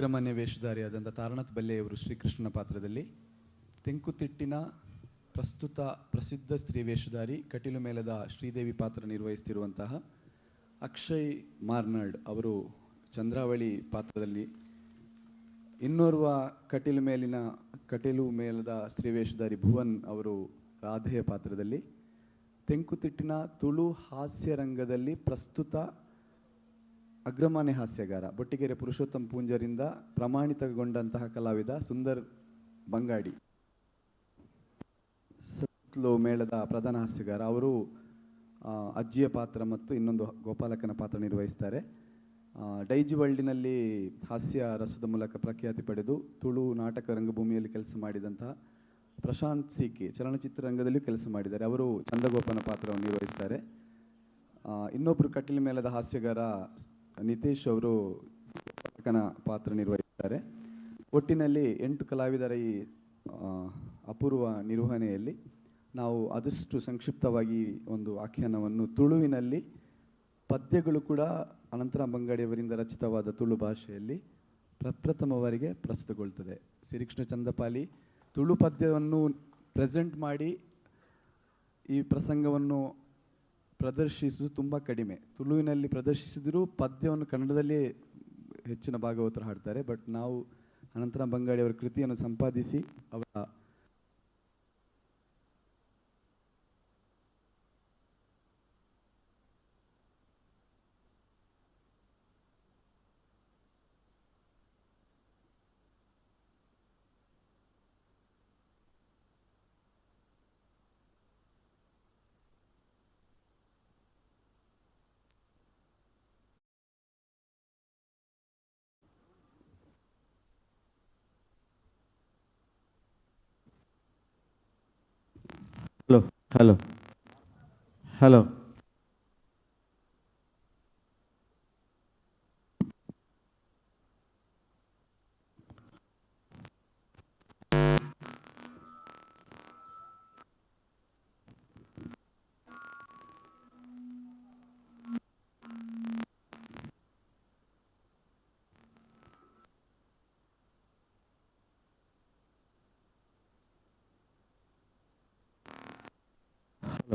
ಅಗ್ರಮಾನ್ಯ ವೇಷಧಾರಿಯಾದಂಥ ತಾರನಾಥ್ ಬಲ್ಲೆಯವರು ಶ್ರೀಕೃಷ್ಣನ ಪಾತ್ರದಲ್ಲಿ, ತೆಂಕುತಿಟ್ಟಿನ ಪ್ರಸ್ತುತ ಪ್ರಸಿದ್ಧ ಸ್ತ್ರೀ ವೇಷಧಾರಿ ಕಟೀಲು ಮೇಳದ ಶ್ರೀದೇವಿ ಪಾತ್ರ ನಿರ್ವಹಿಸ್ತಿರುವಂತಹ ಅಕ್ಷಯ್ ಮಾರ್ನಾಡ್ ಅವರು ಚಂದ್ರಾವಳಿ ಪಾತ್ರದಲ್ಲಿ, ಇನ್ನೋರ್ವ ಕಟೀಲು ಮೇಳದ ಸ್ತ್ರೀ ವೇಷಧಾರಿ ಭುವನ್ ಅವರು ರಾಧೆಯ ಪಾತ್ರದಲ್ಲಿ, ತೆಂಕುತಿಟ್ಟಿನ ತುಳು ಹಾಸ್ಯ ರಂಗದಲ್ಲಿ ಪ್ರಸ್ತುತ ಅಗ್ರಮಾನ್ಯ ಹಾಸ್ಯಗಾರ ಬೊಟ್ಟಿಗೆರೆ ಪುರುಷೋತ್ತಮ್ ಪೂಂಜರಿಂದ ಪ್ರಮಾಣಿತಗೊಂಡಂತಹ ಕಲಾವಿದ ಸುಂದರ್ ಬಂಗಾಡಿ ಸತ್ಲು ಮೇಳದ ಪ್ರಧಾನ ಹಾಸ್ಯಗಾರ ಅವರು ಅಜ್ಜಿಯ ಪಾತ್ರ ಮತ್ತು ಇನ್ನೊಂದು ಗೋಪಾಲಕನ ಪಾತ್ರ ನಿರ್ವಹಿಸ್ತಾರೆ. ಡೈಜಿ ವರ್ಲ್ಡಿನಲ್ಲಿ ಹಾಸ್ಯ ರಸದ ಮೂಲಕ ಪ್ರಖ್ಯಾತಿ ಪಡೆದು ತುಳು ನಾಟಕ ರಂಗಭೂಮಿಯಲ್ಲಿ ಕೆಲಸ ಮಾಡಿದಂತಹ ಪ್ರಶಾಂತ್ ಸಿಕೆ ಚಲನಚಿತ್ರ ರಂಗದಲ್ಲಿಯೂ ಕೆಲಸ ಮಾಡಿದ್ದಾರೆ. ಅವರು ಚಂದಗೋಪನ ಪಾತ್ರವನ್ನು ನಿರ್ವಹಿಸ್ತಾರೆ. ಇನ್ನೊಬ್ಬರು ಕಟೀಲು ಮೇಳದ ಹಾಸ್ಯಗಾರ ನಿತೇಶ್ ಅವರು ಗೋಪಾಲಕನ ಪಾತ್ರ ನಿರ್ವಹಿಸ್ತಾರೆ. ಒಟ್ಟಿನಲ್ಲಿ 8 ಕಲಾವಿದರ ಈ ಅಪೂರ್ವ ನಿರ್ವಹಣೆಯಲ್ಲಿ ನಾವು ಆದಷ್ಟು ಸಂಕ್ಷಿಪ್ತವಾಗಿ ಒಂದು ಆಖ್ಯಾನವನ್ನು ತುಳುವಿನಲ್ಲಿ ಪದ್ಯಗಳು ಕೂಡ ಅನಂತರಾಮ್ ಬಂಗಾಡಿಯವರಿಂದ ರಚಿತವಾದ ತುಳು ಭಾಷೆಯಲ್ಲಿ ಪ್ರಪ್ರಥಮವರಿಗೆ ಪ್ರಸ್ತುತಗೊಳ್ತದೆ. ಶ್ರೀಕೃಷ್ಣ ಚಂದಪಾಲಿ ತುಳು ಪದ್ಯವನ್ನು ಪ್ರೆಸೆಂಟ್ ಮಾಡಿ ಈ ಪ್ರಸಂಗವನ್ನು ಪ್ರದರ್ಶಿಸುವುದು ತುಂಬ ಕಡಿಮೆ. ತುಳುವಿನಲ್ಲಿ ಪ್ರದರ್ಶಿಸಿದರೂ ಪದ್ಯವನ್ನು ಕನ್ನಡದಲ್ಲೇ ಹೆಚ್ಚಿನ ಭಾಗವತರು ಹಾಡ್ತಾರೆ. ಬಟ್ ನಾವು ಅನಂತರಾಮ್ ಬಂಗಾಡಿಯವರ ಕೃತಿಯನ್ನು ಸಂಪಾದಿಸಿ ಅವರ hello hello hello hello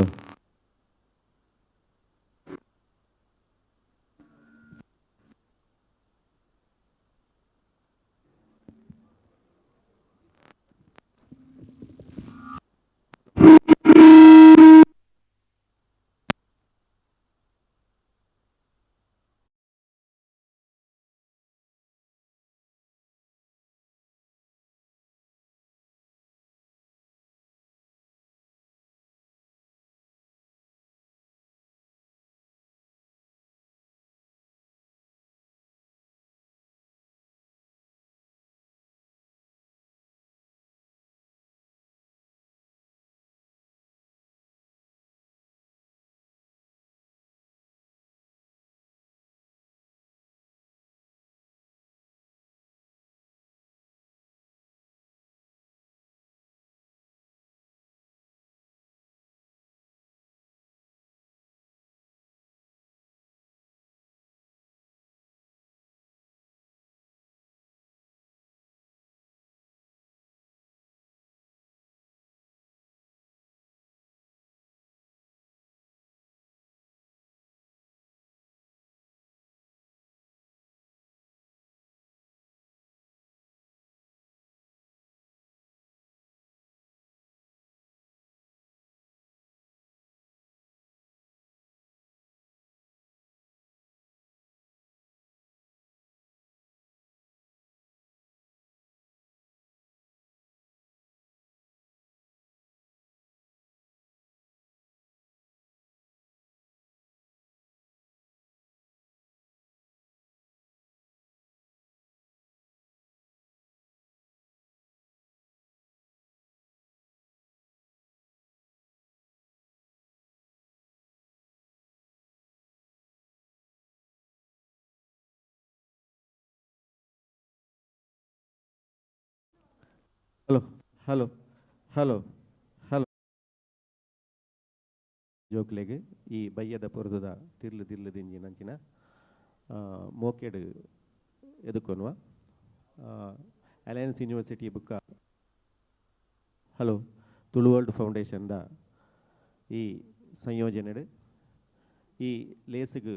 hello hello hello hello ಜೋಕ್ಲೆಗ್ ಈ ಬಯ್ಯದ ಪೊರ್ದುದ ತಿರ್ಲು ತಿರ್ಲು ದಿಂಜಿ ನಂಚಿನ ಮೋಕೆಡ್ ಎದುಕೊನುವ. ಅಲಯನ್ಸ್ ಯೂನಿವರ್ಸಿಟಿ ಬುಕ್ಕ ಹಲೋ ತುಳು ವರ್ಲ್ಡ್ ಫೌಂಡೇಶನ್ದ ಈ ಸಂಯೋಜನೆಡು ಈ ಲೇಸುಗು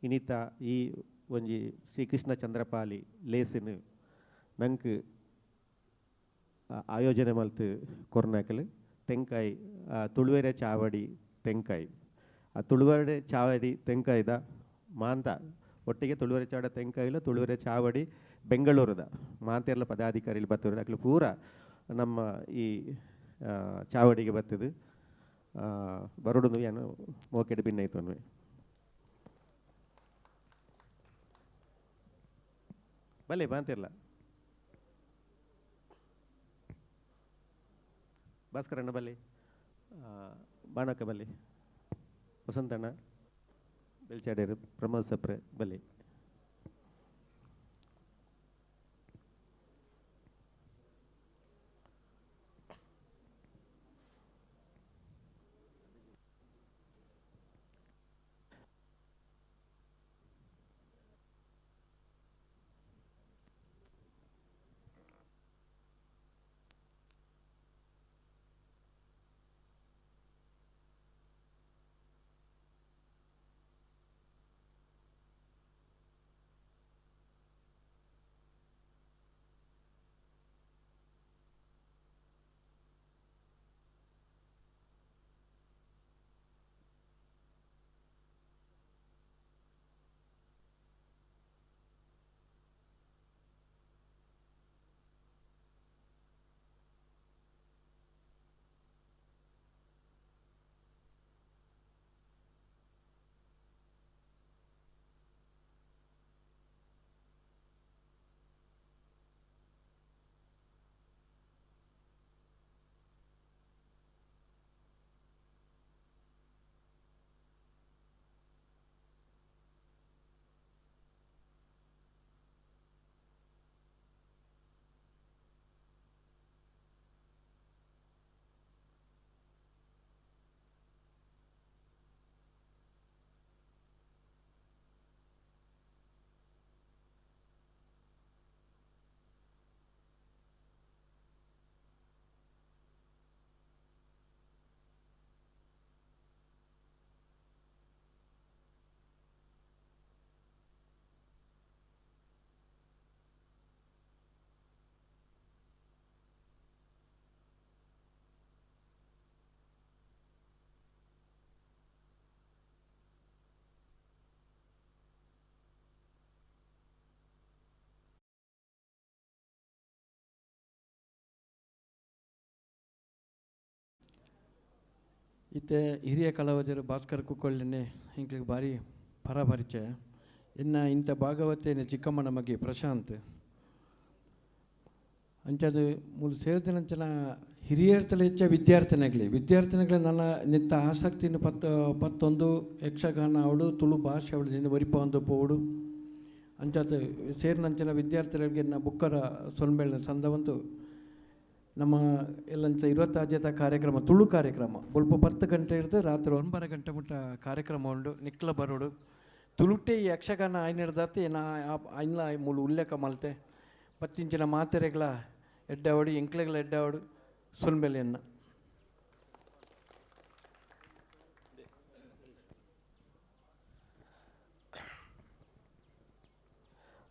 ಇನಿತ ಈ ಒಂಜಿ ಶ್ರೀಕೃಷ್ಣ ಚಂದ್ರಪಾಲಿ ಲೇಸಿನ ನಂಕ್ ಆಯೋಜನೆ ಮಲ್ತು ಕೊರ್ನಾಕಲು ತೆಂಕಾಯಿ ತುಳುವೆರೆ ಚಾವಡಿ ತೆಂಕಾಯಿ ಆ ತುಳುವೆರೆ ಚಾವಡಿ ತೆಂಕಾಯ್ದ ಮಾಂತ ಒಟ್ಟಿಗೆ ತುಳುವೆರೆ ಚಾವಡ ತೆಂಕಾಯಿಲ ತುಳುವೆರೆ ಚಾವಡಿ ಬೆಂಗಳೂರದ ಮಾಂತೆರ್ಲ ಪದಾಧಿಕಾರಿಗಳು ಬರ್ತದೆ ಅಕ್ಲು ಪೂರ ನಮ್ಮ ಈ ಚಾವಡಿಗೆ ಬರ್ತದೆ ಬರೋಡು ಏನು ಮೋಕೆಡ್ ಭಿನ್ನೈತು ಅನ್ವೆ ಬಲೆ ಬಾಂತಿರ್ಲ ಭಾಸ್ಕರಣ್ಣ ಬಲ್ಲಿ ಬಾಣಕ್ಕ ಬಲ್ಲಿ ವಸಂತಣ್ಣ ಬೆಲ್ಚಾಡೇರು ಪ್ರಮೋದ್ ಸಪ್ರೆ ಬಲ್ಲಿ ಇತ್ತೆ ಹಿರಿಯ ಕಲಾವಿದರು ಭಾಸ್ಕರ್ ಕುಕ್ಕೊಳ್ಳನೆ ಇಂಕ್ಲಿಗೆ ಭಾರಿ ಪರ ಪರಿಚಯ. ಇನ್ನು ಇಂಥ ಭಾಗವತೇನೆ ಚಿಕ್ಕಮ್ಮನ ಮಗೆ ಪ್ರಶಾಂತ್ ಅಂಚದು ಮೂಲು ಸೇರಿದನಂಚನ ಹಿರಿಯರ್ತಲೆ ಹೆಚ್ಚ ವಿದ್ಯಾರ್ಥಿನಾಗಲಿ ವಿದ್ಯಾರ್ಥಿನಾಗಲಿ ನನ್ನ ನಿತ್ತ ಆಸಕ್ತಿನ ಪತ್ತೊಂದು ಯಕ್ಷಗಾನ ಅವಳು ತುಳು ಭಾಷೆ ಅವಳು ನಿನ್ನ ಒರಿಪ ಒಂದು ಪೋಡು ಅಂಚಾದ ಸೇರಿನಂಚಿನ ವಿದ್ಯಾರ್ಥಿಗಳಿಗೆ ನ ಬುಕ್ಕರ ಸೊನ್ಮೇಳ ಸಂದವಂತು ನಮ್ಮ ಎಲ್ಲಂತ 26 ಕಾರ್ಯಕ್ರಮ ತುಳು ಕಾರ್ಯಕ್ರಮ ಬೊಲ್ಪ 10 ಗಂಟೆ ಹಿಡಿದು ರಾತ್ರಿ 9 ಗಂಟೆ ಮುಟ್ಟ ಕಾರ್ಯಕ್ರಮ ಉಂಡು ನಿಕ್ಲ ಬರೋಡು ತುಳುಟೆ ಈ ಯಕ್ಷಗಾನ ಆಯ್ನಿಡ್ದಾತೆ ನಾ ಐನ್ಲ ಮೂಲು ಉಲ್ಲೇಖ ಮಲ್ತೆ ಪತ್ತಿಂಚಿನ ಮಾತೆರೆಗಳ ಎಡ್ಡಾವಡು ಎಂಕ್ಲೆಗಳ ಎಡ್ಡಾವಡು ಸೊಲ್ಮೆಲೆಯನ್ನು.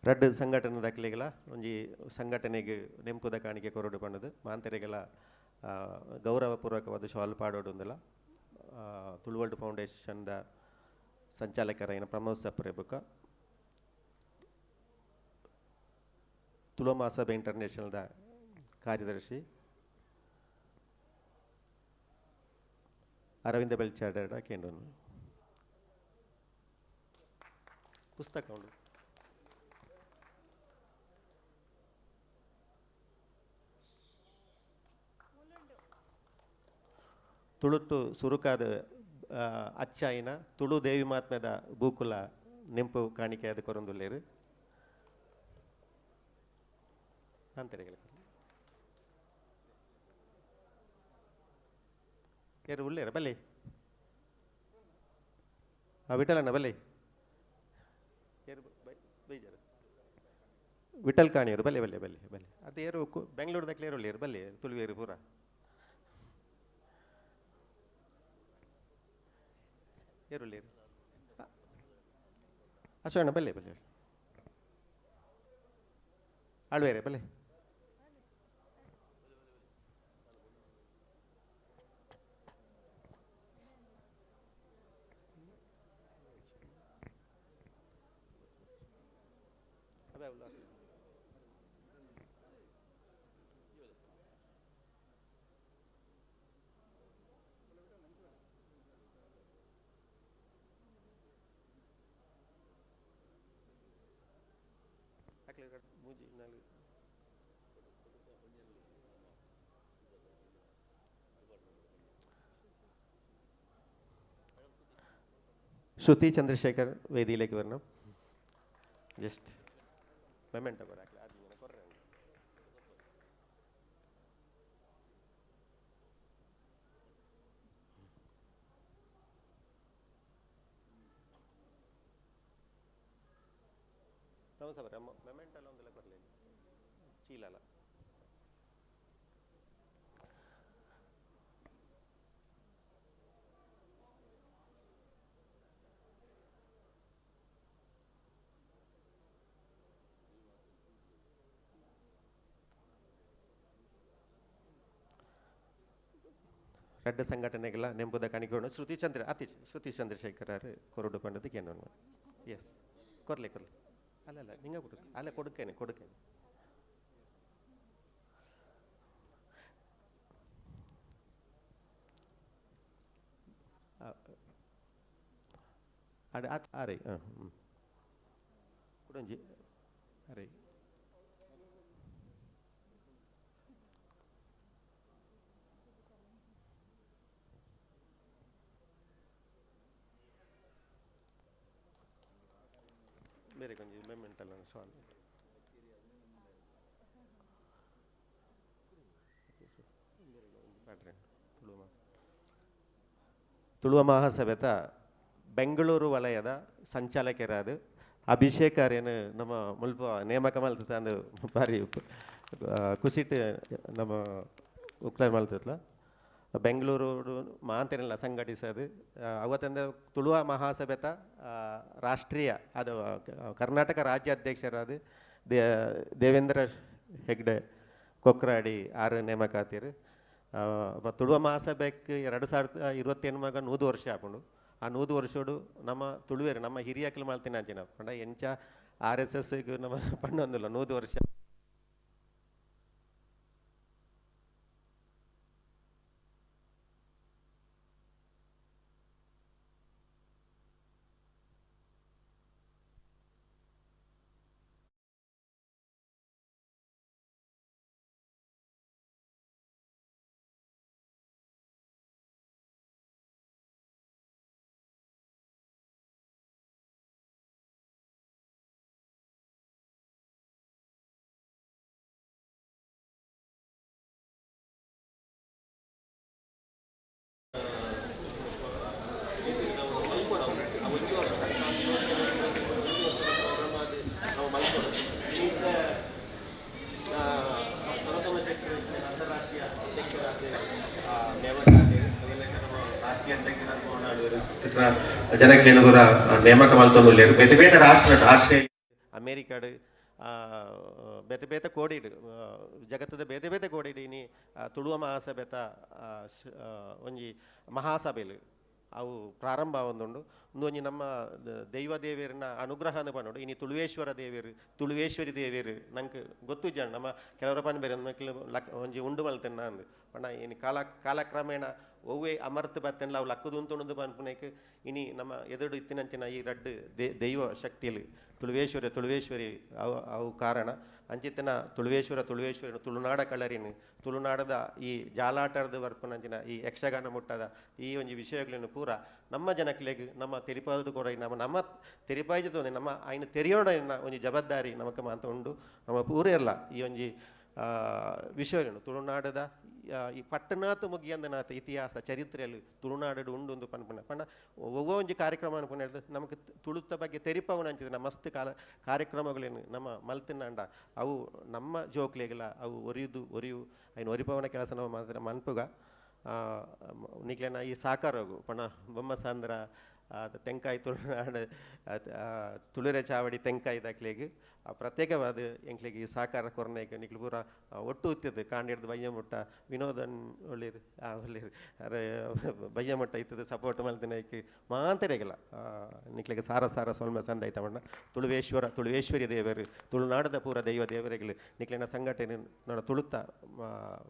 ರಡ್ಡು ಸಂಘಟನೆ ದಾಖಲೆಗಳ ಒಂಜಿ ಸಂಘಟನೆಗೆ ನೆಂಪುದ ಕಾಣಿಕೆ ಕೊರಡು ಪಣ್ಣದು ಮಾಂತೆರೆಗಳ ಗೌರವಪೂರ್ವಕವಾದ ಶಾಲ್ ಪಾಡೋಡುಂದಲ ತುಳುವರ್ಲ್ಡ್ ಫೌಂಡೇಶನ್ದ ಸಂಚಾಲಕರಾಯಿನ ಪ್ರಮೋದ್ ಸಪ್ರೆ ಬುಕ್ಕ ತುಳು ಮಹಾಸಭೆ ಇಂಟರ್ನ್ಯಾಷನಲ್ದ ಕಾರ್ಯದರ್ಶಿ ಅರವಿಂದ ಬೆಲ್ಚಾಡ ಕೇಂದ್ರ ಪುಸ್ತಕ ಉಂಡು. ತುಳುಟ್ಟು ಸುರುಕಾದ ಅಚ್ಚಾಯಿನ ತುಳು ದೇವಿ ಮಹಾತ್ಮ್ಯದ ಬೂಕುಲ ನೆಂಪು ಕಾಣಿಕೆ ಅದು ಕೊರೊಂದುಲ್ಲೇರು ಅಂತೆರೆಗಳ ಏರು ಉಳ್ಳೇರ ಬಲ್ಲೆ ಆ ವಿಠಲಣ್ಣ ಬಲ್ಲೆ ಏರು ಬೈಜಾರು ವಿಠಲ್ ಕಾಣಿಯವರು ಬಲ್ಲೆ ಬಲ್ಲೆ ಬಲ್ಲೆ ಬಲ್ಲೆ ಅದು ಏರು ಬೆಂಗಳೂರದ ಕ್ಲೇರುಳ್ಳೇರು ಬಲ್ಲೆ ತುಳುವೇರು ಪೂರ ಏರುಳ್ಳೇರು ಅಶೋಣ ಬಲ್ಲೆ ಬಲ್ಲೆ ಆಳ್ವೇರೆ ಬಲ್ಲೆ ശ്രുതി ചന്ദ്രശേഖർ വേദിയിലേക്ക് വരണം. Just memento ಚೀಲಲ್ಲ. ರಡ್ಡ ಸಂಘಟನೆಗಳ ನೆಂಬುದ ಕಾಣಿಕೊಂಡು ಶ್ರುತಿ ಚಂದ್ರ ಅತಿ ಶ್ರುತಿ ಚಂದ್ರಶೇಖರ್ ಕೊರಡು ಪಂಡದಕ್ಕೆ ಏನೋ ಎಸ್ ಕೊರ್ಲೆ ಕೊರ್ಲೆ ಅಲ್ಲ ಅಲ್ಲ ನಿಂಗೆ ಕೊಡು ಅಲ್ಲ ಕೊಡುಕೇನೆ ಕೊಡುಕೇನೆ. ಅಡೆ ಅರೆ ಹಾಂ ಹ್ಞೂ ಕುಡಂಜಿ ಅರೆ ಬೇರೆ ಕೊಂಚ ಮೆಮೆಂಟಲ್ಲ ಸಾಲ್ವ್ ತುಳುವ ಮಹಾಸಭೆತ ಬೆಂಗಳೂರು ವಲಯದ ಸಂಚಾಲಕರಾದ ಅಭಿಷೇಕ್ ಆರ್ಯನು ನಮ್ಮ ಮುಲ್ಪ ನೇಮಕ ಮಲ್ತದ ಅಂದು ಭಾರಿ ಕುಸಿಟ್ ನಮ್ಮ ಉಕ್ಲಾರ್ ಮಲ್ತದ್ಲ ಬೆಂಗಳೂರು ಮಾಂತೇನೆಲ್ಲ ಸಂಘಟಿಸೋದು ಅವತ್ತಂದ ತುಳುವ ಮಹಾಸಭೆತ ರಾಷ್ಟ್ರೀಯ ಅದು ಕರ್ನಾಟಕ ರಾಜ್ಯ ಅಧ್ಯಕ್ಷರಾದ ದೇವೇಂದ್ರ ಹೆಗ್ಡೆ ಕೊಕ್ರಾಡಿ ಆರು ನೇಮಕಾತಿರು. ತುಳುವ ಮಹಾಸಭೆಗೆ 2028 ಮಗ 100 ವರ್ಷ ಆಪುಂಡು. ಆ 100 ವರ್ಷೋಡು ನಮ್ಮ ತುಳುವೇರು ನಮ್ಮ ಹಿರಿಯಾಕಲು ಮಲ್ತಿನ ಅಂಚಿನ ಪಂಡ ಎಂಚ RSS ನಮ್ಮ ಪಣ್ಣೊಂದಿಲ್ಲ 100 ವರ್ಷ. ಜನಕ್ಲೇನು ಪೂರ ನೇಮಕ ಮಲ್ತೊಂದುಲ್ಲೆರ್ ಬೇತೆ ಬೇತೆ ರಾಷ್ಟ್ರ ಆಸ್ಟ್ರೇಲಿಯಾ ಅಮೇರಿಕಾಡ್ ಬೇತೆ ಬೇತೆ ಕೋಡಿಡ್ ಜಗತ್ತದ ಬೇತೆ ಬೇತೆ ಕೋಡಿಡ್ ಇನಿ ತುಳುವ ಮಹಾಸಭೆತ ಒಂಜಿ ಮಹಾಸಭೆಲು ಅವು ಪ್ರಾರಂಭ ಆವೊಂದುಂಡು. ಉಂದು ಒಂಜಿ ನಮ್ಮ ದೈವ ದೇವೆರ್ನ ಅನುಗ್ರಹ ಪನೊಡು. ಇನಿ ತುಳುವೇಶ್ವರ ದೇವೆರ್ ತುಳುವೇಶ್ವರಿ ದೇವೆರ್ ನಂಗೆ ಗೊತ್ತು ಜನ ನಮ್ಮ ಕೆಲವರ ಪನ್ ಬೇರೆ ಲಕ್ ಒಂಜಿ ಉಂಡು ಮಲ್ತೆನ್ನ ಅಂದು ಪಂಡ ಇನಿ ಕಾಲಕ್ರಮೇಣ ಒವ್ವೇ ಅಮರ್ತ್ ಬತ್ತೆನ್ಲ ಅವು ಲಕ್ಕುದು ಉಂತುಂಡು ಪನ್ಪುನೇಕ್ ಇನಿ ನಮ್ಮ ಎದುರು ಇತ್ತಿನಂಚಿನ ಈ ರಡ್ಡು ದೈವ ಶಕ್ತಿಯಲ್ಲಿ ತುಳುವೇಶ್ವರ ತುಳುವೇಶ್ವರಿ ಅವು ಅವು ಕಾರಣ ಅಂಚಿತ್ತಿನ ತುಳುವೇಶ್ವರ ತುಳುವೇಶ್ವರಿ ತುಳುನಾಡ ಕಳರಿನ ತುಳುನಾಡದ ಈ ಜಾಲಾಟದ ಬರ್ಪುನಂಚಿನ ಈ ಯಕ್ಷಗಾನ ಮುಟ್ಟದ ಈ ಒಂಜಿ ವಿಷಯಗಳನ್ನು ಪೂರ ನಮ್ಮ ಜನಕ್ಲೆಗ್ ನಮ್ಮ ತೆರಿಪಾದ ಕೊರ ನಮ್ಮ ನಮ್ಮ ತೆರಿಪಾಯ್ಜ ನಮ್ಮ ಐನ ತೆರಿಯೋಣ ಒಂಜಿ ಜವಾಬ್ದಾರಿ ನಮಕ್ ಮಾತ ಉಂಡು. ನಮ್ಮ ಪೂರೆಲ್ಲ ಈ ಒಂಜಿ ವಿಷಯನು ತುಳುನಾಡದ ಈ ಪಟ್ಟಣಾತ್ ಮುಗಿಯಂದನಾಥ ಇತಿಹಾಸ ಚರಿತ್ರೆಯಲ್ಲಿ ತುಳುನಾಡು ಉಂಡು ಪನ್ಪುನ ಪಂಡ ಒವ್ವೋ ಒಂಜಿ ಕಾರ್ಯಕ್ರಮ ಅನ್ಪುನ ನಮಕ್ ತುಳುತ್ತ ಬಗ್ಗೆ ತೆರಿಪವನ ಅಂಚಿನ ಮಸ್ತ್ ಕಾಲ ಕಾರ್ಯಕ್ರಮಗಳೇನು ನಮ್ಮ ಮಲ್ತಿನಾಂಡ ಅವು ನಮ್ಮ ಜೋಕ್ಲೆಗಳ ಅವು ಒರಿಯುದು ಒರಿಯು ಐನ್ ಒರಿಪವನ ಕೆಲಸ ನಮ್ಮ ಮಾತ್ರ ಮನ್ಪುಗ. ನಿಕ್ಲೆನ ಈ ಸಾಕಾರೋಗು ಪಣ ಬೊಮ್ಮಸಾಂದ್ರ ತೆಂಕಾಯಿ ತುಳುನಾಡು ತುಳುರೆ ಚಾವಡಿ ತೆಂಕಾಯಿ ದಾಕ್ಲೆಗ್ ಪ್ರತ್ಯೇಕವಾದ ಎಂಕ್ಲೆಗ್ ಈ ಸಾಕಾರ ಕೊರ್ನೇಕ್ ನಿಕ್ಲು ಪೂರ ಒಟ್ಟು ಇತ್ತದು ಕಾಂಡಿಡ್ದು ಬಯ್ಯಮುಟ್ಟ ವಿನೋದನ್ ಒಳ್ಳಿರು ಒಳ್ಳಿರು ಅರೆ ಬಯ್ಯಮುಟ್ಟ ಇತ್ತದು ಸಪೋರ್ಟ್ ಮಲ್ತಿನೈಕ್ ಮಾಂತರೆಗಲ ನಿಕ್ಲೆಗ್ ಸಾರ ಸಾರ ಸೊಲ್ಮೆ ಸಂದೈತ ಪಂಡ ತುಳುವೇಶ್ವರ ತುಳುವೇಶ್ವರಿ ದೇವರು ತುಳುನಾಡದ ಪೂರ ದೈವ ದೇವರೆಗಳು ನಿಕ್ಲೆನ ಸಂಘಟನೆ ನನ್ನ ತುಳುತ್ತ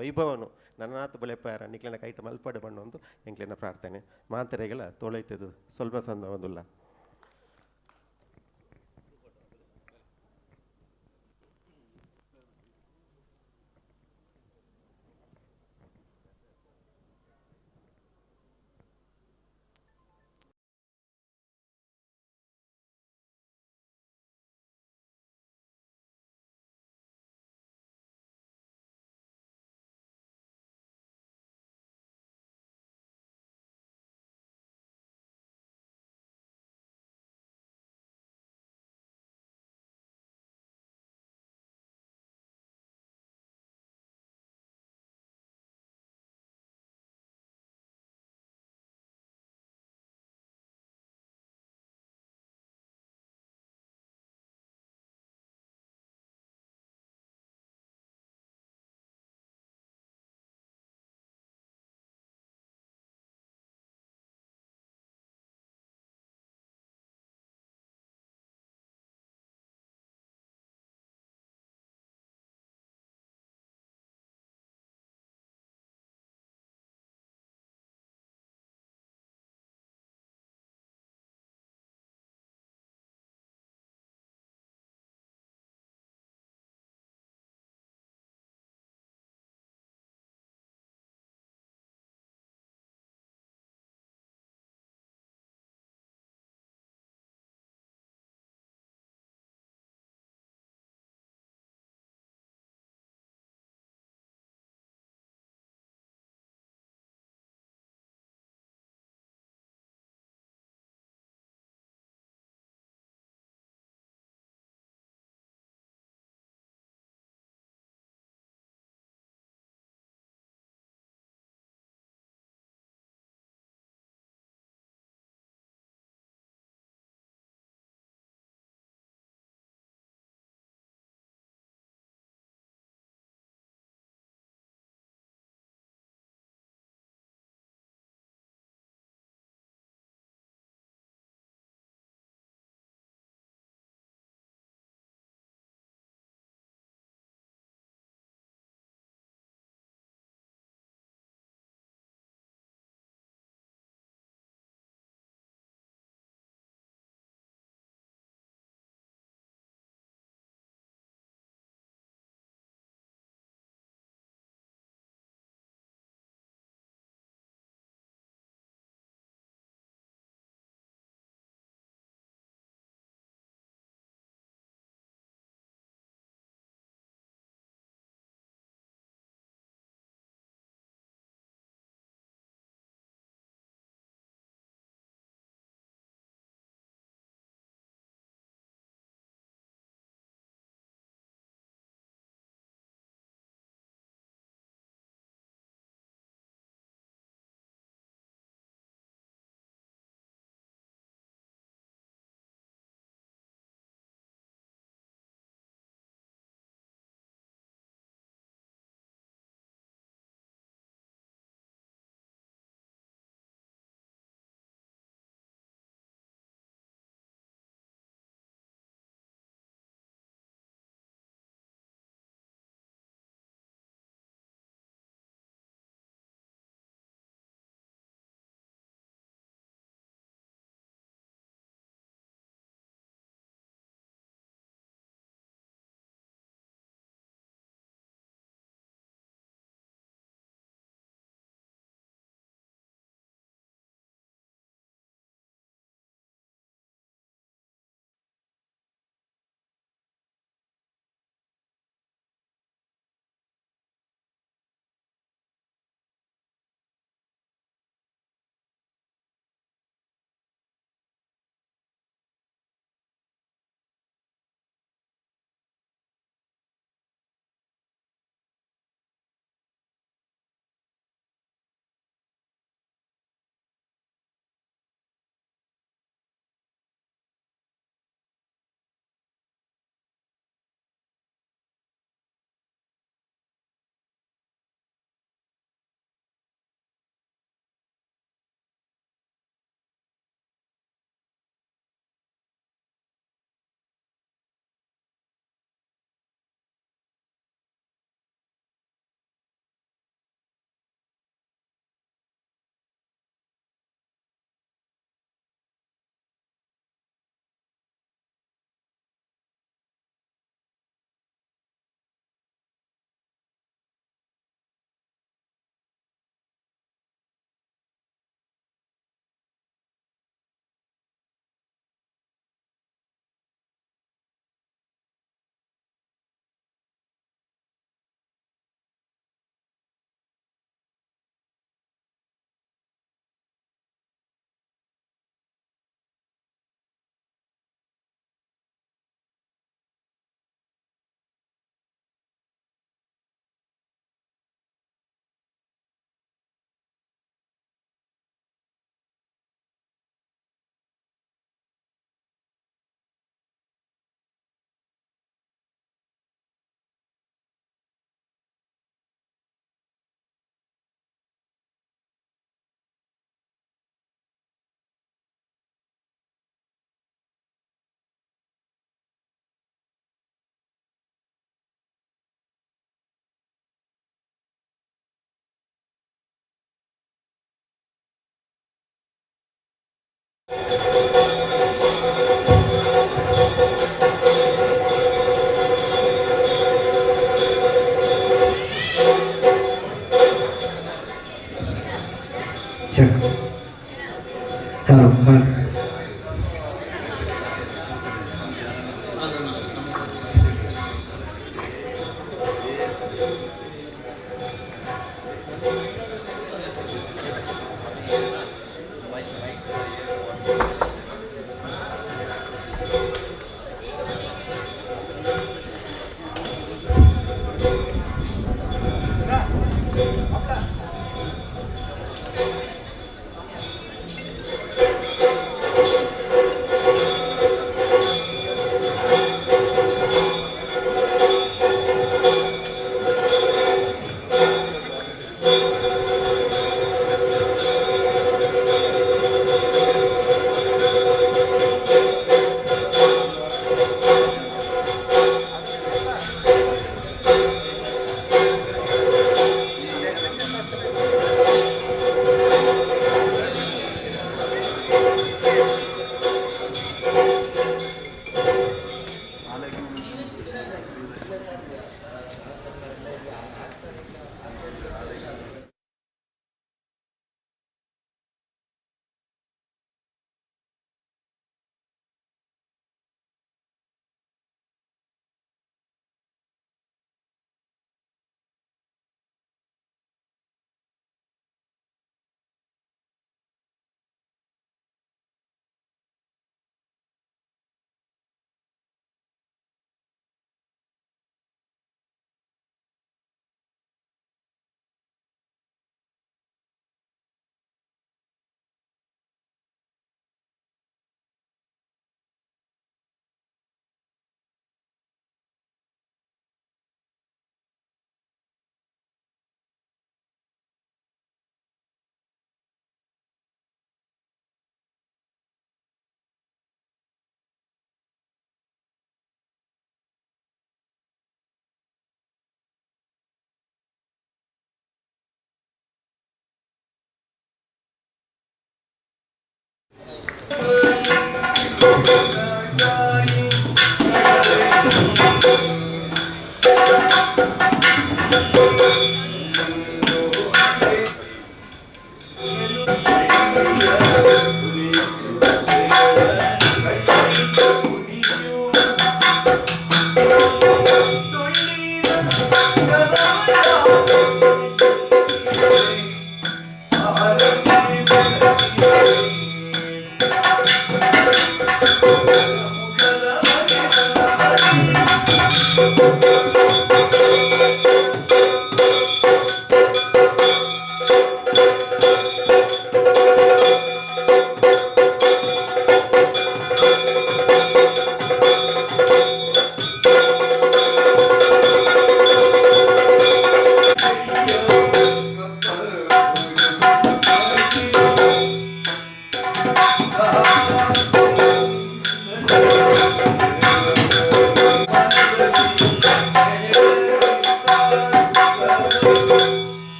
ವೈಭವನು ನನ್ನಾತ್ ಬುಲೆಪಾರ ನಿಕ್ಲೆನ ಕೈಟ್ ಮಲ್ಪಡು ಬಣ್ಣೊಂದು ಎಂಕ್ಲೆನ ಪ್ರಾರ್ಥನೆ ಮಾಂತರೆಗಳ ತೋಳೈತದು ಸ್ವಲ್ಪ ಸಂದ ಒಂದುಲ್ಲ.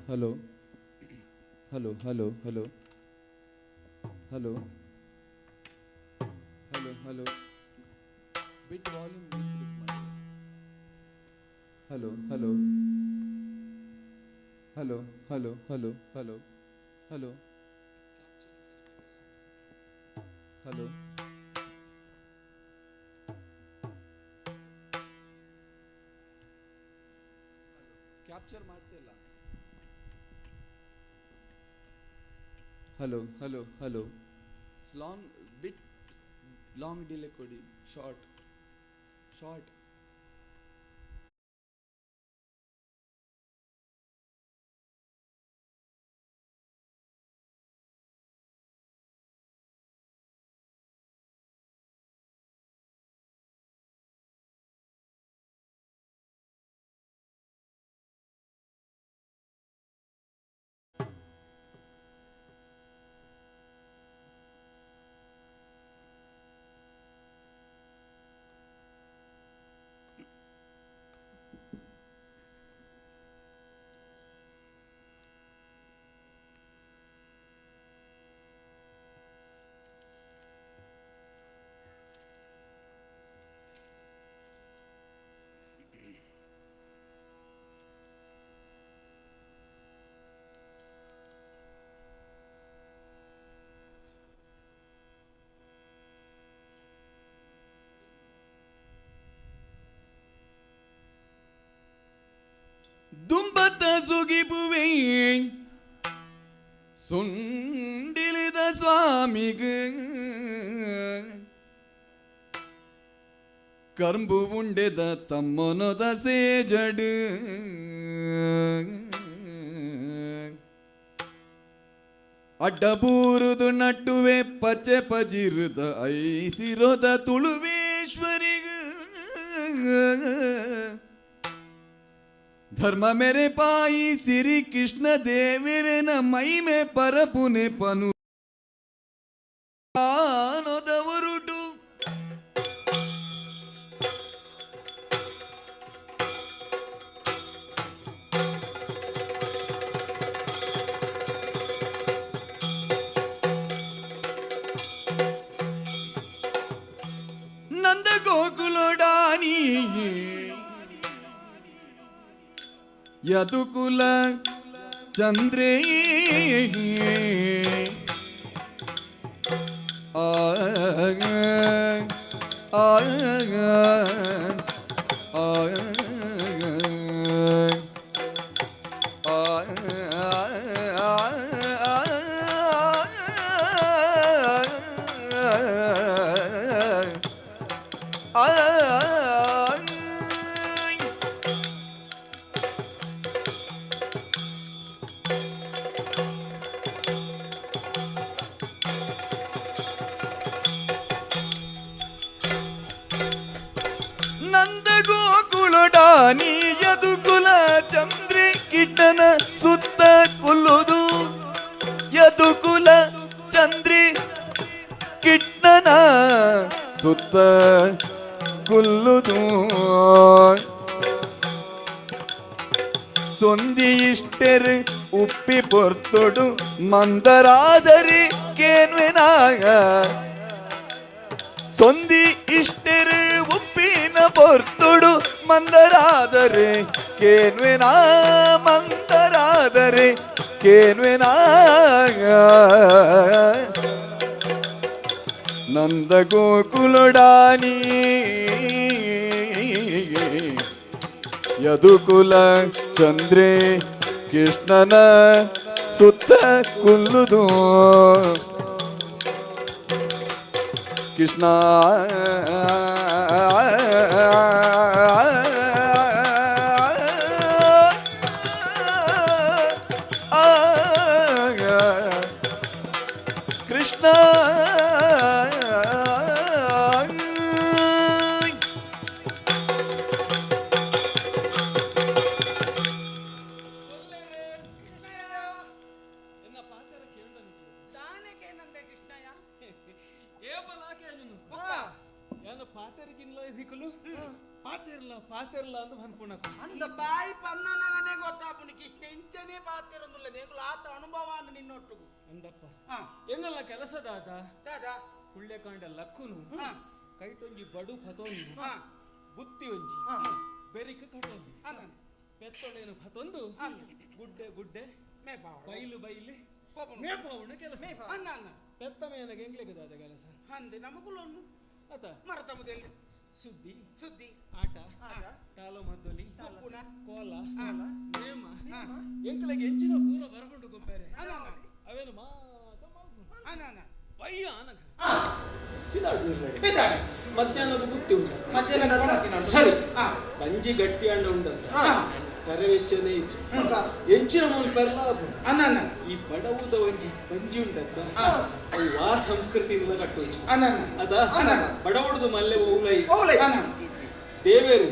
Hello hello hello hello hello hello hello hello bit volume increase ಮಾಡಿ. Hello hello hello hello hello hello hello hello capture ಮಾಡ್ತಿಲ್ಲ. Hello hello hello long bit long delay ಕೊಡಿ, short short. ದುಂಬತ್ತ ಸುಗಿಬುವೆ ಸುಂಡಿಲಿದ ಸ್ವಾಮಿಗ ಕರ್ಂಬು ಉಂಡೆದ ತಮ್ಮನದ ಸೇಜಡು ಅಡ್ಡಬೂರುದು ನಟ್ಟುವೆ ಪಚೆ ಪಜಿರುದ ಐಸಿರೋದ ತುಳುವೇಶ್ವರಿಗ ಧರ್ಮ ಮೇರೆ ಪಾಯಿ ಸಿರಿ ಕೃಷ್ಣ ದೇವರನ ಮೈಮೆ ಪರಪುನೆ ಪನು ಆನೋದವರುಟು ನಂದ ಗೋಕುಲೋಡಾನಿ ಯದುಕುಲ ಚಂದ್ರೇ ಆ ಆ ಆ ನಂದ ಗೋಕುಲೊಡಾನಿ ಯದುಕುಲ ಚಂದ್ರಿ ಕಿಟ್ಟನ ಸುತ್ತ ಕುಲ್ಲುದು ಯದುಕುಲ ಚಂದ್ರಿ ಕಿಟ್ಟನ ಸುತ್ತ ಕುಲ್ಲುದು ಸೊಂದಿ ಇಷ್ಟೆರ್ ಉಪ್ಪಿ ಪೊರ್ತೊಡು ಮಂದರಾದರಿ ಕೇನ್ವೆನಾಗ ಸೊಂದಿ ಇಷ್ಟೆರ್ ಉಪ್ಪಿನ ಪೊರ್ತೊಡು ಮಂದರಾದರೆ ಕೇನ್ವೆನಾ ಮಂದರಾದರೆ ಕೇನ್ವೆನಾ ನಂದ ಗೋಕುಲೊಡಾನಿ ಯದುಕುಲ ಚಂದ್ರೇ ಕೃಷ್ಣನ ಸುತ್ತ ಕುಲ್ಲುದು. ಕೃಷ್ಣ ಕೃಷ್ಣ. ಅಂದ ಬಾಯಿ ಪನ್ನನಗನೇ ಗೊತ್ತಾಪುನಿ ಕೃಷ್ಣ ಇಂಚನೇ ಪಾತಿರೊಂದುಲ್ಲ ನೇಗುಲ ಆತ ಅನುಭವ ನಿನ್ನೊಟ್ಟುಗು ಅಂದಪ್ಪ ಎಂಗಲ್ಲ ಕೆಲಸದಾದ ಕುಳ್ಳೆಕಾಂಡ ಲಕ್ಕುನು ಕೈಟೊಂಜಿ ಬಡು ಫತೊಂದು ಬುತ್ತಿ ಒಂಜಿ ಬೆರಿಕ ಕಟೊಂದು ಪೆತ್ತೊಳೆನು ಫತೊಂದು ಗುಡ್ಡೆ ಗುಡ್ಡೆ ಬೈಲು ಬೈಲಿ ಮೇಪಾವುಣ ಕೆಲಸ ಪೆತ್ತ ಮೇನಗೆ ಎಂಗ್ಲೆಗದಾದ ಕೆಲಸ ಅಂದೆ ನಮಗುಲೊನ್ನು ಅತ ಮರತ ಮೊದಲು ಸುದ್ದಿ ಸುದ್ದಿ ಆಟ ತಾಲೋ ಮದ್ದೊಲಿ ಕೋಲ ನೇಮ ಎಂಕಲೆಗೆ ಎಂಚಿನ ಪೂರ ಬರಕೊಂಡು ಗೊಬ್ಬರೆ ಅವೇನು ಮಾತ ಬಯ್ಯ ಆನಗ ಮಧ್ಯಾಹ್ನದ ಬುತ್ತಿ ಉಂಟು ಮಧ್ಯಾಹ್ನ ಸರಿ ಬಂಜಿ ಗಟ್ಟಿ ಅಂಡ ಉಂಡಂತ ಕರೆ ವೆಚ್ಚನೇ ಇತ್ತು ಎಂಚಿನ ಮೂಲ ಪೆರ್ಲ ಈ ಬಡವುದ ಒಂಜಿ ಬಂಜಿ ಉಂಡತ್ತ ಅವು ವಾ ಸಂಸ್ಕೃತಿ ಕಟ್ಟುವಂಚಿ ಅದ ಬಡವುಡುದು ಮಲ್ಲೆ ಓಲೈ ದೇವೇರು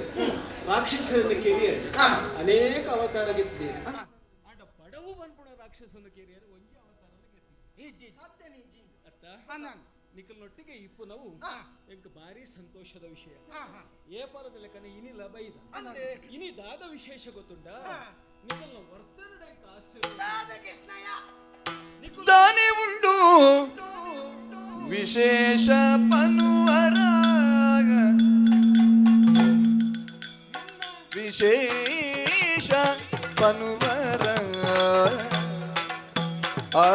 ರಾಕ್ಷಸರನ್ನು ಕೇರಿಯರು ಅನೇಕ ಅವತಾರ ಗೆದ್ದಿದ್ದಾರೆ. ಆಟ ಬಡವು ಬಂದ್ಪುಣ ರಾಕ್ಷಸನ್ನು ಕೇರಿಯರು ಒಂಜಿ ಅವತಾರ ಗೆದ್ದಿ ಅರ್ಥ ನಿಖಲ್ನೊಟ್ಟಿಗೆ ಇಪ್ಪು ನಾವು ಎಂಕ್ ಭಾರಿ ಸಂತೋಷದ ವಿಷಯ. ಏ ಪರದ ಲೆಕ್ಕನ ಇನಿ ಲಬೈದ ಇನಿ ದಾದ ವಿಶೇಷ ಗೊತ್ತುಂಡ ನಿಖಲ್ನ ವರ್ತನೆ ಆಶ್ಚರ್ಯ. ದಾನಿ ಉಂಡು ವಿಶೇಷ ಪನುವರ ವಿಶೇಷ ಪನುವರ ಆ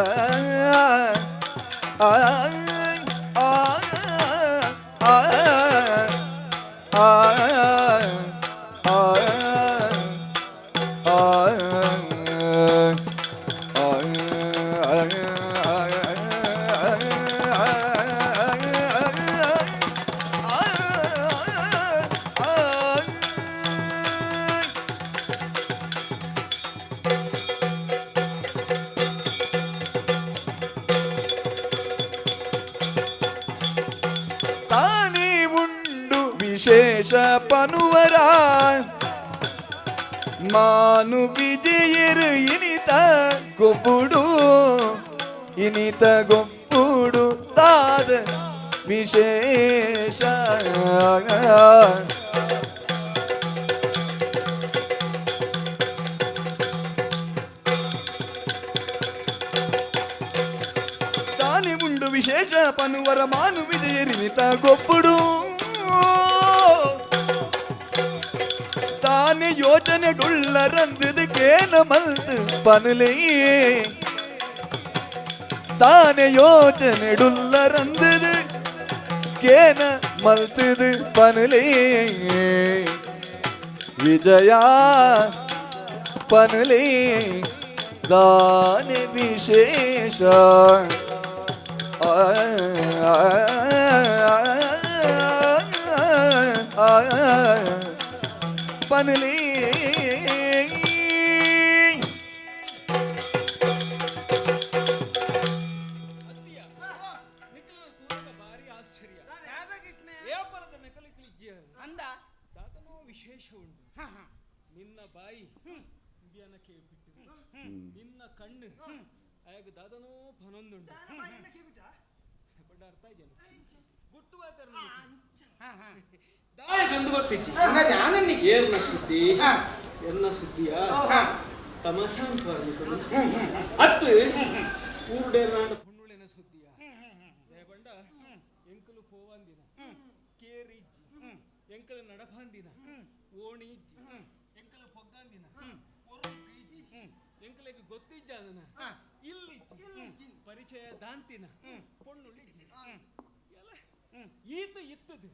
ಆ ಆ ಆ ಆ ಆ ತಾನೇ ಉಂಡು ವಿಶೇಷ ಪನುವರ ಮಾನು ವಿಜಯರು ಇನಿತ ಗೊಬ್ಬುಡು ಇನಿತ ಗೊಬ್ಬುಡು ತಾದ ವಿಶೇಷ. ತಾನೇ ಉಂಡು ವಿಶೇಷ ಪನುವರ ಮಾನು ವಿಜಯರಿನಿತ ಗೊಬ್ಬುಡು ತಾನೇ ಯೋಚನೆ ಡುಳ್ಳರಂದದು ಕೇನ ಮಲ್ತು ಪನುಲೇ ತಾನೇ ಯೋಚನೆ ಡುಳ್ಳರಂದದು ಕೇನ ಮಲ್ತದು ಪನುಲೇ ವಿಜಯ ಪನುಲೇ ದಾನೆ ವಿಶೇಷ. ಆ ಪನುಲೇ ವಿಶೇಷ ಉಂಟು. ನಿನ್ನ ಬಾಯಿ ಕೇಳ್ಬಿಟ್ಟು ನಿನ್ನ ಕಣ್ಣು ಆಗ ದಾದನೋ ಫನೊಂದುಂಟು ಬಟ್ ಅರ್ಥ ಇದೆಯಲ್ಲ ಗುಟ್ಟು ದಾಯದೆಂದು ಗೊತ್ತಿಚ್ಚಿ ಏರ್ನ ಸುದ್ದಿ ಎನ್ನ ಸುದ್ದಿಯ ತಮಸಾನ್ ಅತ್ತು ಊರುಡೇರ್ನಾಂಡ ಪೊಣ್ಣುಳೆನ ಸುದ್ದಿಯ ದೇಬಂಡ ಎಂಕಲು ಪೋವಂದಿನ ಕೇರಿ ಇಜ್ಜಿ ಎಂಕಲು ನಡಪಾಂದಿನ ಓಣಿ ಇಜ್ಜಿ ಎಂಕಲು ಪೊಗ್ಗಂದಿನ ಒರುಂಕು ಇಜ್ಜಿ ಎಂಕಲೆಗ್ ಗೊತ್ತಿಜ್ಜ ಅದನ್ನ ಇಲ್ಲಿ ಪರಿಚಯ ದಾಂತಿನ ಪೊಣ್ಣುಳಿ ಈತ ಇತ್ತದು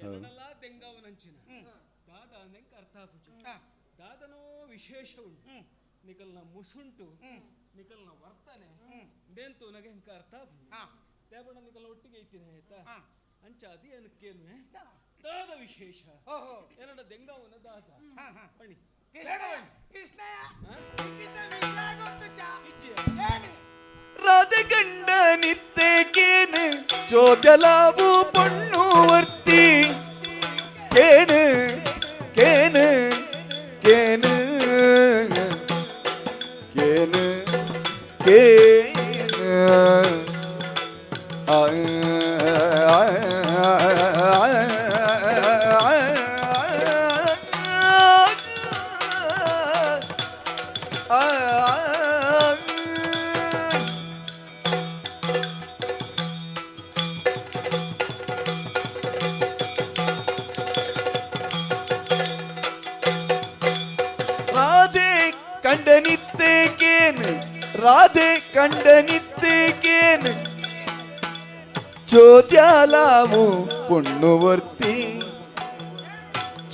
ಎರಡಲ್ಲ ದೆಂಗಾವನಂಚಿನ ದಾದ ಅಂದೆಂಕ ಅರ್ಥ ಆಪುಜಿ ದಾದನೋ ವಿಶೇಷ ಉಂಟು ನಿಕಲ್ನ ಮುಸುಂಟು ನಿಕಲ್ನ ವರ್ತನೆ ದೇಂತು ನಗೆ ಎಂಕ ಅರ್ಥ ಆಪುಜಿ ದೇಬಣ್ಣ ನಿಕಲ್ನ ಒಟ್ಟಿಗೆ ಇತ್ತಿನ ಆಯ್ತಾ. ಅಂಚ ಅದೇ ಅನಕ್ಕೇನು ದಾದ ವಿಶೇಷ ಏನಡ ದೆಂಗವನ ದಾದ ಬಣ್ಣಿ ರಾಧಗಂಡನಿತ್ತೇಕೇನು ಚೋದ್ಯಲಾವು ಪೊಣ್ಣು ವರ್ತಿ ಕೇನು ಕೇನು ಕೇನು ಕೇನು ಕೇನು ಆ ಆ ರಾಧೆ ಕಂಡನಿತ್ತೇಕೇನು ರಾಧೆ ಕಂಡನಿತ್ತೇಕೇನು ಚೋದ್ಯಾಲಾವು ಪೊಣ್ಣುವರ್ತಿ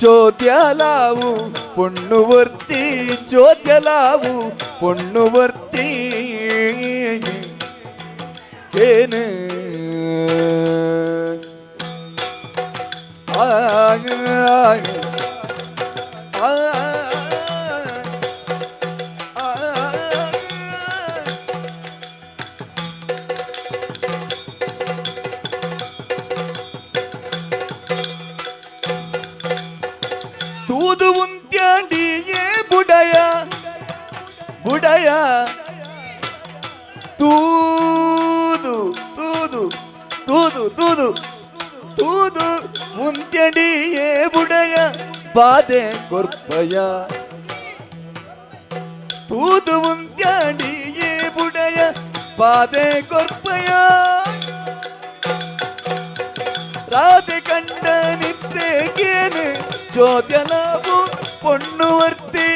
ಚೋದ್ಯಾಲಾವು ಪೊಣ್ಣುವರ್ತಿ ಚೋದ್ಯಲಾವು ಪೊಣ್ಣುವರ್ತಿ ಕೇನು ಆ ಆ ತೂದು ಉಂತ್ಯಾಂಡಿಯೇ ಬುಡಯ ಬುಡಯ ತೂದು ತೂದು ತೂದು ತೂದು ತೂದು ಮುಂತ್ಯಡಿಯೇ ಬುಡಯ ಬಾದೆ ಕೊರ್ಪಯ ತೂದು ಮುಂತ್ಯಡಿಯೇ ಬುಡಯ ಬಾದೆ ಕೊರ್ಪಯ ರಾಧೆ ಕಂಡನಿತ್ತೇಕೇನು ಚೋದ್ಯಲಾವು ಪೊಣ್ಣುವರ್ತಿ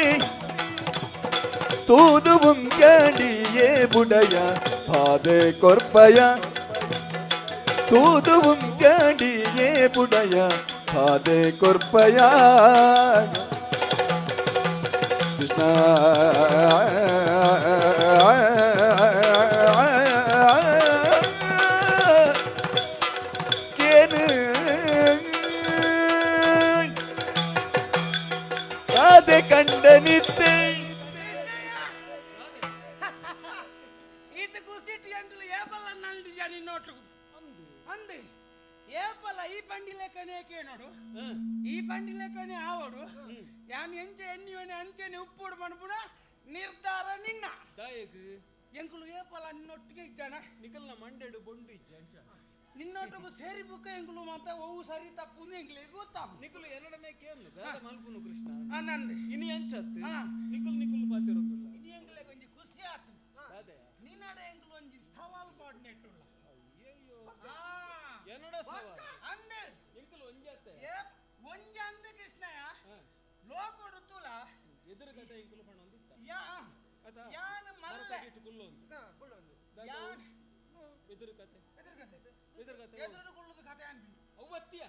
ತೂದು ಮುಂತ್ಯಡಿಯೇ ಬುಡಯ ಬಾದೆ ಕೊರ್ಪಯ ತೂದು ಮುಂತ್ಯಡಿಯೇ ಬುಡಯ ಬಾದೆ ಕೊರ್ಪಯ ಕೃಷ್ಣ ಕೇನು ರಾಧೆ ಕಂಡನಿತ್ತೆ ಈತ ಕುಸಿಟ್ ಎಂಟಲು ಏಪಲ್ಲ ನಲ್ದಿಜ ನಿನ್ನೊಟ್ಟು ಅಂದೆ ಏಪಲ್ಲ ಈ ಬಂಡಿ ಲೆಕ್ಕನೆ ನೋಡು ಈ ಬಂಡಿ ಲೆಕ್ಕನೆ ಆವಡು ಯಾನ್ ಎಂಚೆ ಎನ್ನಿವನೆ ಅಂಚೆನೆ ಉಪ್ಪುಡು ಮನ್ಪುಣ ನಿರ್ಧಾರ ನಿನ್ನ ದಾಯಕ್ ಎಂಕುಲು ಏಪಲ್ಲ ನಿನ್ನೊಟ್ಟಿಗೆ ಇಜ್ಜಣ ನಿಕಲ್ನ ಮಂಡೆಡು ಬೊಂಡು ಇಜ್ಜ ಅಂಚ ನಿನ್ನೊಟ್ಟಿಗೂ ಸೇರಿ ಬುಕ್ಕ ಎಂಕುಲು ಮಾತ ಒವು ಸರಿ ತಪ್ಪು ಎಂಕ್ಲೆ ಗೊತ್ತಾಪು ನಿಕುಲು ಎರಡನೇ ಕೇನು ದಾದ ಮಲ್ಪುನು ಕೃಷ್ಣ ನಂದೆ ಇನಿ ಅಂಚತ್ತು ಹಾ. ನಿಕುಲು ನಿಕುಲು ಪಾತಿರೋದಿಲ್ಲ ಇನಿ ಎಂಕ್ಲೆ ಒಂಜಿ ಖುಷಿ ಆತು ದಾದಯ ನಿನ್ನಡ ಎಂಕುಲು ಒಂಜಿ ಸವಾಲ್ ಪಾಡ್ನೆಟ್ಟುಲ್ಲ ಅಯ್ಯಯ್ಯೋ ಆ ಎನ್ನಡ ಸವಾಲ್ ಅಂದೆ ಎಂಕುಲು ಒಂಜಾತೆ ಏ ಒಂಜಿ ಅಂದ ಕೃಷ್ಣಯ್ಯ ಲೋಕೊಡು ತುಲ ಎದುರು ಕತೆ ಎಂಕುಲು ಪಣೊಂದಿತ್ತ ಯಾ ಅತಾ ಯಾನ್ ಮಲ್ಲೆ ಮರತ ಕುಲ್ಲೊಂದು ಯಾನ್ ಎದುರು ಕತೆ ಎದುರು ಕತೆ ಎದುರು ಕುಳ್ಳುದು ಕತೆ ಅನ್ಪಿ ಅವ್ವತ್ತಿಯ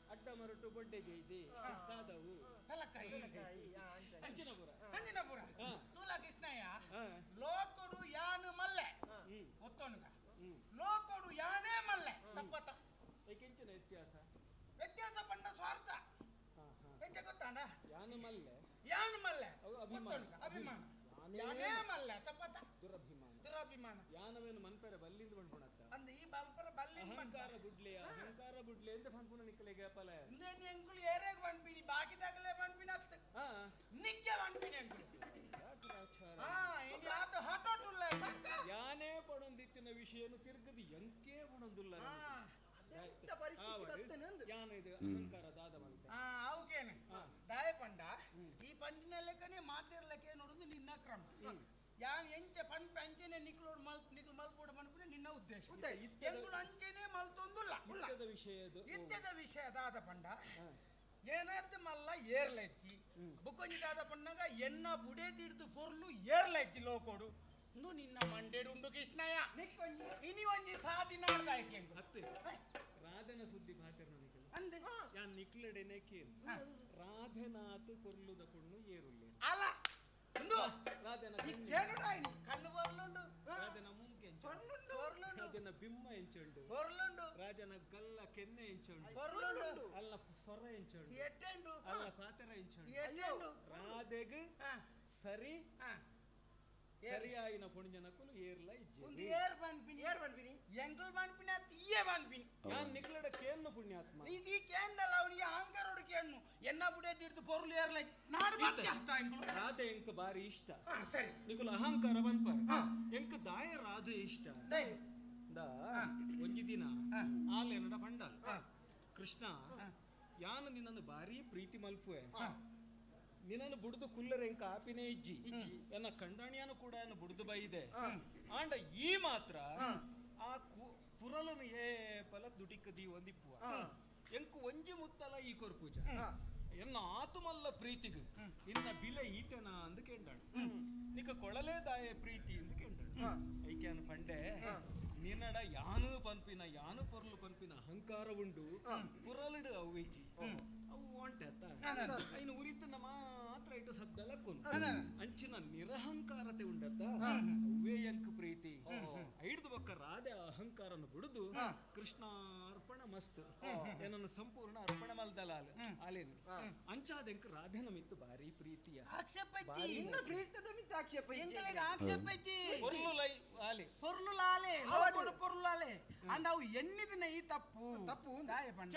ಅಡ್ಡ ಮರಟು ಬೊಡ್ಡೆ ಜೈದೆ ದಾದವು ಕಲಕಾಯಿ ಅಂಚಿನಪುರ ಅಂಜಿನಪುರ ಹಾ. ತುಲ ಕೃಷ್ಣಯ್ಯ ಹಾ. ಲೋಕೊಡು ಯಾನು ಮಲ್ಲೆ ಒತ್ತೊನುಗ ಲೋಕೊಡು ಯಾನೇ ಮಲ್ಲೆ ತಪ್ಪತ್ತ ಏಕೆಂಚಿನ ವ್ಯತ್ಯಾಸ ವ್ಯತ್ಯಾಸ ಪಂಡ ಸ್ವಾರ್ಥ ಹಾ ಹಾ ಎಂಚ ಗೊತ್ತಾಂಡ ಯಾನು ಮಲ್ಲೆ ಯಾನು ಮಲ್ಲೆ ಅವು ಅಭಿಮಾನ. ಒತ್ತೊನುಗ, ಅಭಿಮಾನ ಯಾನೇ ಯಾನೇ ಮಲ್ಲೆ ತಪ್ಪತ್ತ ದುರಭಿಮಾನ ದುರಭಿಮಾನ ಯಾನವೇನು ಮನ್ಪೆರೆ ಬಲ್ಲಿಂದ ಬಂಡ್ಪುಣತ್ತ ಅಂದ ಈ ಬಲ್ಪರ ಬಲ್ಲಿಂದ ಅಹಂಕಾರ ಬುಡ್ಲೆ ಅಹಂಕಾರ ಬುಡ್ಲೆ ಅಂತ ಪನ್ಪುನ ನಿಕ್ಕಲೆಗೆ ಫಲ ಇಂದೇನು ಎಂಕುಲು ಏರೇಗ್ ಪನ್ಪಿನಿ ಬಾಕಿದಾಗಲೇ ಪನ್ಪಿನ ಅತ್ತು ಹಾ ನಿಕ್ಕೆ ಪನ್ಪಿನಿ ಎಂಕುಲು ಯಾಕೆ ಹಾ ಇನ್ನು ಆತ ಹಠೋಟುಲ್ಲ ಯಾನೇ ಪಡೊಂದಿತ್ತಿನ ವಿಷಯನು ತಿರ್ಗದು ಎಂಕೇ ಪಡೊಂದುಲ್ಲ ಹಾ ಯಾನ ಇದು ಅಹಂಕಾರ ದಾದ ಮಲ್ತೆ ಆ ಅವಕೇನೆ ದಾಯ ಪಂಡ ಈ ಪಂಡಿನ ಲೆಕ್ಕನೆ ಮಾತಿರ್ಲೆಕ್ಕೆ ನೋಡುದು ನಿನ್ನ ಕ್ರಮ ಯಾನ್ ಎಂಚ ಪಂಪ ಅಂಚೆನೆ ನಿಕ್ಲೋಡ್ ಮಲ್ ನಿಕ್ಲು ಮಲ್ಪೋಡು ಪನ್ಪಿನ ನಿನ್ನ ಉದ್ದೇಶ ಎಂಕುಲು ಅಂಚೆನೆ ಮಲ್ತೊಂದುಲ್ಲ ಇತ್ತದ ವಿಷಯದು ಇತ್ಯದ ವಿಷಯ ದಾದ ಪಂಡ ಏನಾಡ್ದು ಮಲ್ಲ ಏರ್ಲೆಚ್ಚಿ ಬುಕ್ಕೊಂಜಿ ದಾದ ಪಣ್ಣಗ ಎನ್ನ ಬುಡೆ ತಿಡ್ದು ಪೊರ್ಲು ಏರ್ಲೆಚ್ಚಿ ಲೋಕೋಡು ನು ನಿನ್ನ ಮಂಡೇಡು ಉಂಡು ಕೃಷ್ಣಯ್ಯ ಇನಿ ಒಂಜಿ ಸಾದಿ ನಾಡ್ದಾಯ್ಕೆ ಅತ್ತೆ ರಾಧನ ಸುದ್ದಿ ಪಾತಿರ್ನ ನಿಕಲು ಅಂದೆ ಯಾನ್ ನಿಕ್ಲಡೆನೆ ಕೇನು ರಾಧನಾಥ್ ಪೊರ್ಲುದ ಪೊಣ್ಣು ಏರುಲ್ಲೆ ಅಲ್ಲ ಇಂದು ರಾಧನ ಈ ಕೇಳುಡಾಯ್ನಿ ಕಣ್ಣು ಬರ್ಲುಂಡು ರಾಧನ ಮುಂಕೆ ಅಂಚ ಪೊರ್ಲುಂಡು ಪೊರ್ಲುಂಡು ರಾಜನ ಬಿಮ್ಮ ಎಂಚುಂಡು ಪೊರ್ಲುಂಡು ರಾಜನ ಗಲ್ಲ ಕೆನ್ನೆ ಎಂಚುಂಡು ಪೊರ್ಲುಂಡು ಅಲ್ಲ ಸೊರ ಎಂಚುಂಡು ಎಟ್ಟೆಂಡು ಅಲ್ಲ ಪಾತೆರ ಎಂಚುಂಡು ಎಟ್ಟೆಂಡು ರಾಧೆಗ್ ಸರಿ ಸರಿಯಾಯಿನ ಪುಣ್ಯನಕುಲು ಏರ್ಲ ಒಂದು ಇಜ್ಜೆ ಏರ್ ಪನ್ಪಿನಿ ಏರ್ ಪನ್ಪಿನಿ ಎಂಕುಲ್ ಪನ್ಪಿನಿ ಅತ್ ಈಯೆ ಪನ್ಪಿನಿ ಯಾನ್ ನಿಕ್ಲಡ ಕೇನ್ನು ಪುಣ್ಯಾತ್ಮ ಈಗ ಈ ಕೇಂಡಲ್ಲ ಅವನಿಗೆ ಅಹಂಕಾರೋಡು ಕೇಣ್ಣು ಎನ್ನ ಬುಡೆ ತಿರ್ದು ಪೊರ್ಲು ಏರ್ಲ ನಾಡು ಮತ್ತೆ ಅರ್ಥ ಎಂಕುಲು ರಾಧೆ ಎಂಕ್ ಬಾರಿ ಇಷ್ಟ ಹಾ ಸರಿ ನಿಕುಲು ಅಹಂಕಾರ ಪನ್ಪಾರ ಎಂಕ್ ದಾಯ ರಾಧೆ ಇಷ್ಟ ದೈ the ಒಂಜಿ ದಿನ ಆಲೆನಡ ಪಂಡಾಲ್ ಕೃಷ್ಣ ಯಾನು ನಿನ್ನನ್ನು ಭಾರಿ ಪ್ರೀತಿ ಮಲ್ಪುವೆ ನಿನ್ನನ್ನು ಬುಡ್ದು ಕುಲ್ಲರೆ ಎಂಕ ಆಪಿನೇ ಇಜ್ಜಿ ಎನ್ನ ಕಂಡಾಣಿಯಾನು ಕೂಡ ಎನ್ನ ಬುಡ್ದು ಬೈದೆ ಆಂಡ ಈ ಮಾತ್ರ ಆ ಪುರಲನು ಏಪಲ ದುಡಿಕ ದೀ ಒಂದಿಪ್ಪುವ ಎಂಕು ಒಂಜಿ ಮುತ್ತಲ ಈ ಕೊರ್ಪೂಜ ಎನ್ನ ಆತುಮಲ್ಲ ಪ್ರೀತಿಗು ನಿನ್ನ ಬಿಲೆ ಈತೆನ ಅಂದು ಕೇಂಡಾಳು ನಿಕ ಕೊಳಲೇ ದಾಯ ಪ್ರೀತಿ ಎಂದು ಕೇಂಡಾಳು ಐಕ್ಯಾನ ಪಂಡೆ ನಿನ್ನಡ ಯಾನು ಪನ್ಪಿನ ಯಾನು ಪೊರ್ಲು ಪನ್ಪಿನ ಅಹಂಕಾರ ಉಂಡು ಪುರಲಿಡು ಅವು ಇಜ್ಜಿ ಅವು ಒಂಟೆ ಅತ್ತ ಐನು ಉರಿತನ ಮಾತ್ರ ಇಟ್ಟು ಸದ್ದಲ ಕೊನು ಅಂಚಿನ ನಿರಹಂಕಾರತೆ ಉಂಡತ್ತ ಅವೇ ಎಂಕ್ ಪ್ರೀತಿ ಐಡ್ದು ಬೊಕ್ಕ ರಾಧೆ ಅಹಂಕಾರನು ಬಿಡುದು ಕೃಷ್ಣ ಅರ್ಪಣ ಮಸ್ತ್ ಏನನ್ನು ಸಂಪೂರ್ಣ ಅರ್ಪಣೆ ಮಲ್ದಲ ಆಲೇನು ಅಂಚಾದೆಂಕ್ ರಾಧೆನ ಮಿತ್ತು ಭಾರಿ ಪ್ರೀತಿಯ ಆಕ್ಷೇಪ ಐತಿ ನಿನ್ನ ಪ್ರೀತಿದ ಮಿತ್ತ ಆಕ್ಷೇಪ ಇಜ್ಜಿ. ಎಂಕಲೆಗ್ ಆಕ್ಷೇಪ ಐತಿ ಪೊರ್ಲು ಲೈ ಆಲೆ ಪೊರ್ಲು ಲಾಲೆ ಲೋಕೊಡು ಪೊರ್ಲು ಲಾಲೆ ಅಂಡ ಅವು ಎನ್ನಿದಿನ ಈ ತಪ್ಪು ತಪ್ಪು ದಾಯ ಪಂಡ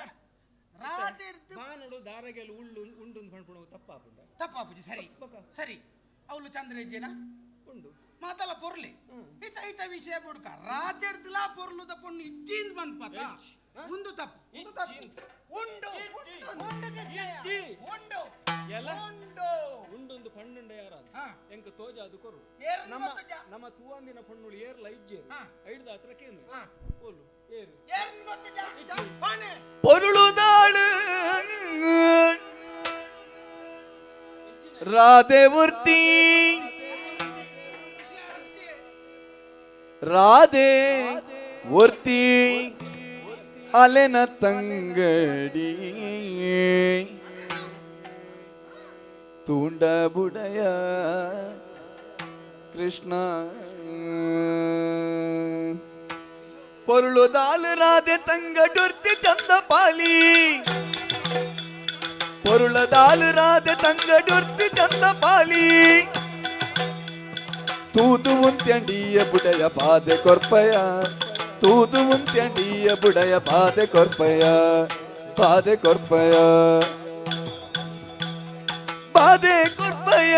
ರಾಧೆ ಇರ್ದು ಬಾನೋಡು ದಾರಗೆಲ್ ಉಳ್ಳು ಉಂಡು ಪಣ್ಪುಣವು ತಪ್ಪಾಪುಂಡ ತಪ್ಪಾಪುಜಿ ಸರಿ ಬೊಕ ಸರಿ ಅವಳು ಚಂದ್ರಜ್ಜನ ಉಂಡು ಮಾತಲ್ಲ ಪೊರ್ಲಿ ಈತ ಈತ ವಿಷಯ ಬುಡ್ಕ ರಾತೆಡ್ದಲಾ ಪೊರ್ಲುದ ಪೊಣ್ಣು ಇಜ್ಜಿಂದ್ ಪನ್ಪತ ಉಂದು ತಪ್ಪು ಉಂದು ತಪ್ಪು. ಉಂಡು ಇಜ್ಜಿ. ಉಂಡು ಕೃಷ್ಣಯ್ಯ. ಇಜ್ಜಿ. ಉಂಡು ಎಲ್ಲ? ಉಂಡು ಉಂಡೊಂದು ಪಣ್ಣುಂಡ ಯಾರ ಹಾ. ಎಂಕ ತೋಜ ಅದು ಕೊರು ಏರ್ನ ನಮ್ಮ ಗೊತ್ತುಜ? ನಮ್ಮ ತೂವಂದಿನ ಪಣ್ಣುಳು ಏರ್ಲ ಇಜ್ಜೆ ಹಾ. ಐಡ್ದ ಹತ್ರ ಕೇನು ಹಾ. ಓಲು ಏರು ಏರ್ನ ಗೊತ್ತುಜ? ಪಾಣೆ. பொருளுதாளு ರಾಧೆ ಮೂರ್ತಿ ರಾಧೆ ಮೂರ್ತಿ ಅಲೆನ ತಂಗಡಿ ತೂಂಡ ಬುಡಯ ಕೃಷ್ಣ பொருளுதாலு ராதே தங்கடுர்த்தி சந்த பாலி பொருளதாலு ராதே தங்கடுர்த்தி ಚಂದ ಪಾಲಿ ತೂದು ಉಂತ್ಯಂಡಿಯ ಬುಡಯ ಬಾಧೆ ಕೊರ್ಪಯ ತೂದು ಉಂತ್ಯಂಡಿಯ ಬುಡಯ ಬಾಧೆ ಕೊರ್ಪಯ ಬಾಧೆ ಕೊರ್ಪಯ ಬಾಧೆ ಕೊರ್ಪಯ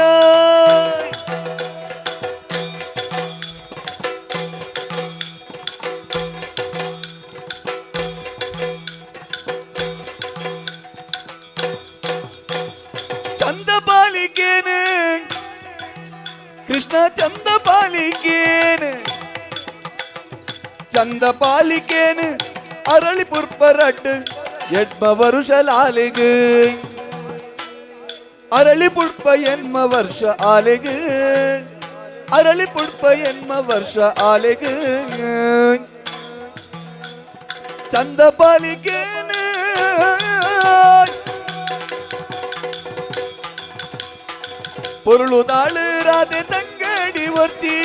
ಚಂದ ಪಾಲಿಕೇನೆ ಕೃಷ್ಣ ಚಂದ ಪಾಲಿಕೇನೆ ಚಂದ ಪಾಲಿಕೇನು ಅರಳಿ ಪುರ್ಪರಟ್ಟು ಎಡ್ಮ ವರುಷ ಲಾಲಿಗು ಅರಳಿ ಪುಷ್ಪ ಎನ್ಮ ವರ್ಷ ಆಲೆಗು ಅರಳಿ ಪುಷ್ಪ ಎನ್ಮ ವರ್ಷ ಆಲೆಗು ಚಂದ ಪಾಲಿಕೇನು பொருளுதாளு ராதே தங்கடி ஒர்த்தி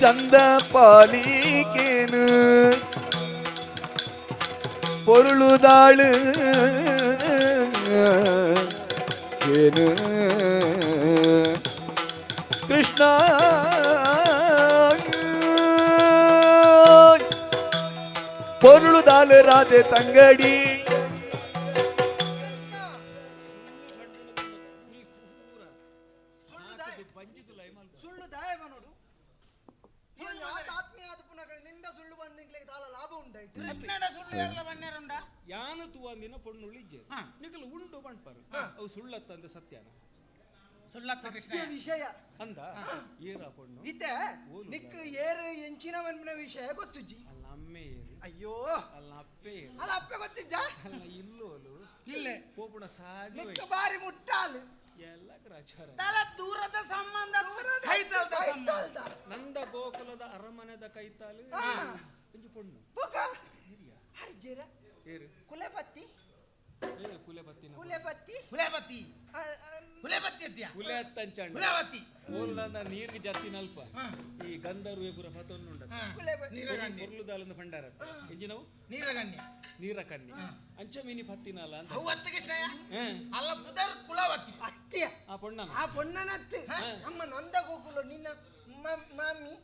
ಚಂದ ಪಾಲಿಕೇನು பொருளுதாளு ಏನು ಕೃಷ್ಣ பொருளுதாளு ராதே ತಂಗಡಿ ಸುಳ್ಳು ದಾಯ ಮನೋಡು ಆತ ಆತ್ಮೀಯ ಆದ ಪುನಃ ನಿಂದ ಸುಳ್ಳು ಬಂದು ದಾಲ ಲಾಭ ಉಂಟಾಯ್ತು ಕೃಷ್ಣಡ ಸುಳ್ಳು ಏರ್ಲ ಬನ್ನೇರುಂಡ ಯಾನು ತೂವಂದಿನ ಪೊಣ್ಣುಳು ಇಜ್ಜೆ ಹಾ. ನಿಕಲು ಉಂಡು ಪಣ್ಪಾರು ಅವು ಸುಳ್ಳತ್ತಂದ ಸತ್ಯನ ಸುಳ್ಳತ್ತ ಕೃಷ್ಣ ಸತ್ಯ ವಿಷಯ ಅಂದ ಏರ ಪೊಣ್ಣು ಇತ್ತೆ ನಿಕ್ ಏರು ಎಂಚಿನ ಮನ್ಪಿನ ವಿಷಯ ಗೊತ್ತುಜ್ಜಿ ಅಲ್ಲ ಅಮ್ಮೆ ಏರು ಅಯ್ಯೋ ಅಲ್ಲ ಅಪ್ಪೆ ಏರು ಅಲ್ಲ ಅಪ್ಪೆ ಗೊತ್ತಿದ್ದ ಅಲ್ಲ ಇಲ್ಲೋಲು ಇಲ್ಲೇ ಪೋಪುಣ ಸಾದಿ ನಿಕ್ ಬಾರಿ ಮುಟ್ಟಾಲು ಎಲ್ಲ ಗ್ರಾಚಾರ ತಲ ದೂರದ ಸಂಬಂಧ ಕೈತಲ್ದ ಸಂಬಂಧ ಕೈತಲ್ದ. ನಂದ ಗೋಕುಲದ ಅರಮನೆದ ಕೈತಾಲು ಒಂಜಿ ಪೊಣ್ಣು ಬೊಕ ಏರಿಯಾ ಹರ್ಜೇರ ಏರು ಕುಲೆಪತ್ತಿ ಏ ಕುಲೆ ಬತ್ತಿನ ಕುಲೆಪತ್ತಿ ಕುಲೇಪತಿ ಕುಲೆಬತ್ತಿ ಅತ್ಯ ಕುಲೆ ಅತ್ತಂಚಂಡ ಕುಲವತಿ ಓಲ್ನ ನೀರಿಗೆ ಜತ್ತಿನಲ್ಪ ಈ ಗಂಧರ್ವೆ ಪೂರ ಪತೊಂದುಂಡ ನೀರಗನ್ಯ ಪೊರ್ಲುದಾಲಂದ ಭಂಡಾರ ಎಂಜಿನವು ನೀರಗನ್ಯ ನೀರ ಕಣ್ಣಿ ಅಂಚ ಮೀನಿ ಪತ್ತಿನಲ್ಲ ಅಂತ ಅವು ಅತ್ತ ಕೃಷ್ಣಯ್ಯ ಅಲ್ಲ ಪುದರ್ ಕುಲವತಿ ಅತ್ತೆಯ ಆ ಪೊಣ್ಣನ ಆ ಪೊಣ್ಣನತ್ತು ಅಮ್ಮ ನೊಂದ ಗೋಕುಲು ನಿನ್ನ ಮಾಮಿ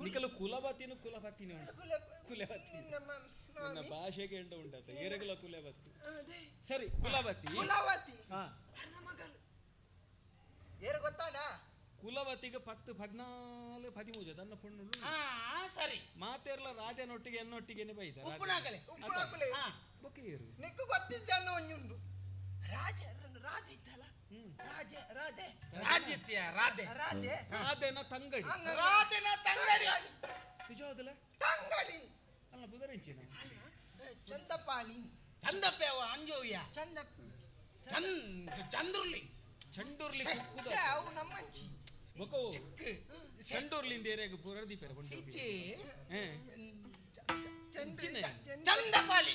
ನಿಕಲು ಕುಲಬತ್ತಿನ ಕುಲಬತ್ತಿನ ಉಂಟು ಕುಲಬತ್ತಿ ನಿನ್ನ ನನ್ನ ಮಾಮಿ ಭಾಷೆಗೆ ಎಂಡ ಉಂಡತ್ತ ಏರಗಲ ಕುಲಬತ್ತಿ ಅದೇ ಸರಿ ಕುಲಬತ್ತಿ ಕುಲವತಿ ಹಾ ಅರ್ನ ಮಗಲ್ ಏರು ಗೊತ್ತಾಡ ಕುಲವತಿಗೆ 10 14 13 ತನ್ನ ಪೊಣ್ಣುಳು ಹಾ ಸರಿ ಮಾತೇರ್ಲ ರಾಜನೊಟ್ಟಿಗೆ ಎನ್ನೊಟ್ಟಿಗೆನೆ ಬೈದ ಉಪ್ಪುನಾಗಲೆ ಉಪ್ಪುನಾಕುಲೆ ಹಾ ಬೊಕ್ಕೆ ಏರು ನಿಕ್ಕು ಗೊತ್ತಿದ್ದ ಅನ್ನೋ ಒಂಜುಂಡು ರಾಜ ರಾಜ ಇತ್ತಲ್ಲ ರಾಜ ರಾಜೆ ರಾಜ್ಯತ್ಯ ರಾಧೆ ರಾಜೆ ರಾಧೆನ ತಂಗಡಿ ರಾಧೆನ ತಂಗಡಿ ನಿಜವಾದಲ್ಲ ತಂಗಡಿ ಅಲ್ಲ ಬುದರೆಂಚಿನ ಚಂದಪಾಲಿ ಚಂದಪ್ಪ ಅವ ಅಂಜೋಯ್ಯ ಚಂದ ಚಂದ್ ಚಂದ್ರುಲಿ ಚಂಡೂರ್ಲಿ ಕುಕ್ಕುದ ಛೆ, ಅವು ನಮ್ಮಂಚಿ ಬೊಕೋ ಚಂಡೂರ್ಲಿಂದ ಏರಿಯಾಗ ಪೂರ ದೀಪರ ಇಚ್ಚಿ ಚಂದ್ರ ಚಂದಪಾಲಿ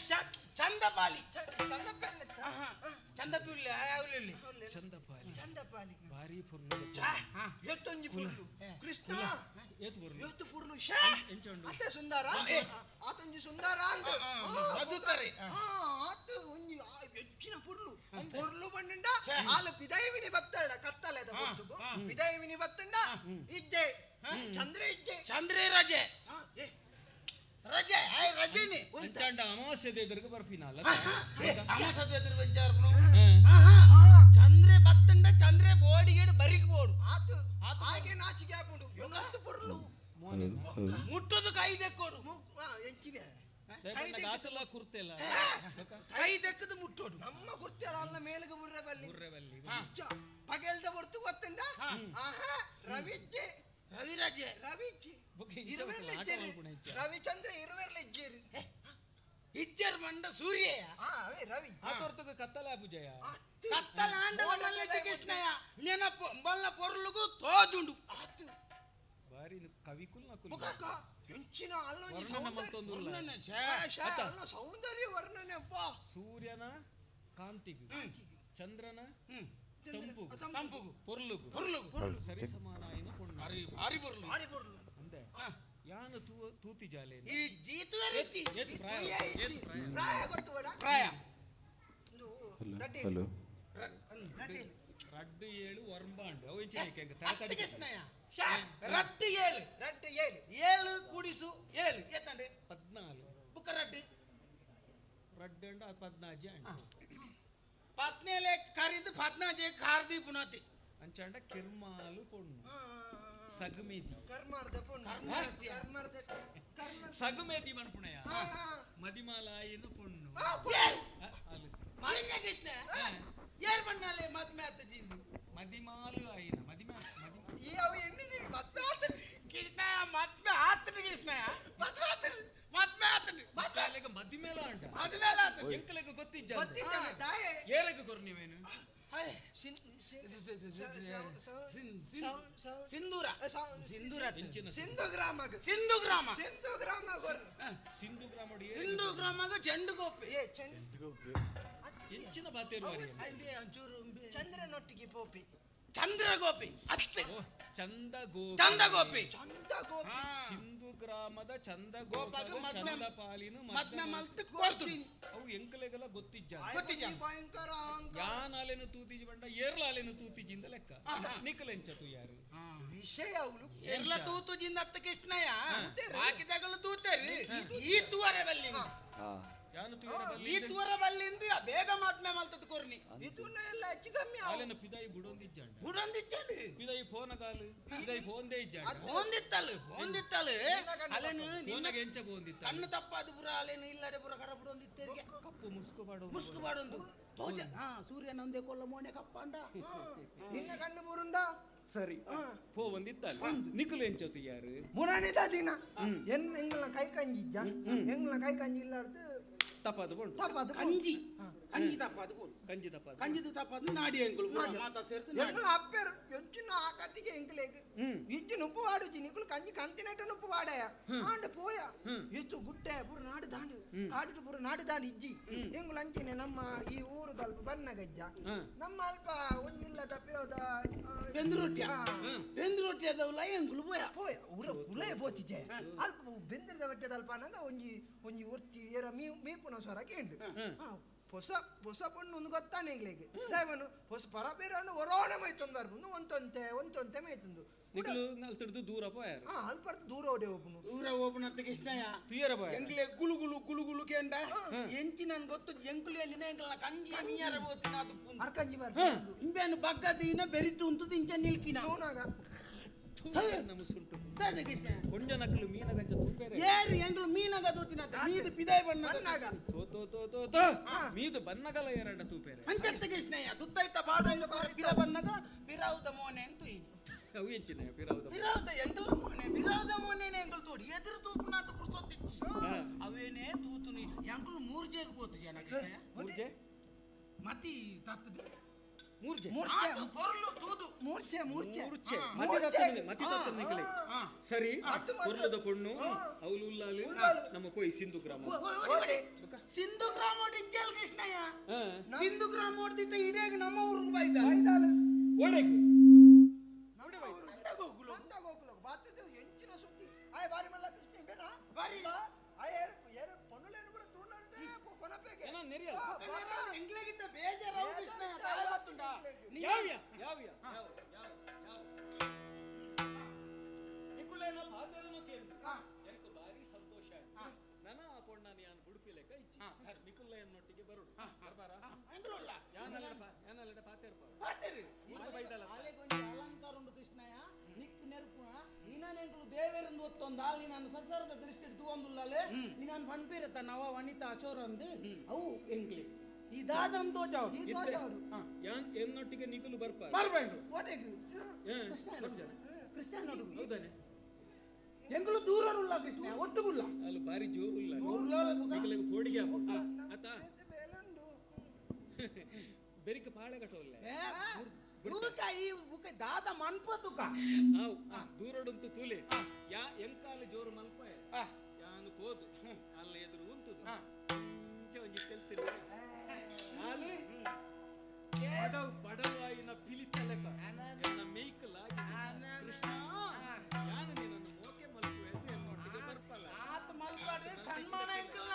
ಚಂದಪಾಲಿ ಚಂದಪ್ಪ ಚಂದಪ್ಪ ಇಲ್ಲ ಇಲ್ಲಿ ಚಂದಪಾಲಿ ಚಂದಪಾಲಿ ಭಾರಿ ಪುರ್ಲು ಎತ್ತೊಂಜಿ ಪುರ್ಲು ಕೃಷ್ಣ ಏತ್ ಪುರ್ಲು ಎತ್ತು ಪುರ್ಲು ಶೇ ಎಂಚ ಉಂಡು? ಅತ್ತೆ ಸುಂದರ ಏ. ಆತೊಂಜಿ ಸುಂದರ ಅಂತ ಮಧುಕರೆ ಆತ ಒಂಜಿ ಹೆಚ್ಚಿನ ಪುರ್ಲು ಪುರ್ಲು ಬಂಡುಂಡ ಆಲು ಪಿದೈವಿನಿ ಬತ್ತಡ ಕತ್ತಲೆದ ಪೊರ್ತುಗು ಪಿದೈವಿನಿ ಬತ್ತಂಡ ಇಜ್ಜೆ ಚಂದ್ರ ಇಜ್ಜೆ ಚಂದ್ರೇ ರಜೆ ಆ, ಏ, ರಜೆ ಆಯ್ ರಜೆನಿ ಅಂಚಾಂಡ ಅಮಾವಾಸ್ಯೆ ಎದುರಿಗೆ ಬರ್ಪಿನಲ್ಲ ಅಮಾಸದ ಎದುರು ಬೆಂಚಾರ್ಪುನು ಚಂದ್ರೆ ಬತ್ತಂಡ ಚಂದ್ರೆ ಬೋಡಿಗೇಡು ಬರಿಗೆ ಬೋಡು ಆತು ಹಾಗೆ ನಾಚಿಕೆ ಹಾಕೊಂಡು ಎತ್ತು ಪುರ್ಲು ಮುಟ್ಟೋದು ಕೈ ದೆಕ್ಕೋಡು ಎಂಚಿನ ಆತಲ ಕುರ್ತೆಲ್ಲ ಕೈ ದೆಕ್ಕದು ಮುಟ್ಟೋಡು ನಮ್ಮ ಗುರ್ತಿಯಲ್ಲ ಅಲ್ಲ ಮೇಲುಗೆ ಬುರ್ರೆ ಬಲ್ಲಿ ಬುರ್ರೆ ಬಲ್ಲಿ ಪಗೆಲ್ದ ಹೊರ್ತು ಗೊತ್ತುಂಡ ಆಹಾ ರವಿಜ್ಜೆ ರವಿ ರಜೆ ರವಿಜ್ಜೆ ಬೊಕ್ಕೆ ಇಂಚ ಇರುವೆರ್ಲ ಉಂಟು, ಆಟ ಇಜ್ಜೇರು ಮಲ್ಪುಣ ಇಂಚ. ರವಿಚಂದ್ರ ಇರುವೆರ್ಲ ಇಜ್ಜೇರು ಇಜ್ಜರ್ ಮಂಡ ಸೂರ್ಯ ಆ ಅವೇ ರವಿ ಆತೊರ್ತಗ ಕತ್ತಲ ಪೂಜೆಯ ಆತು. ಕತ್ತಲ ಆಂಡಲ ಮೋಡದ ಮಲ್ಲಕ್ಕೆ ಕೃಷ್ಣಯ್ಯ ನೆನಪು ಬಲ್ಲ ಪೊರ್ಲುಗು ತೋಜುಂಡು ಆತು ಬಾರಿ ಕವಿಕುಲ್ ನಕುಲ್ ಬೊಕ್ಕ ಎಂಚಿನ ಅಲ್ಲೊಂಜಿ ವರ್ಣನೆ ಸೌಂದರ್ಯ ಮಲ್ತೊಂದುಲ್ಲ. ವರ್ಣನೆ ಶ್ಯೇ. ಆ, ಶ್ಯೇ, ಅಲ್ಲ ಸೌಂದರ್ಯ ವರ್ಣನೆ ಅಬ್ಬಾ ಸೂರ್ಯನ ಕಾಂತಿಗು ಚಂದ್ರನ ತಂಪುಗು ತಂಪುಗು ಪೊರ್ಲುಗು ಪೊರ್ಲುಗು ಸರಿ ಸಮಾನ ಆಯಿನ ಪೊಣ್ಣು ಭಾರಿ ಭಾರಿ ಪೊರ್ಲು ಭಾರಿ ಪೊರ್ಲು ಅಂದೆ ಯಾನು ತೂ ತೂತಿ ಜಾಲೆ ಈ ಜೀತುವೆ ರೀತಿ ಏತ್ ಪ್ರಾಯ ತುಯ್ಯ ಏತ್ ಇಜ್ಜಿ. ಪ್ರಾಯ ಪ್ರಾಯ ಗೊತ್ತು ಬೇಡ ಪ್ರಾಯ ಒಂದು ರಡ್ಡಿ ಹಲೋ ರಡ್ಡಿ ರಡ್ಡು ಏಳು ವರ್ಂಬಾಂಡು ಅವು ಇಂಚಿನ ಹೆಂಗೆ ತಡೆ ಅತ್ತ ತಡೆ ಕೃಷ್ಣಯ್ಯ ಶ್ಯೇ, ರಟ್ಟು ಏಳು ರಡ್ಡು ಏಳು ಏಳು ಕೂಡಿಸು ಏಳು ಏತಂಡೆ 14 ಬುಕ್ಕ ರಡ್ಡು ರಡ್ಡು ಅಂಡ ಪದ್ನಾಜಿ ಅಂಡ ಪತ್ನೇಲೆ ಕರಿದು ಪದ್ನಾಜೆ ಕಾರ್ದಿ ಪುನಾತಿ ಅಂಚಾಂಡ ಕಿರ್ಮಾಲು ಪೊಣ್ಣು ಸಗುಮೇದಿ ಕರ್ಮಾರ್ದ ಪೊಣ್ಣು ಕರ್ಮಾರ್ದ. ಕರ್ಮಾರ್ದ ಕರ್ಮ ಸಗುಮೇದಿ ಮನ್ಪುಣಯ ಆ, ಆ. ಮದಿಮಾಲಾಯಿನ ಪೊಣ್ಣು ಆ, ಪೊಣ್ಣು. ಆ, ಅಲು ಮಾನ್ಯ ಕೃಷ್ಣ ಏರ್ ಬಣ್ಣಾಲೆ ಮದ್ಮೆ ಆತ ಜಿಂದು ಮದಿಮಾಲು ಆಯಿನ ಮದಿಮಾ ಮದಿ ಈ ಅವು ಎಣ್ಣಿದೀನಿ ಮದ್ವೆ ಆತನು ಕೃಷ್ಣ ಮದ್ಮೆ ಆತನು ಕೃಷ್ಣ ಮದ್ವೆ ಆತನು ಮದ್ಮೆ ಆತನು ಮಕ್ಕಳಿಗೆ ಮದಿಮೇಲ ಅಂಡ ಮದ್ಮೇಲೆ ಆತನು ಎಂಕಲೆಗ್ ಗೊತ್ತಿಜ್ಜ ಗೊತ್ತಿದ್ದಾನೆ ತಾಯೇ ಏರೆಗ್ ಕೊರ್ನಿವೇನು ಸಿನ್ ಸಿನ್ ಸಿಂಧೂರ ಸಿಂಧೂರ ಎಂಚಿನ ಸಿಂಧು ಗ್ರಾಮಗ್ ಸಿಂಧು ಗ್ರಾಮ ಸಿಂಧು ಗ್ರಾಮ ಗೊರ್ನು. ಸಿಂಧು ಗ್ರಾಮ ಸಿಂಧು ಗ್ರಾಮಗ ಚೆಂಡು ಗೋಪಿ ಏ ಚಂಡ್ ಅತ್ತಿ. ಎಂಚಿನ ಬಾತೇರು ಅಂಬೆ ಒಂಚೂರು ಅಂಬೆ. ಚಂದ್ರನೊಟ್ಟಿಗೆ ಪೋಪಿ ಚಂದ್ರ ಗೋಪಿ ಅತ್ತೆ ಚಂದ ಗೋಪಿ ಚಂದ ಗೋಪಿ ಚಂದ ಗೋಪಿ ಸಿಂಧು ಗ್ರಾಮದ ಚಂದ ಗೋಪಾಗ ಗೋಪಾಗ ಮದ್ಮೆ ಚಂದ ಪಾಲಿನ ಮದ್ಮೆ ಮಲ್ತು ಕೊರ್ತು ಅವು ಎಂಕಲೆಗೆಲ್ಲ ಗೊತ್ತಿಜ್ಜ ಗೊತ್ತಿಜ್ಜ. ಭಯಂಕರ ಅಹಂಕಾರ. ಯಾನ್ ಆಲೆನು ತೂತಿಜಿ ಬಂಡ ಏರ್ಲ ಆಲೆನು ತೂತಿಜಿಂದ ಲೆಕ್ಕ ನಿಕಲೆಂಚ ತು ಯಾರು ವಿಷಯ ಅವಳು ಎಲ್ಲ ತೂತು ಜಿಂದ ಅತ್ತ ಕೃಷ್ಣಯ್ಯ ಬಾಕಿದಾಗಲು ತೂತೇರಿ ಈ ತೂವರೆ ಬಲ್ಲಿ ಹಾಂ ಯಾನು ತುಯರ ಈ ತೂವರ ಬಲ್ಲಿಂದ ಬೇಗ ಮದ್ಮೆ ಮಲ್ತದ ಕೊರ್ನಿ ಇದನ್ನ ಎಲ್ಲ ಹೆಚ್ಚು ಕಮ್ಮಿ ಅವು. ಆಲೆನ ಪಿದಾಯಿ ಬುಡೊಂದಿಜ್ಜಾಂಡ ಬುಡೊಂದಿಚ್ಚಂಡು ಪಿದಾಯಿ ಫೋನ ಕಾಲು ಪಿದಾಯಿ ಫೋನ್ದೇ ಇಜ್ಜಾಂಡ ಬೋಂದಿತ್ತಲು ಬೋಂದಿತ್ತಲು ಅಲೇನು ನಿನ್ನ ಫೋನಾಗ ಎಂಚ ಬೋಂದಿತ್ತ ಕಣ್ಣು ತಪ್ಪಾದ ಪುರ ಅಲೇನು ಇಲ್ಲಡೆ ಪುರ ಕಡ ಬುಡೊಂದಿತ್ತೇರಿಗೆ ಕಪ್ಪು ಮುಸ್ಕು ಬಾಡೋ ಮುಸ್ಕು ಬಾಡೊಂದು ತೋಜ ಹಾ ಸೂರ್ಯನ ಒಂದೇ ಕೊಲ್ಲ ಮೋನೆ ಕಪ್ಪಾಂಡ ನಿನ್ನ ಕಣ್ಣು ಬುರುಂಡ ಸರಿ ಫೋ ಒಂದಿತ್ತಲ್ಲ ನಿಕುಲು ಎಂಚ ಯಾರು ಮುರಾಣಿದ ದಿನ ಎನ್ ಎಂಗ್ಲ ಕೈ ಕಂಜಿ ಇಜ್ಜ ಎಂಗ್ಲ ಕೈ ಕಂಜಿ ಇಲ್ಲಾರ್ದು ತಪ್ಪಾದು ಪೋಂಡು. ತಪ್ಪಾದು. ಕಂಜಿ ಕಂಜಿ ತಪ್ಪಾದು ಪೋಂಡು. ಕಂಜಿ ತಪ್ಪಾದು. ಕಂಜಿದು ತಪ್ಪಾದು ನಾಡಿ ಎಂಕುಲು ಪೂರ ಮಾತ ಸೇರ್ದು ನಾಡಿ. ಎಂಕುಲು ಅಪ್ಪೆರು ಎಂಚಿನ ಆ ಕಟ್ಟಿಗೆ ಎಂಕುಲೆಗ್ ಇಜ್ಜಿ ನುಪ್ಪು ವಾಡುಜಿ ನಿಕುಲು ಕಂಜಿ ಕಂತಿನೆಟ ನುಪ್ಪು ವಾಡಯ ಆಂಡ ಪೋಯ ಇತ್ತು ಗುಡ್ಡೆ ಪೂರ ನಾಡು ದಾಂಡು ಕಾಡು ಪೂರ ನಾಡು ದಾಂಡು ಇಜ್ಜಿ ಎಂಕುಲು ಅಂಚಿನೆ ನಮ್ಮ ಈ ಊರು ಅಲ್ಪ ಬನ್ನಗಜ್ಜ ನಮ್ಮ ಅಲ್ಪ ಒಂಜಿ ಇಲ್ಲ ತಪ್ಪಿರೋದ ಬೆಂದು ರೊಟ್ಟಿಯ ಬೆಂದು ರೊಟ್ಟಿ ಅದವಲ್ಲ ಎಂಕುಲು ಪೋಯ ಪೋಯ ಉರ ಉಲಯ ಪೋತಿಜೆ ಅಲ್ಪ ಬೆಂದಿರದ ಹೊಟ್ಟೆದ ಅಲ್ಪ ಅನ್ನಗ ಒಂಜಿ ಒಂಜಿ ಒರ್ತಿ ಏರ ಮೀ ಮೀಪುನ ಸ್ವರ ಕೇಂಡು ಹೊಸ ಹೊಸ ಪೊಣ್ಣು ಒಂದು ಗೊತ್ತಾನೆ ಎಂಗ್ಲಿಗೆ ದೈವನು ಹೊಸ ಪರಬೇರನ್ನು ಹೊರೋಣ ಮೈತೊಂದು ಬರ್ಬುಂದು ಒಂತೊಂತೆ ಒಂತೊಂತೆ ಮೈತೊಂದು ನಿಕುಲು ನಲ್ತಿಡ್ದು ದೂರ ಪೋಯಾರ. ಹಾ ಅಲ್ಪರ್ದು ದೂರ ಓಡೆ ಒಬ್ಬನು ದೂರ ಓಪನತ್ತ ಕೃಷ್ಣಯ್ಯ ತುಯರ ಪೋಯಾರ. ಎಂಕ್ಲೆ ಗುಳು ಗುಳು ಗುಳು ಗುಳು ಕೇಂಡ ಎಂಚಿ ನನ್ ಗೊತ್ತು ಎಂಕುಲು ಎಲ್ಲಿನ ಎಂಕಲ್ನ ಕಂಜಿ ಮೀಯರ ಬೋತಿನ ಅದು ಅರ್ಕಂಜಿ ಬರ್ಬುಂದು ಇಂಬೇನು ಬಗ್ಗದಿನ ಬೆರಿಟು ಉಂಟು ಇಂಚ ನಿಲ್ಕಿನ ತೂನಾಗ ನಮ್ಮ ಸುಂಟು ದಾದ ಕೃಷ್ಣ ಕೊಂಜ ನಕಲು ಮೀನಗಂಚ ತೂಪೇರೆ ಏರು ಎಂಕುಲು ಮೀನಗ ದೋತಿನ ಮೀದು ಪಿದಾಯ್ ಬಣ್ಣ ಬನ್ನಾಗ ತೋ ತೋ ತೋ ತೋ ತೋ ಮೀದು ಬನ್ನಗಲ ಎರಡ ತೂಪೇರೆ ಅಂಚತ್ತ ಕೃಷ್ಣಯ್ಯ ತುತ್ತೈತ ಪಾಡ ಪಿದ ಬಣ್ಣಗ ಬಿರಾವುದ ಮೋನೆ ಅಂತ ಅವು ಎಂಚಿನ ಪಿರಾವುದ ಬಿರಾವುದ ಎಂಕಲ ಮೋನೆ ಬಿರಾವುದ ಮೋನೆ ಎಂಕಲ್ ತೋಡಿ ಎದುರು ತೂಪುನಾತ ಪುರ್ಸೊತ್ತಿಚ್ಚಿ ಅವೇನೇ ತೂತುನಿ ಎಂಕುಲು ಮೂರ್ಜೆಗೆ ಪೋತು ಜನ ಕೃಷ್ಣಯ್ಯ ಮೂರ್ಜೆ ಮತಿ ತತ್ತದ ಮೂರ್ಜೆ ಮೂರ್ಛೆ ಆತು ಪೊರ್ಲು ತೂದು ಮೂರ್ಛೆ ಮೂರ್ಛೆ ಮೂರ್ಛೆ ಮತಿ ತತ್ತನೆ ಮತಿ ತತ್ತನೆ ನಿಕಲೆ ಸರಿ ಮತ್ತು ಮತ್ತು. ಪೊರ್ಲುದ ಪೊಣ್ಣು ಅವಳು ಉಲ್ಲಾಲು ನಮ್ಮ ಪೋಯಿ ಸಿಂಧು ಗ್ರಾಮ ಓಡೆ. ಸಿಂಧು ಗ್ರಾಮ ಇಜ್ಜಲ್ ಕೃಷ್ಣಯ್ಯ ಹಾ ಸಿಂಧು ಗ್ರಾಮ ಹೊಡ್ದಿದ್ದ ಇಡೀ ನಮ್ಮ ಊರಿಗೆ ಬೈದ ಬೈದಾಲು. ಓಡೆಗ್ ನಮ್ಮ ಊರು. ನಂದ ಗೋಕುಲಗ್. ಬಾತುದು ಎಂಚಿನ ಸುದ್ದಿ ಆಯ್ ಬಾರಿ ಮಲ್ಲ ಕೃಷ್ಣ ಬೇನಾ ಬಾರಿ. ಬಾ. ಆಯ್ ಏರ್ ಏರ್ ಪೊನ್ನುಲೇನು ಪೂರ ತೂನಂತೆ ಕೊನಪೆಗೆ ಏನ ನೆರಿಯಲ್ಲ. ಬಾ, ಬಾ. ಎಂಗ್ಲೆಗಿದ್ದ ಬೇಜಾರಾವು ಕೃಷ್ಣಯ್ಯ ತಾಳೆ ಗೊತ್ತುಂಟಾ? ನೀ- ಯಾವ್ಯ ಯಾವ್ಯ ಯಾವ ಯಾವ ಯಾವ ನಿಕುಲೇನ ಪಾತೆರನು ಕೇಂದ್ರ ಎಂಕ್ ಬಾರಿ ಸಂತೋಷ ಆಯ್ತು ನನ ಆ ಪೊಣ್ಣನ ಯಾನ್ ಹುಡುಪಿ ಲೆಕ್ಕ ಇಜ್ಜಿ ನಿಕುಲ್ಲೆಯನ್ನೊಟ್ಟಿಗೆ ಬರುಡು ಬರ್ಬಾರ ಎಂಗ್ಲುಲ್ಲ. ಯಾನಲ್ಲಡ ಪಾತೆರ್ಪ ಪಾತೆರು. ಊರ್ದ ಬೈದಲ್ಲ. ಆಲೆಗೊಂಜಿ ಅಲಂಕಾರ ಉಂಡು ಕೃಷ್ಣಯ್ಯ ನಿಕ್ ನೆರ್ಪುನ ನಿನನೆಂಕುಲು ದೇವೆರಂದು ಒತ್ತೊಂದು ಆಲ್ ನಿನ್ನ ಸಸರದ ದೃಷ್ಟಿ ತೂವೊಂದುಲ್ಲಲೆ ನಿನ್ನನ್ ಪನ್ಪಿರತ್ತ ನವ ವನಿತಾ ಅಚೋರಂದು ಅವು ಎಂಕ್ಲೆ ಈ ದಾದಂ ತೋಜಾವ್ ಈ ತೋಜಾವ್ರು. ಯಾನ್ ಎನ್ನೊಟ್ಟಿಗೆ ನಿಕುಲು ಬರ್ಪ ಬರ್ಬೇಂಡು ಓಡೆಗ್. ಕೃಷ್ಣ ಕೃಷ್ಣ ನೋಡು ಹೌದಾನೆ ಎಂಕುಲು ದೂರಡುಲ್ಲ ಕೃಷ್ಣ ಒಟ್ಟುಗುಲ್ಲ ಅಲ್ಲಿ ಬಾರಿ ಜೋರು ಇಲ್ಲ ದೂರುಲ್ಲ ನಿಕುಲೆಗ್ ಪೋಡಿಗೆ ಆಪುಂಡು. ಆತಾ ಬೇತೆ ಬೇಲುಂಡು. ಬೆರಿಕ ಪಾಳೆ ಕಟ್ಟೋಲ್ಲ ಬುಕ ಈ ಬುಕ ದಾದ ಮನ್ಪತುಕ ಆವ್ ದೂರಡುಂತು ತೂಲೆ ಯಾ ಎಂಕಾಲ ಜೋರು ಮಲ್ಪ ಯಾನು ಪೋದು ಅಲ್ಲ ಎದುರು ಉಂತುದು ಇಂಚ ಒಂಜಿ ತೆಲ್ತಿಲ್ಲ ಆಲು ಪಡವು ಪಡವಾಯಿನ ಪಿಲಿತಲೆಕ ಎನ್ನ ಮೇಯ್ಕಲ್ ಆಗಿ ಕೃಷ್ಣ ಯಾನು ನಿನ್ನನ್ನು ಮೋಕೆ ಮಲ್ಪುವೆ ಅಂತ ಎನ್ನೊಟ್ಟಿಗೆ ಬರ್ಪಲ್ಲ ಆತ ಮಲ್ಪಾಡ್ರೆ ಸನ್ಮಾನ ಎಂಕಲ್ನ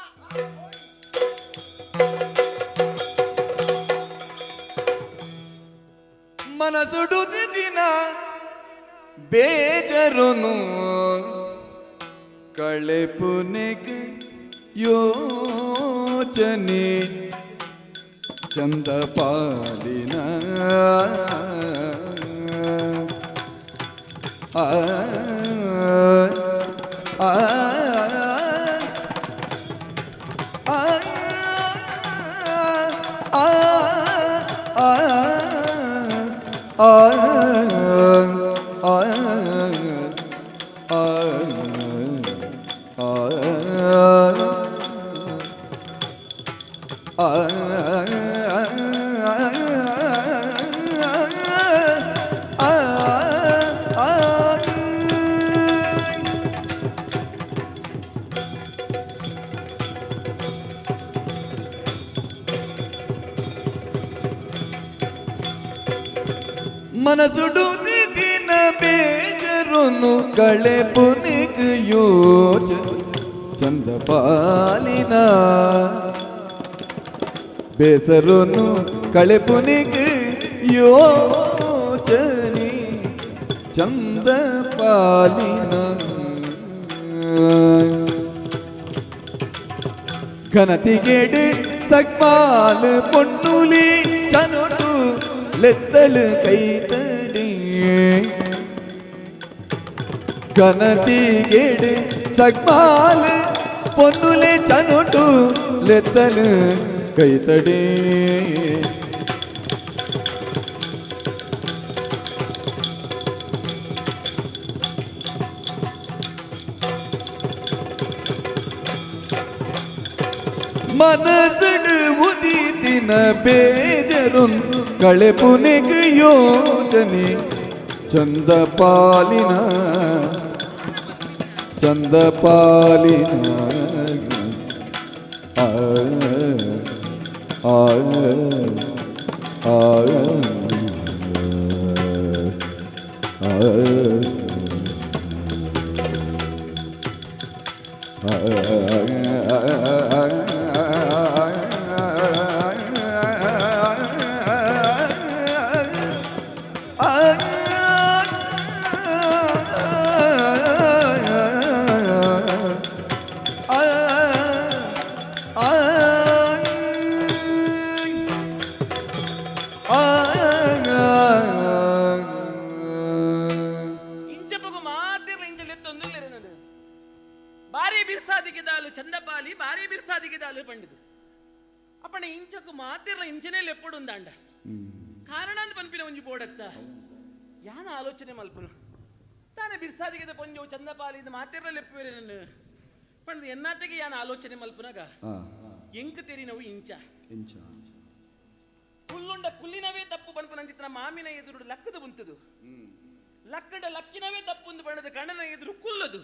ಮನಸುಡು ದಿನ ಬೇಜರುನು ಕಳೆಪುನೆಗ್ ಯೋಚನೆ ಚಂದ ಪಾಲಿನ ಆ ಆ ಆ ಆ ಆ ಆ ಆ ಆ ಆ ಮನಸುಡು ದಿನ ಬೇಜರುನು ಕಳೆ ಪುನಿಗ್ ಯೋಚ ಚಂದ ಪಾಲಿನ ಬೇಸರುನು ಕಳೆ ಪುನಿಗ್ ಯೋಚನೆ ಚಂದ ಪಾಲಿನ ಘನತಿಗೇಡು ಸಗ್ಮಾಲ್ ಪೊನ್ನುಲಿ ಚನೊಟು ಲೆತ್ತಳು ಕೈತಡಿ ಘನತಿಗೇಡು ಸಗ್ಮಾಲ್ ಪೊನ್ನುಲೆ ಚನೊಟು ಲೆತ್ತಲು ಕೈತಡಿ ಮನಸ್ಸು ಉದಿತಿನ ಬೇಜರುನ್ ಕಳೆಪುನೆಗ್ ಯೋಜನೆ ಚಂದ ಪಾಲಿನ ಚಂದ ಪಾಲಿನ ಆ ಆ ಆ ಇಂಚಪಗು ಮಾತಿರ್ಲ ಇಂಚಲೆತ್ತೊಂದುಲ್ಲೆರ್ ನಡು ಬಾರಿ ಬಿರ್ಸಾದಿಗೆ ದಾಲು ಚಂದಪಾಲಿ ಬಾರಿ ಬಿರ್ಸಾದಿಗೆ ದಾಲು ಪಂಡಿದು. ಅಪ್ಪಣ ಇಂಚಕು ಮಾತಿರ್ಲ ಇಂಚನೇ ಲೆಪ್ಪಡು ಉಂದಾಂಡ ಕಾರಣ ಅಂತ ಪನ್ಪಿನ ಒಂಜಿ ಬೋಡತ್ತ ಯಾನ ಆಲೋಚನೆ ಮಲ್ಪನು. ತಾನೆ ಬಿರ್ಸಾದಿಗೆ ಪೊಂಜವು ಚಂದಪಾಲಿ ಇದು ಮಾತಿರ್ಲ ಲೆಪ್ಪುವೆರೆ ನನ್ನ ಪಂಡ್ದು ಎನ್ನಾತೆಗೆ ಯಾನ ಆಲೋಚನೆ ಮಲ್ಪುನಾಗ ಎಂಕ್ ತೆರಿನವು ಇಂಚ. ಇಂಚ. ಕುಲ್ಲುಂಡ ಕುಲ್ಲಿನವೇ ತಪ್ಪು ಪನ್ಪುನಂಚಿತ್ತಿನ ಮಾಮಿನ ಎದುರು ಲಕ್ಕದ ಬಂತದು. ಲಕ್ಕಡ ಲಕ್ಕಿನವೇ ತಪ್ಪುಂದು ಬಣ್ಣದ ಗಂಡನ ಎದುರು ಕುಲ್ಲದು.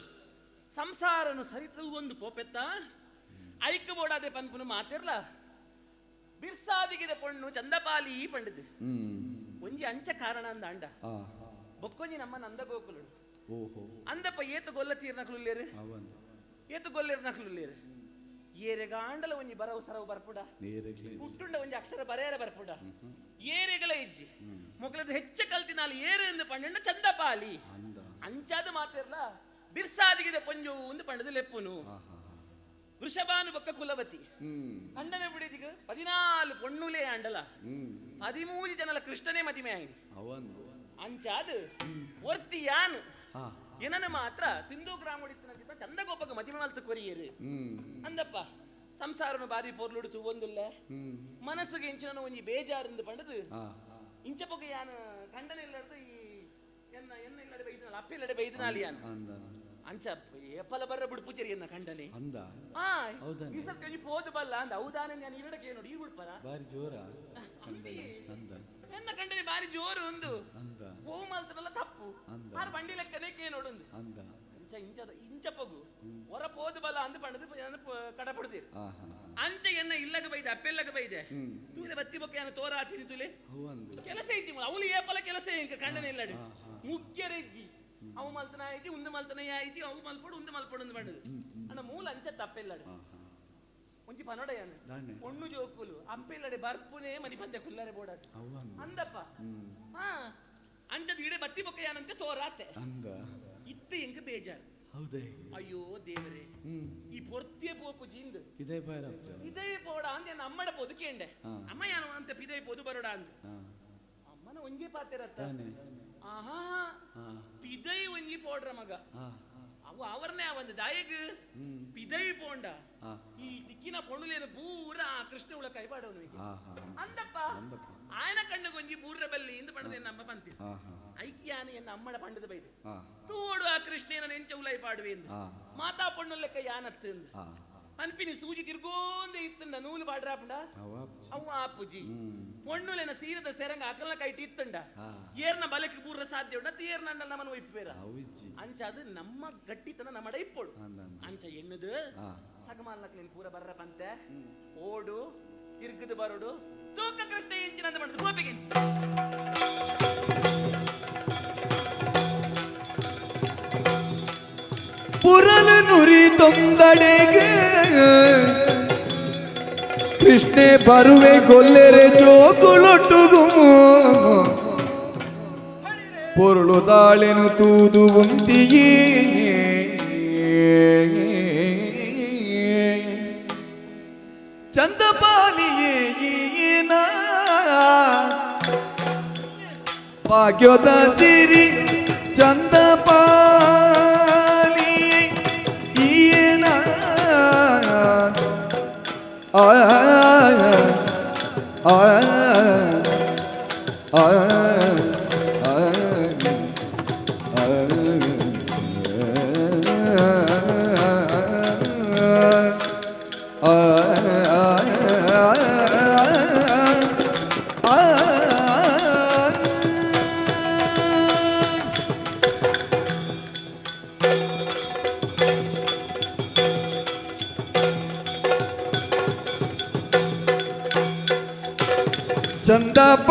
ಸಂಸಾರನು ಸರಿತು ಒಂದು ಪೋಪೆತ್ತ ಐಕ್ ಬೋಡಾದೆ ಪನ್ಪುನು ಮಾತಿರ್ಲ ಬಿರ್ಸಾದಿಗಿದ ಪೊಣ್ಣು ಚಂದಪಾಲಿ ಪಂಡದು. ಒಂಜಿ ಅಂಚ ಕಾರಣ ಅಂದ ಅಂಡ. ಬೊಕ್ಕೊಂಜಿ ನಮ್ಮ ನಂದಗೋಕುಲುಡು. ಓಹೋ. ಅಂದಪ್ಪ ಏತು ಗೊಲ್ಲ ತೀರ್ನಕ್ಲುಲ್ಲೇರು ಏತು ಗೊಲ್ಲೇರ್ ನಕ್ಲುಲ್ಲೇರು ಏರೆಗಾಂಡಲ ಒಂಜಿ ಬರವು ಸರವು ಬರ್ಪುಡ. ಹುಟ್ಟುಂಡ ಒಂಜಿ ಅಕ್ಷರ ಬರೆಯರ ಬರ್ಪುಡ. ಏರೆಗಲ ಇಜ್ಜಿ. ಮೊಗಲದ ಹೆಚ್ಚ ಕಲ್ತಿನಾಲ್ ಏರು ಎಂದು ಪಂಡ ಚಂದಪಾಲಿ. ಅಂಚಾದ ಮಾತಿರ್ಲ ಬಿರ್ಸಾದಿಗಿದ ಪೊಂಜು ಒಂದು ಪಂಡದ ಲೆಪ್ಪುನು. ವೃಷಭಾನು ಬೊಕ್ಕ ಕುಲವತಿ. ಕಂಡನ ಬಿಡಿದಿಗ 14 ಪೊಣ್ಣುಲೇ ಅಂಡಲ. 13 ಜನಲ ಕೃಷ್ಣನೇ ಮದಿಮೆ ಆಯಿನಿ. ಅಂಚಾದ ಒರ್ತಿ ಯಾನು ಏನನ ಮಾತ್ರ ಸಿಂಧು ಗ್ರಾಮಡಿತ್ತಿನ ಚಂದಗೋಪಗ ಮದಿಮೆ ಮಲ್ತು ಕೊರಿಯರು. ಅಂದಪ್ಪ ಸಂಸಾರನು ಬಾರಿ ಪೊರ್ಲುಡು ತೂವೊಂದುಲ್ಲ. ಮನಸ್ಸಿಗೆ ಇಂಚಿನ ಒಂಜಿ ಬೇಜಾರಿಂದ ಪಂಡದು. ಇಂಚಪೊಗ ಯಾನು ಕಂಡನ ಇಲ್ಲಡ್ದು ಈ ಎನ್ನ ಎನ್ನ ಇಲ್ಲಡೆ ಬೈದಿನಾಲ್ ಅಪ್ಪ ಇಲ್ಲಡೆ ಬೈದಿನಾಲ್ ಯಾನು. ಅಂಚ ಏಪಲ ಬರ್ರ ಬಿಡ್ಪುಜರಿ ಎನ್ನ ಕಂಡನೆ. ಅಂದ. ಆ ಈ ಸರ್ತಿ ಒಂಜಿ ಪೋದು ಬಲ್ಲ ಅಂದ ಹೌದಾನೆ ನಾನು ಈರಡಕ್ಕೆ ನೋಡಿ ಈ ಬಿಡ್ಪರ. ಬಾರಿ ಜೋರ ಅಂದ. ಎನ್ನ ಕಂಡನೆ ಬಾರಿ ಜೋರು ಒಂದು. ಅಂದ. ಓ ಮಲ್ತನಲ್ಲ ತಪ್ಪು. ಆರ್ ಬಂಡಿ ಲೆಕ್ಕನೆ ಕೇ ನೋಡುಂದು. ಅಂದ. ಅಂಚ ಇಂಚ ಇಂಚಪಗು ಹೊರ ಪೋದು ಬಲ್ಲ ಅಂದು ಪಂಡದು ಕಡಪಡ್ತೀರಿ. ಅಂಚ ಎನ್ನ ಇಲ್ಲಗ ಬೈದೆ ಅಪ್ಪೆಲ್ಲಗ ಬೈದೆ ತೂಲೆ ಬತ್ತಿ ಬೊಕ್ಕ ಯಾನು ತೋರ ಆತೀನಿ ತುಲೆ ಕೆಲಸ ಐತಿ ಅವಳು ಏಪಲ ಕೆಲಸ ಇಂಕ ಕಂಡನೆ ಇಲ್ಲಡಿ ಮುಖ್ಯರೆಜ್ಜಿ ಅವು ಮಲ್ತನ ಆಯ್ಚಿ ಉಂದು ಮಲ್ತನ ಆಯ್ಚಿ ಅವು ಮಲ್ಪಡು ಉಂದು ಮಲ್ಪಡು ಅಂದು ಪಂಡದು. ಅಣ್ಣ ಮೂಲ ಅಂಚ ತಪ್ಪೆಲ್ಲಡು ಒಂಜಿ ಪನೊಡೆಯನು ಪೊಣ್ಣು ಜೋಕುಲು ಅಪ್ಪೆಲ್ಲಡೆ ಬರ್ಪುನೇ ಮನಿ ಪಂದೆ ಕುಲ್ಲರೆ ಬೋಡಾತು ಅಂದಪ್ಪ. ಹಾ ಅಂಚದ ಇಡೆ ಬತ್ತಿ ಬೊಕ್ಕ ಯಾನಂತೆ ತೋರಾತೆ ಇತ್ತು ಎಂಕ ಬೇಜಾರು. ಹೌದೇ. ಅಯ್ಯೋ ದೇವರೇ ಈ ಪೊರ್ತಿಯ ಪೋಪು ಜಿಂದು ಇದೇ ಇದೇ ಪೋಡ ಅಂದೆ ಅಮ್ಮಡ ಪೊದು ಕೇಂಡೆ ಅಮ್ಮ ಯಾನು ಅಂತ ಪಿದೇ ಪೊದು ಬರೋಡ ಅಂದ ಅಮ್ಮನ ಒಂಜಿ ಪಾತಿರತ್ತ. ಆಹಾ ಪಿದೈ ಒಂಜಿ ಪೋಡ್ರ ಮಗ ಅವು ಅವರ್ನೇ ಒಂದು ದಾಯಗ್ ಪಿದೈ ಪೋಂಡ ಈ ತಿಕ್ಕಿನ ಪೊಣುಲೇನು ಪೂರ ಆ ಕೃಷ್ಣ ಉಳ ಕೈಪಾಡವನು ಅಂದಪ್ಪ ಆಯನ ಕಣ್ಣು ಬೂರ್ರ ಬಲ್ಲಿ ಇಂದು ಪಂಡದೆ ನಮ್ಮ ಪಂತಿ ಐಕ್ಯಾನ ಎನ್ನ ಅಮ್ಮಡ ಪಂಡದ ಬೈದು ತೂಡು ಆ ಕೃಷ್ಣನ ನೆಂಚ ಉಲೈ ಪಾಡುವೆ ಎಂದು ಮಾತಾ ಪಣ್ಣು ಲೆಕ್ಕ ಯಾನತ್ತು ಎಂದು ಅನ್ಪಿನಿ ಸೂಜಿ ತಿರ್ಗೋಂದೆ ಇತ್ತಂಡ ನೂಲು ಪಾಡ್ರಾಪುಂಡ ಅವು ಆಪುಜಿ ಪೊಣ್ಣುಲೆನ ಸೀರದ ಸೆರಂಗ ಅಕಲ್ನ ಕೈಟಿ ಇತ್ತಂಡ ಏರ್ನ ಬಲಕ್ಕೆ ಪೂರ್ರ ಸಾಧ್ಯ ಉಂಡ ತೇರ್ನ ನಮ್ಮನ್ನು ಒಯ್ಪೇರ ಅಂಚ ಅದು ನಮ್ಮ ಗಟ್ಟಿತನ ನಮ್ಮಡ ಇಪ್ಪೋಡು ಅಂಚ ಎಣ್ಣದು ಸಗಮಾಲ್ನಕ್ಲೇನು ಪೂರ ಬರ್ರ ಪಂತೆ ಓಡು ತಿರ್ಗದು ಬರೋಡು ತೂಕ ಕೃಷ್ಣ ಇಂಚಿನ ಅಂತ ಮಾಡುದು ಗೋಪಿಗೆ ಇಂಚಿ. ಪುರಲು ನುರಿ ತೊಂದಡೆಗೆ ಕೃಷ್ಣೆ ಬರುವೆ ಗೊಲ್ಲೆರೆ ಜೋಕುಲೊಟ್ಟುಗು ಪೊರುಳು ತಾಳೆನು ತೂದು ಉಂತಿಯೇ ಚಂದಪಾಲಿಯೇ ಭಾಗ್ಯದ ಸಿರಿ ಚಂದಪಾಲಿಯೇ ಈನ ಆ ಆ ಆ ಆ ಆ.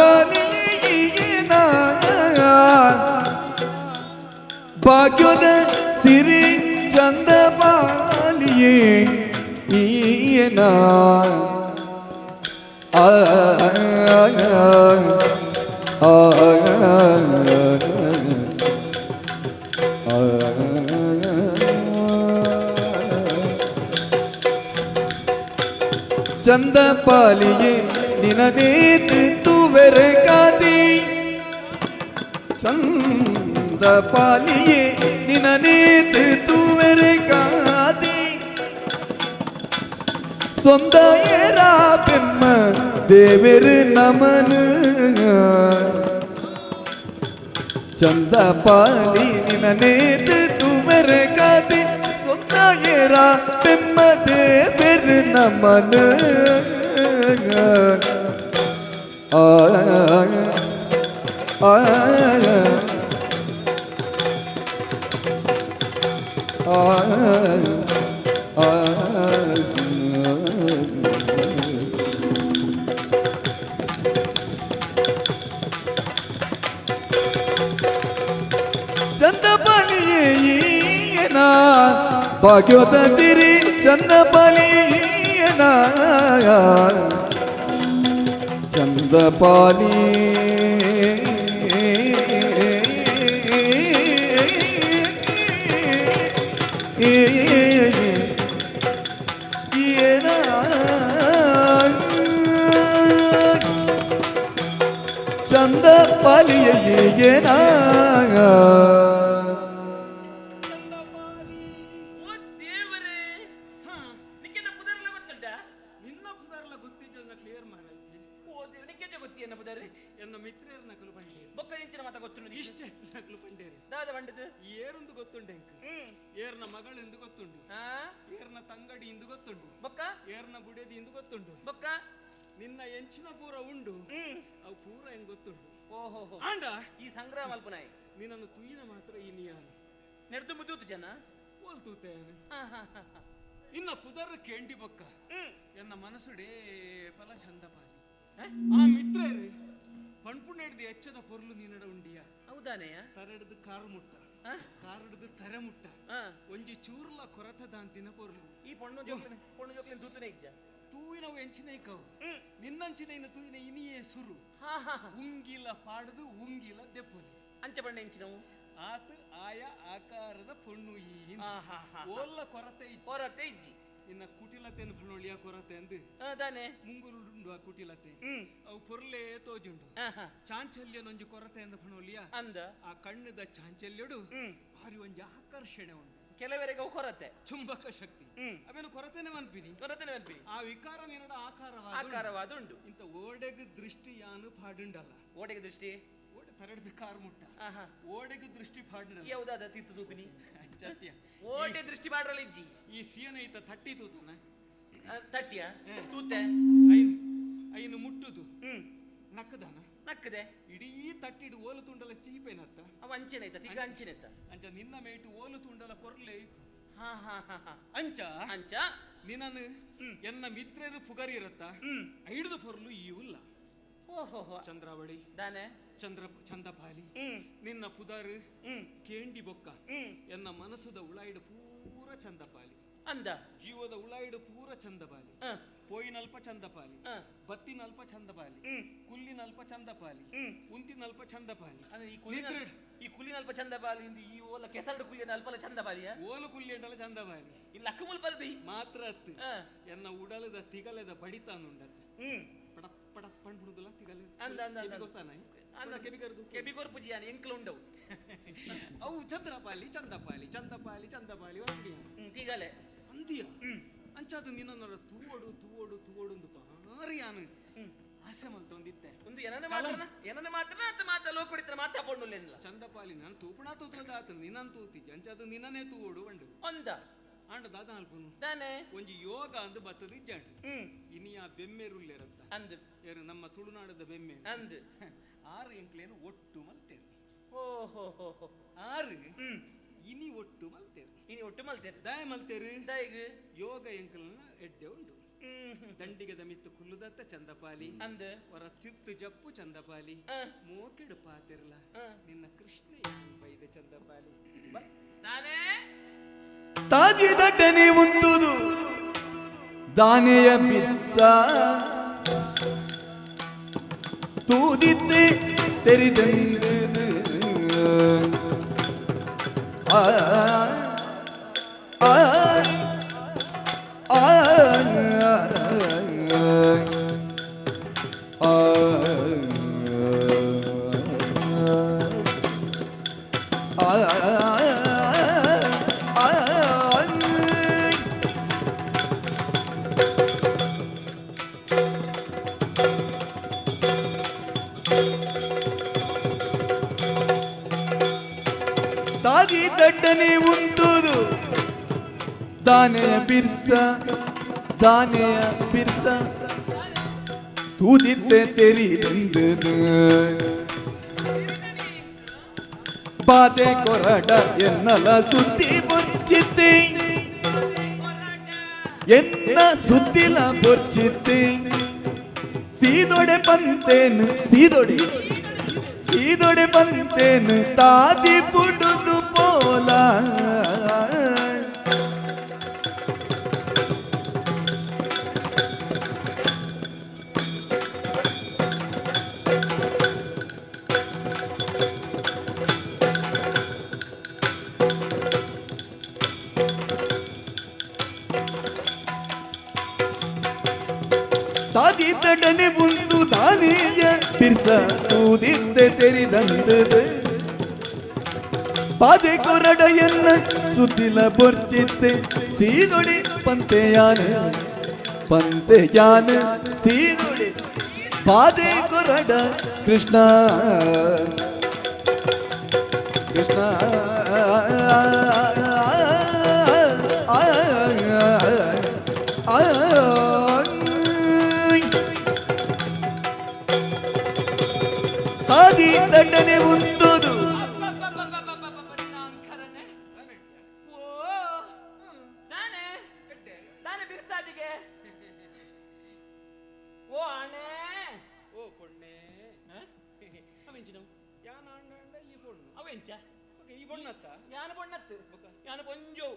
ಚಂದಪಾಲಿಯೇನ ಭಾಗ್ಯದ ಸಿರಿ ಚಂದಪಾಲಿಯೇ ಈಯನ ಆ ಆ ಆ ಚಂದಪಾಲಿಯೇ ನಿನನೇತು ತುವೆರೆ ಕಾದಿ ಚಂದಪಾಲಿಯೇ ನಿನನೇತು ತುವೆರೆ ಕಾದಿ சொந்த ஏரா பெம்ம தேவரு நமனு ಚಂದಪಾಲಿ ನಿನನೇತು ತುವೆರೆ ಕಾದಿ சொந்த ஏரா பெம்ம தேவரு நமனு ಆ ಆ ಆ ಆ ಚಂದಪಾಲಿಯೇನ ಭಾಗ್ಯೋದ ಸಿರಿ ಚಂದಪಾಲಿಯೇನ ಚಂದಪಾಲಿ ಚಂದಪಾಲಿಯೇನ ಓ ದೇವರೇ, ನಿಕ್ಕೆನ್ನ ಪುದರ್ಲ ಗೊತ್ತುಂಟಾ? ನಿನ್ನ ಪುದರ್ಲ ಗೊತ್ತಿದ್ದನ್ನ ಕ್ಲಿಯರ್ ಮಾರಾಯ್ತಿ. ಓ ದೇವ್ರೆ, ನಿಕ್ಕೆಂಚ ಗೊತ್ತಿ ಎನ್ನ ಪುದರ್? ಎನ್ನ ಮಿತ್ರರ ನಕಲು ಪಂಡೇರು. ಬೊಕ್ಕ ಇಂಚಿನ ಮಾತ ಗೊತ್ತುಂಡು? ಇಷ್ಟೇ ನಕಲು ಪಂಡೇರು. ದಾದ ಬಂಡದು? ಏರೊಂದು ಗೊತ್ತುಂಡು ಎಂಕ್. ಏರ್ನ ಮಗಳು ಎಂದು ಗೊತ್ತುಂಡು. ಏರ್ನ ತಂಗಡಿ ಎಂದು ಗೊತ್ತುಂಡು. ಬೊಕ್ಕ? ಏರ್ನ ಬುಡೆದಿ ಎಂದು ಗೊತ್ತುಂಡು. ಬೊಕ್ಕ? ನಿನ್ನ ಎಂಚಿನ ಪೂರ ಉಂಡು, ಅವು ಪೂರ ಹೆಂಗ್ ಗೊತ್ತುಂಡು. ಓಹೋ, ಆಂಡ ಈ ಸಂಗ್ರಹ ಮಲ್ಪುನಾಯಿ ನಿನ್ನನ್ನು ತುಯಿನ ಮಾತ್ರ ಈ ನಿಯಾನ ನೆಡ್ದು ಮುದ್ದೂತು ಜನ ಪೋಲ್ ತೂತೆ. ಇನ್ನ ಪುದರ್ ಕೇಂಡಿ ಬೊಕ್ಕ ಎನ್ನ ಮನಸ್ಸುಡೇ ಫಲ ಚಂದಪಾಲಿ ಆ ಮಿತ್ರರು ಪಣ್ಪುಣೆಡ್ದು ಎಚ್ಚದ ಪೊರ್ಲು ನೀನಡ ಉಂಡಿಯ. ಹೌದಾನೆಯ? ತರೆಡ್ದು ಕಾರು ಮುಟ್ಟ, ಕಾರುಡ್ದು ತರೆ ಮುಟ್ಟ, ಒಂಜಿ ಚೂರ್ಲ ಕೊರತೆ ದಾಂತಿನ ಪೊರ್ಲು. ಈ ಪೊಣ್ಣು ಜೋಕ್ಲಿನ ಪೊಣ್ಣು ಜೋಕ್ಲಿನ ತೂತುನೆ ಇಜ್ಜ? ತೂವಿನವು ಎಂಚಿನೈಕವು ನಿನ್ನಂಚಿನ ಇನ್ನು ತೂವಿನ ಇನಿಯೇ ಸುರು. ಉಂಗಿಲ ಪಾಡದು ಉಂಗಿಲ ದೆಪ್ಪೊಲಿ. ಅಂಚ ಬಣ್ಣ ಎಂಚಿನವು? ಆತ ಆಯ ಆಕಾರದ ಪೊಣ್ಣು ಈ ಓಲ್ಲ ಕೊರತೆ ಇಜ್ಜಿ. ಕೊರತೆ ಇಜ್ಜಿ. ಇನ್ನ ಕುಟಿಲತೆಯನ್ನು ಫಲೊಳಿಯ ಕೊರತೆ ಅಂದು ದಾನೆ ಮುಂಗುರುಂಡು ಆ ಕುಟಿಲತೆ ಅವು ಪೊರ್ಲೇ ತೋಜುಂಡು. ಚಾಂಚಲ್ಯನೊಂಜಿ ಕೊರತೆ ಅಂದ ಫಣೋಲಿಯ ಅಂದ ಆ ಕಣ್ಣದ ಚಾಂಚಲ್ಯಡು ಭಾರಿ ಒಂಜಿ ಆಕರ್ಷಣೆ ಉಂಟು. ಕೆಲವರಿಗೆ ಅವು ಕೊರತೆ. ಚುಂಬಕ ಶಕ್ತಿ ಅವೇನು ಕೊರತೆನೆ ಮನ್ಪಿನಿ. ಕೊರತೆನೆ ಮನ್ಪಿನಿ. ಆ ವಿಕಾರ ನಿನ್ನಡ ಆಕಾರವಾದ ಆಕಾರವಾದ ಉಂಡು. ಇಂತ ಓಡೆಗ್ ದೃಷ್ಟಿ ಯಾನು ಪಾಡುಂಡಲ್ಲ. ಓಡೆಗೆ ದೃಷ್ಟಿ? ಓಡೆ ತರಡ್ದು ಕಾರ್ ಮುಟ್ಟ ಓಡೆಗ್ ದೃಷ್ಟಿ ಪಾಡುಂಡಲ್ಲ. ಯಾವುದಾದ ತಿತ್ತು ತೂಪಿನಿ ಸತ್ಯ. ಓಟೆ ದೃಷ್ಟಿ ಮಾಡ್ರಲ್ಲ ಇಜ್ಜಿ. ಈ ಸಿಯನ ಈತ ತಟ್ಟಿ ತೂತನ ತಟ್ಟಿಯ ತೂತೆ ಐನು ಮುಟ್ಟುದು ನಕ್ಕದಾನ ನಕ್ಕದೆ ಇಡೀ ತಟ್ಟಿಡು ಓಲು ತುಂಡಲ ಚೀಪೇನತ್ತ. ಅವ ಅಂಚೆನೈತ ತಿಗ ಅಂಚೆನೈತ ಅಂಚ ನಿನ್ನ ಮೇಟು ಓಲು ತುಂಡಲ ಪೊರ್ಲೆ. ಹಾ ಹಾ ಹಾ ಹಾ ಅಂಚ ಅಂಚ ನಿನ್ನನು ಎನ್ನ ಮಿತ್ರರು ಪುಗರಿ ಇರತ್ತ ಐಡ್ದು ಪೊರ್ಲು ಈ ಉಲ್ಲ. ಓಹೋ ಚಂದ್ರಾವಳಿ ದಾನೆ ಚಂದ್ರ ಚಂದಪಾಲಿ ನಿನ್ನ ಪುದರ್ ಕೇಂಡಿ ಬೊಕ್ಕ ಎನ್ನ ಮನಸ್ಸುದ ಉಳಾಯಿಡು ಪೂರ ಚಂದಪಾಲಿ ಅಂದ ಜೀವದ ಉಳಾಯಿಡು ಪೂರ ಚಂದಪಾಲಿ ಪೋಯಿನಲ್ಪ ಚಂದಪಾಲಿ ಬತ್ತಿನಲ್ಪ ಚಂದಪಾಲಿ ಕುಲ್ಲಿನಲ್ಪ ಚಂದಪಾಲಿ ಉಂತಿನಲ್ಪ ಚಂದಪಾಲಿ. ಈ ಕುಲ್ಲಿನಲ್ಪ ಚಂದಪಾಲಿ ಇಂದು ಈ ಓಲ ಕೆಸರಡು ಕುಲ್ಲಿನ ಅಲ್ಪಲ ಚಂದಪಾಲಿಯ ಓಲು ಕುಲ್ಲಿಯಂಡಲ ಚಂದಪಾಲಿ ಇಲ್ಲ ಅಕ್ಕುಮುಲ್ ಮಾತ್ರ ಅತ್ತು ಎನ್ನ ಉಡಲದ ತಿಗಲೆದ ಬಡಿತಾನುಂಡತ್ತೆ ಪಡ ಪಡ ಪಂಡ್ಬಿಡುದಲ್ಲ ತಿಗಲೆ ಅಂದ ಅಂದ ಅಂದ ಗೊತ್ತಾನ ಕೆಬಿ ಕೊರ್ಪುಜಿ ಯಾನ್ ಎಂಕ್ಲ ಉಂಡವು ಅವು ಚಂದ್ರಪಾಲಿ ಚಂದಪಾಲಿ ಚಂದಪಾಲಿ ಚಂದಪಾಲಿ ತಿಗಲೆ ಅಂದಿಯ ಅಂಚಾದ ನಿನ್ನ ತೂವಡು ತೂವಡು ತೂವಡು ಒಂದು ಭಾರಿ ಯಾನು ಆಸೆ ಮಲ್ತೊಂದಿತ್ತೆ. ಒಂದು ಏನನ್ನ ಮಾತ್ರ ಏನನ್ನ ಮಾತ್ರ ಅಂತ ಮಾತ ಲೋಕೊಡಿತ್ರ ಮಾತಾ ಪೊಣ್ಣುಲೆಲ್ಲ ಚಂದಪಾಲಿ ನಾನು ತೂಪಣ ತೂತದ ಆತ ನಿನ್ನನ್ ತೂತಿಜ್ಜಿ ಅಂಚಾದ ನಿನ್ನನೇ ತೂವಡು ಅಂಡು ಅಂದ ಆಂಡ ದಾದ ಅಲ್ಪನು ದಾನೆ ಒಂಜಿ ಯೋಗ ಅಂದು ಬತ್ತದ ಇಜ್ಜಾಂಡು ಇನಿ ಆ ಬೆಮ್ಮೆರುಲ್ಲೇರತ್ತ ಅಂದು ಏರು ನಮ್ಮ ತುಳುನಾಡದ ಬೆಮ್ಮೆ ಅಂದು ಆರು ಎಂಕ್ಲೇನು ಒಟ್ಟು ಮಲ್ತೇರು. ಓಹೋ ಆರು ಇನಿ ಒಟ್ಟು ಮಲ್ತೇರು. ಇನಿ ಒಟ್ಟು ಮಲ್ತೇರು ದಾಯ ಮಲ್ತೇರು ದಾಯಿಗ್ ಯೋಗ ಎಂಕ್ಲನ ಎಡ್ಡೆ ಉಂಡು. ದಂಡಿಗದ ಮಿತ್ತು ಕುಲ್ಲುದತ್ತ ಚಂದಪಾಲಿ ಅಂದ ಹೊರ ತಿತ್ತು ಜಪ್ಪು ಚಂದಪಾಲಿ ಮೋಕೆಡು ಪಾತಿರ್ಲ ನಿನ್ನ ಕೃಷ್ಣ ಬೈದ ಚಂದಪಾಲಿ ನಾನೇ ತಾಜಿ ದಡ್ಡನೆ ಉಂದುದು ದಾನೆಯ ಬಿಸ್ಸ ತೂದಿತ್ತೆ ತೆರಿದಂದು ಆ ಆ ಆ ಆ ಆ ತಾದಿ ದಡ್ಡನೆ ಉಂಟುದು ದಾನೆಯ ಬಿರ್ಸ ದಾನೆಯ ಬಿರ್ಸ ತೂದಿತ್ತೆ ತೆರಿದಂದು ಬಾದೆ ಕೊರಡ ಎನ್ನಲ ಸುದ್ದಿ ಬೊರ್ಚಿತ್ತೆ ಎನ್ನ ಸುದ್ದಿಲ ಬೊರ್ಚಿತ್ತೆ ಸೀದೊಡೆ ಪಂತೇನು ಸೀದೊಡೆ ಸೀದೊಡೆ ಬಂತೇನು ತಾದಿ ಬುಡುದು ಪೋಲ ತಾದಿ ತಡನೆ ಬುಂದು ದಾನೆಯ ಬಿರ್ಸ ತೂದಿದ್ದೆ ತೆರಿದಂದದು ಪಾದೆ ಕೊರಡ ಎನ್ನ ಸುದ್ದಿಲ ಬೊರ್ಚಿತ್ತೆ ಸೀದೊಡಿ ಪಂತೆಯಾನ ಪಂತೆಯಾನ ಸೀದೊಡಿ ಪಾದೆ ಕೊರಡ ಕೃಷ್ಣ ಕೃಷ್ಣ ಆ ಆ ಸಾದಿ ದಂಡನೆ ಉಂದುದು ಓ ದಾನೆ ದಾನೆ ಬಿರ್ಸಾದಿಗೆ ಓ ಅಣೆ ಓ ಪೊಣ್ಣೆ ಅವೆಂಚಿನ ಯಾನ ಅಣ್ಣ ಅಂಡ ಈ ಪೊಣ್ಣು ಅವೆಂಚ ಓಕೆ, ಈ ಪೊಣ್ಣತ್ತ ಯಾನ ಪೊಣ್ಣತ್ತು ಯಾನ ಪೊಂಜೋ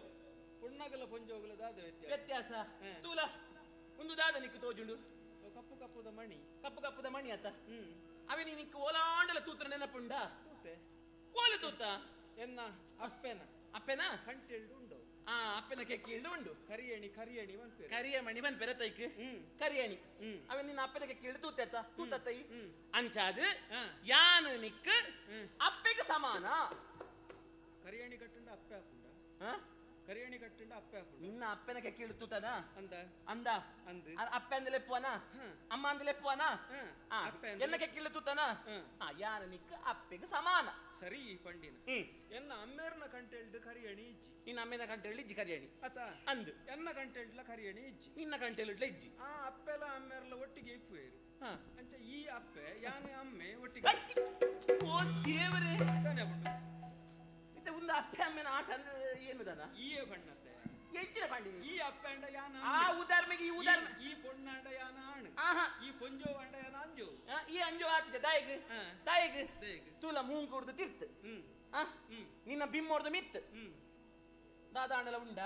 ಪೊಣ್ಣಗಲ ಪೊಂಜೋಗಲ ದಾದ ವ್ಯತ್ಯಾಸ ವ್ಯತ್ಯಾಸ ತೂಲ ಒಂದು ದಾದ ನಿಕ್ಕು ತೋಜುಂಡು ಓ, ಕಪ್ಪು ಕಪ್ಪುದ ಮಣಿ ಕಪ್ಪು ಕಪ್ಪುದ ಮಣಿ ಆತ ಅವೆ ನಿಕ್ಕು ಓಲಾಂಡಲ ತೂತ್ರ ನೆನಪುಂಡ ತೂತೆ ಓಲು ತೂತ ಎನ್ನ ಅಪ್ಪೆನ ಅಪ್ಪೆನ ಕಂಟೆಲ್ಡು ಉಂಡು ಆ ಅಪ್ಪೆನ ಕೆಕ್ಕಿಂಡು ಉಂಡು ಕರಿಯಣಿ ಕರಿಯಣಿ ಮನ್ಪೇರು ಕರಿಯ ಮಣಿ ಬನ್ ಪೆರತೈಕ್ ಕರಿಯಣಿ ಅವೆ ನಿನ್ನ ಅಪ್ಪೆನ ಕೆಕ್ಕಿಂಡು ತೂತೆತ್ತ ತೂತತ್ತೈ ಅಂಚಾದು ಯಾನು ನಿಕ್ಕು ಅಪ್ಪೆಗೆ ಸಮಾನ ಕರಿಯಣಿ ಕಟ್ಟುಂಡ ಅಪ್ಪೆ ಹಾಕುಂಡ ಆ? ಕರಿಯಣಿ ಕಟ್ಟುಂಡ ಅಪ್ಪೆ ಹಾಕುಂಡ ನಿನ್ನ ಅಪ್ಪೆನ ಕೆಕ್ಕಿಂಡು ತೂತನ ಅಂದ ಅಂದ ಅಂದ್. ಅಪ್ಪೆ ಅಂದ ಲೆಪ್ಪುವನ ಅಮ್ಮ ಅಂದ ಲೆಪ್ಪುವನ ಆ, ಅಪ್ಪೆ ಅಂದ್ ಎನ್ನ ಕೆಕ್ಕಿಂಡು ತೂತನ ಆ, ಯಾನು ನಿಕ್ಕು ಅಪ್ಪೆಗೆ ಸಮಾನ ಸರಿ ಈ ಪಂಡಿನ ಎನ್ನ ಅಮ್ಮೇರ್ನ ಕಂಟೆಲ್ಡು ಕರಿಯಣಿ ಇಜ್ಜಿ ನಿನ್ನ ಅಮ್ಮೆನ ಕಂಟೆಳ್ಳು ಇಜ್ಜಿ ಕರಿಯಣಿ ಅತ ಅಂದು ಎನ್ನ ಕಂಟೆಲ್ಡ್ಲ ಕರಿಯಣಿ ಇಜ್ಜಿ ನಿನ್ನ ಕಂಟೆಳ್ಳುಡ್ಲ ಇಜ್ಜಿ ಆ ಅಪ್ಪೆಲ ಅಮ್ಮೇರ್ಲ ಒಟ್ಟಿಗೆ ಇಪ್ಪುವೇರು ಹಾ. ಅಂಚ ಈ ಅಪ್ಪೆ ಯಾನು ಅಮ್ಮೆ ಒಟ್ಟಿಗೆ ಓ ದೇವರೇ ತಾನೇ ಉಂಟು. ಇತ್ತೆ ಒಂದು ಅಪ್ಪೆ ಅಮ್ಮೆನ ಆಟ ಅಂದ್ರೆ ಏನು ದಾದ ಈಯೇ ಬಣ್ಣತ್ತೆ ಎಂಚಿನ ಪಾಂಡಿ ಈ ಅಪ್ಪೆ ಅಂಡ ಯಾನ ಆ ಉದಾರ್ಮೆಗೆ ಈ ಉದಾರ್ಮೆ ಈ ಪೊಣ್ಣಾಂಡ ಯಾನ ಆಣು ಆಹಾ ಈ ಪೊಂಜೋ ಅಂಡ ಯಾನ ಅಂಜೋ ಆ, ಈ ಅಂಜು ಆತಿಜ ದಾಯಗ್ ಹಾ. ದಾಯಗ್ ದಾಯೆಗ್? ಸ್ಥೂಲ ಮೂಂಕುಡ್ದು ತಿರ್ತು ಹ್ಮ್ ಆ? ನಿನ್ನ ಬಿಮ್ಮೋರ್ದು ಮಿತ್ತು ಹ್ಮ್ ದಾದಾಂಡಲ ಉಂಡ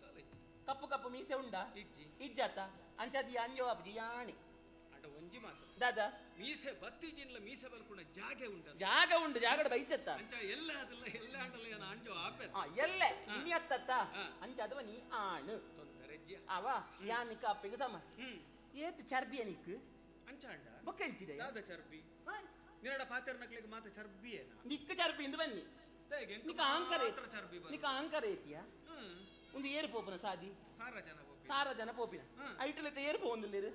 ಕಾಲೇಜ್ ಕಪ್ಪು ಕಪ್ಪು ಮೀಸೆ ಉಂಡ ಇಜ್ಜಿ ಇಜ್ಜಾತ ಅಂಚಾದಿ ಅಂಜೋ ಅಬ್ಜಿ ಯಾಣಿ ಅಂಡ ಒಂಜಿ ಮಾತ್ರ ದಾದಾ ಮೀಸೆ ಬತ್ತಿಜಿನ್ಲ ಮೀಸೆ ಬಲ್ಕುಣ ಜಾಗೆ ಉಂಟು ಜಾಗ ಉಂಡು ಜಾಗಡ ಬೈತತ್ತ ಅಂಚ ಎಲ್ಲ ಅದಲ್ಲ ಎಲ್ಲ ಅಂಡಲ ಯಾನ ಅಂಜೋ ಆಪೆ ಆ ಎಲ್ಲೆ ಇನಿ ಅತ್ತತ್ತ ಹಾ. ಅಂಚ ಅದವ ನೀ ಆಣು ತೊಂದರೆ ಇಜ್ಜಿಯ ಅವ ಯಾನಿಕ ಅಪ್ಪೆಗೆ ಸಮ ಹ್ಮ್ ಏತ್ ಚರ್ಬಿಯ ನಿಕ್ ಅಂಚ ಅಂಡ ಬೊಕ್ಕಂಚಿದೆ ದಾದ ಚರ್ಬಿ ನಿನ್ನಡ ಪಾತೆರ್ನಕ್ಲಿಗೆ ಮಾತ ಚರ್ಬಿಯೇನ ನಿಕ್ ಚರ್ಬಿ ಇಂದು ಬನ್ನಿ ದಾಯೆಗ್ ಎಂಕ್ ನಿಕ್ಕ ಆಂಕರ ಮಾತ್ರ ಚರ್ಬಿ ಬರು ನಿಕ್ಕ ಆಂಕರ ಏತಿಯ ಹ್ಮ್ ಒಂದು ಏರು ಪೋಪುನ ಸಾದಿ ಸಾರ ಜನ ಪೋಪಿ ಸಾರ ಜನ ಪೋಪಿನ ಹ್ಮ್. ಐಟಲത്തെ ಏರು ಪೋವೊಂದುಲ್ಲೇರು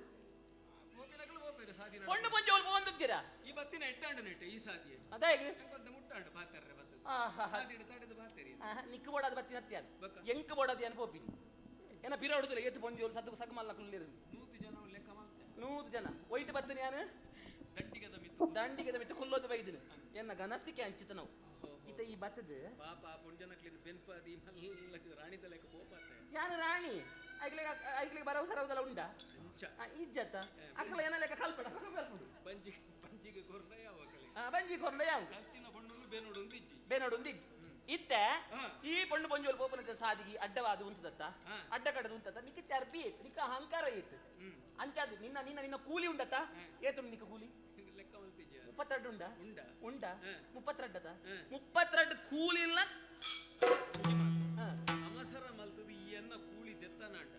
ಪೋಪಿನಕ್ಲು ಪೋಪೇರು ಸಾದಿ ನಡ ಪೊಣ್ಣು ಪೊಂಜೋಲು ಪೋವೊಂದುಜ್ಜಿರ ಈ ಬತ್ತಿನ ಎಟ್ಟಾಂಡ ನೆಟ್ಟೆ ಈ ಸಾದಿಯೇ ಅದಾಯಗ್ ಎಂಕೊಂತ ಮುಟ್ಟಾಂಡ ಪಾತೆರ್ರೆ ಬತ್ತದ ಆಹಾ. ಸಾದಿಡ ತಡೆದು ಪಾತೆರಿ ನಿಕ್ಕು ಬೋಡಾದ ಬತ್ತಿನ ಅತ್ಯಾನ ಬೊಕ್ಕ? ಎಂಕ್ ಬೋಡಾದ ಏನು ಪೋಪಿನಿ ಏನ ಪಿರ ಹೊಡುದಿಲ್ಲ ಏತು ಪೊಂಜೋಲು ಸದ್ದು ಸಗಮಲ್ಲ ಕುಲ್ಲೇರು ನೂತು ಜನ ಲೆಕ್ಕ ಮಾಡ್ತೆ ನೂರು ಜನ ಒಯ್ಟ್ ಬತ್ತಿನ ಯಾನು ದಂಡಿಗದ ಮಿತ್ತು ದಂಡಿಗೆದ ಮಿತ್ತು ಕುಲ್ಲೋದು ಬೈದಿನ ಎನ್ನ ಘನಸ್ತಿಕೆ ಅಂಚಿತ ನಾವು ಇತ ಈ ಬತ್ತದ ಪಾಪ ಪುಂಜನಕ್ಲಿನ ಬೆನ್ಪಾದಿ ಮಲ್ಲ ರಾಣಿದ ಲೆಕ್ಕ ಪೋಪಾತೆ ಯಾನು ರಾಣಿ ಐಕ್ಲೆಗ್ ಐಕ್ಲೆಗ್ ಬರವು ಸರವುದಲ ಉಂಡ ಇಜ್ಜತ್ತ ಅಕ್ಲ ಏನ ಲೆಕ್ಕ ಕಲ್ಪಡ ಬರ್ಪುಂಡು. ಬಂಜಿ ಬಂಜಿಗೆ ಕೊರ್ನ ಯಾವ ಕಲೆ. ಬಂಜಿ ಕೊರ್ನ ಯಾವ ಕಲ್ತಿನ ಪೊಣ್ಣುಲು ಬೆನೋಡೊಂದು ಇಜ್ಜಿ. ಬೇನೋಡೊಂದು ಇಜ್ಜಿ ಇತ್ತೆ. ಈ ಪೊಣ್ಣು ಪೊಂಜೋಲು ಪೋಪುನಂತ ಸಾದಿಗೆ ಅಡ್ಡವಾದ ಉಂತದತ್ತ, ಅಡ್ಡ ಕಡದು ಉಂತದ. ನಿಕ್ಕ ಚರ್ಬಿ ಇತ್ತು, ನಿಕ್ಕ ಅಹಂಕಾರ ಇತ್ತು. ಅಂಚಾದ್ ನಿನ್ನ ನಿನ್ನ ನಿನ್ನ ಕೂಲಿ ಉಂಡತ್ತ? ಏತುಂಡು ನಿಕ್ಕ ಕೂಲಿ? ಲೆಕ್ಕ ಮಲ್ತಿಜ್ಜ. 32 ಉಂಡ? ಉಂಡ. ಉಂಡ 32. 32 ಕೂಲಿ ಇಲ್ಲ. ಅವಸರ ಮಲ್ತದು ಈ ಎನ್ನ ಕೂಲಿ ದೆತ್ತನಾಂಡ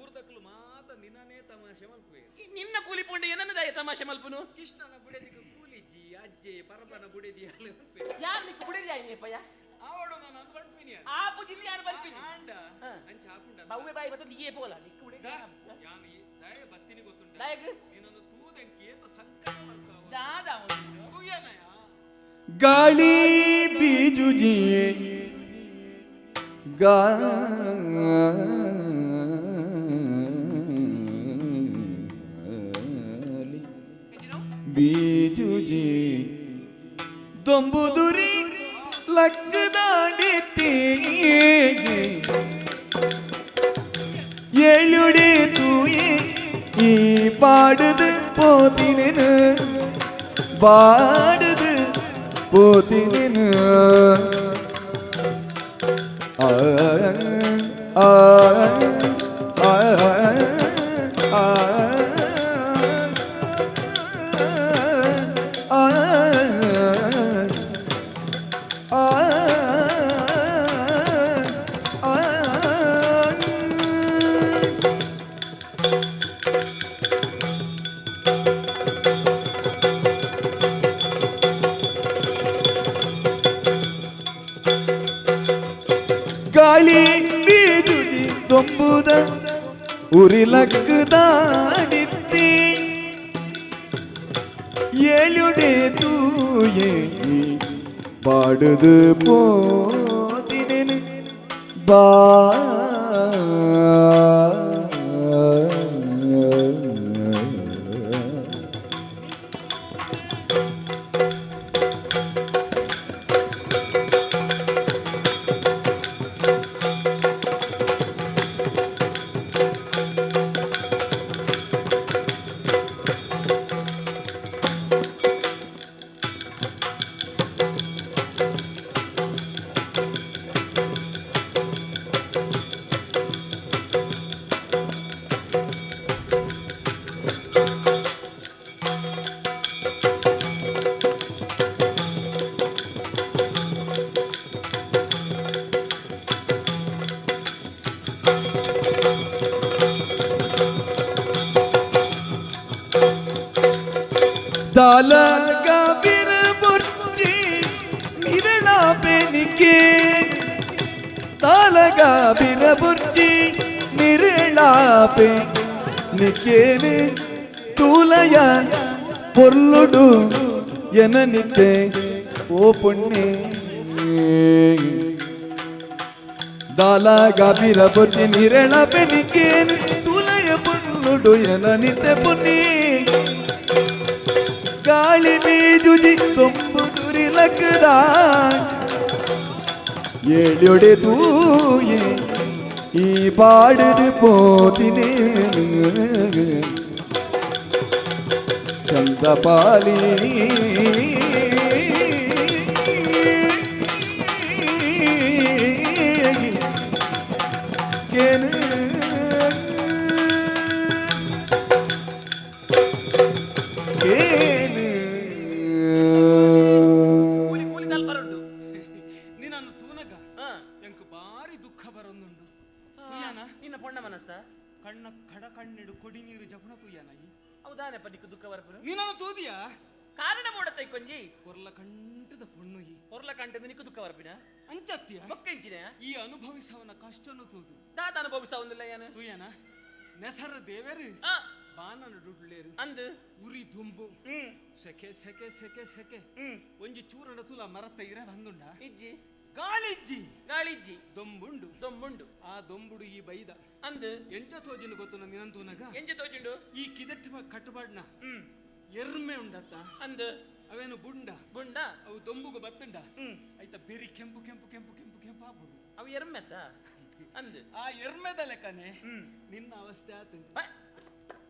ಊರ್ದಕ್ಲು ಮಾತ ನಿನ್ನನೇ ತಮಾಷೆ ಮಲ್ಪುವೆ. ಈ ನಿನ್ನ ಕೂಲಿ ಪೊಂಡು ಏನನ್ನ ದಾಯ ತಮಾಷೆ ಮಲ್ಪುನು? ಕೃಷ್ಣನ ಬುಡೆದಿಗೆ ಕೂಲಿಜ್ಜಿ, ಅಜ್ಜೆ ಪರಬನ ಬುಡೆದಿ ಅಲ್ಲ. ಯಾರ್ ನಿಕ್ಕ ಬುಡೆದಿ ಆಯ್ನೇಪಯ್ಯ? ಆವಡು ನಾನು ಪಂಡ್ಪಿನಿ. ಆಪು ಜಿಲ್ಲಿ ಯಾರು ಬರ್ತೀನಿ ಆಂಡ ಅಂಚ ಆಪುಂಡ. ಬವ್ವೆ ಬಾಯಿ ಮತ್ತೆ ನೀಯೇ ಪೋಲ ನಿಕ್ಕ ಬುಡೆದಿ. ಯಾನ್ ಈ ದಯ ಬತ್ತಿನಿ ಗೊತ್ತುಂಡ? ದಾಯಗ್? ನಿನ್ನನ್ನು ತೂದೆಂಕ್ ಏತು ಸಂಕಟ ಬರ್ತಾವ. ದಾದ ತೂಯನಯ. ಗಾಳಿ ಬೀಜುಜಿ ಗಾಳಿ ಬೀಜುಜಿ ದೊಂಬುದುರಿ ಲಕ್ಕದಾಡಿತಿ ಏಳುಡೆ ತೂಯೆ ಈ ಪಾಡುದು ಪೋತಿನ ಬಾಡುದು ಪೋತಿನ ಆ ಆ ಆ ಆ ಆ ಆ ಆ. ಗಾಳಿ ಬೀಜುಜಿ ದೊಂಬುದ ಉರಿಲಕ್ಕದಾಡಿತ್ತಿ ಏಳುಡೆ ತೂಯೆ ಪಾಡುದು ಪೋತಿನೆನು ಬಾ. ದಾಲಗ ಬಿರಬುರ್ಜಿ ನಿರಳ ಬೆನಿಕೆ ತಾಲಗ ಬಿರಬುರ್ಜಿ ನಿರಳ ನಿಕೇನೆ ತೂಲಯ ಪೊರ್ಲುಡು ಎನನಿತೆ ಓ ಪುಣ್ಯ. ದಾಲಗ ಬಿರಬುರ್ಜಿ ನಿರಳ ಬೆನಿಕೇನು ತೂಲಯ ಪೊರ್ಲುಡು ಎನನಿತೆ ಪುಣ್ಯ. ಗಾಳಿ ಬೀಜುಜಿ ತುಂಬು ತುರಿಲಕ್ಕದ ಏಳುಡೆ ತೂಯೆ ಈ ಪಾಡುದು ಪೋತಿನೆ ಚಂದಪಾಲಿ ಕೇನು ಕೇನು. ಕೂಲಿ ಕೂಲಿ ತಲ್ಪರುಂಡು. ನಿನ್ನನ್ನು ತೂನಗ ಎಂಕ್ ಬಾರಿ ದುಃಖ ಬರೊಂದುಂಡು ತುಯ್ಯಾನ. ನಿನ್ನ ಪೊಣ್ಣ ಮನಸ್ಸ ಕಣ್ಣ ಕಡ ಕಣ್ಣಿಡು ಕೊಡಿ ನೀರು ಜಪುಣ ತುಯ್ಯಾನ ಈ. ಹೌದಾನೆಪ್ಪ, ನಿಕ್ಕು ದುಃಖ ಬರ್ಪುನು? ನಿನ್ನನ್ನು ತೂದಿಯಾ? ಕಾರಣ ಮೂಡತೈ ಕೊಂಜಿ. ಕೊರ್ಲ ಕಂಠದ ಪೊಣ್ಣು ಈ. ಪೊರ್ಲ ಕಂಟದ ನಿಕ್ಕು ದುಃಖ ಬರ್ಪಿನ? ಅಂಚತ್ಯ ಬೊಕ್ಕೆಂಚಿನ ಈ ಅನುಭವಿಸವನ ಕಷ್ಟನು ತೂದು. ದಾತ ಅನುಭವಿಸವೊಂದಿಲ್ಲ ಏನು? ತುಯ್ಯಾನ, ನೆಸರ ದೇವರು ಬಾನನ ಡುಡ್ಲೇರು ಅಂದು ಉರಿ ದುಂಬು ಸೆಕೆ ಸೆಕೆ ಸೆಕೆ ಸೆಕೆ. ಒಂಜಿ ಚೂರಣ ತುಲ ಮರತ್ತ ಇರ ಬಂದುಂಡ? ಇಜ್ಜಿ. ಗಾಳಿಜ್ಜಿ. ಗಾಳಿಜ್ಜಿ. ದೊಂಬುಂಡು. ದೊಂಬುಂಡು. ಆ ದೊಂಬುಡು ಈ ಬೈದ ಅಂದು ಎಂಚ ತೋಜಿನ ಗೊತ್ತು ನಿನಂತೂನಗ? ಎಂಚ ತೋಜುಂಡು? ಈ ಕಿದಟ್ ಕಟ್ಟುಪಾಡ್ನ ಎರ್ಮೆ ಉಂಡತ್ತ? ಅಂದು. ಅವೇನು ಬುಂಡ? ಬುಂಡ. ಅವು ದೊಂಬುಗು ಬತ್ತುಂಡ ಆಯ್ತಾ ಬೆರಿ ಕೆಂಪು ಕೆಂಪು ಕೆಂಪು ಕೆಂಪು ಕೆಂಪು ಆಪುಂಡು. ಅವು ಎರ್ಮೆತ್ತ? ಅಂದ್ ಆ ಎರ್ಮೆದ ಲೆಕ್ಕನೆ ನಿನ್ನ ಅವಸ್ಥೆ ಆತು.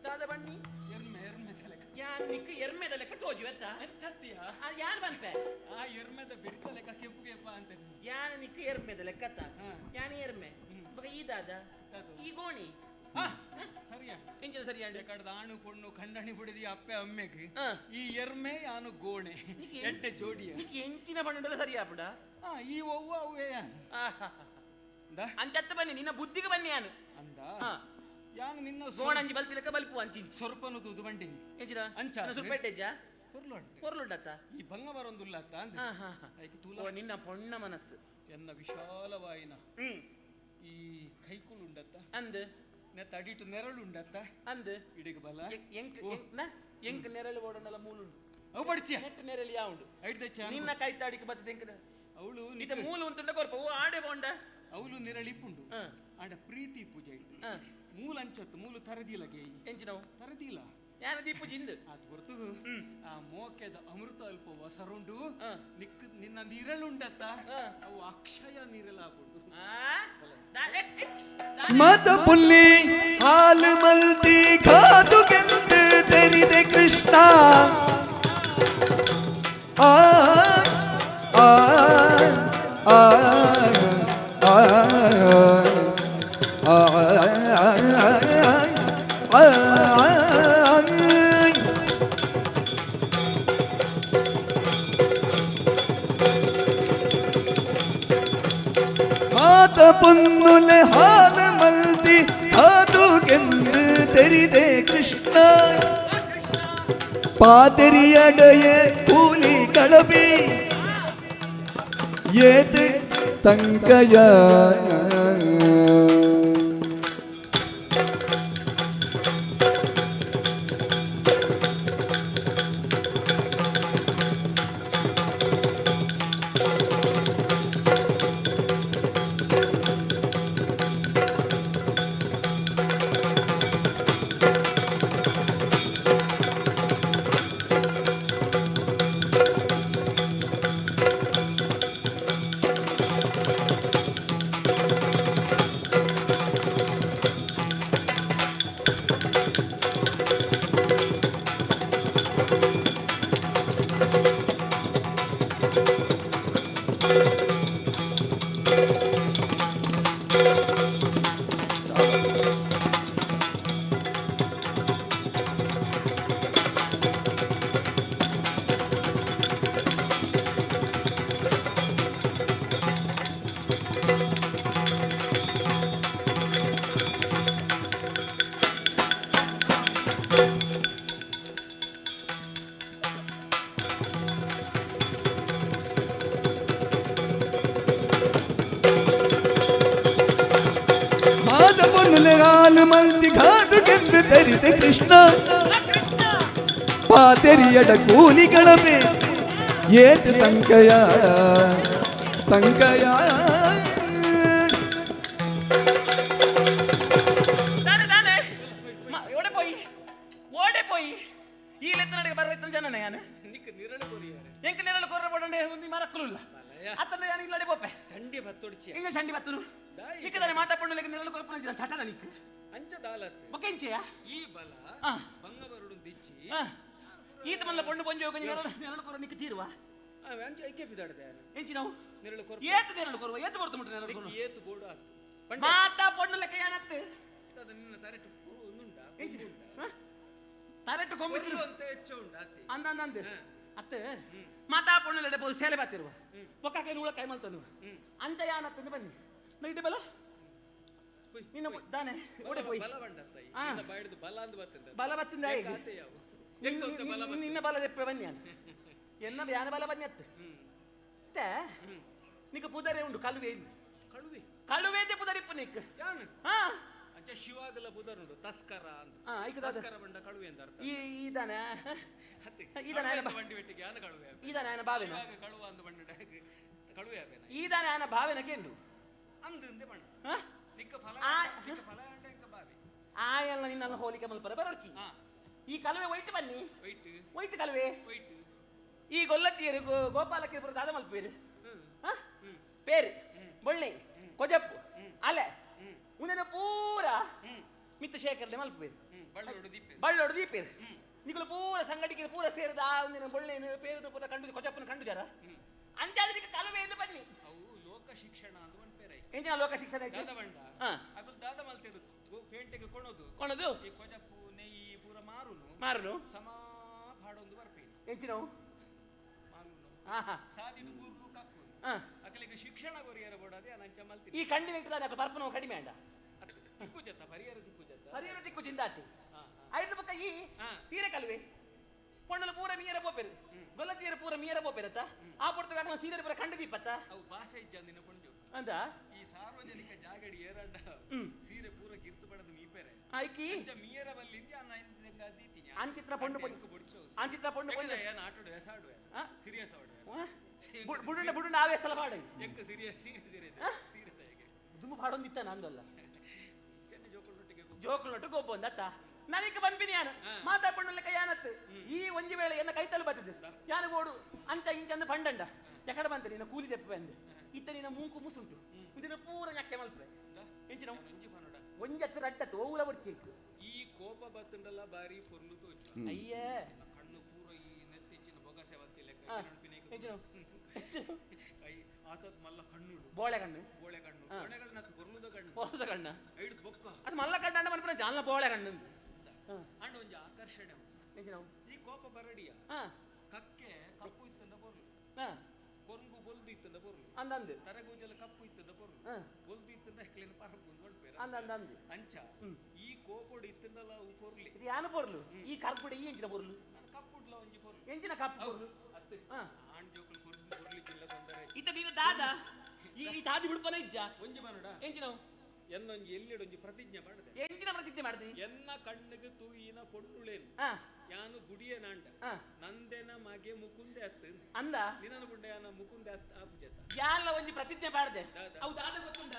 ದಾದ ಬಣ್ಣಿ ಎರ್ಮೆ ಎರ್ಮೆದ ಲೆಕ್ಕ ಯಾನ್ ನಿಕ್ ಎರ್ಮೆದ ಲೆಕ್ಕ ತೋಜುವೆತ್ತ ಅಂಚತ್ತಿಯ ಯಾನ್ ಪನ್ಪೆ ಆ ಎರ್ಮೆದ ಬಿರ್ತ ಲೆಕ್ಕ ಕೆಂಪು ಕೆಂಪ ಅಂತ ಯಾನ್ ನಿಕ್ ಎರ್ಮೆದ ಲೆಕ್ಕತ್ತ ಯಾನ್ ಎರ್ಮೆ ಬೊಕ ಈ ದಾದ ಈ ಗೋಣಿ ಸರಿಯಾ ಇಂಚಿನ ಸರಿಯಾಂಡು ಕಡದ ಆಣು ಪೊಣ್ಣು ಖಂಡಣಿ ಬಿಡಿದಿ ಅಪ್ಪೆ ಅಮ್ಮೆಗ್ ಈ ಎರ್ಮೆ ಯಾನು ಗೋಣೆ ಎಡ್ಡೆ ಜೋಡಿಯ ಎಂಚಿನ ಬಣ್ಣದ ಸರಿಯಾಪುಡ ಈ ಒವ್ವ ಅವೇ ಅಂಚತ್ತ ಬನ್ನಿ ನಿನ್ನ ಬುದ್ಧಿಗೆ ಬನ್ನಿ ಯಾನು ಅಂದ ಯಾನು ನಿನ್ನ ಗೋಣಂಜಿ ಬಲ್ತಿ ಲೆಕ್ಕ ಬಲ್ಪು ಅಂಚಿಂಚಿ ಸ್ವರ್ಪನು ತೂದು ಬಂಡಿನಿ ಎಂಚಿನ ಅಂಚ ಸ್ವಲ್ಪ ಎಡ್ಡೆಜ್ಜ ಕೊರ್ಲುಂಡತ್ತ ಈ ಭಂಗ ಬರೊಂದುಲ್ಲತ್ತ ಅಂದ ನಿನ್ನ ಪೊಣ್ಣ ಮನಸ್ಸು ಎನ್ನ ವಿಶಾಲವಾಯಿನ ಈ ಕೈಕುಲುಂಡತ್ತ ಅಂದ್ ನೆತ್ತ ಅಡಿಟು ನೆರಳುಂಡತ್ತ ಅಂದ್ ಇಡಿಗೆ ಬಲ ಎಂಕ್ ಎಂಕ್ ನೆರಳು ಓಡೋಣಲ್ಲ ಮೂಲುಂಡು ಅವು ಬಡ್ಚಿಯ ನೆಟ್ ನೆರಳು ಯಾವುಂಡು ಐಡ್ದಚ್ಚ ನಿನ್ನ ಕೈ ತಾಡಿಗೆ ಬತ್ತದ ಎಂಕ್ ಅವಳು ನಿತ ಮೂಲ ಉಂಟುಂಡ ಕೊರ್ಪ ಓ ಆಡೆ ಬೋಂಡ ಅವಳು ನೆರಳಿಪ್ಪುಂಡು ಆಂಡ ಪ್ರೀತಿ ಪೂಜೆ ಇಟ್ಟು ಮೂಲ ಅಂಚತ್ತು ಮೂಲು ತರದಿಲ್ಲ ಗೇ ಎಂಚಿನವು ತರದಿಲ್ಲ ಯಾನ ದೀಪು ಜಿಂದು ಅದು ಹೊರತು ಆ ಮೋಕೆದ ಅಮೃತ ಅಲ್ಪ ವಸರುಂಡು ನಿಕ್ ನಿನ್ನ ನಿರಳುಂಡತ್ತ ಅವು ಅಕ್ಷಯ ನಿರಳಾಪುಂಡು ಮತ ಪುಲ್ಲಿ ಹಾಲು ಮಲ್ತಿ ಕಾದು ಗೆಂದು ತೆರಿದೆ ಕೃಷ್ಣ ಆ ಆ ಆ ಆ ಆ ಆ ಮಾತ ಪೊನ್ನುಲೆ ಹಾಲು ಮಲ್ತಿ ಕಾದು ಗೆಂದು ತೆರಿದೆ ಕೃಷ್ಣ ಪಾತೆರಿಯಡೆಯ ಕೂಲಿ ಕಳಬಿ ಏತ್ ತಂಕಯ ಮಲ್ತಿ ಘಾತು ಗೆದ್ದು ತರಿತೆ ಕೃಷ್ಣ ಪಾತೆರಿಯಡ ಕೂಲಿಗಳಮೆ ಏತ ತಂಕಯ ತಂಕಯ ಓಡೆ ಪೋಯಿ ಓಡೆ ಪೋಯಿ ಈ ಲೆತ್ತನಡೆಗೆ ಬರಬೇಕು ಜನನ ಯಾನು ನಿಕ್ ನಿರಳು ಕೊರಿಯಾರೆ ಎಂಕ್ ನಿರಳು ಕೊರ್ರ ಬೋಡಂಡೆ ಒಂದು ಮರಕ್ಕಲುಲ್ಲ ಅತ್ತಲ್ಲ ಯಾನು ಇಲ್ಲಡೆ ಪೋಪೆ ಚಂಡಿ ಬತ್ತೊಡ್ಚಿ ಇಂಗ ಚಂಡಿ ಬತ್ತುನು ನಿಕ್ಕದಾನೆ ಮಾತಾಪಣ್ಣು ಲೆಕ್ಕ ನಿರಳು ಕೊರ್ಪನ ಚಟದ ನಿಕ್ ಅಂಚ ದಾಲತ್ ಬೊಕೆಂಚೆಯ ಈ ಬಲ ಬಂಗ ಬರುಡು ದಿಚ್ಚಿ ಈತ ಮಲ್ಲ ಪೊಣ್ಣು ಪೊಂಜೆ ಹೋಗಿ ನೆರಳು ಕೊರ ನಿಕ್ ತೀರುವ ಅಂಚ ಐಕೆ ಬಿದಾಡದೆ ಎಂಚಿ ನಾವು ನೆರಳು ಕೊರ ಏತು ನೆರಳು ಕೊರುವ ಏತು ಬರ್ತು ಮುಟ್ಟು ನೆರಳು ಕೊರುವ ಏತು ಬೋಡು ಆತು ಮಾತಾ ಪೊಣ್ಣು ಲೆಕ್ಕ ಯಾನತ್ತು ಅದು ನಿನ್ನ ತರೆಟು ಉಂಡ ತರೆಟು ಕೊಂಬು ಅಂತ ಹೆಚ್ಚ ಉಂಡ ಅತ್ತೆ ಅಂದ ಅಂದ ಅತ್ತೆ ಮಾತಾ ಪೊಣ್ಣು ಲೆಡೆ ಬೋದು ಸೇಲೆ ಬಾತಿರುವ ಬೊಕ್ಕ ಕೈ ನೂಳ ಕೈ ಮಲ್ತನು ಅಂಚ ಯಾನತ್ತಂದು ಬನ್ನಿ ನೈಟ್ ಬಲ ನಿನ್ನ ದಾನೆ ಓಡೆ ಪೋಯಿ ಬಲ ಬಂಡತ್ತ ಬಾಯ್ದು ಬಲ ಅಂದ್ ಬತ್ತಂದ ಬಲ ಬತ್ತಿಂದ ನಿನ್ನ ಬಲ ದೆಪ್ಪೆ ಬನ್ನಿ ಎನ್ನ ಯಾನ ಬಲ ಬನ್ನಿ ಅತ್ತು ನಿಕ್ಕ ಪುದರೆ ಉಂಡು ಕಲುವೆ ಇಂದು ಕಳುವೆ ಕಳುವೆ ಪುದರಿಪ್ಪು ನಿಕ್ ಯಾನು ಹಾ ಅಂಚ ಶಿವಾಗಲ ಪುದರ್ ಉಂಡು ತಸ್ಕರ ಅಂತ ತಸ್ಕರ ಬಂಡ ಕಳುವೆ ಅಂತ ಅರ್ಥ ಈ ಈದಾನೆ ಈದಾನೆ ಬಂಡಿ ಬೆಟ್ಟಿಗೆ ಯಾನ ಕಳುವೆ ಈದಾನೆ ಆಯನ ಭಾವೆನ ಶಿವಾಗ ಕಳುವ ಅಂದ ಬಂಡ ಕಳುವೆ ಆಪೇನ ಈದಾನೆ ಆಯನ ಭಾವೆನ ಕೇಂಡು ಅಂದು ಅಂದೆ ಬಣ್ಣ ನಿಕ್ಕ ಫಲ ನಿಕ್ಕ ಫಲ ಅಂಡ ಇಂಕ ಬಾವೆ ಆಯಲ್ಲ ನಿನ್ನೆಲ್ಲ ಹೋಲಿಕೆ ಮಲ್ಪರ ಬರೋಚಿ ಈ ಕಲುವೆ ಒಯ್ಟ್ ಬನ್ನಿ ಒಯ್ಟ್ ಒಯ್ಟ್ ಕಲುವೆ ಒಯ್ಟ್ ಈ ಗೊಲ್ಲತ್ತಿಯರು ಗೋಪಾಲಕ್ಕೆ ಬರೋ ದಾದ ಮಲ್ಪೇರು ಪೇರು ಬೊಳ್ಳಿ ಕೊಜಪ್ಪು ಅಲೆ ಉಂದೆನ ಪೂರ ಮಿತ್ತ ಶೇಖರಣೆ ಮಲ್ಪೇರು ಬಳ್ಳೋಡು ದೀಪೇರು ನಿಕುಲು ಪೂರ ಸಂಗಡಿಗೆ ಪೂರ ಸೇರಿದ ಆ ಒಂದಿನ ಬೊಳ್ಳೆನು ಪೇರುನು ಪೂರ ಕಂಡು ಕೊಚಪ್ಪನ ಕಂಡು ಜರ ಅಂಚಾದ ಕಲುವೆ ಎಂದು ಬನ್ನಿ ಅವು ಲೋಕ ಶಿಕ್ಷಣ ಅಂತ ಒಂದು ಪೇರೆ ಎಂಚಿನ ಲೋಕ ಶಿಕ್ಷಣ ದಾದ ಬಂಡ ಅಕುಲು ದಾದ ಮಲ್ತೇರು ಪೇಂಟೆಗೆ ಕೊಣೋದು ಕೊಣೋದು ಈ ಕೊಜಪ್ಪು ನೆಯ್ಯಿ ಪೂರ ಮಾರುನು ಮಾರುನು ಸಮಾ ಪಾಡೊಂದು ಬರ್ಪೇನು ಎಂಚಿನವು ಮಾರುನು ಸಾದಿಡು ಬೂರ್ದು ಕಕ್ಕು ಅಕಲಿಗೆ ಶಿಕ್ಷಣ ಕೊರಿಯರ ಬೋಡಾದೆ ಅಂಚ ಮಲ್ತಿ ಈ ಕಂಡಿನ ಇಟ್ಟದಾನೆ ಅಕಲು ಬರ್ಪನವು ಕಡಿಮೆ ಅಂಡ ತಿಕ್ಕು ಜತ್ತ ಪರಿಹಾರ ತಿಕ್ಕು ಜತ್ತ ಪರಿಹಾರ ತಿಕ್ಕು ಜಿಂದಾತಿ ಐದು ಪಕ್ಕ ಈ ಸೀರೆ ಕಲ್ವೆ ಪೊಣ್ಣಲು ಪೂರ ಮೀಯರ ಬೋಪೆರು ಗೊಲ್ಲತಿಯರ ಪೂರ ಮೀಯರ ಬೋಪೆರತ್ತ ಆ ಪೊರ್ತುಗಾಗ ಸೀರೆ ಪೂರ ಕಂಡು ದೀಪತ್ತ ಅವು ಭಾಷೆ ಇಜ್ಜಂದಿನ ಪೊಂಜು ಅಂದ ಈ ಸಾರ್ವಜನಿಕ ಜಾಗಡಿ ಏರಂಡ ಸೀರೆ ಪೂರ ಗಿರ್ತು ಬಡದು ಮೀಪೆರೆ ಆಯ್ಕಿ ಮೀಯರ ಬಲ್ಲಿಂದ ಅಂಚಿತ್ರ ಪೊಣ್ಣು ಪೊಣ್ಣು ಅಂಚಿತ್ರ ಪೊಣ್ಣು ಪೊಣ್ಣು ಏನ್ ಆಟೋಡು ಎಸಾಡುವೆ ಸೀರಿಯಸ್ ಆಡುವೆ ಬುಡುಂಡ ಬುಡುಂಡ ಆವೇಸಲ ಪಾಡು ಎಂಕ ಸೀರಿಯಸ್ ಸೀರೆ ಸೀರೆ ಸೀರೆ ದುಂಬು ಪಾಡೊಂದಿತ್ತ ನಂದಲ್ಲ ಜೋಕುಲೊಟ್ಟು ಗೊಬ್ಬೊಂದತ್ತ ನನಗೆ ಬಂದ್ಬಿನಿ ಯಾನು ಮಾತಾಡ್ಕೊಂಡ ಯಾನತ್ತು ಈ ಒಂಜಿ ವೇಳೆ ಎನ್ನ ಕೈತಲು ಬರ್ತದೆ ಯಾನು ಗೋಡು ಅಂಚ ಇಂಚಂದು ಪಂಡಂಡ ಎಕಡೆ ಬಂತ ನಿನ್ನ ಕೂಲಿ ತೆಪ್ಪ ಬಂದು ಇತ್ತ ನಿನ್ನ ಮೂಂಕು ಮುಸುಂಟು ಇದನ್ನ ಪೂರ ñಕ್ಕೆ ಮಲ್ಪೆ ಎಂಚಿನ ಒಂಜತ್ತು ರಡ್ಡತ್ತು ಓಲ ಬಡ್ಚಿ ಈ ಕೋಪ ಬತ್ತುಂಡಲ್ಲ ಬಾರಿ ಪೊರ್ಲು ತೋಚು ಅಯ್ಯೇ ಕಣ್ಣು ಪೂರ ಈ ನೆತ್ತೆಂಚಿನ ಬೊಗಸೆ ಬತ್ತಿಲ್ಲ ಆತತ್ ಮಲ್ಲ ಕಣ್ಣು ಬೋಳೆ ಕಣ್ಣು ಬೋಳೆ ಕಣ್ಣು ಬೋಳೆಗಳನ್ನ ಪೊರ್ಲುದ ಕಣ್ಣು ಪೊರ್ಲುದ ಕಣ್ಣು ಐದು ಬೊಕ್ಕ ಅದು ಮಲ್ಲ ಕಣ್ಣು ಅಂಡ ಮನ್ಪುನ ಜಾಲ ಬೋಳೆ ಕಣ್ಣು ಅಂಡ ಒಂಜಿ ಆಕರ್ಷಣೆ ಈ ಕೋಪ ಬರಡಿಯ ಕಕ್ಕೆ ಕಪ್ಪು ಇತ್ತಂದ ಪೊರ್ಲು ಕೊರಂಗು ಬೊಲ್ದು ಇತ್ತಂದ ಪೊರ್ಲು ಅಂದಂದು ತರಗೂಜಲ ಕಪ್ಪು ಇತ್ತಂದ ಪೊರ್ಲು ಬೊಲ್ದು ಇತ್ತಂದ ಹೆಕ್ಲೇನ ಪರಪು ಅಂತ ಅಂದಂದು ಅಂಚ ಈ ಕೋಪೊಡು ಇತ್ತಂದಲ್ಲ ಅವು ಪೊರ್ಲಿ ಇದು ಯಾನು ಪೊರ್ಲು ಈ ಕರ್ಪುಡ ಈ ಎಂಚಿನ ಪೊರ್ಲು ಕಪ್ಪುಡ್ಲ ಒಂಜಿ ಪೊರ್ಲು ಎಂಚಿನ ಕಪ್ಪು ಪೊರ್ಲು ಅತ್ತೆ ಆಣ್ ಜೋಕುಲು ಪೊರ್ಲು ಪೊರ್ಲಿ ಜಿಲ್ಲ ತೊಂದರೆ ಇತ್ತ ನೀನು ದಾದ ಈ ತಾದಿ ಬಿಡ್ಪನ ಇಜ್ಜ ಒಂಜಿ ಮನುಡ ಎಂಚಿನವು ಎನ್ನೊಂಜಿ ಎಲ್ಲಿಡೊಂಜಿ ಪ್ರತಿಜ್ಞೆ ಮಾಡಿದೆ ಎಂಚಿನ ಪ್ರತಿಜ್ಞೆ ಮಾಡಿದೆ ಎನ್ನ ಕಣ್ಣಿಗೆ ತೂಯಿನ ಪೊಣ್ಣುಳೇನು ಯಾನು ಗುಡಿಯ ನಾಂಡ ನಂದೆನ ಮಗೆ ಮುಕುಂದೆ ಅತ್ತು ಅಂದ ನಿನ್ನ ಗುಂಡೆ ಯಾನ ಮುಕುಂದೆ ಅತ್ ಆಪುಜತ ಯಾಲ್ಲ ಒಂಜಿ ಪ್ರತಿಜ್ಞೆ ಮಾಡಿದೆ ಅವು ದಾದ ಗೊತ್ತುಂಡ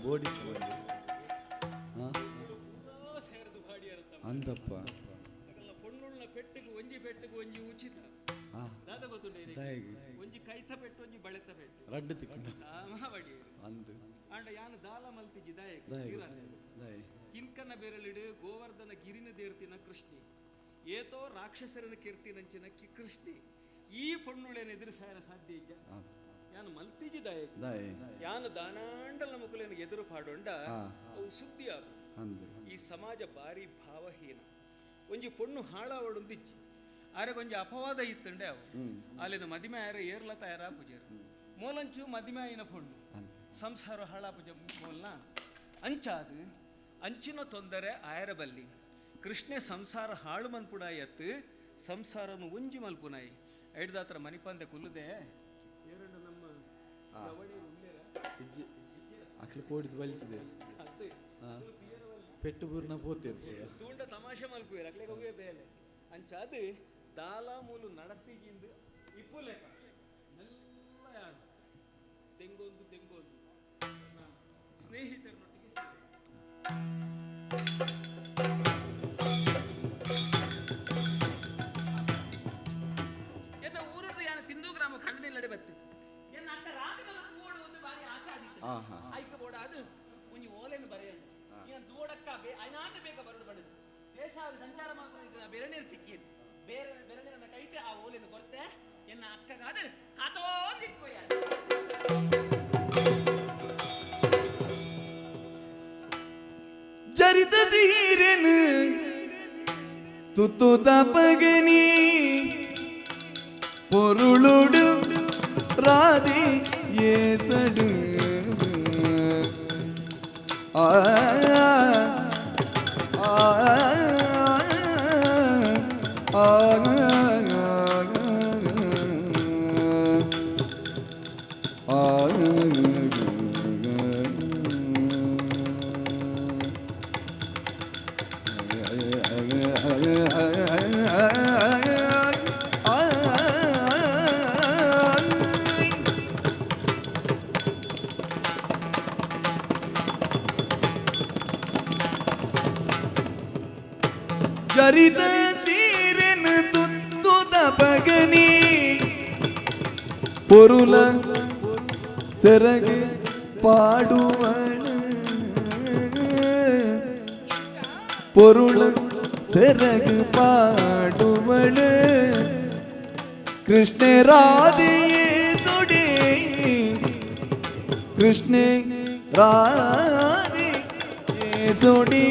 ಬೋಡಿ ಅಂದಪ್ಪ ಪೊಣ್ಣುಳ್ನ ಪೆಟ್ಟಿಗೆ ಒಂಜಿ ಪೆಟ್ಟಿಗೆ ಒಂಜಿ ಉಚಿತ ದಾದ ಗೊತ್ತುಂಡ ಒಂಜಿ ಕೈತ ಪೆಟ್ಟು ಒಂಜಿ ಬಳೆತ ಪೆಟ್ಟು ರಡ್ಡು ತಿಕ್ಕು ಮಹಾಬಡಿ ಅಂದು ಅಂಡ ಯಾನು ದಾಲ ಮಲ್ತಿಜಿ ದಾಯಕ ಕಿನ್ಕನ ಬೆರಳಿಡು ಗೋವರ್ಧನ ಗಿರಿನ ದೇರ್ತಿನ ಕೃಷ್ಣಿ ಏತೋ ರಾಕ್ಷಸರನ ಕೀರ್ತಿನಂಚಿನ ಕೃಷ್ಣಿ ಈ ಪೊಣ್ಣುಳೇನ ಎದುರಿಸಾಯನ ಸಾಧ್ಯ ಇಜ್ಜ ಯಾನು ಮಲ್ತಿಜಿ ದಾಯಕ ಯಾನು ದಾನಾಂಡಲ ಮುಕುಲೇನ ಎದುರು ಪಾಡೊಂಡ ಅವು ಸುದ್ದಿ ಆಪು ಈ ಸಮಾಜ ಬಾರಿ ಭಾವಹೀನ ಒಂಜಿ ಪೊಣ್ಣು ಹಾಳಾವಡೊಂದಿಜ್ಜಿ ಆರೆಗೊಂಜಿ ಅಪವಾದ ಇತ್ತಂಡೆ ಅವು ಅಲ್ಲಿನ ಮದಿಮೆ ಆರ ಏರ್ಲ ತಯಾರ ಪೂಜೆರು ಮೋಲಂಚು ಮದಿಮೆ ಆಯಿನ ಪೊಣ್ಣು ಸಂಸಾರ ಹಾಳಾ ಪೂಜೆ ಮೋಲ್ನ ಅಂಚಾದು ಅಂಚಿನ ತೊಂದರೆ ಆಯರ ಬಲ್ಲಿ ಕೃಷ್ಣೆ ಸಂಸಾರ ಹಾಳು ಮನ್ಪುಡಾಯತ್ತು ಸಂಸಾರನು ಒಂಜಿ ಮಲ್ಪುನಾಯಿ ಐಡ್ದಾತ್ರ ಮನಿಪಂದೆ ಕುಲ್ಲುದೆ ಏರಂಡ ನಮ್ಮ ಅಕ್ಲು ಕೋಡಿದ್ ಬಲಿತಿದೆ ಪೆಟ್ಟು ಬೂರ್ನ ಪೋತಿರ್ ತೂಂಡ ತಮಾಷೆ ಮಲ್ಪುವೇರು ಅಕ್ಲೆ ಹೋಗುವೆ ಬೇಲೆ ಅಂಚಾದು ದಾಲ ಮೂಲು ನಡತಿಗಿಂದು ಇಪ್ಪುಲೆ ಮೆಲ್ಲ ಯಾಡು ತೆಂಗೊಂದು ತೆಂಗೊಂದು ಸ್ನೇಹಿತರನ್ನೊಟ್ಟಿಗೆ ಸೇರಿ ಎನ್ನ ಊರುಡ್ದು ಯಾನ ಸಿಂಧು ಗ್ರಾಮ ಖಂಡನೆ ಬತ್ತು ಎನ್ನ ಅಕ್ಕ ರಾಜನ ತೂವಡು ಒಂದು ಬಾರಿ ಆಸೆ ಆಗಿತ್ತು ಆಯ್ಕೆ ಬೋಡ ಅದು ಒಂಜಿ ಓಲೆನು ಬರೆಯಂಡು ಇನ್ನ ದೂಡಕ್ಕ ಐನಾಟ ಬೇಗ ಬರಡು ಬಡದು ದೇಶ ಸಂಚಾರ ಮಾಡ್ಕೊಂಡು ಬೇರೆ ನೀರು ತಿಕ್ಕಿದ್ದು ಬೇರೆ ಬೇರೆ ನೀರನ್ನ ಕೈತೆ ಆ ಓಲೆನು ಕೊರ್ತೆ ಎನ್ನ ಅಕ್ಕಗಾದ ಕಾತೋಂದಿಕ್ಕೋಯ ಜರಿತ ಸೀರೆನು ತುತ್ತು ತಪಗನಿ பொருளொடு ராதி ஏசடு ஆ ஆ ஆ ஆ. ಜರಿದ ಸೀರೆನ ತುತ್ತುದ ಪಗನಿ ಪೊರುಲ ಸೆರಗು ಪಾಡುವಳು ಪೊರುಳ ಸೆರಗು ಪಾಡುವಳು ಕೃಷ್ಣ ರಾಧೆಯೇ ಸುಡಿ ಕೃಷ್ಣ ರಾಧೆ ಸುಡಿ.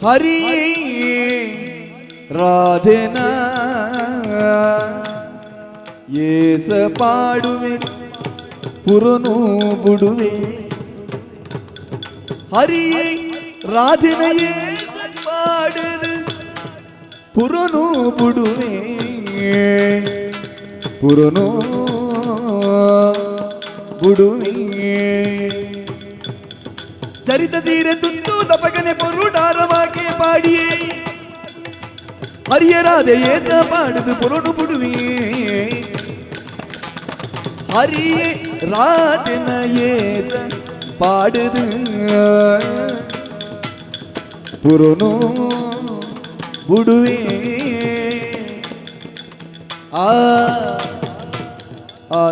ಹರಿ ರಾಧೆನ ಏಸ ಪಾಡುವೆ ಪುರನು ಬುಡುವೆ. ಹರಿಯೇ ರಾಧೆನ ಏಸ ಪಾಡುದು ಪುರನು ಬುಡುವೆ ಪುರನು ಬುಡುವೆ. ಚರಿತ ತೀರೆ ತುತ್ತು ತಪಗನೆ ಪೊರುಡಾರವಾಕೆ ಪಾಡಿಯೇ ಹರಿಯ ರಾಧೆ ಏಸ ಪಾಡುದು ಪುರನು ಬುಡುವೆ. ಹರಿಯೇ ರಾಧೆನ ಏಸ ಪಾಡುದು ಪುರನು ಬುಡುವೆ. ಆ ಆ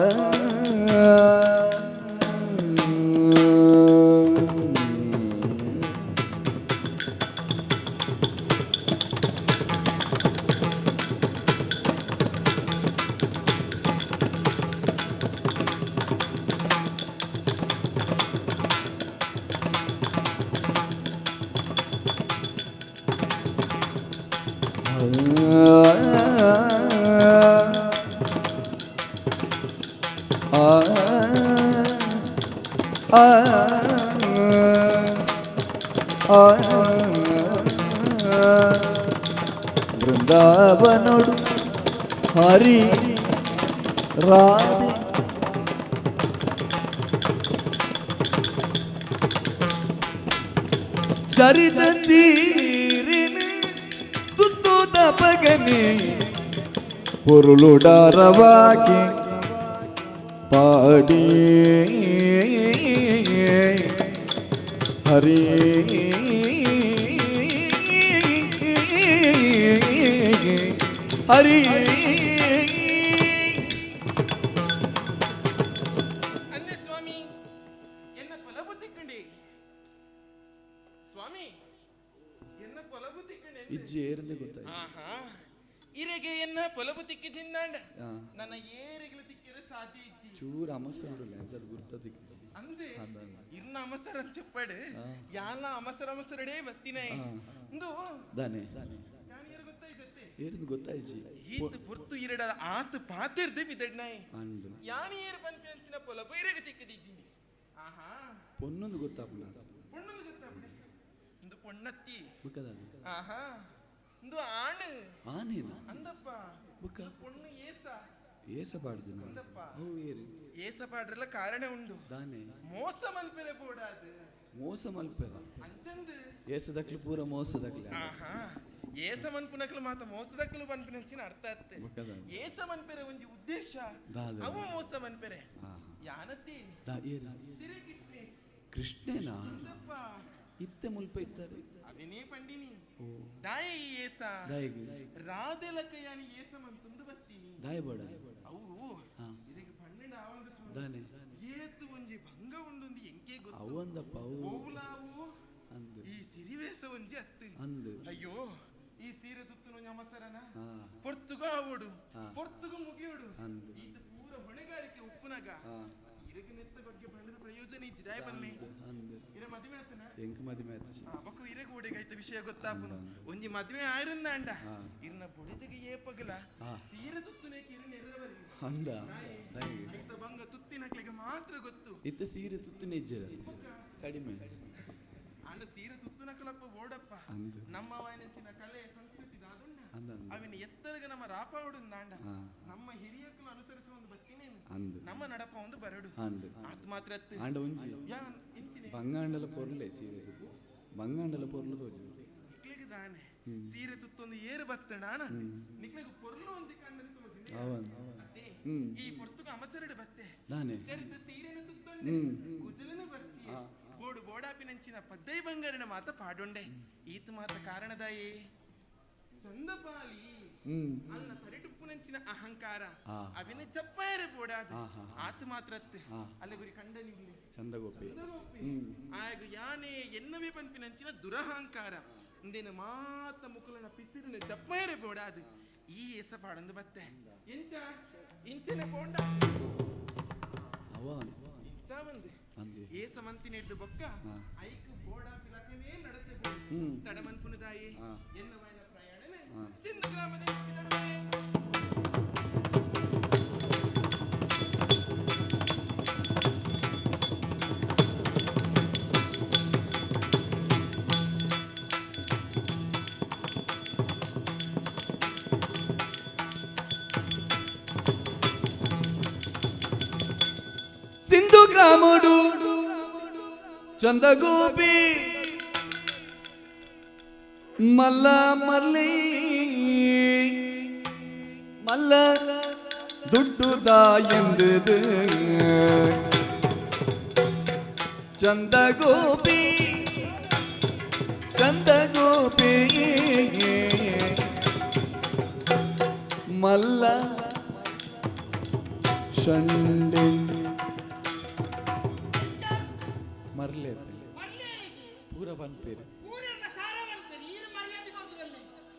ಬೃಂದಾವನೊಡು ಹರಿ ರಾಧೆ ಚರಿತ ತೀರಿನ ತುತ್ತು ತಪಗನೆ பொருளுடரவாக்கி பாடி ஹரி ஹரி. ಅಂದೆ ಸ್ವಾಮಿ, ಎನ್ನ ಪೊಲಬು ತಿಕ್ಕಂಡಿ ಸ್ವಾಮಿ, ಎನ್ನ ಪೊಲಬು ತಿಕ್ಕಂಡಿ. ಇಜ್ಜಿ ಏರ್ಂದೆ ಗೊತ್ತಾಯ್ತು. ಆಹಾ, ಇರೆಗೆ ಎನ್ನ ಪೊಲಬು ತಿಕ್ಕಿ ತಿಂದಾಂಡ ನನ್ನ ಏರಿಗಳು ತಿಕ್ಕಿರ ಸಾಧ್ಯ ಇಜ್ಜಿ. ಚೂರು ಅಮಸರ ಅದು ಗುರ್ತ ತಿಕ್ಕಿ. ಅಂದೆ ಇರ್ನ ಅಮಸರ ಅಂತ చెప్పాడు. ಯಾಲ ಅಮಸರ ಅಮಸರಡೇ ಬತ್ತಿನ ಇಂದು ದಾನೆ ಯಾನಿಯರ್ ಗೊತ್ತಾಯ್ತತ್ತೆ. ಏರ್ಂದು ಗೊತ್ತಾಯ್ಜಿ. ಈತ್ ಪೊರ್ತು ಇರಡ ಆತ್ ಪಾತೆರ್ದೆ ಬಿದಡ್ನಾಯ್. ಅಂಡು ಯಾನಿಯರ್ ಪನ್ಪಿನಂಚಿನ ಪೊಲಬು ಇರೆಗೆ ತಿಕ್ಕಿದಿಜ್ಜಿ. ಆಹಾ, ಪೊನ್ನೊಂದು ಗೊತ್ತಾಪುನ. ಪೊಣ್ಣೊಂದು ಗೊತ್ತಾಪುಣೆ. ಇಂದು ಪೊಣ್ಣತ್ತಿ. ಬುಕ್ಕದ. ಆಹಾ, ಇಂದು ಆಣು. ಆನೇನ? ಅಂದಪ್ಪ. ಬುಕ್ಕ. ಇಂದು ಪೊಣ್ಣು ಏಸ. ಏಸ ಪಾಡ್ದಿನ? ಅಂದಪ್ಪ. ಅವು ಏರು? ಏಸ ಪಾಡ್ರಲ್ಲ ಕಾರಣ ಉಂಡು. ದಾನೆ? ಮೋಸ ಮಲ್ಪೆರೆ ಬೋಡಾದು. ಮೋಸ ಮಲ್ಪೆರ? ಅಂಚಂದು. ಏಸ ದಕ್ಲು ಪೂರ ಮೋಸ ದಕ್ಲು. ಆಹಾ, ಏಸ ಮನ್ಪುನಕ್ಲು ಮಾತ ಮೋಸದಕ್ಲು ಪನ್ಪಿನಂಚಿನ ಅರ್ಥ ಅತ್ತೆ. ಬುಕ್ಕದ. ಏಸ ಮನ್ಪೆರೆ ಒಂಜಿ ಉದ್ದೇಶ. ದಾದ? ಅವು ಮೋಸ ಮನ್ಪೆರೆ. ಆಹಾ. ಯಾನತ್ತಿ. ದಾ ಏರು? ಸಿರಿಗಿಟ್ನೆ. ಕೃಷ್ಣೇನಾ? ಅಂದಪ್ಪ. ಇತ್ತೆ ಮುಲ್ಪ ಇತ್ತಾರೆ. ಅವೆನೇ ಪಂಡಿನಿ. ಓ. ದಾಯ ಈ ಏಸ? ದಾಯಿಗ್? ರಾಧೆಲಕ ಯಾನಿ ಏಸ ಮಂತಂದು ಬತ್ತೀನಿ. ದಾಯ ಬೋಡ. ಅವು ಹಾ. ಇರೆಗ್ ಪಣ್ಣೆಂಡ ಆವಂದ. ದಾನೆ? ಏತು ಒಂಜಿ ಭಂಗ ಉಂಡುಂದು ಎಂಕೆ ಗೊತ್ತು. ಅವು ಅಂದಪ್ಪ ಅವು. ಓವುಲಾವು ಈ ಸಿರಿವೇಸ ಒಂಜಿ ಅತ್ತು. ಅಯ್ಯೋ ಈ ಸೀರೆ ತುತ್ತುನು ಅಮಸರನ ಪೊರ್ತುಗು ಆವೋಡು ಪೊರ್ತುಗು ಮುಗಿಯೋಡು ಈಚ ಪೂರ ಹೊಣೆಗಾರಿಕೆ ಉಪ್ಪುನಗ ಇರಗ ನೆತ್ತ ಬಗ್ಗೆ ಬಂಡದ ಪ್ರಯೋಜನ ಇಜ್ಜಿ ದಾಯ ಬನ್ನಿ ಇರ ಮದುವೆ ಆತನ ಎಂಕ್ ಮದುವೆ ಆತು ಬೊಕ್ಕ ಇರಗ ಓಡೆಗಾಯ್ತ ವಿಷಯ ಗೊತ್ತಾಪುನು ಒಂಜಿ ಮದುವೆ ಆಯಿರಂದಾಂಡ ಇರ್ನ ಬೊಡಿದಿಗೆ ಏಪಗಲ ಸೀರೆ ತುತ್ತುನೇಕ ಇರ ನೆರವರಿ ಅಂದ ಐತ ಬಂಗ ತುತ್ತಿನಕ್ಲೆಗೆ ಮಾತ್ರ ಗೊತ್ತು ಇತ್ತ ಸೀರೆ ತುತ್ತುನೆ ಇಜ್ಜರ ಕಡಿಮೆ ಅಂಡ ಸೀರೆ ತುತ್ತುನಕಲಪ್ಪ ಓಡಪ್ಪ ನಮ್ಮ ವಾಯನಂಚಿನ ಕಲೆ ಸಂಸ್ಕೃತಿ ದಾದುಂಡ ಅವಿನ ಎತ್ತರಗ ನಮ್ಮ ರಾಪ ಉಡುಂದಾಂಡ ನಮ್ಮ ಹಿರಿಯಕ್ಕಲು ಅನುಸರಿಸುವ ಒಂದು ಬತ್ತಿನೇನು ನಮ್ಮ ನಡಪ ಒಂದು ಬರಡು ಆತ್ ಮಾತ್ರ ಆಂಡ ಒಂಜಿ ಬಂಗಾಂಡಲ ಪೊರ್ಲೆ ಸೀರೆ ಬಂಗಾಂಡಲ ಪೊರ್ಲು ತೋಜು ನಿಕ್ಲೆಗ್ ದಾನೆ ಸೀರೆ ತುತ್ತೊಂದು ಏರು ಬತ್ತಣ ನಿಕ್ಲೆಗ್ ಪೊರ್ಲು ಒಂಜಿ ಕಣ್ಣಲ್ಲಿ ತೋಜು ಈ ಪೊರ್ತುಗ ಅಮಸರಡು ಬತ್ತೆ ಚರಿತ ಸೀರೆನ ತುತ್ತೊಂಡೆ ಕುಜಲನ ಬರ್ಚಿ ಬೋಡು ಬೋಡಾಪಿನಂಚಿನ ಪದ್ದೈ ಬಂಗಾರಿನ ಮಾತ ಪಾಡೊಂಡೆ ಈತ ಮಾತ ಕಾರಣದಾಯೇ ಚಂದಪಾಲಿ ಅನ್ನ ಸರಿಟುಪ್ಪುನಂಚಿನ ಅಹಂಕಾರ ಅವಿನ ಚಪ್ಪಾಯರೆ ಬೋಡಾದ ಆತ ಮಾತ್ರತ್ತೆ ಅಲ್ಲ ಗುರಿ ಕಂಡನಿಲ್ಲ ಚಂದಗೋಪಿ ಆಗ ಯಾನೆ ಎನ್ನವೇ ಪನ್ಪಿನಂಚಿನ ದುರಹಂಕಾರ ಇಂದೇನ ಮಾತ ಮುಕುಲನ ಪಿಸಿರಿನ ಚಪ್ಪಾಯರೆ ಬೋಡಾದ ಈ ಎಸ ಪಾಡಂದು ಬತ್ತೆ ಇಂಚ ಇಂಚನೆ ಪೋಂಡ ಇಂಚ ಬಂದೆ ಏಸ ಮಂತಿನ ಹಿಡ್ದು ಬೊಕ್ಕ ಐಕ್ ಬೋಡಾ ಪಿಲಕನೇ ನಡತೆ ತಡಮನ್ಪುನದಾಯಿ ಎನ್ನವಾಯನ ಪ್ರಯಾಣನೆ ಸಿಂಧು ಗ್ರಾಮದ ಸಿಂಧು ಗ್ರಾಮಡು ಚಂದಗೋಪಿ ಮಲ್ಲ ಮಲ್ಲಿ ಮಲ್ಲ ದುಡ್ಡುದ ಎಂದುದು ಚಂದಗೋಪಿ ಚಂದಗೋಪಿ ಮಲ್ಲ ಷಂಡೆ ಮರ್ಲೆ ಪೂರ ಪನ್ಪೇರು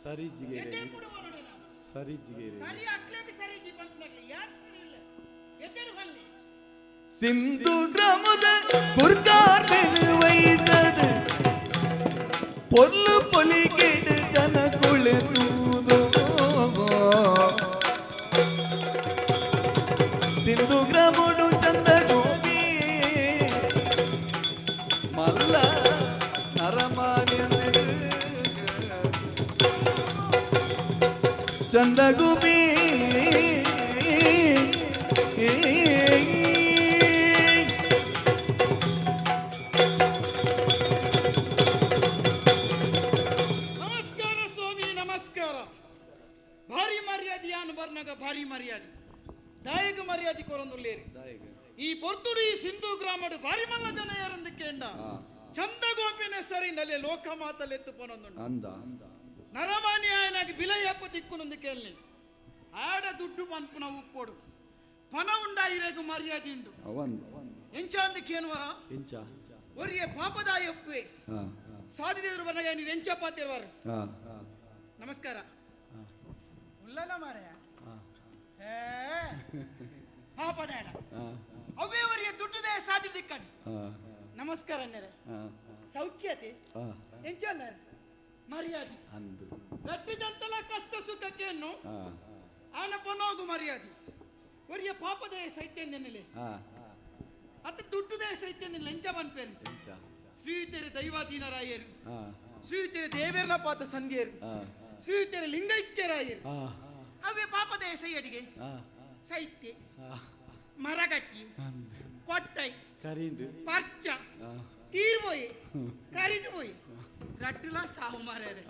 ಸರಿ ಜಿಗೇರೆ ಸರಿ ಜಿಗೇರೆ ಸಿಂಧು ಗ್ರಾಮದ ಗುರ್ಕಾರ್ ವೈಸದ ಪೊರ್ಲು ಪೊಲಿಗೆಡು ಜನ ಕುಳಿತೂದು ಸಿಂಧು ಗ್ರಾಮಡು ಚಂದ ಗೋಪಿ ಮಲ್ಲ ನರಮಾನ್ಯಂದಿರು ಚಂದ ಗೋಪಿ ನಮಸ್ಕಾರ ಸ್ವಾಮಿ ನಮಸ್ಕಾರ. ಭಾರಿ ಮರ್ಯಾದೆ ಯಾನು ಬರ್ನಾಗ ಭಾರಿ ಮರ್ಯಾದೆ ದಾಯಗ ಮರ್ಯಾದೆ ಕೊರೊಂದುಲ್ಲೇರಿ. ಈ ಪೊರ್ತುಡು ಈ ಸಿಂಧು ಗ್ರಾಮಡು ಭಾರಿ ಮಲ್ಲ ಜನ ಯಾರಂದು ಕೇಂಡ ಚಂದ ಗೋಪಿನ ಸರಿಂದಲೇ ಲೋಕ ಮಾತಲೆತ್ತು ಪೊನೊಂದುಂಡು ಅಂದ ನರಮಾನ್ಯಾಯನಾಗಿ ಬಿಲಯಪ್ಪ ತಿಕ್ಕುನೊಂದು ಕೇಳಿ ಆಡ ದುಡ್ಡು ಪನ್ಪುನ ಉಪ್ಪೋಡು ಪನ ಉಂಡ ಇರೆಗು ಮರ್ಯಾದೆ ಉಂಡು ಅವಂದು ಎಂಚಾಂದು ಕೇನ್ವರ ಎಂಚ ಒರಿಯೆ ಪಾಪದಾಯ ಒಪ್ಪುವೆ ಸಾಧಿದೇವರು ಬರ್ನಾಗ ನೀರು ಎಂಚ ಪಾತಿರುವರು. ನಮಸ್ಕಾರ ಉಲ್ಲನ ಮಾರಾಯ ಏ ಪಾಪದಾಡ ಅವೇ ಒರಿಯೆ ದುಡ್ಡುದೇ ಸಾಧಿ ದಿಕ್ಕಣಿ. ನಮಸ್ಕಾರ ಅನ್ನರೆ ಸೌಖ್ಯತೆ ಎಂಚಲ್ಲ ಮರ್ಯಾದೆ ಅಂದು ರಟ್ಟಿ ಜಂತಲ ಕಷ್ಟ ಸುಖಕ್ಕೇನು ಆನ ಪೊನೋಗು ಮರ್ಯಾದೆ ಒರಿಯ ಪಾಪದೇ ಸೈತ್ಯ ನೆನೆಲೆ ಅತ್ತ ದುಡ್ಡುದೇ ಸೈತ್ಯ ಲಂಚ ಬನ್ಪೇರು ಎಂಚ ಶ್ರೀತೆರೆ ದೈವಾಧೀನರಾಯರು ಶ್ರೀತೆರೆ ದೇವೇರ್ನ ಪಾತ ಸಂಧ್ಯರು ಶ್ರೀತೆರೆ ಲಿಂಗೈಕ್ಯರಾಯರು ಅವೇ ಪಾಪದೇ ಸೈಯಡಿಗೆ ಸೈತ್ಯ ಮರಗಟ್ಟಿ ಕೊಟ್ಟೈ ಕರಿಂಡು ಪರ್ಚ ತೀರ್ಪೋಯಿ ಕರಿದು ಪೋಯಿ ರಡ್ಡುಲ ಸಾವು ಮಾರ್ಯಾರೆ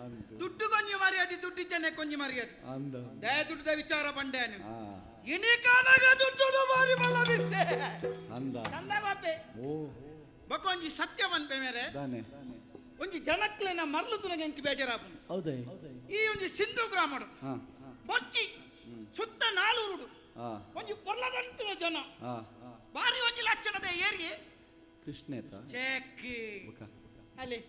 ದುಡ್ಡು ಕೊಂಜಿ ಮರ್ಯಾದೆ ದುಡ್ಡಿದ್ದಾನೆ ಕೊಂಜಿ ಮರ್ಯಾದೆ ಅಂದ ದಯ ದುಡ್ಡದ ವಿಚಾರ ಬಂಡೇನು ಇನಿ ಕಾಲಾಗ ದುಡ್ಡು ಬಾರಿ ಬಲ್ಲ ಬಿರ್ಸೆ ಅಂದ ಚಂದ ಬಾಪೆ ಓ ಬೊಕೊಂಜಿ ಸತ್ಯ ಪನ್ಪೆ ಮೇರೆ ದಾನೆ ಒಂಜಿ ಜನಕ್ಲೆನ ಮರ್ಲು ತುನಗೆ ಎಂಕ್ ಬೇಜಾರಾಪುಂಡು ಹೌದೇ ಈ ಒಂಜಿ ಸಿಂಧು ಗ್ರಾಮಡು ಬೊಚ್ಚಿ ಸುತ್ತ ನಾಲೂರುಡು ಒಂಜಿ ಪೊರ್ಲದಂತಿನ ಜನ ಬಾರಿ ಒಂಜಿ ಲಕ್ಷಣದ ಏರಿಯೆ ಕೃಷ್ಣೇತ ಚೆಕ್ ಬೊಕ ಅಲ್ಲಿ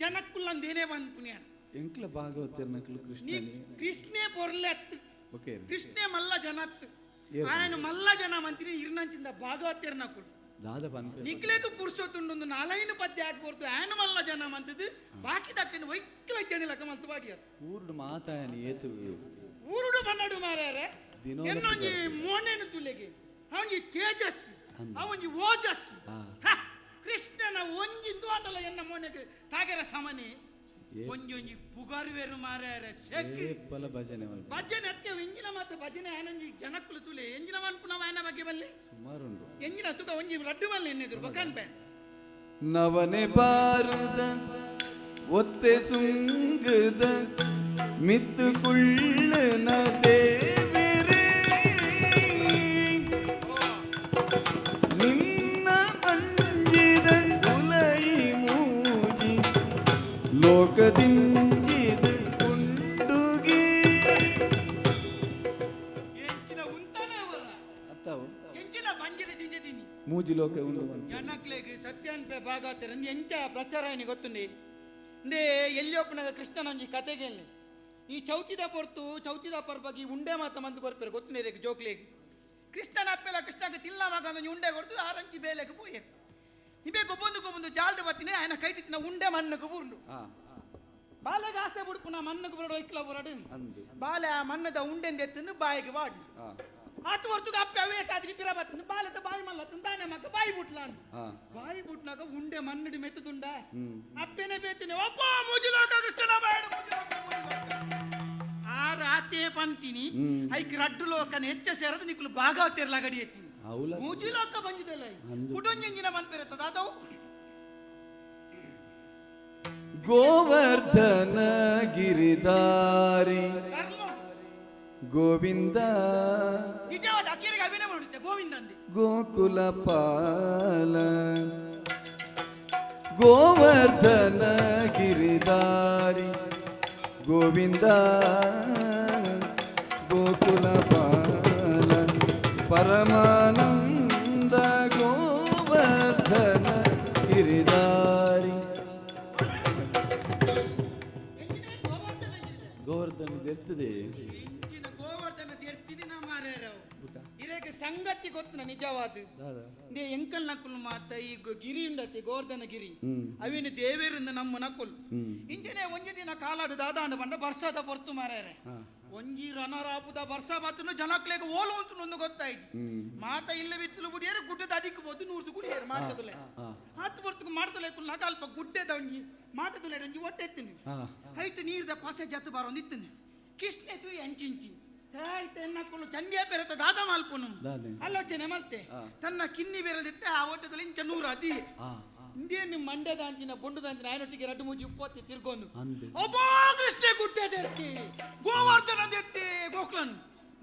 ಜನಕ್ಕುಲ್ಲಂದೇನೇ ಪನ್ಪುನಿಯನ್ ಎಂಕ್ಲ ಭಾಗವತರ್ನಕ್ಲು ನೀ ಕೃಷ್ಣ ಕೃಷ್ಣೇ ಪೊರ್ಲೆತ್ತು ಓಕೆ ಕೃಷ್ಣೇ ಮಲ್ಲ ಜನತ್ತು ಏರು. ఆయన ಮಲ್ಲ ಜನ ಮಂತ್ರಿ ಇರ್ನಂಚಿಂದ ಭಾಗವತರ್ನಕುಲು ದಾದ ಪನ್ಪೆ ನಿಕ್ಲೇಕು ಪುರುಷೋತ್ತುಂಡು ನಾಲೈನು ಪದ್ಯ ಹಾಕ್ಬೋರ್ದು ಆಯನ ಮಲ್ಲ ಜನ ಮಂತದ್ದು ಬಾಕಿ ದಕ್ಕನ ವೈಕ್ಲ ಜನ ಮಲ್ತು ಬಾಡಿಯರು ಊರುಡು ಮಾತಾಯನಿ ಏತು ಊರುಡು ಬನ್ನಡು ಮಾರ್ಯಾರೆ ದಿನೋಲ ಎನ್ನೊಂಜಿ ಮೋನೇನು ತುಲೆಗೆ ಅವನಿಗೆ ತೇಜಸ್ ಅಂದ್. ಅವನಿಗೆ ಓಜಸ್ ಆ. ಹ, ಕೃಷ್ಣನ ಒಂಜಿಂದು ಅಂಡಲ ಎನ್ನ ಮೋನೆಗೆ ತಾಗೆರ ಸಮನೆ ಏ. ಒಂಜೊಂಜಿ ಪುಗರ್ವೇರು ಮಾರ್ಯಾರೆ ಶೆಕ್ ಏಪಲ ಭಜನೆ ಮಲ್ಪೆ. ಭಜನೆ ಅತ್ಯ ಎಂಜಿನ ಮಾತ್ರ ಭಜನೆ ಆನಂಜಿ ಜನಕ್ಕುಲು ತುಲೆ ಎಂಜಿನ ಮನ್ಪುನವ ಆಯನ ಬಗ್ಗೆ ಬಲ್ಲೆ ಸುಮಾರು ಉಂಡು ಎಂಜಿನ ತುಕ ಒಂಜಿ ಲಡ್ಡು ಮಲ್ಲೆ ಎನ್ನೆದುರು ಬಕನ್ ಬ್ಯಾನ್ ನವನೆ ಬಾರದ ಒತ್ತೆ ಸುಂಗದ ಮಿತ್ತು ಕುಳ್ಳನ ದೇವಿರೇ ನಿನ್ನ ಅಂಜಿದ ಉಲೈ ಮೂಜಿ ಲೋಕದಿಂಜಿದ ಕುಂಡುಗೆ ಎಂಚಿನ ಉಂತಾನೆ ಅವಲ್ಲ ಅತ್ತಾವು ಎಂಚಿನ ಬಂಜಿನ ಜಿಂಜದಿನಿ ಮೂಜಿ ಲೋಕ ಉಂಡು ಪನ್ಪೆ. ಜನಕ್ಲೆಗ್ ಸತ್ಯಾನ್ಪೆ ಭಾಗವತರ ಎಂಚ ಪ್ರಚಾರ ಏನಿ ಗೊತ್ತುಂಡಿ ಇಂದೇ ಎಲ್ಲಿ ಒಪ್ಪನಾಗ ಕೃಷ್ಣನ ಒಂಜಿ ಕತೆಗೆ ಈ ಚೌತಿದ ಪೊರ್ತು ಚೌತಿದ ಪರ್ಬಗಿ ಉಂಡೆ ಮಾತ ಮಂದು ಕೊರ್ಪೆರು ಗೊತ್ತುನೇರೆಗ್ ಜೋಕ್ಲೆಗ್ ಕೃಷ್ಣನ ಅಪ್ಪೆಲ ಕೃಷ್ಣಗ ತಿಲ್ಲ ಮಗ ಒಂಜಿ ಉಂಡೆ ಕೊರ್ತು ಆರಂಚಿ ಬೇಲೆಗ್ ಪೋಯೆರ್ ನಿಬೆ ಗೊಬ್ಬೊಂದು ಗೊಬ್ಬೊಂದು ಜಾಲ್ಡು ಬತ್ತಿನೇ ఆయన ಕೈಟಿತ್ತಿನ ಉಂಡೆ ಮಣ್ಣುకు ಬೂರ್ಂಡು ಆ ಬಾಲೆಗ್ ಆಸೆ ಬುಡ್ಪುನ ಮಣ್ಣುకు ಬರಡು ಐಕ್ಲ ಬರಡು ಅಂದು ಬಾಲೆ ಆ ಮಣ್ಣದ ಉಂಡೆಂದ ಎತ್ತನ್ನು ಬಾಯಿಗೆ ವಾಡು ಆ ಆತು ಹೊರ್ತುಗ ಅಪ್ಪೆ ಅವೇ ಆದ್ರಿ ಪಿರ ಬತ್ತನು ಬಾಲೆದ ಬಾಯಿ ಮಲ್ಲತ್ತನ್ ತಾನೆ ಮಗ ಬಾಯಿ ಬುಟ್ಲ ಅಂದು ಆ ಬಾಯಿ ಬುಟ್ನಾಗ ಉಂಡೆ ಮಣ್ಣಡಿ ಮೆತ್ತದುಂಡ ಹ್ಮ್. ಅಪ್ಪೆನೆ ಬೇತಿನಿ ಒಪ್ಪ ಮುಜಿಲೋಕ ಕೃಷ್ಣನ ಬಾಯಡು ಮುಜಿಲೋಕ, ಮುಜಿಲೋಕ. ಆ ರಾತೆ ಪಂತಿನಿ ಹ್ಮ್. ಐಕ್ ರಡ್ಡು ಲೋಕನ ಹೆಚ್ಚ ಸೇರದು ನಿಕ್ಲು ಭಾಗವತಿರ್ಲ ಗಡಿ ಎತ್ತೀನಿ అవుಲ ಮುಜಿಲೋಕ ಬಂಜಿದಲ್ಲ ಅಂದು. ಕುಟುಂಜಿನ ಪನ್ಪಿರತ್ತದ ಅದವು ಗೋವರ್ಧನ ಗಿರಿಧಾರಿ ಧರ್ಮ ಗೋವಿಂದ ನಿಜವಾದ ಅಕ್ಕೀರಿಗೆ ಅಭಿನಯ ಮಾಡುತ್ತೆ ಗೋವಿಂದ ಅಂದೆ ಗೋಕುಲ ಪಾಲ ಗೋವರ್ಧನ ಗಿರಿಧಾರಿ ಗೋವಿಂದ ಗೋಕುಲ ಪಾಲ ಪರಮಾನಂದ ಗೋವರ್ಧನ ಗಿರಿಧಾರಿ ಎಂಜಿನ ಗೋವರ್ಧನ ಗಿರಿಧಾರಿ. ಗೋವರ್ಧನ ದೆರ್ತದೆ ಇಂಚಿನ ಗೋವರ್ಧನ ಎರ್ತಿದಿನ ಮಾರ್ಯಾರವು ಇರೇಗ ಸಂಗತಿ ಗೊತ್ತನ ನಿಜವಾದ ದಾದ ಇಂದೇ ಎಂಕಲ್ ನಕುಲ್ ಮಾತ ಈ ಗಿರಿ ಉಂಡತಿ ಗೋವರ್ಧನ ಗಿರಿ ಹ್ಮ್. ಅವಿನ ದೇವೇರಿಂದ ನಮ್ಮ ನಕುಲ್ ಹ್ಮ್. ಇಂಚನೆ ಒಂಜಿ ದಿನ ಕಾಲಾಡು ದಾದಾಂಡ ಬಂಡ ಬರ್ಸಾದ ಪೊರ್ತು ಮಾರ್ಯಾರೆ ಹಾ. ಒಂಜಿ ರನರಾಪುದ ಬರ್ಸ ಬಾತನು ಜನಕ್ಲೆಗ್ ಓಲು ಅಂತ ಒಂದು ಗೊತ್ತಾಯ್ತು ಹ್ಮ್. ಮಾತ ಇಲ್ಲ ಬಿತ್ತಲು ಗುಡಿಯರು ಗುಡ್ಡದ ಅಡಿಕ್ ಬೋದು ನೂರ್ದು ಗುಡಿಯರು ಮಾಟದಲೆ ಹಾ. ಆತು ಪೊರ್ತುಗು ಮಾಡ್ತಲೆ ಕುಲ್ನಾಗ ಅಲ್ಪ ಗುಡ್ಡೆದ ಒಂಜಿ ಮಾಟದಲೆ ಒಂಜಿ ಒಟ್ಟೆ ಎತ್ತಿನಿ ಹಾ. ಹೈಟ್ ನೀರ್ದ ಪಸೆ ಜತ್ತು ಬಾರೊಂದು ಇತ್ತಿನಿ ಕಿಸ್ನೆ ತು ಎಂಚಿಂಚಿ ಆಯ್ತು ಎನ್ನಕ್ಕುಲು ಚಂಡಿಯ ಪೆರತ ದಾದ ಮಲ್ಪುನು ದಾನೆ. ಆಲೋಚನೆ ಮಲ್ತೆ ಆ. ತನ್ನ ಕಿನ್ನಿ ಬೆರದಿತ್ತೆ ಆ ಒಟ್ಟದಲ್ಲಿ ಇಂಚ ನೂರು ಅದಿ ಆ ಇಂದೇನು ಮಂಡ್ಯದ ಅಂಚಿನ ಬೊಂಡುದ ಅಂಚಿನ ಆಯನೊಟ್ಟಿಗೆ ರಡ್ಡು ಮೂಜಿ ಉಪ್ಪತ್ತಿ ತಿರ್ಗೊಂದು ಅಂದೆ. ಒಬ್ಬ ಕೃಷ್ಣ ಗುಡ್ಡೆ ದೆರ್ತಿ ಗೋವರ್ಧನ ದೆರ್ತಿ ಗೋಕ್ಲನ್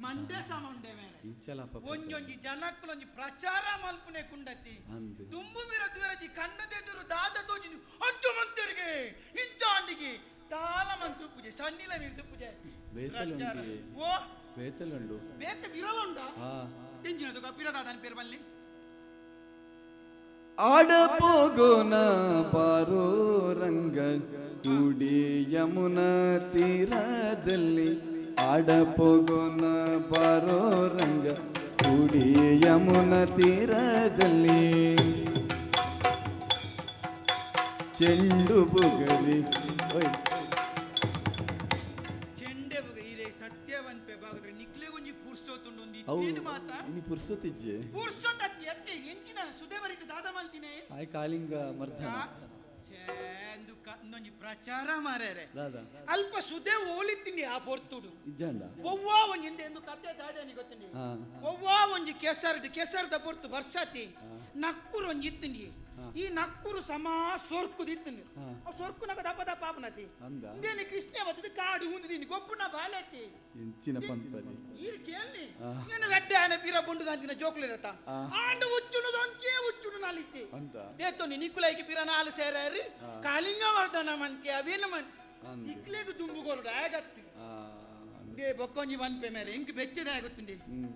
ಮಂಡ್ಯ ಸಮಂಡೆ ಮೇಲೆ ಇಂಚಲ ಪಾಪ. ಒಂಜೊಂಜಿ ಜನಕ್ಕುಲೊಂಜಿ ಪ್ರಚಾರ ಮಲ್ಪುನೆ ಕುಂಡತಿ ಅಂದೆ. ದುಂಬು ಬಿರ ದುವರಜಿ ಕಣ್ಣದೆದುರು ದಾದ ತೋಜಿನಿ ಅಂಚು ಮಂತರಿಗೆ ಇಂಚ ಅಂಡಿಗೆ ತಾಲ ಮಂತು ಪೂಜೆ ಸಣ್ಣಿಲ ಮೀರ್ತು ಪೂಜೆ ಬೇತಲುಂಡಿ. ಪ್ರಚಾರ. ಓ ಬೇತಲುಂಡು ಬೇತೆ ಬಿರಲುಂಡ ಆ ಎಂಜಿನ ತುಕ ಪಿರದಾದನ್ ಪೇರು ಬಲ್ಲಿ ಆಡಪೋಗೋನ ಬಾರೋ ರಂಗ ಕೂಡಿ ಯಮುನಾ ತೀರದಲ್ಲಿ ಆಡಪೋಗೋನ ಬಾರೋ ರಂಗ ಕೂಡಿ ಯಮುನಾ ತೀರದಲ್ಲಿ ಚೆಂಡು ಬುಗರಿ ಓಯ್ ಚೆಂಡೆ ಬುಗ ಈರೆ ಸತ್ಯವನ್ಪೆ ಬಾಗದ್ರೆ ನಿಕ್ಲೆಗೊಂಜಿ ಪುರ್ಸೋತುಂಡು ಒಂದು ಅವು ಇತ್ತೇನು ಮಾತ ಇನಿ ಪುರ್ಸೊತ್ತಿಜ್ಜೆ ಪುರ್ಸೋತ್ ಅತ್ತಿ ಅತ್ತೆ ಎಂಚಿನ ಸುದೇವರಿಗೆ ದಾದ ಮಲ್ತಿನೇ ಆಯ್ ಕಾಲಿಂಗ ಮರ್ದನ ಚೇಂದು ಇನ್ನೊಂಜಿ ಪ್ರಚಾರ ಮಾರ್ಯಾರೆ ದಾದ ಅಲ್ಪ ಸುದೆ ಓಲಿತ್ತೀನಿ ಆ ಪೊರ್ತುಡು ಇಜ್ಜಂಡ ಒವ್ವಾ ಒಂಜಿ ಹಿಂದೆ ಎಂದು ಕತೆ ದಾದಾನಿ ಗೊತ್ತುಂಡಿ ಹಾ. ಒವ್ವಾ ಒಂಜಿ ಕೆಸರ್ಡ್ ಕೆಸರ್ದ ಪೊರ್ತು ಬರ್ಸಾತಿ ನಕ್ಕುರು ಒಂಜಿ ಇತ್ತಿಂಡಿ ಈ ನಕ್ಕುರು ಸಮ ಸೊರ್ಕುದು ಇತ್ತಿಂಡಿ ಹಾ. ಆ ಸೊರ್ಕುನಗ ದಪ್ಪ ದಪ್ಪ ಆಪನತಿ ಅಂದ? ಇಂದೇನಿ ಕೃಷ್ಣ ಬತ್ತದ ಕಾಡು ಉಂದಿದೀನಿ ಗೊಪ್ಪುನ ಬಾಲೆತ್ತಿ ಎಂಚಿನ ಪಂಪರಿ ಈರ್ ಕೇಳಿ ಆ. నేను రెడ్డి ఆయన పీర బొండు దాంతిన జోకులు ఇరత ಆ. ಆಂಡ ಉಚ್ಚುನು ದೊಂಕೆ ಉಚ್ಚುನು ನಾಲಿತ್ತೆ ಅಂತ ಏತೋನಿ ನಿಕ್ಕುಲೈకి ಪೀರ ನಾಲು ಸೇರಾರು ಕಾಲಿಂಗ ವರ್ಧನ ಮಂತೆ ಅವೇನು ಮನ್ ಅಂದೆ. ಇಕ್ಲೇಗು ದುಂಬುಗೋರುಡು ಆಗತ್ತು ಆ ಇಂದೇ ಬೊಕ್ಕೊಂಜಿ ಪನ್ಪೆ ಮೇರೆ ಇಂಕ್ ಬೆಚ್ಚದ ಆಗುತ್ತುಂಡಿ ಹ್ಮ್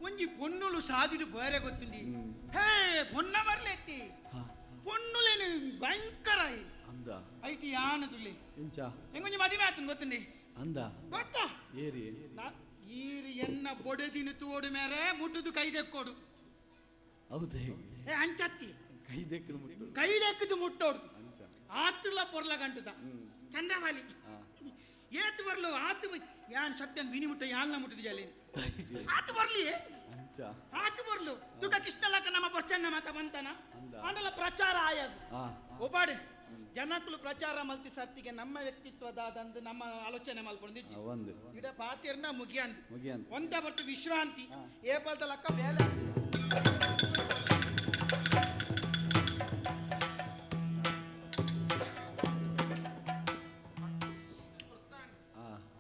ಒಂಜಿ ಪೊನ್ನುಲು ಸಾದಿಡು ಬೋರೆ ಗೊತ್ತುಂಡಿ ಹ್ಮ್. ಹೇ ಪೊನ್ನ ಬರ್ಲೆತ್ತಿ ಹಾ. ಪೊನ್ನುಲೇನು ಭಯಂಕರ ಅಂದ. IT ಯಾನು ತುಳಿ ಇಂಚ ಎಂಗೊಂಜಿ ಮದಿಮೆ ಆತನ ಗೊತ್ತುಂಡಿ ಅಂದ ಗೊತ್ತಾ ಏರಿ ಈರು ಎನ್ನ ಬೊಡೆದಿನ ತೋಡು ಮೇರೆ ಮುಟ್ಟುದು ಕೈ ದೆಕ್ಕೋಡು ಹೌದೇ ಏ ಅಂಚತ್ತಿ ಕೈ ದೆಕ್ಕದು ಮುಟ್ಟು ಕೈ ದೆಕ್ಕದು ಮುಟ್ಟೋಡು ಆತುಲ ಪೊರ್ಲ ಗಂಟುದ ಚಂದ್ರವಾಲಿ ಏತು ಬರ್ಲು ಆತು ಯಾನ್ ಸತ್ಯನ್ ವಿನಿ ಮುಟ್ಟ ಯಾನ್ಲ ಮುಟ್ಟುದು ಜಲಿ ಆತು ಬರ್ಲಿ ಆತು ಬರ್ಲು ತುಕ ಕೃಷ್ಣಲಕ ನಮ್ಮ ಬೊರ್ಚನ್ನ ಮಾತ ಬಂತನ ಆಂಡಲ ಪ್ರಚಾರ ಆಯದು ಒಬ್ಬಾಡು ಜನಕ್ಕಳು ಪ್ರಚಾರ ಮಲ್ತಿ ಸರ್ತಿಗೆ ನಮ್ಮ ವ್ಯಕ್ತಿತ್ವದಾದಂದು ನಮ್ಮ ಆಲೋಚನೆ ಮಲ್ಕೊಂಡಿದ್ದು ಇಡ ಪಾತಿರ್ನ ಮುಗಿಯಂತ ಒಂದ ಬರ್ತು ವಿಶ್ರಾಂತಿ ಏಪಲ್ದ ಲಕ್ಕ ಬೇಲೆ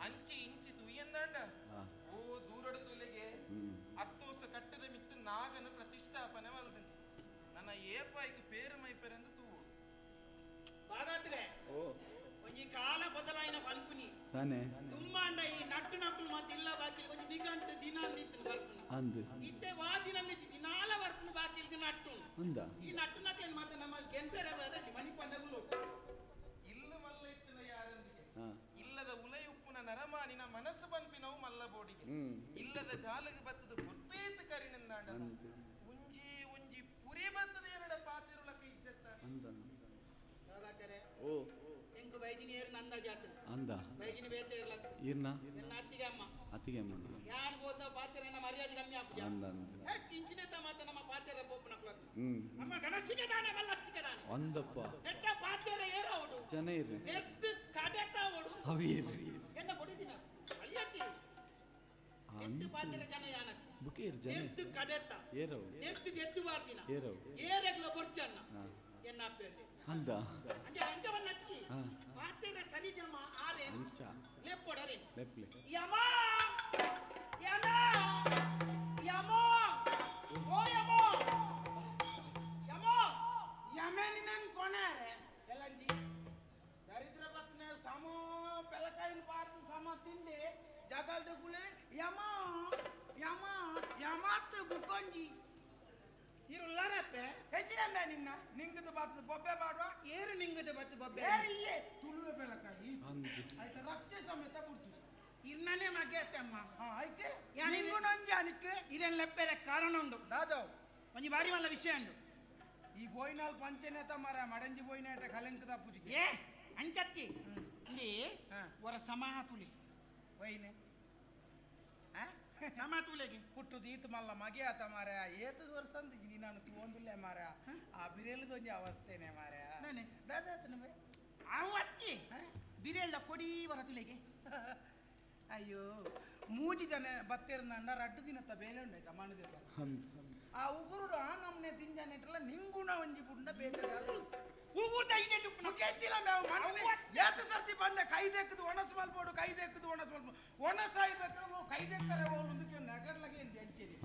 ಅಂಚಿ ಇಂಚಿ ತುಯ್ಯಂದಾಂಡ ಓ ದೂರಡ ತುಲೆಗೆ ಅತ್ತೋಸ ಕಟ್ಟದ ಮಿತ್ತು ನಾಗನ ಪ್ರತಿಷ್ಠಾಪನೆ ಮಲ್ದ ನನ್ನ ಏಪಾಯ್ಕು ಪೇರು ಮೈಪೆರೆಂದು ತೂವು ಬಾಗಾತ್ರೆ ಒಂಜಿ ಕಾಲ ಬದಲಾಯಿನ ಪಲ್ಪುನಿ ತಾನೆ ತುಂಬಾಂಡ ಈ ನಟ್ಟು ನಕ್ಕಲು ಮತ್ತೆ ಇಲ್ಲ ಬಾಕಿ ಒಂಜಿ ನಿಗಂಟು ದಿನ ಅಂದಿತ್ತು ಬರ್ಪುನ ಅಂದು ಇತ್ತೆ ವಾ ದಿನ ಅಂದಿತ್ತು ದಿನಾಲ ಬರ್ಪುನ ಬಾಕಿಲ್ಗೆ ನಟ್ಟು ಅಂದ ಈ ನಟ್ಟು ನಕ್ಲೇನು ಮತ್ತೆ ನಮ್ಮ ಗೆನ್ಪೇರೆ ಬರಲಿ ಮನಿ ಪಂದಗುಲು ಇಲ್ಲ ಮಲ್ಲ ಇತ್ತಿನ ಯಾರೊಂದಿಗೆ ಇಲ್ಲದ ಉಲೈ ಉಪ್ಪುನ ನರಮಾನಿನ ಮನಸ್ಸು ಪನ್ಪಿನವು ಮಲ್ಲ ಬೋಡಿಗೆ ಇಲ್ಲದ ಜಾಲಗ ಬತ್ತದ ಗೊತ್ತೇತ್ ಕರಿನಂದಾಂಡ ಉಂಜಿ ಉಂಜಿ ಪುರಿ ಬತ್ತದ ಎರಡ ಪಾತಿರುಳಕ ಇಜ್ಜತ್ತ ಓ ಎಂಕು ಬೈಜಿನಿ ಏರು ನಂದ ಜಾತ್ರೆ ಅಂದ ಬೈಜಿನಿ ಬೇತೆ ಇರ್ಲತ್ತ ಇರ್ನ ಎನ್ನ ಅತ್ತಿಗೆ ಅಮ್ಮ ಅತ್ತಿಗೆ ಅಮ್ಮ ಯಾನ್ ಗೋದ ಪಾತಿರನ ಮರ್ಯಾದೆ ಕಮ್ಮಿ ಆಪುಜ ಅಂದ ಅಂದ ಹೇ ಕಿಂಚಿನೆ ತಮಾತ ನಮ್ಮ ಪಾತಿರ ಪೋಪುನ ಕುಲಕ ನಮ್ಮ ಗಣಸಿಗೆ ದಾನೆ ಮಲ್ಲಸ್ತಿಗೆ ದಾನೆ ಅಂದಪ್ಪ ನೆಟ್ಟ ಪಾತಿರ ಏರೋಡು ಜನ ಇರ್ರಿ ನೆರ್ತು ಕಡೆತ ಓಡು ಅವಿರ್ರಿ ಎನ್ನ ಬೊಡಿದಿನ ಅಲ್ಲಿಯತ್ತಿ ಎಟ್ಟು ಪಾತಿರ ಜನ ಯಾನಕ್ ಬುಕೇರ್ ಜನ ನೆರ್ತು ಕಡೆತ ಏರೋ ನೆರ್ತು ಎತ್ತು ವಾರ್ದಿನ ಏರೋ ಏರೆಗ್ಲ ಬೊರ್ಚನ್ನ ಎನ್ನ ಅಪ್ಪೆಲ್ಲಿ ಅಂದ ಅಂಜ ಅಂಜವನ್ನ ಅಚ್ಚಿ ಪಾತಿರ ಸರಿಜಮ ಆರೆ ಅಂಚ ಲೆಪ್ಪೊಡರೆ ಲೆಪ್ಲೆ ಯಮ ಯಮ ಯಮ ಓ ಯಮ ಯಮ ಯಮೇನಿ ನನ್ ಕೊಣಾರೆ ಎಲ್ಲಂಜಿ ದರಿದ್ರ ಬತ್ನೆ ಸಮ ಪೆಲಕಾಯಿನ ಪಾರ್ದು ಸಮ ತಿಂದೆ ಜಗಲ್ದ ಕುಲೆ ಯಮ ಯಮ ಯಮಾತ್ ಬುಕೊಂಜಿ ಇರುಲ್ಲಾರಪ್ಪೆ ಹೆಚ್ಚಿನಂಬೆ ನಿನ್ನ ನಿಂಗದ ಬಾತ್ ಬೊಬ್ಬೆ ಬಾಡುವ ಏರು ನಿಂಗದ ಬತ್ತು ಬೊಬ್ಬೆ ಏರಿಯೇ ತುಳುವೆ ಪೆಲಕಾಯಿ ಆಯ್ತು ರಕ್ಷೆ ಸಮೇತ ಬಿಡ್ತು ಇರ್ನನೇ ಮಗೆ ಅತ್ತಮ್ಮ ಆಯ್ಕೆ ನಿಂಗುನೊಂಜಿ ಅನಿಕ್ಕೆ ಇದನ್ನ ಲೆಪ್ಪೆರೆ ಕಾರಣ ಉಂಡು ದಾದವ್ ಒಂಜಿ ಬಾರಿ ಮಲ್ಲ ವಿಷಯ ಉಂಡು ಈ ಬೋಯ್ನಾಲ್ ಪಂಚನೇತ ಮರ ಮಡಂಜಿ ಬೋಯ್ನೇಟ ಕಲಂಕದ ಪೂಜೆಗೆ ಏ ಅಂಚತ್ತಿ ಇಲ್ಲಿ ವರ ಸಮಾಹ ತುಲಿ ಒಯ್ನೆ ಸಮ ತುಲೆಗೆ ಪುಟ್ಟುದು ಈತ ಮಲ್ಲ ಮಗೆ ಆತ ಮಾರ ಏತದ ವರ್ಷ ಅಂದ ನಾನು ತೂಂದುಲ್ಲೆ ಮಾರ ಆ ಬಿರೇಲದ ಒಂಜಿ ಅವಸ್ಥೆನೆ ಮಾರ ನಾನೇ ದಾದಾತನ ಅವು ಅತ್ತಿ ಬಿರೇಲ್ದ ಕೊಡಿ ವರ ತುಲೆಗೆ ಅಯ್ಯೋ ಮೂಜಿ ಜನ ಬತ್ತೇರ್ ನನ್ನ ರಡ್ಡು ದಿನತ್ತ ಬೇಲೆ ಉಂಡಾಯ್ತ ಮಣದ ಆ ಉಗುರುಡು ಆ ನಮ್ಮನೆ ತಿಂಜಾನೆಟ್ರಲ್ಲ ನಿಂಗುಣ ಒಂಜಿ ಪುಂಡ ಬೇತೆ ಉಗುರ್ದ ಐನೆಟ್ ಮುಖೆತ್ತಿಲ್ಲ ಮೇವು ಮಣ್ಣೆ ಏತ ಸರ್ತಿ ಬಂಡ ಕೈ ದೆಕ್ಕದು ಒಣಸ್ ಮಲ್ಪೋಡು ಕೈ ದೆಕ್ಕದು ಒಣಸ್ ಮಲ್ಪೋಡು ಒಣಸ್ ಆಯ್ಬೇಕು ಕೈ ದೆಕ್ಕರೆ ಓಲುಂದು ನಗರ್ಲಗೆ ಎಂಚೇರಿ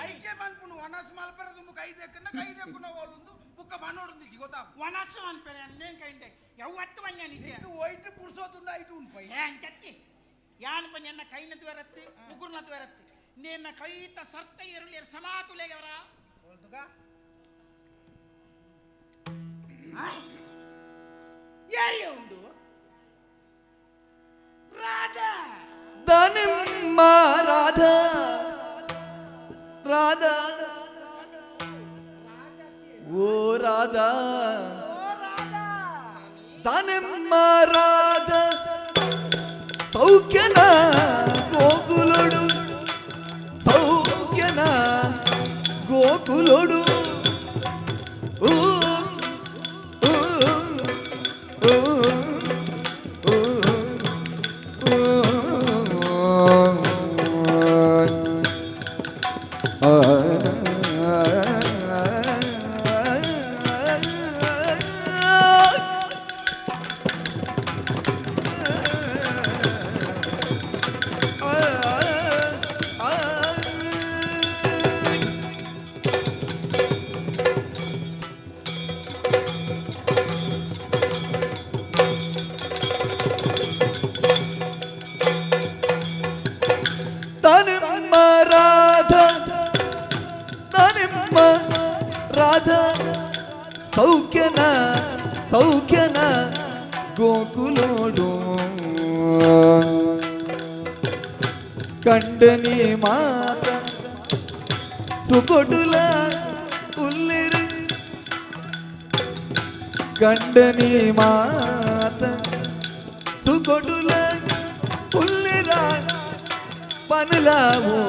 ಐಕೆ ಬಂದ್ಪುಂಡು ಒಣಸ್ ಮಲ್ಪರೆ ದುಂಬು ಕೈ ದೆಕ್ಕನ ಕೈ ದೆಕ್ಕುನ ಓಲುಂದು ಬುಕ್ಕ ಬಣ್ಣೋಡುಂದು ಗೊತ್ತಾ ಒಣಸ್ ಮಲ್ಪರೆ ಅನ್ನೇನ್ ಕೈಂಡೆ ಯಾವತ್ತು ಬಂಜ ನಿಜ ಒಯ್ಟು ಪುರ್ಸೋತುಂಡು ಐಟು ಉಂಪೈ ಏ ಅಂಚತ್ತಿ ಯಾನ್ ಪಂಜ ಎನ್ನ ಕೈನ ತುವರತ್ತು ಉಗುರ್ನ ತುವರತ್ತು ನೇನ ಕೈತ ಸರ್ತ ಎರುಳಿ ಸಮಾತುಲೆಗವರ ಓಲ್ದುಗ ಏರಿಯ ಉಂಡು ರಾಧಾ ದನಿಮ್ಮ ರಾಧಾ ರಾಧಾ ಓ ರಾಧಾ ದನಿಮ್ಮ ರಾಧಾ ಸೌಖ್ಯನ ಗೋಕುಲೊಡು ಸೌಖ್ಯನ ಗೋಕುಲೊಡು ಊ ಊ ಊ ಊ ತನಿಮ್ಮ ರಾಧಾ ತನಿಮ್ಮ ರಾಧಾ ಸೌಖ್ಯನ ಸೌಖ್ಯನ ಗೋಕುಲೋಡು ಕಂಡನಿ ಮಾತ ಸುಕೊಡುಲ ಉಲ್ಲಿರು ಕಂಡನಿ ಮಾತ ಸುಕೊಡುಲ ಉಲ್ಲಿರ ಪನುಲಾವೋ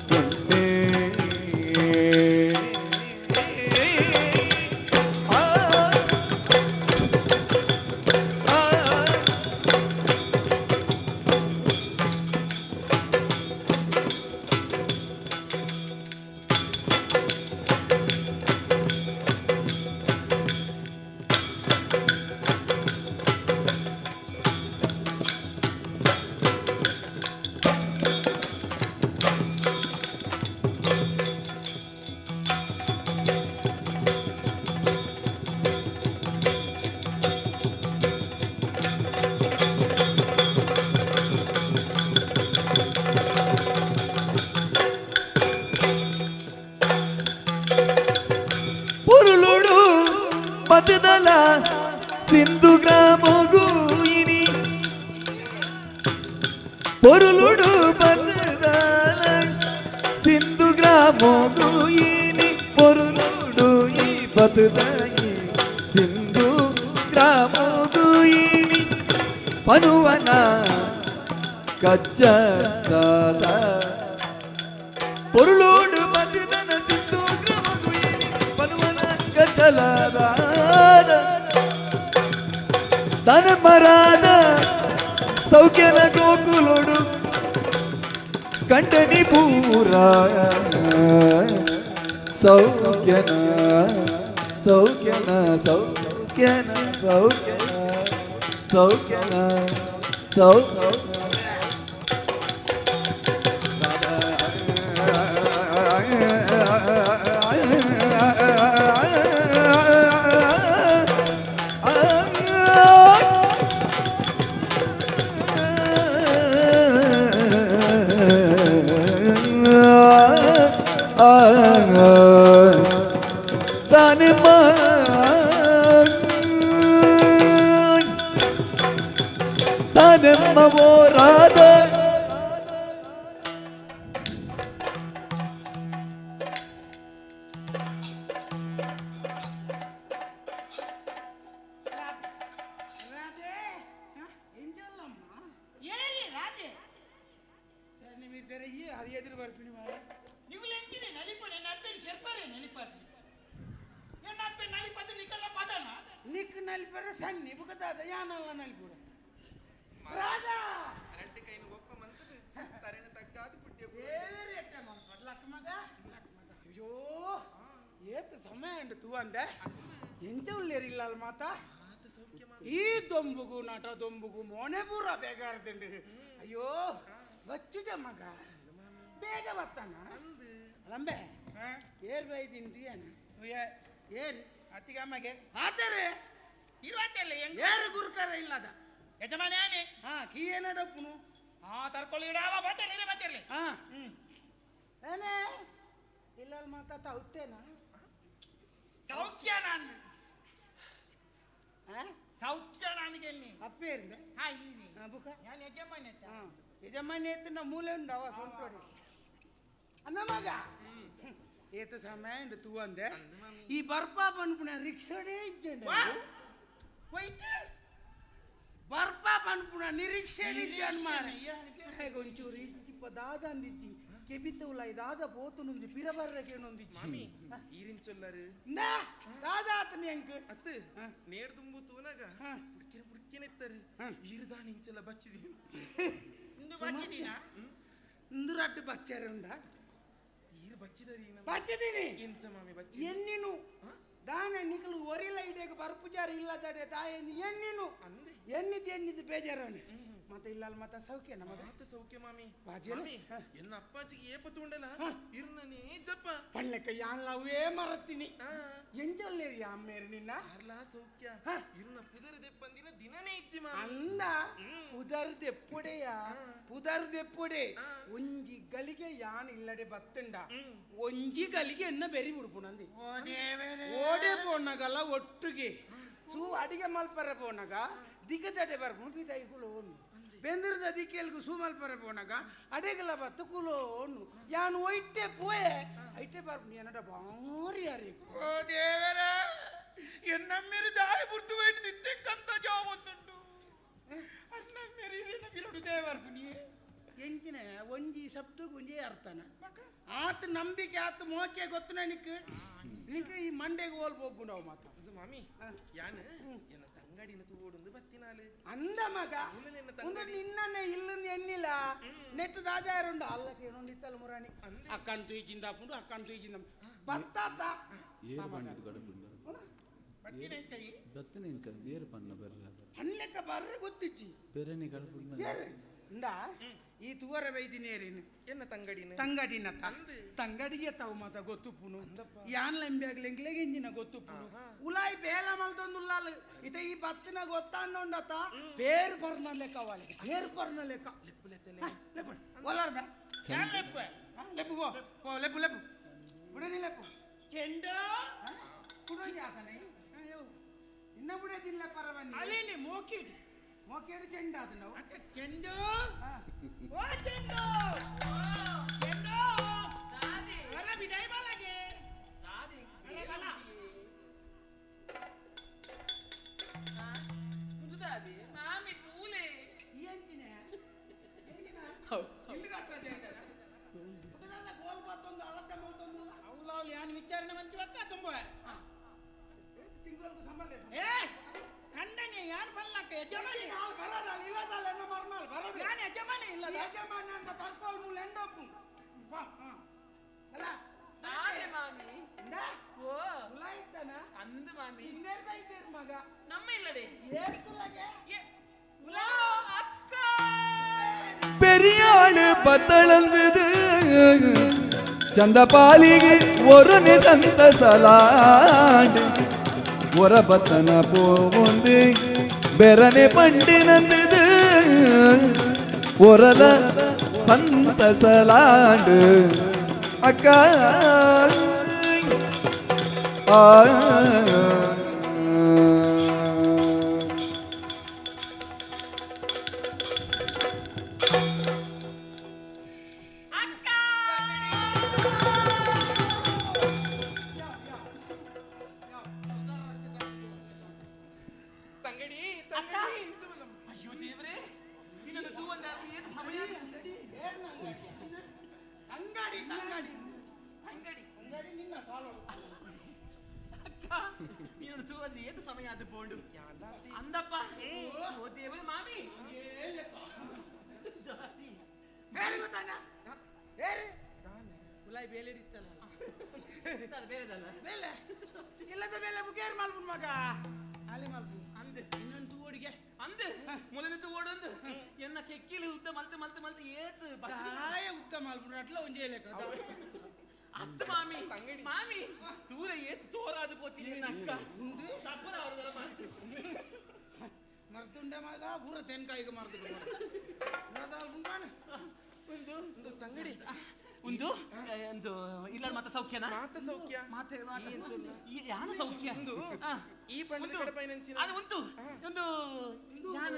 ಕಂಡೆ ಆ ಆ ಪೊರುಳುಡು ಬದುದಲ ಸಿಂಧು ಗ್ರಾಮಗೂಯಿನಿ ಪೊರುಳುಡು ಬದುದಲ ಸಿಂಧು ಗ್ರಾಮಗೂಯಿನಿ ಪೊರುಳುಡು ಈ ಬದುದಾಯಿ ಸಿಂಧು ಗ್ರಾಮಗೂಯಿನಿ ಪನುವನ ಕಜ್ಜದಾದ பொருளோடு பதுதன சிந்து கிரமகுயினி பனுவன கச்சலதாத தனமராத ಸೌಖ್ಯನ ಗೋಕುಲೋಡು ಕಂಡನಿ ಪೂರ ಸೌಖ್ಯನ ಸೌಖ್ಯನ ಸೌಖ್ಯನ ಸೌಖ್ಯನ ಸೌಖ್ಯನ ಸೌ ತಾನೆಮ್ಮವೋ ರಾಧ ರಾಧೆ ಎಂಜಲ್ಲಮ್ಮ ಏರಿ ರಾಧೆ ಸರಿ మీరు ಈ ಅದು ಎದುರು ಬರ್ತೀನಿ ಮಾರೆ ನೀವು ಎಂಚಿನಿ ನಲಿಪನೆ ನಪ್ಪೆ ಕೆರ್ಪರೆ ನಲಿಪತಿ ನಪ್ಪೆ ನಲಿಪತಿ ನಿಕಲ್ಲ ಪದನ ನಿಕ್ ನಲಿಪರೆ ಸನ್ನಿ ಬುಕದಾದ ಯಾನಲ್ಲ ನಲಿಪುರ ರಾಧಾ ரெண்டு கைನು ಒಪ್ಪ ಮಂತದು ತರೆನ ತಗ್ಗಾದು ಪುಟ್ಯ ದೇವೇರಿ ಎಟ್ಟೆ ಮನ್ಪಡ್ ಲಕ್ಕ ಮಗ ಅಯ್ಯೋ ಏತ್ ಸಮಯ ಉಂಡು ತೂವಂದೆ ಎಂಚ ಉಲ್ಲೇರಿ ಇಲ್ಲಲ್ ಮಾತಾ ಈ ದೊಂಬುಗು ನಟ ದೊಂಬುಗು ಮೋನೆ ಪೂರ ಬೇಗಾರ್ದುಂಡು ಅಯ್ಯೋ ಬಚ್ಚುಜ ಮಗ ಬೇಗ ಬರ್ತಾನ ರಂಬೆ ಏರ್ ಬೈದಿಂಡಿ ಅನ್ನ ಏನ್ ಅತ್ತಿಗಮ್ಮಗೆ ಆತರೆ ಇರುವತ್ತಲ್ಲ ಹೆಂಗ್ ಏರು ಗುರುಕರ ಇಲ್ಲದ ಯಜಮಾನಿ ಹಾ ಕೀ ಏನಡಪ್ಪನು ಹಾ ತರ್ಕೊಳ್ಳಿ ಇಡಾವ ಬರ್ತಿರ್ಲಿ ಇದೇ ಬರ್ತಿರ್ಲಿ ಹಾ ಏನೇ ಇಲ್ಲಲ್ ಮಾತಾ ತೌತೇನಾ ಸೌಖ್ಯ ನಾನು ಹಾ ಸೌಖ್ಯ ನನಗೆ ಎಲ್ಲಿ ಅಪ್ಪೇರಿಂದ ಹಾ ಈರಿ ಹಾ ಬುಕ ನಾನು ಯಜಮಾನಿ ಅತ್ತ ಹಾ ಯಜಮಾನಿ ಎತ್ತಿನ ಮೂಲೆ ಉಂಡು ಅವ ಸೊಂಟೋಡಿ ಅನ್ನ ಮಗ ಏತ ಸಮಯ ಉಂಡು ತೂವಂದೆ ಈ ಬರ್ಪಾ ಪನ್ಪುನ ರಿಕ್ಷಾಡೇ ಇಜ್ಜಂಡ ಹೋಯ್ತು ಬರ್ಪಾ ಪನ್ಪುನ ನಿರೀಕ್ಷೆ ಮಾರೆ ಒಂಚೂರು ಇತ್ತಿಪ್ಪ ದಾದ ಅಂದಿಜ್ಜಿ ಕೆಬಿತ ಉಲ್ಲ ದಾದ ಪೋತುನುಂದಿ ಪಿರ ಬರ್ರಕೇನೊಂದಿಜ್ಜಿ ಈರಿನ್ ಚೊಲ್ಲರು ಇಂದಾ ದಾದಾತನ ಎಂಕ್ ಅತ್ತು ನೇರ್ ದುಂಬು ತೂನಗ ಪುಡ್ಕಿನ ಪುಡ್ಕಿನ ಇತ್ತರು ಈರುದಾನ ಇಂಚಲ ಬಚ್ಚಿದಿ ಇಂದು ಬಚ್ಚಿದೀನ ಇಂದು ರಟ್ಟು ಬಚ್ಚರೆ ಉಂಡ ಈರು ಬಚ್ಚಿದರಿ ಬಚ್ಚಿದೀನಿ ಇಂಚ ಮಾಮಿ ಬಚ್ಚಿ ಎನ್ನಿನು ದಾನ ನಿಕಲು ಒರಿಲ ಇಡೇಗ ಬರ್ಪುಜಾರ ಇಲ್ಲದಡೆ ತಾಯೇನು ಎನ್ನಿನು ಅಂದೆ ಎನ್ನಿದ್ ಎನ್ನಿದ್ ಬೇಜಾರವನೆ ಮತ್ತೆ ಇಲ್ಲ ಮತ್ತ ಸೌಖ್ಯ ನಮಗ ಮಾತ ಸೌಖ್ಯ ಮಾಮಿ ಬಾಜಿಯಲ್ಲ? ಮಾಮಿ ಎನ್ನ ಅಪ್ಪಾಜಿಗೆ ಏಪ ತೂಂಡಲ ಇರ್ನನೇ ಜಪ್ಪ ಪಣ್ಲೆಕ್ಕ ಯಾನ್ಲ ಅವೇ ಮರತೀನಿ ಎಂಚೊಲ್ಲೇರಿ ಅಮ್ಮೇರು ನಿನ್ನ ಅರ್ಲಾ ಸೌಖ್ಯ ಇರ್ನ ಪುದರ್ ದೆಪ್ಪಂದಿನ ದಿನನೇ ಇಜ್ಜಿ ಮಾಮಿ ಅಂದ ಪುದರ್ ದೆಪ್ಪುಡೆಯ ಪುದರ್ ದೆಪ್ಪುಡೆ ಒಂಜಿ ಗಲಿಗೆ ಯಾನ್ ಇಲ್ಲಡೆ ಬತ್ತುಂಡ ಒಂಜಿ ಗಲಿಗೆ ಎನ್ನ ಬೆರಿ ಬಿಡ್ಪುಣಂದಿ ಓಡೆ ಪೋಣಗಲ್ಲ ಒಟ್ಟಿಗೆ ಸೂ ಅಡಿಗೆ ಮಲ್ಪರೆ ಪೋನಗ ದಿಗದಡೆ ಬರ್ಪುಂಡು ಪಿದಾಯಿ ಕುಲೋನು ಬೆಂದಿರದ ದಿಕ್ಕೆಲ್ಗು ಸೂ ಮಲ್ಪರೆ ಪೋನಗ ಅಡೆಗಲ ಬತ್ತು ಕುಲೋನು ಯಾನು ಒಯ್ಟೆ ಪೋಯೆ ಐಟೆ ಬರ್ಪುಂಡು ಏನಡ ಬಾರಿ ಅರಿ ಓ ದೇವರೇ ಎನ್ನ ಮೇರೆ ದಾಯ ಬುರ್ದು ವೈನ್ ನಿತ್ಯ ಕಂತ ಜಾವೊಂದುಂಡು ಅನ್ನ ಮೇರೆ ಇರೇನ ಬಿರುಡು ದೇವರ್ಪುನಿ ಎಂಚಿನ ಒಂಜಿ ಶಬ್ದಕ್ಕೆ ಒಂಜೇ ಅರ್ಥನ ಆತ ನಂಬಿಕೆ ಆತ ಮೋಕೆ ಗೊತ್ತು ನನಗೆ ನಿನಗೆ ಈ ಮಂಡೆಗೆ ಹೋಲ್ ಹೋಗ್ಗುಂಡವು ಮಾತ ಅದು ಮಾಮಿ ಯಾನ್ ಎನ್ನ ತಂಗಡಿನ ತೂವೊಡುಂದು ಬತ್ತಿನಾಲು ಅಂದ ಮಗ ಒಂದು ನಿನ್ನನ್ನೇ ಇಲ್ಲಂದು ಎನ್ನಿಲ್ಲ ನೆಟ್ಟು ದಾದಾರುಂಡು ಅಲ್ಲ ಕೇಳೊಂದು ಇತ್ತಲ್ಲ ಮುರಾಣಿ ಅಕ್ಕನ್ ತೂಯಿಚಿಂದ ಹಾಕೊಂಡು ಅಕ್ಕನ್ ತೂಯಿಚಿಂದ ಬತ್ತಾತ ಏರು ಪಂಡಿದ್ ಕಡಪುಂಡು ಬತ್ತಿನ ಎಂಚ ಈ? ಬತ್ತಿನ ಎಂಚ ಏರು ಪನ್ನ ಬರ್ರ ಅನ್ಲೆಕ್ಕ ಬರ್ರೆ ಗೊತ್ತಿಚ್ಚಿ ಬೇರೆನೆ ಕಡಪುಂಡು ಏರು ಇಂದ ಈ ತುವರ ಬೈದಿನೇರೇನು ಎನ್ನ ತಂಗಡಿನ ತಂಗಡಿನ ತಂಗಡಿಗೆ ತಾವು ಮಾತ ಗೊತ್ತುಪ್ಪುನು ಯಾನ್ ಲಂಬಿ ಎಂಗ್ಲೆಗೆ ಇಂಜಿನ ಗೊತ್ತುಪ್ಪುನು ಉಲಾಯ್ ಬೇಲ ಮಲ್ತೊಂದುಲ್ಲಾಲು ಇತ ಈ ಬತ್ತಿನ ಗೊತ್ತಾಂಡತ ಪೇರು ಪರ್ನ ಲೆಕ್ಕ ವಾಲಿ ಪೇರು ಪರ್ನ ಲೆಕ್ಕ ಲೆಪ್ಪು ಒಲಾರ್ ಬೇ ಲೆಪ್ಪು ಲೆಪ್ಪು ಪೋ ಪೋ ಲೆಪ್ಪು ಲೆಪ್ಪು ಬಿಡದಿ ಲೆಪ್ಪು ಚೆಂಡು ಕುಡೋಜಿ ಆತನೆ ಇನ್ನ ಬಿಡೋದಿಲ್ಲ ಪರವನ್ನ ಅಲೇನೆ ಮೋಕಿಡ್ ಮೋಕೇಡು ಚೆಂಡು ಅದು ನಾವು ಅತ್ತೆ ಚೆಂಡು ಓ ಚೆಂಡು ಚೆಂಡು ಬರ ಬಿಡೈ ಬಾಲಗೆ ಬಲ ಬಲ ಮಾಮಿ ತೂಲೆ ಎಂಚಿನ ಇಲ್ಲಿ ಕಟ್ರ ಜೈದಾರ ಗೋಲ್ ಬತ್ತೊಂದು ಅಳತೆ ಮಲ್ತೊಂದು ಅವ್ಲು ಯಾನ್ ವಿಚಾರಣೆ ಮಂತಿ ಒಕ್ಕ ತುಂಬ ತಿಂಗಳಿಗೆ ಸಂಬಳ ಏ ಕಂಡನೆ ಯಾನ್ ಬಲ್ಲಕ್ಕ ಯಜಮಾನಿ ನಾಲ್ ಬರದಾಲ್ ಇಲ್ಲದಾಲ್ ಎನ್ನ ಮರ್ನಾಲ್ ಬರಬೇಕು ಯಾನ್ ಯಜಮಾನಿ ಇಲ್ಲದ ಯಜಮಾನ ಅಂತ ತರ್ಕೋಲ್ ಮೂಲ ಎಂಡೊಪ್ಪು ಬಾ ಅಲ್ಲ ದಾದೆ ಮಾಮಿ ಇಂದ ಓ ಉಲಾಯ್ತನ ಅಂದು ಮಾಮಿ ಇನ್ನೇರ್ ಬೈತೇರ್ ಮಗ ನಮ್ಮ ಇಲ್ಲಡೆ ಏರ್ತುಲಗೆ ಉಲಾ ಅಕ್ಕ பெரியாளு பத்தளந்தது ಚಂದಪಾಲಿಗೆ ஒரு நிதந்த சலாண்டு ಒರಬತ್ತನ ಪೋವೊಂದು ಬೆರನೆ ಪಂಡಿನಂದದು ಒರಲ ಸಂತಸಲಾಂಡು ಅಕ್ಕ ಆ ತಂಗಡಿ ತಂಗಡಿ ಅಯ್ಯೋ ದೇವ್ರೇ ನಿನ್ನನ್ನು ತೂವಂದ ಏನು ಸಮಯ ಅಂಗಡಿ ತಂಗಡಿ ಅಂಗಡಿ ಅಂಗಡಿ ನಿನ್ನ ಸಾಲು ಅಕ್ಕ ನೀನು ತೂವಂದ ಏನು ಸಮಯ ಅದು ಪೋಂಡು ಅಂದಪ್ಪ ಓ ದೇವ್ರೇ ಮಾಮಿ ಜಾತಿ. ಬೇರೆ ಗೊತ್ತಾನ ಬೇರೆ ಉಲಾಯ್ ಬೇಲೆ ಇತ್ತಲ್ಲ ಅದು ಬೇರೆದಲ್ಲ ಬೇಲೆ ಇಲ್ಲದ ಬೇಲೆ ಬುಕೇರ್ ಮಲ್ಪುನ್ ಮಗ ಅಲ್ಲಿ ಮಲ್ಪು ಅಂದು ಇನ್ನೊಂದು ತೂವಡಿಗೆ ಅಂದು ಮೊದಲು ತೂವಡೊಂದು ಎನ್ನ ಕೆಕ್ಕಿಲಿ ಉದ್ದ ಮಲ್ತು ಮಲ್ತು ಮಲ್ತು ಏತು ದಾಯ ಉದ್ದ ಮಲ್ಪುನ್ ಅಟ್ಲ ಒಂಜೇ ಲೆಕ್ಕ ಅತ್ತು ಮಾಮಿ ಮಾಮಿ ತೂರ ಏತು ತೋರಾದು ಪೋತಿ ನಿನ್ನ ಅಕ್ಕ ಸಪ್ಪರ ಅವರದಲ್ಲ ಮಾಡ್ತು ಮರ್ತುಂಡೆ ಮಗ ಪೂರ ತೆನ್ಕಾಯಿಗೆ ಮರ್ದು ಒಂದು ತಂಗಡಿ ಒಂದು ಒಂದು ಇಲ್ಲ ಮಾತ ಸೌಖ್ಯನಾ ಮಾತ ಸೌಖ್ಯ ಮಾತೆ ಯಾನ ಸೌಖ್ಯ ಒಂದು ಈ ಪಂಡಿತ ಕಡಪೈನಂಚಿನ ಅದು ಉಂಟು ಒಂದು ಯಾನ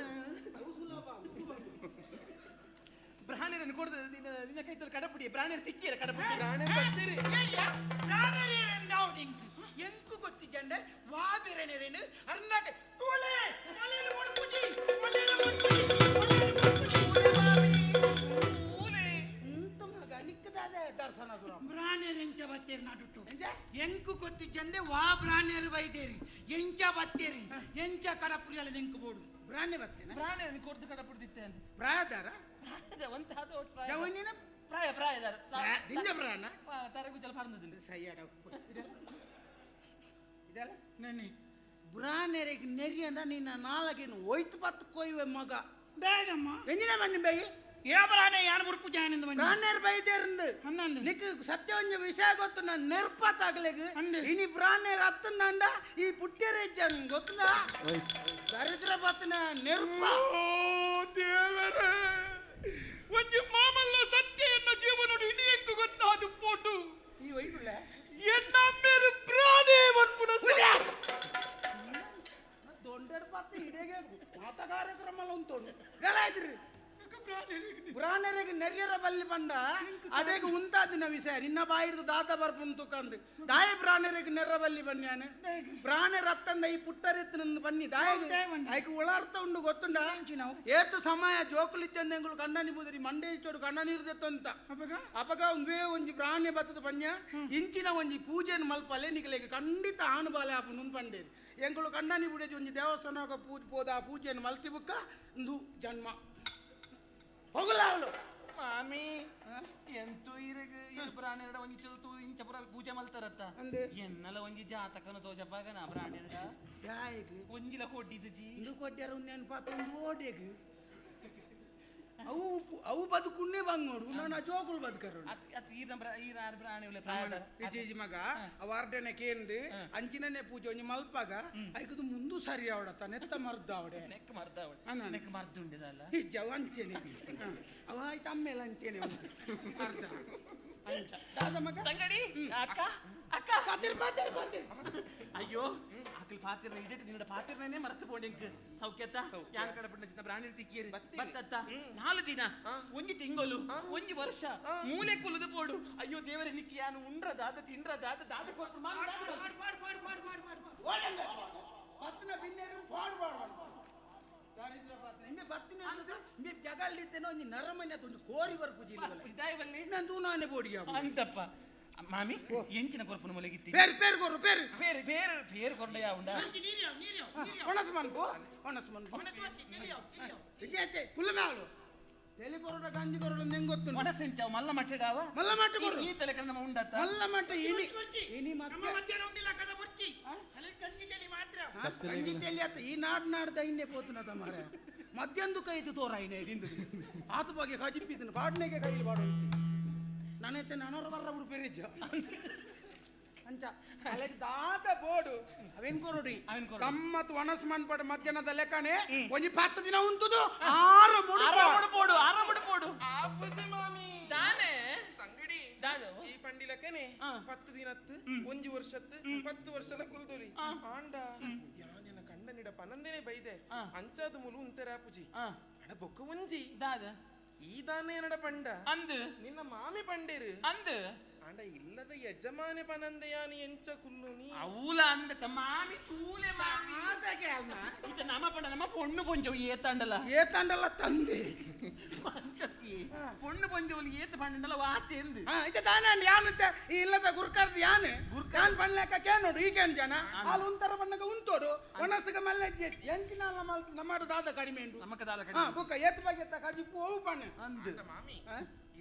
ಬ್ರಾಹ್ಮಣರನ್ನು ಕೊಡ್ದು ನಿನ್ನ ನಿನ್ನ ಕೈತಲ್ಲಿ ಕಡಪುಡಿ ಬ್ರಾಹ್ಮಣರು ತಿಕ್ಕಿರ ಕಡಪುಡಿ ಬ್ರಾಹ್ಮಣರು ಬರ್ತೀರಿ ಎಂಕು ಗೊತ್ತಿಜಂಡೆ ವಾ ಬೇರೆನೇರೇನು ಅರ್ನಾಕ ತೋಲೆ ಮಲೇನು ಒಣಪುಜಿ ಮಲೇನು ಒಣಪುಜಿ ಉಂಟು ಮಗ ನಿಕ್ಕದಾದ ದರ್ಶನ ದೂರ ಬ್ರಾಹ್ಮಣರು ಎಂಚ ಬತ್ತೇರಿ ನಾಟುಟ್ಟು ಎಂಕು ಗೊತ್ತಿಜಂಡೆ ವಾ ಬ್ರಾಹ್ಮಣರು ಬೈದೇರಿ ಎಂಚ ಬತ್ತೇರಿ ಎಂಚ ಕಡಪುರಿ ಅಲ್ಲ ಎಂಕು ಬೋಡು ಬ್ರಾಹ್ಮಣ ಬತ್ತೇನ ಬ್ರಾಹ್ಮಣರನ್ನು ಕೊಡ್ದು ಕಡಪುಡಿದಿತ್ತೆ ಅಂತ ಪ್ರಾಯದಾರ ಒಂತಾದ ಒಟ್ಟು ಪ್ರಾಯ ಜವನಿನ ಪ್ರಾಯ ಪ್ರಾಯದಾರ ದಿಂಜ ಬ್ರಾಹ್ಮಣ ತರಗುಜಲ ಪರ್ನದಿಲ್ಲ ಸೈಯಾಡ ಇದೆಲ್ಲ ನೆನೆ ಬ್ರಾಹ್ಮಣರಿಗೆ ನೆರಿ ಅಂದ ನಿನ್ನ ನಾಲಗೇನು ಒಯ್ತು ಪತ್ತು ಕೊಯ್ವೆ ಮಗ ಬೇಗಮ್ಮ ಎಂಜಿನ ಬನ್ನಿ ಬೇಗಿ ಏ ಬ್ರಾಹ್ಮಣ ಯಾನ್ ಬುಡ್ಪು ಜಾನಿಂದ ಬನ್ನಿ ಬ್ರಾಹ್ಮಣರು ಬೈದೇರಂದು ಹನ್ನೊಂದು ನಿಕ್ ಸತ್ಯ ಒಂಜಿ ವಿಷಯ ಗೊತ್ತು ನಾನು ನೆರ್ಪತ್ತಾಗ್ಲೆಗ್ ಅಂದು. ಇನಿ ಬ್ರಾಹ್ಮಣರು ಅತ್ತಂದ ಈ ಪುಟ್ಟಿಯರ ಇಜ್ಜ ಗೊತ್ತದ ದರಿದ್ರ ಬತ್ತನ ನೆರ್ಪ ಓ ದೇವರೇ ಒಂಜಿ ಮಾಮಲ್ಲ ಸತ್ಯ ಎನ್ನ ಜೀವನೋಡು ಇನಿ ಎಂಕು ಗೊತ್ತಾದು ಪೋಟು ಈ ಒಯ್ಗುಳ್ಳೆ ಎನ್ನ ಮೇರು ಪ್ರಾಣೇ ವನ್ಪುನ ನೆರಿಯರ ಬಲ್ಲಿ ಬಂದ ಅದೇಗ ಉಂತಾದಿನ ವಿಷಯ ನಿನ್ನ ಬಾಯಿರ್ದು ದಾತ ಬರ್ಪುಂತು ಕಂದು ದಾಯ ಪ್ರಾಣರಿಗೆ ನೆರ್ರ ಬಲ್ಲಿ ಬನ್ಯಾನೆ ಪ್ರಾಣ ರತ್ತಂದ ಈ ಪುಟ್ಟರೆತ್ತು ಬನ್ನಿ ದಾಯ ಐಕ್ ಉಳಾರ್ಥ ಉಂಡು ಗೊತ್ತುಂಡ ಏತು ಸಮಯ ಜೋಕುಲಿತ್ತೆಂದು ಕಣ್ಣನಿ ಬುದರಿ ಮಂಡೆ ಇಚ್ಚೋಡು ಕಣ್ಣ ನೀರು ದೆತ್ತಂತ ಅಪಗ ಒಂದೇ ಒಂಜಿ ಪ್ರಾಣ್ಯ ಬತ್ತದ ಪಣ್ಯ ಇಂಚಿನ ಒಂಜಿ ಪೂಜೆಯನ್ನು ಮಲ್ಪಲೆ ನಿಕಲೆಗೆ ಖಂಡಿತ ಆನು ಬಾಲೆ ಆಪುನು ಪಂಡೇರು ಎಂಗಳು ಕಣ್ಣನಿ ಬುಡೇಜಿ ಒಂಜಿ ದೇವಸ್ಥಾನ ಪೂಜೆ ಪೋದ ಆ ಪೂಜೆಯನ್ನು ಮಲ್ತಿ ಬುಕ್ಕ ಇಂದು ಜನ್ಮ ಹೋಗಲ್ಲ ಅವಳು ಮಾಮಿ ಎಂತೂ ಇರಗ ಈ ಪ್ರಾಣಿಯರ ಒಂಜಿ ಚುಲ್ತು ಇಂಚ ಪುರ ಪೂಜೆ ಮಲ್ತಾರತ್ತ ಎನ್ನಲ ಒಂಜಿ ಜಾತಕನ ತೋಜಪಾಗನ ಪ್ರಾಣಿಯರ ಯಾಯಿಗ್ ಒಂಜಿಲ ಕೊಟ್ಟಿದ್ದು ಜಿ ಇಂದು ಕೊಟ್ಟಾರ ಒಂದೇನು ಪಾತ ಒಂದು ಓಡೆಗ್ ಅವು ಅವು ಬದುಕುನ್ನೇ ಬಂಗೋಡು ನಾನು ಜೋಕುಲು ಬದುಕರು ಇಜಿ ಮಗ ಅವಾರ್ಡನೆ ಕೇಂದು ಅಂಚಿನನೆ ಪೂಜೆ ಒಂಜಿ ಮಲ್ಪಾಗ ಐಕದು ಮುಂದು ಸರಿ ಅವಡತ್ತ ನೆತ್ತ ಮರ್ದ ಅವಡೆ ನೆಕ್ ಮರ್ದ ಅವಡೆ ನೆಕ್ ಮರ್ದುಂಡಿದಲ್ಲ ಇಜ್ಜ ಅವ ಅಂಚೆನೆ ಅವ ಆಯ್ತು ಅಮ್ಮೇಲೆ ಅಂಚೆನೆ ಅರ್ಧ ಅಂಚ ದಾದ ಮಗ ತಂಗಡಿ ಅಕ್ಕ ಅಕ್ಕ ಪಾತಿರ್ ಪಾತಿರ್ ಪಾತಿರ್ ಅಯ್ಯೋ ಆಕಲ್ ಪಾತಿರ್ನ ಇಡೇಟ್ ನಿನ್ನಡ ಪಾತಿರ್ನೇ ಮರೆತು ಪೋಂಡೆಂಕ್ ಸೌಖ್ಯತ್ತ ಯಾನ್ ಕಡೆ ಪಂಡ ಚಿನ್ನ ಪ್ರಾಣಿ ತಿಕ್ಕಿಯರು ಬತ್ತತ್ತ 4 ದಿನ ಒಂಜಿ ತಿಂಗಳು ಒಂಜಿ ವರ್ಷ ಮೂಲೆ ಕುಲುದು ಪೋಡು ಅಯ್ಯೋ ದೇವರೇ ನಿಕ್ಕಿ ಯಾನು ಉಂಡ್ರ ದಾದ ತಿಂಡ್ರ ದಾದ ದಾದ ಕೊಟ್ಟು ಮಾಡು ಮಾಡು ಮಾಡು ಮಾಡು ಮಾಡು ಮಾಡು ಓಡಂಗ ಬತ್ತಿನ ಬಿನ್ನೇರು ಪಾಡು ಪಾಡು ದಾರಿದ್ರ ಪಾತ್ರ ನಿಮ್ಮೆ ಬತ್ತಿನ ನಿಮ್ಮೆ ಜಗಳ್ಳಿತ್ತೇನೋ ಒಂಜಿ ನರಮನೆ ತುಂಡು ಕೋರಿ ಬರ್ಪುಜಿ ನಾನು ತೂನಾನೆ ಬೋಡಿಗೆ ಅಂತಪ್ಪ ಮಾಮಿ ಎಂಚಿನ ಕೊರ್ಪುನ ಮೊಲಗಿತ್ತಿ ಪೇರು ಪೇರು ಕೊರು ಪೇರು ಪೇರು ಪೇರು ಪೇರು ಕೊಂಡಯ್ಯ ಉಂಡ ಒಣಸು ಮನ್ಪು ಒಣಸು ಮನ್ಪು ಕುಲ್ಲ ಮ್ಯಾಲು ತೆಲಿ ಕೊರಡ ಗಂಜಿ ಕೊರಡ ನಿಂಗೆ ಗೊತ್ತು ಒಣಸೆಂಚಾವ್ ಮಲ್ಲ ಮಟ್ಟೆಡಾವ ಮಲ್ಲ ಮಟ್ಟ ಕೊರು ಈ ತಲೆ ಕಣ್ಣ ಉಂಡತ್ತ ಮಲ್ಲ ಮಟ್ಟ ಇಣಿ ಇಣಿ ಮತ್ತೆ ಮಧ್ಯಾಹ್ನ ಉಂಡಿಲ್ಲ ಕದ ಬುರ್ಚಿ ಅಲ್ಲಿ ಗಂಜಿ ತೆಲಿ ಮಾತ್ರ ಗಂಜಿ ತೆಲಿ ಆತ ಈ ನಾಡ್ ನಾಡ್ದ ಇನ್ನೆ ಪೋತುನ ತಮಾರೆ ಮಧ್ಯಾಹ್ನದ ಕೈತು ತೋರ ಇನ್ನೆ ದಿಂದು ಆತ ಬಗ್ಗೆ ಕಜಿಪ್ಪಿದ್ದನು ಪಾಡ್ನೆಗೆ ಕೈಲಿ ಪಾಡು ನಾನೈತೆ ನಾನೋರ ಬರ್ರ ಬಿಡು ಪೆರಿಜ್ಜ ಅಂಚ ಅಲೆಗ್ ದಾದ ಬೋಡು ಅವೇನ್ ಕೊರೊಡಿ ಗಮ್ಮತ್ ಒಣಸ್ ಮನ್ಪಡ ಮಧ್ಯಾಹ್ನದ ಲೆಕ್ಕನೆ ಒಂಜಿ 10 ದಿನ ಉಂಟುದು ಆರು ಮುಡು ಪೋಡು ಆರು ಮುಡು ಪೋಡು ಆಪುಜೆ ಮಾಮಿ ದಾನೆ ತಂಗಡಿ ಈ ಪಂಡಿ ಲೆಕ್ಕನೆ 10 ದಿನತ್ತು ಒಂಜಿ ವರ್ಷತ್ತು 10 ವರ್ಷಲ ಕುಲ್ದುರಿ ಆಂಡ ಯಾನೆನ ಕಂಡನಿಡ ಪನಂದೇನೆ ಬೈದೆ ಅಂಚಾದ ಮುಲು ಉಂತೆರ ಆಪುಜಿ ಅಡ ಬೊಕ್ಕ ಒಂಜಿ ದಾದ ಈ ದಾನೆ ಏನಡ ಪಂಡ ಅಂದು ನಿನ್ನ ಮಾಮಿ ಪಂಡೇರು ಅಂದು ಅಂಡ ಇಲ್ಲದ ಯಜಮಾನೆ ಪನಂದೆ ಯಾನು ಎಂಚ ಕುಲ್ಲು ನೀ ಅವಲ ಅಂದ ಮಾಮಿ ತೂಲೆ ಮಾಮಿ ಇತ ನಮ್ಮ ಪಂಡ ನಮ್ಮ ಪೊಣ್ಣು ಪೊಂಜವು ಏತಾಂಡಲ ಏತಾಂಡಲ ತಂದೆ ಮಂಚತಿ ಪೊಣ್ಣು ಪೊಂಜವು ಏತ ಪಂಡಲ ವಾತೆಂದು ಇತ ದಾನ ಯಾನು ಈ ಇಲ್ಲದ ಗುರ್ಕರ್ದು ಯಾನು ಯಾನ್ ಪಣ್ಲೆಕ್ಕ ಕೇನೋಡು ಈಗೇನು ಜನ ಅಲ್ಲಿ ಉಂತರ ಬಣ್ಣಗ ಉಂತೋಡು ಒಣಸಗ ಮಲ್ಲೆ ಎಂಚಿನ ನಮ್ಮ ದಾದ ಕಡಿಮೆ ಉಂಟು ನಮಕ ದಾದ ಕಡಿಮೆ ಬುಕ್ಕ ಏತ್ ಬಗ್ಗೆ ಕಜಿಪ್ಪು ಅವು ಪಣ್ಣ ಅಂದು ಮಾಮಿ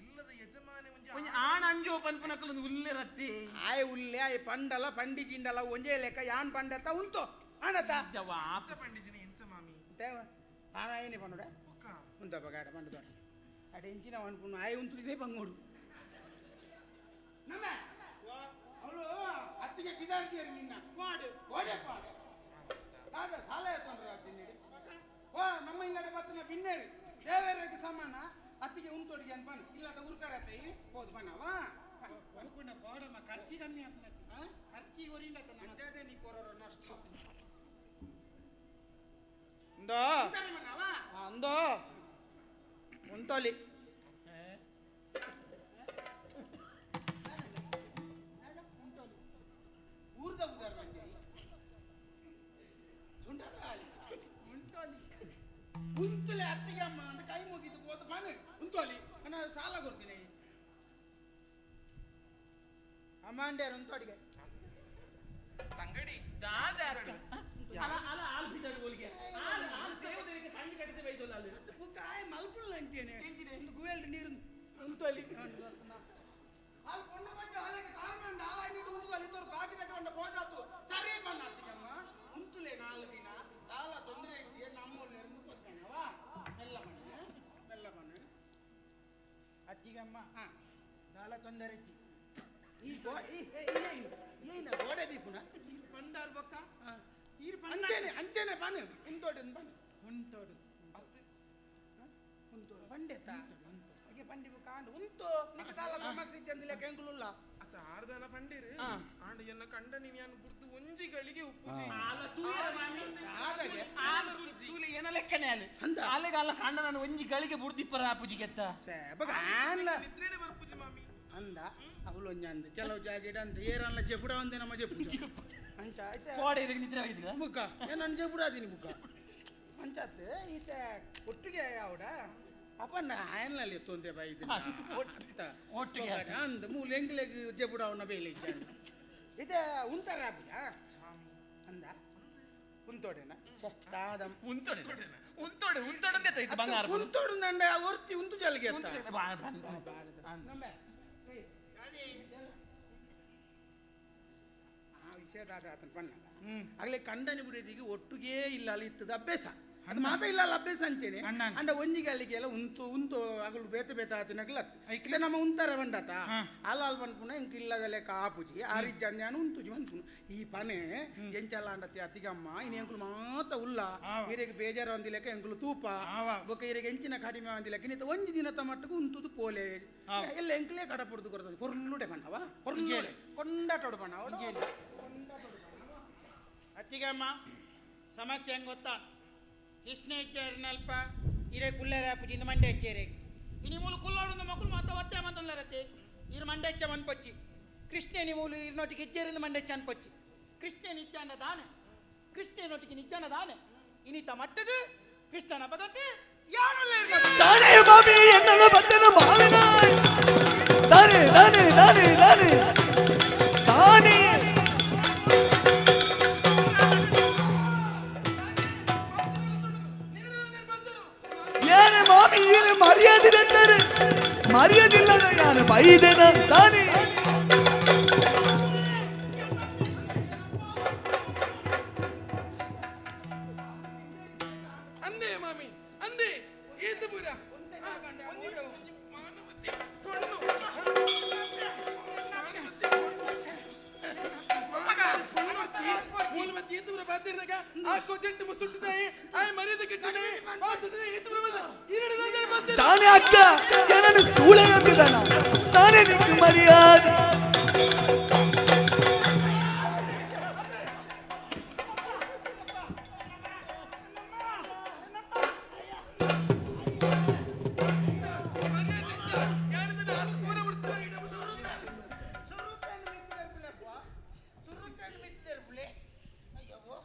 ಇಲ್ಲದ ಯಜಮಾನೆ ಒಂಜಿ ಆಣ ಅಂಜೋ ಪನ್ಪುನಕುಲು ಉಲ್ಲೆ ರತ್ತಿ ಆಯ್ ಉಲ್ಲೆ ಆಯ್ ಪಂಡಲ ಪಂಡಿ ಚಿಂಡಲ ಒಂಜೇ ಲೆಕ್ಕ ಯಾನ್ ಪಂಡತ ಉಂಟು ಆಣತ ಜವಾಬ್ ಪಂಡಿಜಿನ ಎಂಚ ಮಾಮಿ ದೇವ ಆಣ ಏನೇ ಪಂಡುಡ ಉಂತ ಬಗಾಡ ಪಂಡುದ ಅಡೆ ಎಂಚಿನ ಅನ್ಪುನು ಆಯ್ ಉಂತು ಇದೇ ಬಂಗೋಡು ನಮ್ಮ ಅವಳು ಅತ್ತಿಗೆ ಬಿದಾಡ್ತೀರಿ ನಿನ್ನ ಪಾಡು ಓಡೆ ಪಾಡು ದಾದ ಸಾಲ ಎತ್ತೊಂಡ್ರೆ ಅತ್ತಿನ ಓ ನಮ್ಮ ಇಲ್ಲಡೆ ಬತ್ತನ ಬಿನ್ನೇರಿ ದೇವರಿಗೆ ಸಮಾನ ಅತ್ತಿಗೆ ಉಂಟೋಡಿಗೆ ಅನ್ಪನ್ ಇಲ್ಲದ ಉರ್ಕಾರ ಹೋದ್ ಬಣ್ಣವಾ ಬೋಡಮ್ಮ ಖರ್ಚಿ ಕಮ್ಮಿ ಆಗ್ತದೆ ಖರ್ಚಿ ಒರಿಲ್ಲ ಅಂಜಾದೆ ನೀ ಕೊರೋರ ನಷ್ಟ ಅಂದೋ ಅಂದೋ ಉಂಟೋಲಿ ಊರ್ದ ಉದಾರ ಬಂದೆ ಸುಂಟರ ಉಂಟೋಲಿ ಉಂತುಲೆ ಅತ್ತಿಗೆ ಅಮ್ಮ ಅಂತ ಕೈ ಮುಗಿದು ಹೋದ ಬನ್ನಿ ಉಂಟೋಲಿ ನಾನು ಸಾಲ ಕೊಡ್ತೀನಿ ಅಮ್ಮಾಂಡ್ಯಾರ ಉಂಟೋಡಿಗೆ ತಂಗಡಿ ದಾದ ಅಲ ಅಲ ಆಲ್ ಬಿದ್ದಾಡು ಗೋಲಿಗೆ ಆಲ್ ಆಲ್ ಸೇವದರಿಗೆ ತಂಡಿ ಕಟ್ಟಿದೆ ಬೈದೋಲ್ಲ ಅಲ್ಲಿ ಕಾಯಿ ಮಲ್ಪುಲ್ಲ ಅಂಟೇನೆ ಒಂದು ಗುವೆಲ್ ನೀರು ಉಂಟೋಲಿ ಅಲ್ಲಿ ಪೊಣ್ಣು ಬಗ್ಗೆ ಅಲ್ಲಿಗೆ ತಾಳ್ಮೆಂಡ ಆಲಾಗಿ ನೀರು ಉಂಟು ಇದ್ದವ್ರು ಕಾಕಿ ತಗೊಂಡ ಹೋದಾತು ಸರಿ ಬಣ್ಣ ಅತ್ತಿಗಮ್ಮ ಉಂತುಲೆ 4 ದಿನ ದಾಲ ತೊಂದರೆ ಐತಿ ನಮ್ಮೂರ್ನ ಕೊತ್ಕಣವಾ ಮೆಲ್ಲ ಬಣ್ಣ ಮೆಲ್ಲ ಬಣ್ಣ ಅತ್ತಿಗಮ್ಮ ದಾಲ ತೊಂದರೆ ಐತಿ ಈ ಗೋ ಈ ಏನ ಗೋಡೆ ದೀಪುನ ಬಂದಾರ್ ಬಕ್ಕ ಅಂಚೆನೆ ಅಂಚೆನೆ ಬನ್ನಿ ಉಂತೋಡು ಬನ್ನಿ ಉಂಟೋಡು ಉಂತೋಡು ಬಂಡೆತ ಹಾಗೆ ಬಂಡಿ ಕಾಂಡು ಉಂಟು ನಿಕ್ಕೆ ಸಾಲ ಸಮಸ್ಯೆ ಇದ್ದಂದಿಲ್ಲ ಕೆಂಗುಲುಲ್ಲ ಅತ್ತ ಆರ್ದನ ಪಂಡಿರು ಆಂಡ ಎನ್ನ ಕಂಡ ನೀನು ಯಾನು ಬುರ್ದು ಒಂಜಿ ಒಂಜಿ ಗಳಿಗೆ ಉಪ್ಪುಜಿ ಏನ ಲೆಕ್ಕನೆ ಅಲ್ಲಿ ಅಲ್ಲಿಗೆ ಅಲ್ಲ ಕಂಡ ನಾನು ಒಂಜಿ ಗಳಿಗೆ ಬುಡ್ದಿಪ್ಪರ ಆಪುಜಿಗೆತ್ತ ನಿದ್ರೆನೆ ಬರ್ಪುಜಿ ಮಾಮಿ ಅಂದ ಅವಳು ಒಂಜಿ ಅಂದ ಕೆಲವು ಜಾಗೆಡ್ ಅಂದ ಏರಲ್ಲ ಜೆಪುಡ ಒಂದೇ ನಮ್ಮ ಜೆಪುಜಿ ಅಂಚ ಆಯ್ತಾ ಕೋಡೆ ನಿದ್ರೆ ಆಗಿದ್ರ ಬುಕ್ಕ ನಾನು ಜೆಪುಡಾದೀನಿ ಬುಕ್ಕ ಅಂಚಾತ್ ಈತ ಒಟ್ಟಿಗೆ ಯಾವಡ ಅಪ್ಪಣ್ಣ ಆಯನಲ್ಲಿ ತೊಂದೆ ಬಾ ಇದನ್ನ ಒಟ್ಟಿಗೆ ಅಂದ ಮೂಲ ಎಂಗ್ಲೆಗ್ ಜೆಪುಡವನ ಬೇಲೆ ಇದ್ದಾನೆ ಇದೇ ಉಂತಾರ ಅಂದ ಉಂತೋಡೆನ ದಾದ ಉಂತೋಡೆ ಉಂತೋಡೆ ಉಂತೋಡೆ ಅಂತ ಬಂಗಾರ ಉಂತೋಡು ನಂಡ ಒರ್ತಿ ಉಂತು ಜಲ್ಗೆ ಆ ವಿಷಯ ದಾದ ಆತನ ಬಣ್ಣ ಆಗಲೇ ಕಂಡನಿ ಬಿಡಿದಿಗೆ ಒಟ್ಟಿಗೆ ಇಲ್ಲ ಅಲ್ಲಿ ಇತ್ತದ ಅಭ್ಯಾಸ ಅದು ಮಾತ ಇಲ್ಲ ಅಲ್ಲ ಅಭ್ಯಾಸ ಅಂತೇನೆ ಅಂಡ ಒಂಜಿಗೆ ಅಲ್ಲಿಗೆ ಎಲ್ಲ ಉಂತು ಉಂತು ಅಗಲು ಬೇತ ಬೇತ ಆತನಗಲ ಇಲ್ಲ ನಮ್ಮ ಉಂತಾರ ಬಂಡಾತ ಅಲ್ಲ ಅಲ್ ಬಂದ್ಪುನ ಇಂಕ ಇಲ್ಲದಲ್ಲೇ ಕಾಪುಜಿ ಆರಿಜ್ಜ ನಾನು ಉಂತುಜಿ ಬಂದ್ಪುನು ಈ ಪನೆ ಎಂಚಲ್ಲ ಅಂಡತಿ ಅತಿಗಮ್ಮ ಇನ್ನು ಎಂಕುಲು ಮಾತ ಉಲ್ಲ ಇರೆಗೆ ಬೇಜಾರು ಅಂದಿಲೆಕ್ಕ ಎಂಕುಲು ತೂಪ ಬೊಕ್ಕ ಇರೆಗೆ ಎಂಚಿನ ಕಡಿಮೆ ಅಂದಿಲೆಕ್ಕ ಇನ್ನಿತ ಒಂಜಿ ದಿನದ ಮಟ್ಟಕ್ಕೆ ಉಂತುದು ಪೋಲೆ ಎಲ್ಲ ಎಂಕಲೇ ಕಡ ಪುಡ್ದು ಕೊರ್ತದೆ ಪೊರ್ಲುಡೆ ಬಣ್ಣವ ಪೊರ್ಲುಡೆ ಕೊಂಡಾಟೋಡು ಬಣ್ಣ ಅತ್ತಿಗಮ್ಮ ಸಮಸ್ಯೆ ಹೆಂಗ್ ಗೊತ್ತಾ ಕೃಷ್ಣ ಇಚ್ಚಾರನಲ್ಪ ಇರೇ ಕುಲ್ಲಾರ ಪುಜಿಂದ ಮಂಡೆ ಹೆಚ್ಚೇರೆ ಇನಿ ಮೂಲು ಕುಲ್ಲಾಡುಂದು ಮಕ್ಕಳು ಮಾತ ಒತ್ತೆ ಮಂತೊಂದರತ್ತೆ ಇರು ಮಂಡೆ ಹೆಚ್ಚ ಮನ್ಪೊಚ್ಚಿ ಕೃಷ್ಣನಿ ಮೂಲು ಇರ್ನೊಟ್ಟಿಗೆ ಇಜ್ಜೇರಿಂದ ಮಂಡೆ ಹೆಚ್ಚ ಅನ್ಪೊಚ್ಚಿ ಕೃಷ್ಣನ ಇಚ್ಚಾನ ದಾನೆ ಕೃಷ್ಣನೊಟ್ಟಿಗೆ ನಿಜ್ಜಾನ ದಾನೆ ಇನಿತ ಮಟ್ಟದ ಕೃಷ್ಣನ ಬಗತೆ ತಾನೇ ಮಾಮಿ ಎನ್ನಲು ಬತ್ತನು ಮಾವಿನ ತಾನೇ ತಾನೇ ತಾನೇ ತಾನೇ ತಾನೇ ಯಾರು ಮಾಮಿ ಏನು ಮರ್ಯಾದಿರಂತಾರೆ ಮರ್ಯಾದಿಲ್ಲದ ಯಾರು ಬೈದೆನ ತಾನೇ ಅಂದೆ ಮಾಮಿ ಅಂದೆ ಏತು ಪೂರ ತಾನೇ ಅಕ್ಕ ಏನನ್ನು ಸೂಳೆ ಅಂತಿದ್ದಾನ ತಾನೇ ನಿಂಗೆ ಮರ್ಯಾದೆ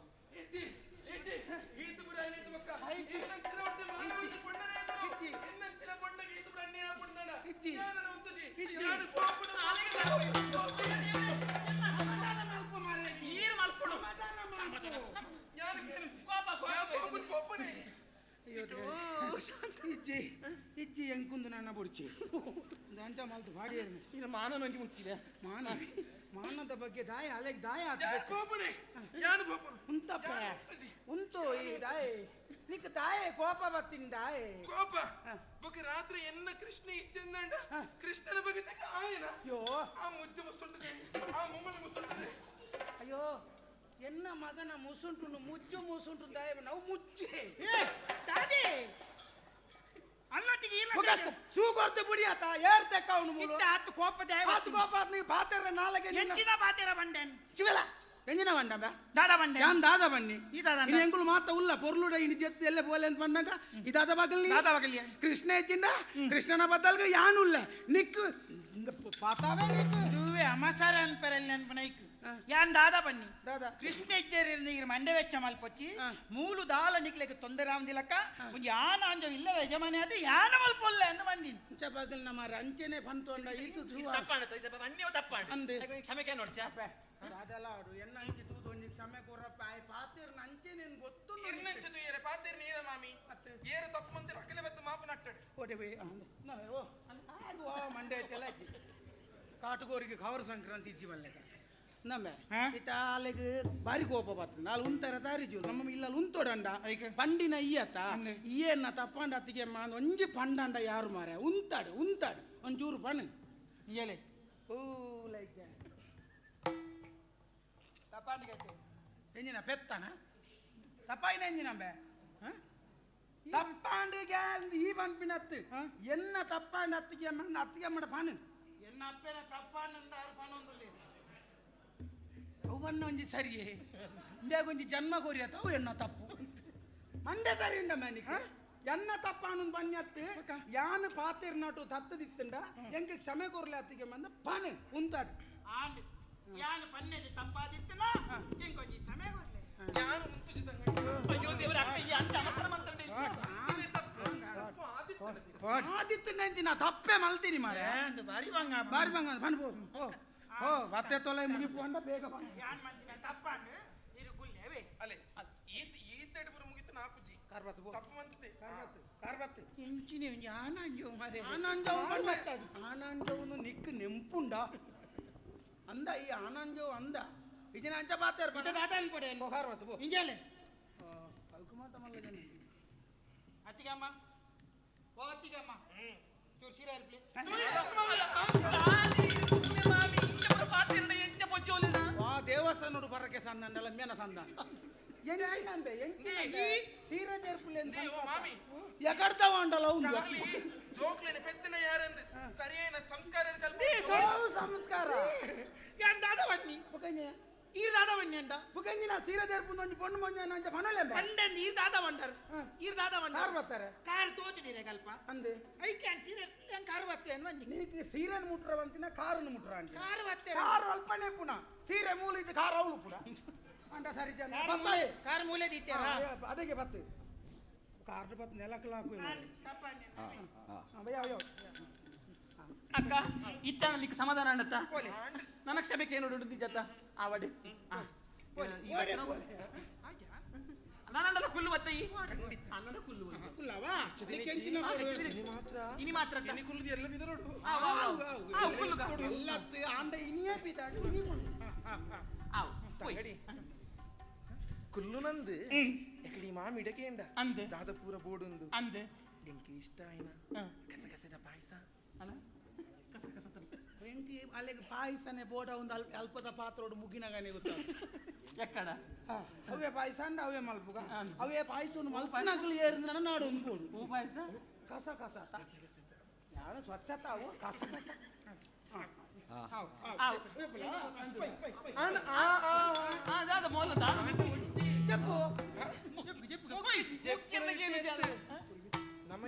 ಇಜ್ಜಿ ಇಜ್ಜಿ ಎಂಕುಂದು ನನ್ನ ಬುಡ್ಚಿ ಅಂಚ ಮಲ್ತು ಬಾಡಿ ಇನ್ನು ಮಾನನ ಒಂಜಿ ಮುಚ್ಚಿದೆ ಮಾನ ಮಾನದ ಬಗ್ಗೆ ದಾಯ ಅಲೆಗ್ ದಾಯ ಉಂತಪ್ಪ ಉಂತು ಈ ದಾಯ ನಿಕ್ ದಾಯ ಕೋಪ ಬತ್ತಿನ ದಾಯ ಕೋಪ ಬೊಕ್ಕ ರಾತ್ರಿ ಎನ್ನ ಕೃಷ್ಣ ಇಚ್ಛೆಂದಂಡ ಕೃಷ್ಣನ ಬಗ್ಗೆ ಆಯನ ಅಯ್ಯೋ ಆ ಮುಜ್ಜು ಮುಸುಂಟದೆ ಆ ಮುಮ್ಮನ ಮುಸುಂಟದೆ ಅಯ್ಯೋ ಎನ್ನ ಮಗನ ಮುಸುಂಟು ಮುಜ್ಜು ಮುಸುಂಟು ದಾಯ ನಾವು ಮುಚ್ಚಿ ದಾದಿ ಅಲ್ಲೊಟ್ಟಿಗೆ ಸೂಗೊರ್ತು ಬುಡಿಯಾತ ಏರ್ ತೆಕ್ಕ ಅವನು ಮೂಲು ಆತು ಕೋಪ ಆತು ಕೋಪ ಆತ್ ನೀವು ಬಾತೆರ ನಾಲಗೆ ಎಂಚಿನ ಬಾತೆರ ಬಂಡೆನ್ ಚಿವಲ ಎಂಜಿನ ಬಂಡಂಬ ದಾದ ಬಂಡೆ ಯಾನ್ ದಾದ ಬನ್ನಿ ಈ ದಾದ ಇನ್ನು ಎಂಕುಲು ಮಾತ ಉಲ್ಲ ಪೊರ್ಲುಡ ಇನ್ನು ಜೆತ್ತು ಎಲ್ಲ ಬೋಲೆ ಅಂತ ಬಂದಾಗ ಈ ದಾದ ಬಾಗಲಿ ದಾದ ಬಾಗಲಿ ಕೃಷ್ಣ ಇದ್ದಿಂದ ಕೃಷ್ಣನ ಬದಲ್ಗ ಯಾನುಲ್ಲ ನಿಕ್ಕು ಪಾತಾವೆ ನಿಕ್ಕು ದುವೆ ಅಮಸಾರ ಅನ್ಪರಲ್ಲಿ ಅನ್ಪನೈಕ್ ಯಾನ್ ದಾದ ಬನ್ನಿ ದಾದ ಕೃಷ್ಣ ಇಜ್ಜೇರಿಂದ ಮಂಡೆ ವೆಚ್ಚ ಮಲ್ಪೊಚ್ಚಿ ಮೂಲು ದಾಲ ನಿಕ್ಲೆಗ್ ತೊಂದರೆ ಆವಂದಿಲಕ್ಕ ಒಂಜಿ ಯಾನ ಅಂಜ ಇಲ್ಲದ ಯಜಮಾನಿ ಅದು ಯಾನ ಮಲ್ಪೊಲ್ಲೆ ಅಂದ ಬಂದಿನಿ ಬಾಗಲ್ ನಮ್ಮ ರಂಚನೆ ಬಂತು ಅಂಡ ಇದು ತಪ್ಪಾಣ ಕ್ಷಮೆ ನೋಡ್ಚಾ ದಾದಲ ಆಡು ಎನ್ನ ಅಂಚಿ ತೂದು ಒಂಜಿ ಕ್ಷಮೆ ಕೊರಪ್ಪ ಆಯ್ ಪಾತೇರ್ನ ಅಂಚೆ ನಿನ್ ಗೊತ್ತು ಇರ್ನಂಚೆ ತೂಯರೆ ಪಾತೇರ್ನ ಏರ ಮಾಮಿ ಏರ ತಪ್ಪು ಮಂತೆ ಅಕ್ಕಲೆ ಬತ್ತ ಮಾಪು ನಟ್ಟಡು ಓಟೆ ಬೇ ನಾವೇ ಓ ಆಗ ವಾ ಮಂಡೆ ಚೆಲ್ಲ ಕಾಟುಗೋರಿಗೆ ಖವರ್ ಸಂಕ್ರಾಂತಿ ಇಜ್ಜಿ ಬಲ್ಲೆಕ ನಮ್ಮೆ ಇತ್ತ ಅಲ್ಲಿಗೆ ಬಾರಿ ಕೋಪ ಬರ್ತದೆ ನಾಲ್ ಉಂತರ ತಾರಿಜು ನಮ್ಮ ಇಲ್ಲ ಉಂತೋಡಂಡ ಪಂಡಿನ ಇಯ್ಯತ್ತ ಇಯ್ಯನ್ನ ತಪ್ಪಂಡ ಅತ್ತಿಗೆ ಮಾಂದ್ ಒಂಜಿ ಪಂಡಂಡ ಯಾರು ಮಾರೆ ಉಂತಾಡು ಉಂತಾಡು ಒಂಚೂರು ಪಣ್ಣು ಇಯಲೆ ಓ ಲೈಕ್ ತಪ್ಪಾಂಡಿಗೆ ಎಂಜಿನ ಪೆತ್ತನ ತಪ್ಪಾಯಿನ ಎಂಜಿನಂಬೆ ತಪ್ಪಾಂಡಿಗೆ ಈ ಪನ್ಪಿನತ್ತು ಎನ್ನ ತಪ್ಪಾಂಡ ಅತ್ತಿಗೆ ಅತ್ತಿಗೆ ಮಾಡ ಪಾನು ಎನ್ನ ಅಪ್ಪನ ತಪ್ಪಾಂಡ ಆರು ಪಾನು ಒಂದುಲ್ಲಿ ಅವ್ವ ಪನ್ನ ಒಂಜಿ ಸರಿಯೇ ಇಂಬ್ಯಾಗ ಒಂಜಿ ಜನ್ಮ ಕೋರಿಯತ್ತ ಅವು ಎನ್ನ ತಪ್ಪು ಮಂಡೆ ಸರಿ ಉಂಡ ಮ್ಯಾನಿಕ್ ಎನ್ನ ತಪ್ಪಾನು ಬನ್ಯತ್ತು ಯಾನ್ ಪಾತೆರ್ ನಾಟು ತತ್ತದಿತ್ತಂಡ ಎಂಕ್ ಕ್ಷಮೆ ಕೋರ್ಲೆ ಅತ್ತಿಗೆ ಮಂದ ಪಾನೆ ಉಂತಾಡು ಆಂಡ್ ಯಾನ್ ಪನ್ನೆದೆ ತಪ್ಪಾದಿತ್ತನ ಎಂಕೊಂಜಿ ಸಮಯ ಕೊರ್ಲೆ ಯಾನ್ ಉಂತುಜಿ ತಂಗಡಿ ಅಯ್ಯೋ ದೇವರೇ ಅಕ್ಕ ಈ ಅಂಚ ಅವಸರ ಮಂತಂಡೆ ಆದಿತ್ತಂಡ ತಪ್ಪೆ ಮಲ್ತೀನಿ ಮಾರೆ ಅಂದು ಬಾರಿ ಬಂಗ ಬಾರಿ ಬಂಗ ಬನ್ ಪೋ ಓ ಬತ್ತೆ ತೊಲೆ ಮುಗಿಪು ಅಂಡ ಬೇಗ ಬಾ ಯಾನ್ ಮಂತಿನ ತಪ್ಪಾಂಡ್ ಇರು ಕುಲ್ಲೇವೆ ಅಲೆ ಈತ ಈತಡೆ ಪುರ ಮುಗಿತು ನಾಪುಜಿ ಕಾರ್ಬತ್ತು ಪೋ ತಪ್ಪು ಮಂತದೆ ಕಾರ್ಬತ್ತು ಕಾರ್ಬತ್ತು ಎಂಚಿನ ಒಂಜಿ ಆನಂಜವು ಮಾರೆ ಆನಂಜವು ಆನಂಜವುನು ನಿಕ್ಕು ನೆಂಪುಂಡ ಅಂದ ಈ ಆನಂಜವು ಅಂದ ಇಜಿನ ಅಂಚ ಬಾತಾರ ಇತ್ತ ದಾತಾನ್ ಕೊಡೆ ಪೋ ಕಾರ್ಬತ್ತು ಪೋ ಇಂಜಲೆ ಅಲ್ಕುಮಾತ ಮಲ್ಲ ಜನ ಅತ್ತಿಗಮ್ಮ ಓ ಅತ್ತಿಗಮ್ಮ ಚೂರು ಸೀರೆ ಇರ್ಲಿ ವಾ ದೇವಸ್ಥಾನೋಡು ಬರಕ್ಕೆ ಸಣ್ಣಂಡಲ್ಲ ಮೇನ ಸಂದ ಎಂಚಿನಂದೆ ಎಂಚಿನಂದೆ ಸೀರೆ ತೆರ್ಪುಲೆ ಅಂತ ಮಾಮಿ ಎಕಡ್ತಾವ ಅಂಡಲ ಉಂದು ಜೋಕ್ಲೇನೆ ಪೆತ್ತನ ಯಾರಂದು ಸರಿಯಾದ ಸಂಸ್ಕಾರ ಸಂಸ್ಕಾರ ಯಾನ್ ದಾದ ಬನ್ನಿ ಬುಕಂಜ ಈರ್ ದಾದ ಬನ್ನಿ ಅಂಡ ಬುಕಂಜಿನ ಸೀರೆ ತೆರ್ಪುಂದು ಒಂಜಿ ಪೊಣ್ಣು ಮಂಜ ಅಂಚ ಪನೊಲೆ ಪಂಡೆ ನೀರ್ ದಾದ ಬಂಡರ್ ಈರ್ ದಾದ ಬಂಡರ್ ಕಾರ್ ಬರ್ತಾರೆ ಕಾರ್ ತೋತಿದ್ದೀರೆ ಕಲ್ಪ ಅಂದೆ ಐಕೆ ಸೀರೆ ಏನ್ ಕಾರ್ ಬತ್ತೆ ಅನ್ವನ್ನಿ ನೀ ಸೀರೆನ್ ಮುಟ್ರ ಬಂತಿನ ಕಾರನ್ನು ಮುಟ್ರ ಅಂಟಿ ಕಾರ್ ಬತ್ತೆ ಕಾರ್ ಅಲ್ಪನೆ ಪುನಃ ಸೀರೆ ಮೂಲ ಇದ್ದು ಕಾರ್ ಅವಳು ಪುನಃ ಅಂಡ ಸರಿ ಜನ ಕಾರ್ ಮೂಲೆ ದಿತ್ತೇರಾ ಅದಕ್ಕೆ ಬತ್ತು ಕಾರ್ ಬತ್ತು ನೆಲಕ್ಕೆ ಹಾಕು ಯಾವ ಅಕ್ಕ ಇತ್ತಾನಲ್ಲಿಕ್ಕೆ ಸಮಾಧಾನ ಅಂಡತ್ತ ನನ್ನ ಕ್ಷಮೆಗೆ ಏನು ನೋಡು ಜತ್ತ ಆವಡೆ ನಾನಂಡಲ ಕುಲ್ಲು ಬತ್ತ ಈ ಅನ್ನನ ಕುಲ್ಲು ಕುಲ್ಲವಾ ಇನಿ ಮಾತ್ರ ಇನಿ ಕುಲ್ಲುದು ಎಲ್ಲ ಬಿದರೋಡು ಕುಲ್ಲು ಎಲ್ಲತ್ತು ಆಂಡ ಇನಿಯೇ ಬಿದಾಡು ಇನಿ ಕುಲ್ಲು ಆವು ತಂಗಡಿ ಕುಲ್ಲು ನಂದು ಎಕಡಿ ಮಾಮಿ ಇಡಕೇಂಡ ಅಂದೆ ದಾದ ಪೂರ ಬೋಡುಂದು ಅಂದೆ ಎಂಕೆ ಇಷ್ಟ ಆಯ್ನ ಕಸಕಸದ ಪಾಯಸ ಅಲ್ಲ ಎಂಕಿ ಅಲ್ಲಿಗೆ ಪಾಯಸನೆ ಬೋಡ ಒಂದು ಅಲ್ಪ ಅಲ್ಪದ ಪಾತ್ರೋಡು ಮುಗಿನಗನೆ ಗೊತ್ತ ಎಕ್ಕಡ ಅವೇ ಪಾಯಸ ಅಂಡ ಅವೇ ಮಲ್ಪುಗ ಅವೇ ಪಾಯಸವನ್ನು ಮಲ್ಪನಗಲು ಏರಿದ ನಾಡು ಒಂದು ಬೋಡು ಹೂ ಪಾಯಸ ಕಸ ಕಸ ಯಾವ ಸ್ವಚ್ಛತಾ ಅವು ಕಸ ಕಸ ನಮ್ಮ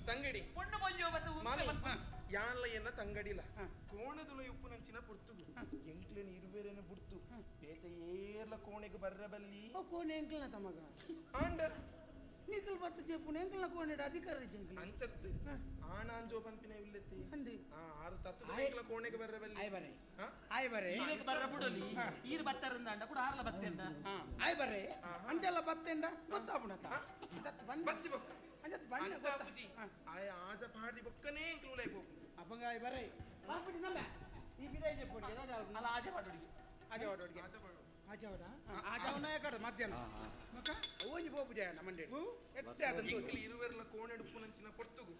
ತಂಗಡಿ ಯಾನ್ಲ ಎನ್ನ ತಂಗಡಿಲ ಕೋಣದುಲ ಉಪ್ಪು ನಂಚಿನ ಪುರ್ತುಗು ಎಂಕ್ಲೆನ ಇರುವೇರೇನ ಬುಡ್ತು ಬೇತ ಏರ್ಲ ಕೋಣೆಗೆ ಬರ್ರಬಲ್ಲಿ ಕೋಣೆ ಎಂಕ್ಲನ ತಮಗ ಆಂಡ ನಿಕಲ್ ಬತ್ತು ಚೆಪ್ಪುನ ಎಂಕ್ಲನ ಕೋಣೆಡ ಅಧಿಕಾರ ಎಂಕ್ಲ ಅಂಚತ್ತು ಆಣಾಂಜೋ ಪಂಪಿನ ಇಲ್ಲತ್ತಿ ಅಂದಿ ಆ ಆರು ತತ್ತದ ಎಂಕ್ಲ ಕೋಣೆಗೆ ಬರ್ರಬಲ್ಲಿ ಆಯ್ ಬರೆ ಆಯ್ ಬರೆ ಈಗ ಬರ್ರ ಬುಡಲಿ ಈರ್ ಬತ್ತರಂದ ಅಂಡ ಕೂಡ ಆರ್ಲ ಬತ್ತೆಂಡ ಆಯ್ ಬರೆ ಅಂಜಲ್ಲ ಬತ್ತೆಂಡ ಗೊತ್ತಾಪುಣತ ಬತ್ತಿ ಬೊಕ್ಕ ಅಂಜತ್ ಬಣ್ಣ ಅಂಚಾಪುಜಿ ಆಯ ಆಜ ಪಾಡಿ ಬೊಕ್ಕನೇ ಎಂಕ್ಲು ಉಲೈ ಪೋಪು ಅಪಂಗ ಆಯ್ ಬರೆ ಬಾಪುಡಿ ನಲ್ಲ ಈ ಬಿದೈ ಜೆಪ್ಪುಡಿ ಅಲ್ಲ ಆಜೆ ಪಾಡೋಡಿಗೆ ಆಜೆ ಪಾಡೋಡಿಗೆ ಆಜೆ ಆಜವನ ಕಡೆ ಮಧ್ಯಾಹ್ನ ಮಕ್ಕ ಓಂಜಿ ಪೋಪು ಜಯನ ಮಂಡೆ ಎಟ್ಟೆ ಅದನ್ನ ಎಂಕ್ಲು ಇರುವೆರ್ಲ ಕೋಣೆಡುಪ್ಪು ನಂಚಿನ ಪೊರ್ತುಗು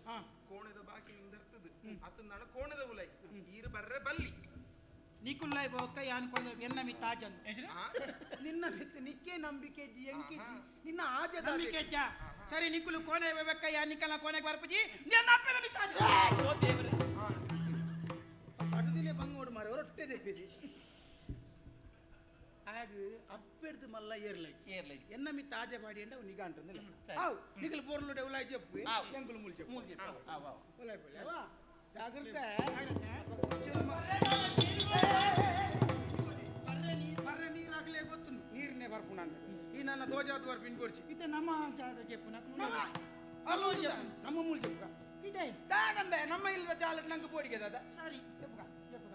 ಕೋಣೆದ ಬಾಕಿಲಿಂದ ಇರ್ತದೆ ಅತನ ಕೋಣೆದ ಉಲೈ ಈರು ಬರ್ರೆ ಬಲ್ಲಿ ನಿಕುಲ್ಲೈ ಬೋಕ್ಕ ಯಾನ್ ಕೊಂದ ಎನ್ನ ಮಿತ್ತ ಆಜನ್ ನಿನ್ನ ಮಿತ್ತ ನಿಕ್ಕೆ ನಂಬಿಕೆ ಜಿ ಎಂಕೆ ಜಿ ನಿನ್ನ ಆಜದ ನಂಬಿಕೆ ಜ ಸರಿ ನಿಕುಲು ಕೋಣೆ ಬೆಕ್ಕ ಯಾ ನಿಕಲ ಕೋಣೆಗೆ ಬರ್ಪುಜಿ ನಿನ್ನ ಅಪ್ಪನ ಮಿತ್ತ ಆಜ ಓ ದೇವರೇ ಅಡುದಿಲೆ ಬಂಗೋಡು ಮಾರೆ ರೊಟ್ಟೆ ದೆಪ್ಪಿದಿ ಆಗ ಅಪ್ಪೆಡ್ದು ಮಲ್ಲ ಏರ್ಲೈಚ್ ಏರ್ಲೈಚ್ ಎನ್ನ ಮಿತ್ತ ಆಜೆ ಬಾಡಿ ಅಂಡ ನಿಗಾಂಟಂದಿಲ್ಲ ಆವ್ ನಿಕಲ್ ಪೋರ್ಲು ಉಲಾಯ್ ಜೆಪ್ಪು ಎಂಕುಲು ಮೂಲ್ ಜೆಪ್ಪು ಮೂಲ್ ಜೆಪ್ಪು ಆವ್ ಆವ್ ಉಲಾಯ್ ಪೋಲೆ ವಾ ಜಾಗ್ರತೆ ಬರ್ರೆ ನೀರು ಹಾಕಲೇ ಗೊತ್ತು ನೀರನ್ನೇ ಬರ್ಪುಣ ಈ ನನ್ನ ತೋಜಾದ ಬರ್ಪಿನ್ ಕೊಡ್ಚಿ ಇದು ನಮ್ಮ ಜಾಗ ಜೆಪ್ಪು ಅಲ್ಲೋ ನಮ್ಮ ಮೂಲ್ ಜೆಪ್ಪು ಇದೆ ದಾನಂಬೆ ನಮ್ಮ ಇಲ್ಲದ ಚಾಲಟ್ ನಂಗೆ ಪೋಡಿಗೆ ದಾದ ಸರಿ ಜೆಪ್ಪುಗ ಜೆಪ್ಪುಗ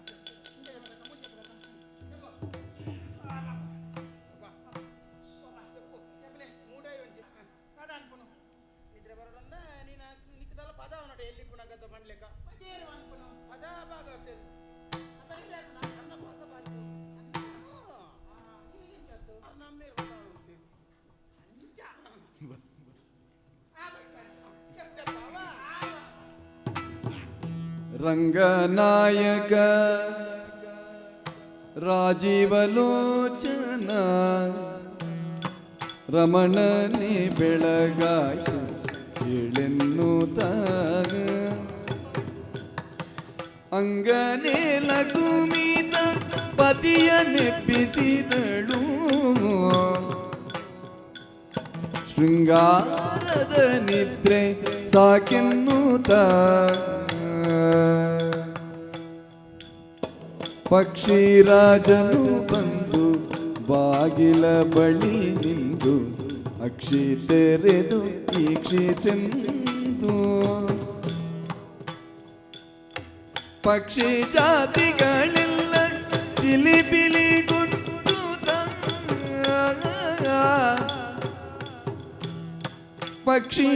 ನಿದ್ರೆ ಬರೋಣ ನೀನು ನಿಕ್ಕದಲ್ಲ ಪದ ಅವನೋಡ ಎಲ್ಲಿ ಪುನಗದ ಪಣ್ಲೇಕ ಪದ ಭಾಗ ಅನ್ನ ಪದ ಬಾಜು ರಂಗನಾಯಕ ರಾಜೀವಲೋಚನ ರಮಣನೆ ಬೆಳಗಾಯಿತು ಏಳೆನ್ನುತ್ತಾಗ. ಅಂಗನೆ ಲಘುಮಿತ ಪತಿಯ ನೆಪ್ಪಿಸಿದಳು. ಶೃಂಗಾರದ ನಿದ್ರೆ ಸಾಕೆನ್ನುತ್ತ ಪಕ್ಷಿರಾಜನು ಬಂದು ಬಾಗಿಲ ಬಳಿ ನಿಂದು ಅಕ್ಷಿ ತೆರೆದು ಈಕ್ಷಿಸೆಂದು. ಪಕ್ಷಿ ಜಾತಿಗಳೆಲ್ಲ ಚಿಲಿಪಿಲಿ ಗುಟ್ಟುತ್ತ, ಪಕ್ಷಿ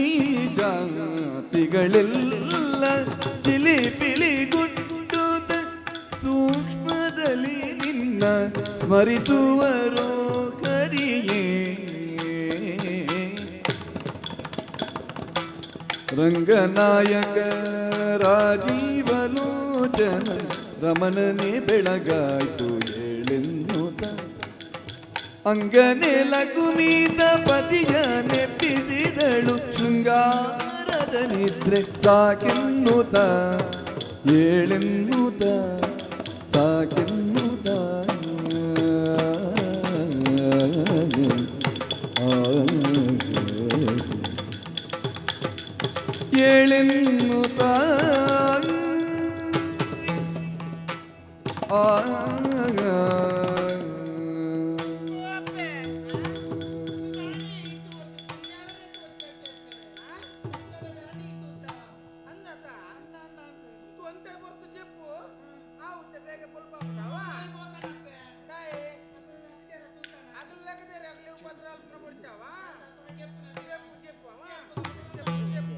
ಜಾತಿಗಳೆಲ್ಲ ಚಿಲಿಪಿಲಿ ಗುಟ್ಟುತ್ತ ಸೂಕ್ಷ್ಮದಲ್ಲಿ ನಿನ್ನ ಸ್ಮರಿಸುವರು ಕರಿಯೇ. ರಂಗನಾಯಕ ರಾಜೀವಲೋಚನ ರಮಣನೆ ಬೆಳಗಾಯ್ತು ಏಳೆನ್ನುತ್ತ ಅಂಗನೆ ಲಘುಮೀತ ಪತಿಯ ನೆಪ್ಪಿಸಿದಳು. ಶೃಂಗಾರದ ನಿದ್ರೆ ಸಾಕೆನ್ನುತ್ತ ಏಳೆನ್ನುತ್ತ ಸಾಕೆನ್ನುತ್ತ. ಏಳೆನ್ನುತ್ತ ಆ. ಒಂತೆ ಬೊರ್ತು ಚೆಪ್ಪು ಆವುತ್ತೆ ಬೇಗ ಪೊಲ್ಪ. ತಾಯಿ ಅಗಲ ಲಗದೇರಿ ಅಗಲ ಉಪದ್ರ ಅಲ್ಪನ ಕೊಡ್ಚಾವ. ಚೆಪ್ಪು ಚೆಪ್ಪು ಅವ ಚೆಪ್ಪು ಚೆಪ್ಪು.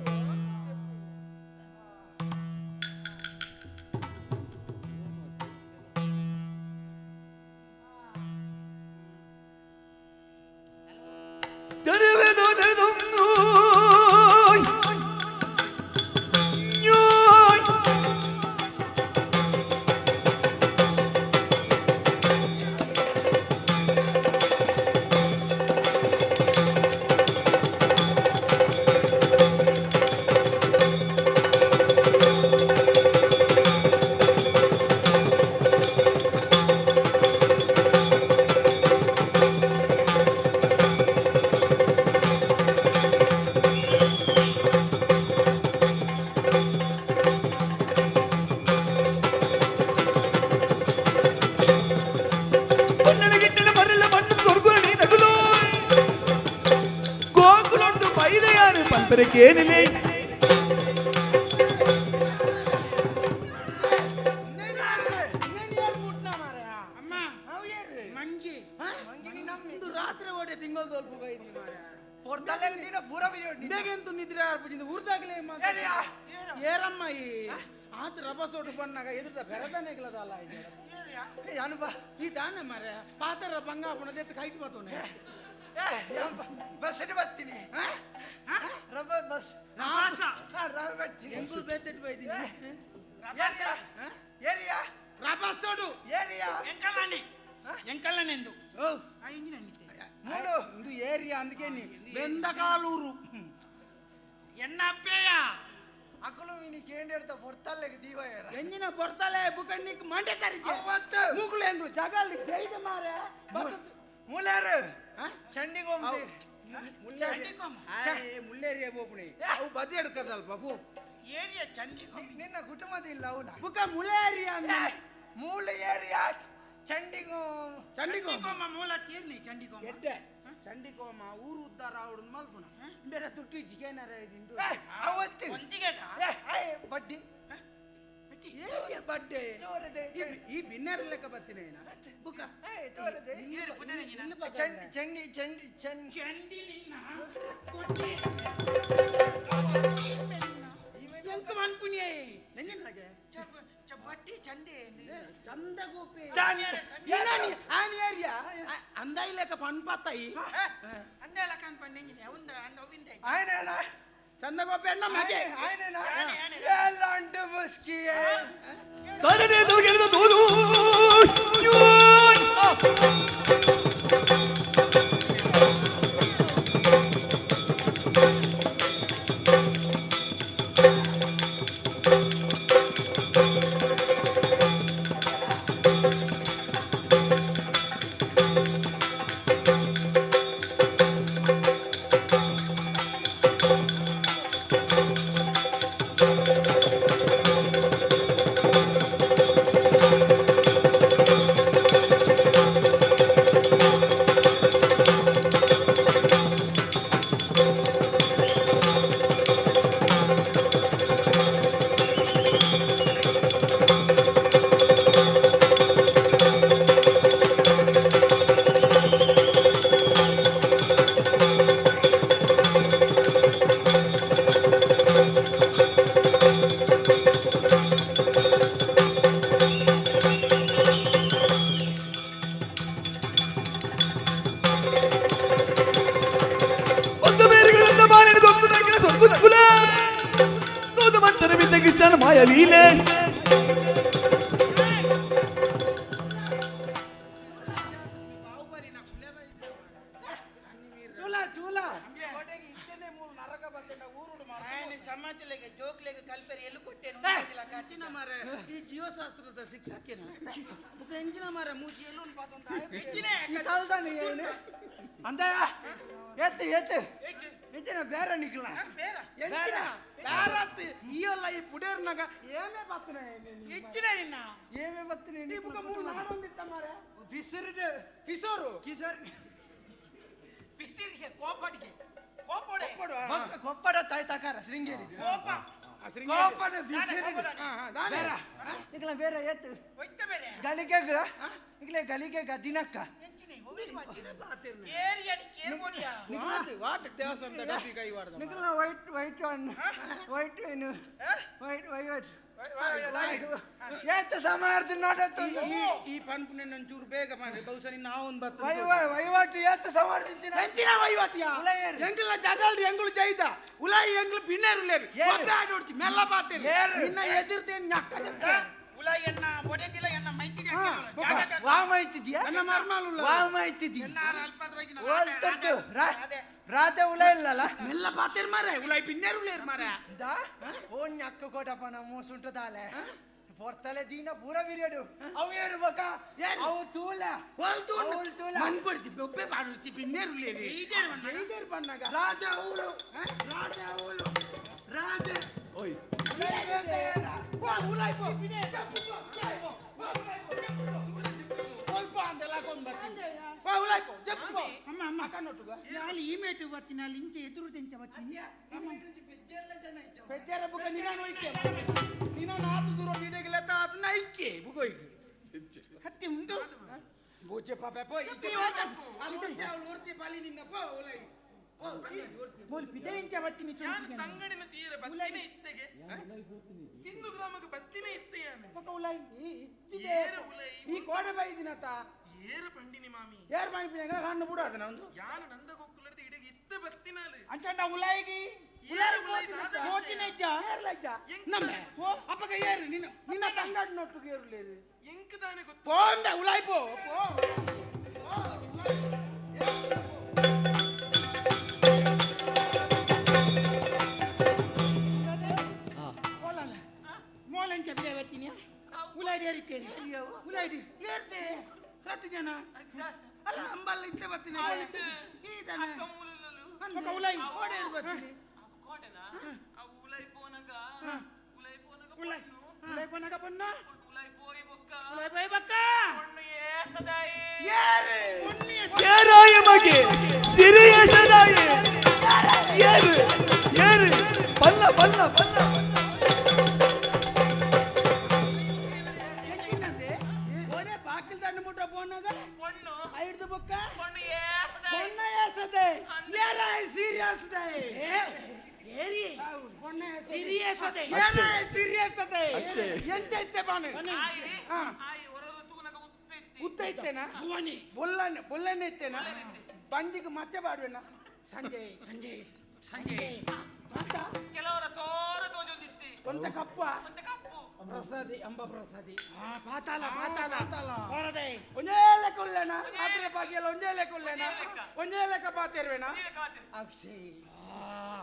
ಗಿಟ್ಟಣ ಬರಲ್ಲ ಬಣ್ಣ ದೊರ್ಗುರಣಿ ನಗುಲು ಗೋಕುಲೊಂದು ಬೈದೆಯಾರು ಪಂಪರಕ್ಕೇನಿಲೆ. ಅಮ್ಮ ಮಂಗಿ ಇಂದು ರಾತ್ರಿ ಓಡೆ ತಿಂಗಳು ತೋಲ್ಪ ಬೈದಿ ಮಾರ್ರೆ. ಬೇಗೆಂತು ನಿದ್ರೆ ಆರ್ಬಿಟ್ಟಿದ್ದು ಊರ್ದಾಗಲೇ ಏರಮ್ಮ ಈ ಆತ ರಬಸೋಟು ಬಣ್ಣಾಗ ಎದುರ್ದ ಬೆರದನೆಗ್ಲದಲ್ಲ. ಈ ದಾನೆ ಮಾರ್ರೆ ಪಾತರ ಬಂಗಾಪುಣ ದೆತ್ತು ಕೈಟ್ ಬತ್ತೋನೆ. ಬಸ್ ಬರ್ತೀನಿ ರಬ್ಬ ಬಸ್ ರಬಾಸ. ರಬ್ಬ ಬರ್ತೀನಿ. ಎಂಗುಲ್ ಬೇತೆಟ್ ಬೈದಿನಿ. ಏರಿಯಾ ರಬಸೋಡು ಏರಿಯಾ ಎಂಕಲ್ಲನೆ ಎಂಕಲ್ಲನೆಂದು ಓ ಮೂಡು ಇಂದು ಏರಿಯಾ ಅಂದಕ್ಕೆ ಬೆಂದಕಾಲೂರು. ಎನ್ನ ಅಪ್ಪೇಯ ಅಕಲು ಮಿನಿ ಕೇಂದ್ರ ಪೊರ್ತಲ್ಲೆಗೆ ದೀವ ಏರ ಎಂಜಿನ ಬರ್ತಲೆ ಬುಕನ್ನಿಕ್ ಮಂಡೆ ತರಿಕೆ ಅವತ್ತು ಮುಗುಳು ಎಂಗ್ಳು ಜಗಲ್ ಜೈದ ಮಾರೆ. ಮೂಲೇರು ಚಂಡಿಗೋಮ್. ಮುಲ್ಲೇರಿಯ ಬೋಪುಣಿ ಅವು ಬದಿ ಎಡ್ಕದಲ್ ಬಾಬು. ಏರಿಯಾ ಚಂಡಿಗೋಮ್ ನಿನ್ನ ಕುಟುಂಬದ ಇಲ್ಲ ಅವನ ಬುಕ ಮುಲೇರಿಯ ಮೂಲ ಏರಿಯಾ ಚಂಡಿಗೋಮ್. ಚಂಡಿಗೋಮ ಮೂಲ ತೀರ್ನಿ ಚಂಡಿಗೋಮ ಎಡ್ಡೆ ಚಂಡಿಗೋಮ ಊರು ಉದ್ದಾರ ಅವಡು ಮಲ್ಪುಣ ಬೇರೆ ತುಟ್ಟಿ ಜಿಗೇನರ ಇದು ಅವತ್ತು ಒಂದಿಗೆ ಬಡ್ಡಿ ಏರಿಯ ಬಡ್ಡೆ ತೋರದೆ ಈ ಬಿನ್ನರ ಲೆಕ್ಕ ಬತ್ತಿನ ಬುಕ ತೋರದೆ ಚಂಡಿ ಚಂಡಿ ಚಂಡಿ ಚಂಡಿ ಚಂಡಿ ನಿನ್ನ ಕೊಟ್ಟಿ ಎಂತ ಮನ್ಪುನಿಯೇ ಎಂಜಿನಾಗೆ ಬಟ್ಟಿ ಚಂಡಿ ಚಂದ ಗೋಪೆ ಆನಿ ಏರಿಯಾ ಅಂದಾಯಿ ಲೆಕ್ಕ ಪನ್ಪತ್ತಾಯಿ ಅಂದೇ ಲೆಕ್ಕ ಅನ್ಪಂಡಿಂಗಿನಿ ಅವಂದ ಅಂದ ಅವಿಂದ ఆయనేనా ಚಂದ ಗೋಪೆ ಅಣ್ಣ ಮಗೆ ఆయనేనా ఎలాంటి బస్కి ತರನೆ ದೊಗೆದ ದೂರು. ಬೈಲೆ ಈ ಜೀವಶಾಸ್ತ್ರದ ಶಿಕ್ಷಕಿನ ಬುಕ್ಕ ಎಂಜಿನ ಮಾರ ಮೂಚಿ ಎಲ್ಲೂ ಅಂದ ಎತ್ತು ಎತ್ತು ಎಂಚಿನ ಬೇರೆ ನಿಕ್ಲ ಎಂಚಿನ ಬೇರೆ ಈಯಲ್ಲ ಈ ಪುಡೇರ್ನಾಗ ಏಮೇ ಬತ್ತನೆ ಎಂಚಿನ ನಿನ್ನ ಏಮೇ ಬತ್ತನೆ ಈ ಬುಕ್ಕ ಮೂರು ನಾನೊಂದಿತ್ತ ಮಾರೆ ಬಿಸಿರು ಕಿಶೋರು ಕಿಶೋರ್ ಬಿಸಿರಿಗೆ ಕೋಪಡಿಗೆ ಕೋಪಡೆ ಕೊಪ್ಪಡ ತಾಯಿ ತಕಾರ ಶೃಂಗೇರಿ ಕೋಪ ಕೋಪಡ ಬಿಸಿರು ನಿಕ್ಲ ಬೇರೆ ಎತ್ತು ಒಯ್ತ ಬೇರೆ ಗಲಿಗೆಗ ನಿಕ್ಲೆ ಗಲಿಗೆಗ ದಿನಕ್ಕ ನಿಕ್ಲ white white one white ಏನು ವೈಟ್ ವೈಟ್ ಏತ ಸಮಾರ್ದ ನೋಡತ್ತು ಈ ಪನ್ಪುನೆ ಒಂಚೂರು ಬೇಗ ಮಾಡಿ ಬಹುಶಃ ನಿನ್ನ ಒಂದು ಬತ್ತ ವಹಿವಾಟು ಏತ ಸಮಾರ್ದಿಂತಿನ ಎಂಚಿನ ವಹಿವಾಟಿಯಾ ಎಂಗ್ಲ ಜಗಲ್ರಿ ಎಂಗ್ಲು ಜೈದ ಉಲಾಯಿ ಎಂಗ್ಲು ಬಿನ್ನೇರುಲೇರು ಒಬ್ಬೆ ಆಡೋಡ್ತಿ ಮೆಲ್ಲ ಬಾತೇರು ನಿನ್ನ ಎದಿರ್ತೇನೆ ನಕ್ಕ ಉಲಾಯಿ ಎನ್ನ ಒಡೆದಿಲ್ಲ ಎನ್ನ ಮೈತಿಗೆ ವಾಮ ಐತಿದ್ಯಾ ನನ್ನ ಮರ್ಮಾಲು ವಾಮ ಐತಿದ್ಯಾ ಓಲ್ ತರ್ತು ರಾತೆ ಉಲ ಇಲ್ಲಲ್ಲ ಮೆಲ್ಲ ಬಾತೇರು ಮಾರೆ ಉಲಾಯಿ ಬಿನ್ನೇರು ಉಲೇರು ಮಾರೆ ದಾ ಓನ್ ನಕ್ಕ ಕೋಟಪ್ಪ ನಮ್ಮ ಸುಂಟದಾಲೆ ಪೊರ್ತಲೆ ದೀನ ಪೂರ ಬಿರಿಯಡು ಅವು ಏನು ಬಕ ಅವು ತೂಲ ಓಲ್ ತೂಲ ತೂಲ ಮನ್ಪಡ್ತಿ ಒಬ್ಬೆ ಬಾಡುಚಿ ಬಿನ್ನೇರು ಉಲೇರು ಜೈದೇರು ಬಣ್ಣಗ ರಾಜ ಊರು ರಾಜ ಊರು ರಾಜ ಓಯ್ ಪೋ ಉಲಾಯಿ ಪೋ ಸ್ವಲ್ಪ ಅಂದೆಲ್ಲ ಕೊಂಡ್ ಬರ್ತೀನಿ ಪೋ ಉಲಾಯಿ ಪೋ ಜಪ್ಪು ಪೋ ಅಮ್ಮ ಅಮ್ಮ ಕನ್ನೋಟುಗ ಅಲ್ಲಿ ಈ ಮೇಟು ಬರ್ತೀನಿ ಅಲ್ಲಿ ಇಂಚೆ ಎದುರು ತೆಂಚ ಬರ್ತೀನಿ ಪೆಜ್ಜಾರ ಬುಕ್ಕ ನಿನ್ನ ಒಯ್ಕೆ ನಿನ್ನ ಆತು ದೂರ ನೀಡೆಗೆಲ್ಲ ತಾತು ನೈಕೆ ಬುಗೋಯ್ಗೆ ಹತ್ತಿ ಉಂಟು ಬೋಚೆ ಪಾಪ ಪೋ ಅಲ್ಲಿ ಪಾಲಿ ನಿನ್ನ ಪೋ ಉಲಾಯಿ ಬೋಲ್ ಪಿದೆ ಇಂಚ ಬರ್ತೀನಿ ತಂಗಡಿನ ತೀರ ಬತ್ತಿನ ಇತ್ತೆಗೆ ಸಿಂಧು ಗ್ರಾಮಕ್ಕೆ ಬತ್ತಿನ ಇತ್ತೆ ಯಾನು ಪಕ್ಕ ಉಲಾಯಿ ಇತ್ತಿದೆ ಈ ಕೋಡೆ ಬೈದಿನತ ಏರು ಪಂಡಿನಿ ಮಾಮಿ ಏರು ಮಾಮಿ ಪಿನ ಕಣ್ಣು ಬಿಡು ಅದನ್ನ ಒಂದು ಯಾನು ನಂದ ಗೊಕ್ಕುಲರ್ದು ಇಡೀ ಇತ್ತ ಬತ್ತಿನಾಲು ಅಂಚಂಡ ಉಲಾಯಿಗಿ ಏರು ಉಲಾಯಿ ಕೋತಿನ ಇಜ್ಜ ಏರ್ಲ ಇಜ್ಜ ನಮ್ಮ ಅಪ್ಪಗ ಏರು ನಿನ್ನ ನಿನ್ನ ತಂಗಡಿ ನೋಟುಗೆ ಏರುಲೇರು ಎಂಕ್ ತಾನೆ ಗೊತ್ತು ಪೋಂದ ಉಲಾಯಿ ಪೋ ಪೋ ಮೋಲಂಚ ಬಿಡ ಬರ್ತೀನಿ ಉಲಾಡಿ ಏರಿತೇನೆ ಉಲಾಡಿ ಏರ್ತೆ ರಟ್ಟು ಜನ ಅಲ್ಲ ಅಂಬಲ್ಲ ಇತ್ತೆ ಬರ್ತೀನಿ ಉಲಾಯಿ ಕೋಡೆ ಏರ್ ಬರ್ತೀನಿ ಉಲಾಯಿ ಪೋನಗ ಉಲಾಯಿ ಪೋನಗ ಉಲಾಯಿ ಉಲಾಯಿ ಪೋನಗ ಪೊನ್ನ ಉಲಾಯಿ ಪೋಯಿ ಬೊಕ್ಕ ಉಲಾಯಿ ಪೋಯಿ ಬೊಕ್ಕ ಪೊಣ್ಣು ಏಸದಾಯಿ ಏರು ಏರಾಯ ಮಗೆ ಸಿರಿ ಏಸದಾಯಿ ಏರು ಏರು ಪಲ್ಲ ಪಲ್ಲ ಪಲ್ಲ ಪೊಣ್ಣು ಐದು ಬೊಕ್ಕ ಪೊಣ್ಣು ಏಸದಾಯಿ ಪೊಣ್ಣ ಏಸದೆ ಏರಾಯ ಸೀರಿಯಸ್ ದಾಯಿ ಏರಿ ಪೊಣ್ಣ ಸೀರಿಯಸ್ ಅದೆ ಏರಾಯ ಸೀರಿಯಸ್ ಅದೆ ಎಂತ ಇತ್ತೆ ಬಾನೆ ಆಯಿ ಹೊರದು ತೂನಗ ಉತ್ತ ಇತ್ತೆ ಉತ್ತ ಇತ್ತೇನಾ ಬುವನಿ ಬೊಲ್ಲನೆ ಬೊಲ್ಲನೆ ಇತ್ತೇನಾ ಬಂಜಿಗೆ ಮಚ್ಚೆ ಬಾಡುವೆನಾ ಸಂಜಯ್ ಸಂಜಯ್ ಸಂಜಯ್ ಕೆಲವರ ತೋರ ತೋಜೊಂದಿತ್ತೆ ಒಂತ ಕಪ್ಪ ಒಂತ ಕಪ್ಪು ಪ್ರಸಾದಿ ಅಂಬ ಪ್ರಸಾದಿ ಪಾತಾಲ ಪಾತಾಲ ಹೊರದೆ ಒಂದೇ ಲೆಕ್ಕ ಉಲ್ಲೇನ ರಾತ್ರಿ ಬಾಗಿಯಲ್ಲ ಒಂದೇ ಲೆಕ್ಕ ಉಲ್ಲೇನ ಒಂದೇ ಲೆಕ್ಕ ಪಾತಿರ್ವೇನಾ ಅಕ್ಷಯ್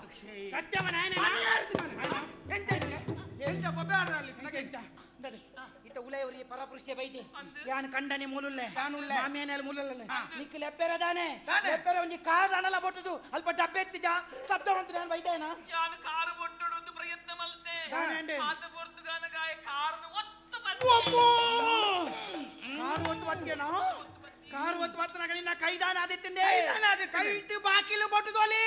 ಅಕ್ಷಯ್ ಸತ್ಯವನ ಎಂತ ಎಂತ ಬೊಬ್ಬೆ ಆಡ್ರಲ್ಲಿ ನನಗೆ ಎಂತ ಇತ್ತ ಉಲೈವರಿ ಪರಪುರುಷ ಬೈದೆ ಯಾನ್ ಕಂಡನೆ ಮೂಲುಲ್ಲೆ ಮಾಮೇನೆಲ್ ಮೂಲುಲ್ಲೆ ನಿಕ್ಕು ಲೆಪ್ಪೆರ ದಾನೆ ಲೆಪ್ಪೆರ ಒಂಜಿ ಕಾರ್ ಅನಲ ಬೊಟ್ಟುದು ಅಲ್ಪ ಡಬ್ಬೆ ಎತ್ತಿಜ ಶಬ್ದ ಉಂಟು ನಾನು ಬೈದೇನಾ ಯಾನ್ ಕಾರು ಬೊಟ್ಟುಡು ಒಂದು ಪ್ರಯತ್ನ ಮಲ್ತೆ ಆತ ಪೊರ್ತುಗಾನಗಾಯ ಕಾರನ್ನು ಒತ್ತು ಕಾರು ಒತ್ತು ಬತ್ತೇನೋ ಕಾರು ಒತ್ತು ಬತ್ತನಾಗ ನಿನ್ನ ಕೈದಾನ ಆದಿತ್ತಿಂದೆ ಕೈಟು ಬಾಕಿಲು ಬೊಟ್ಟುದೋಲಿ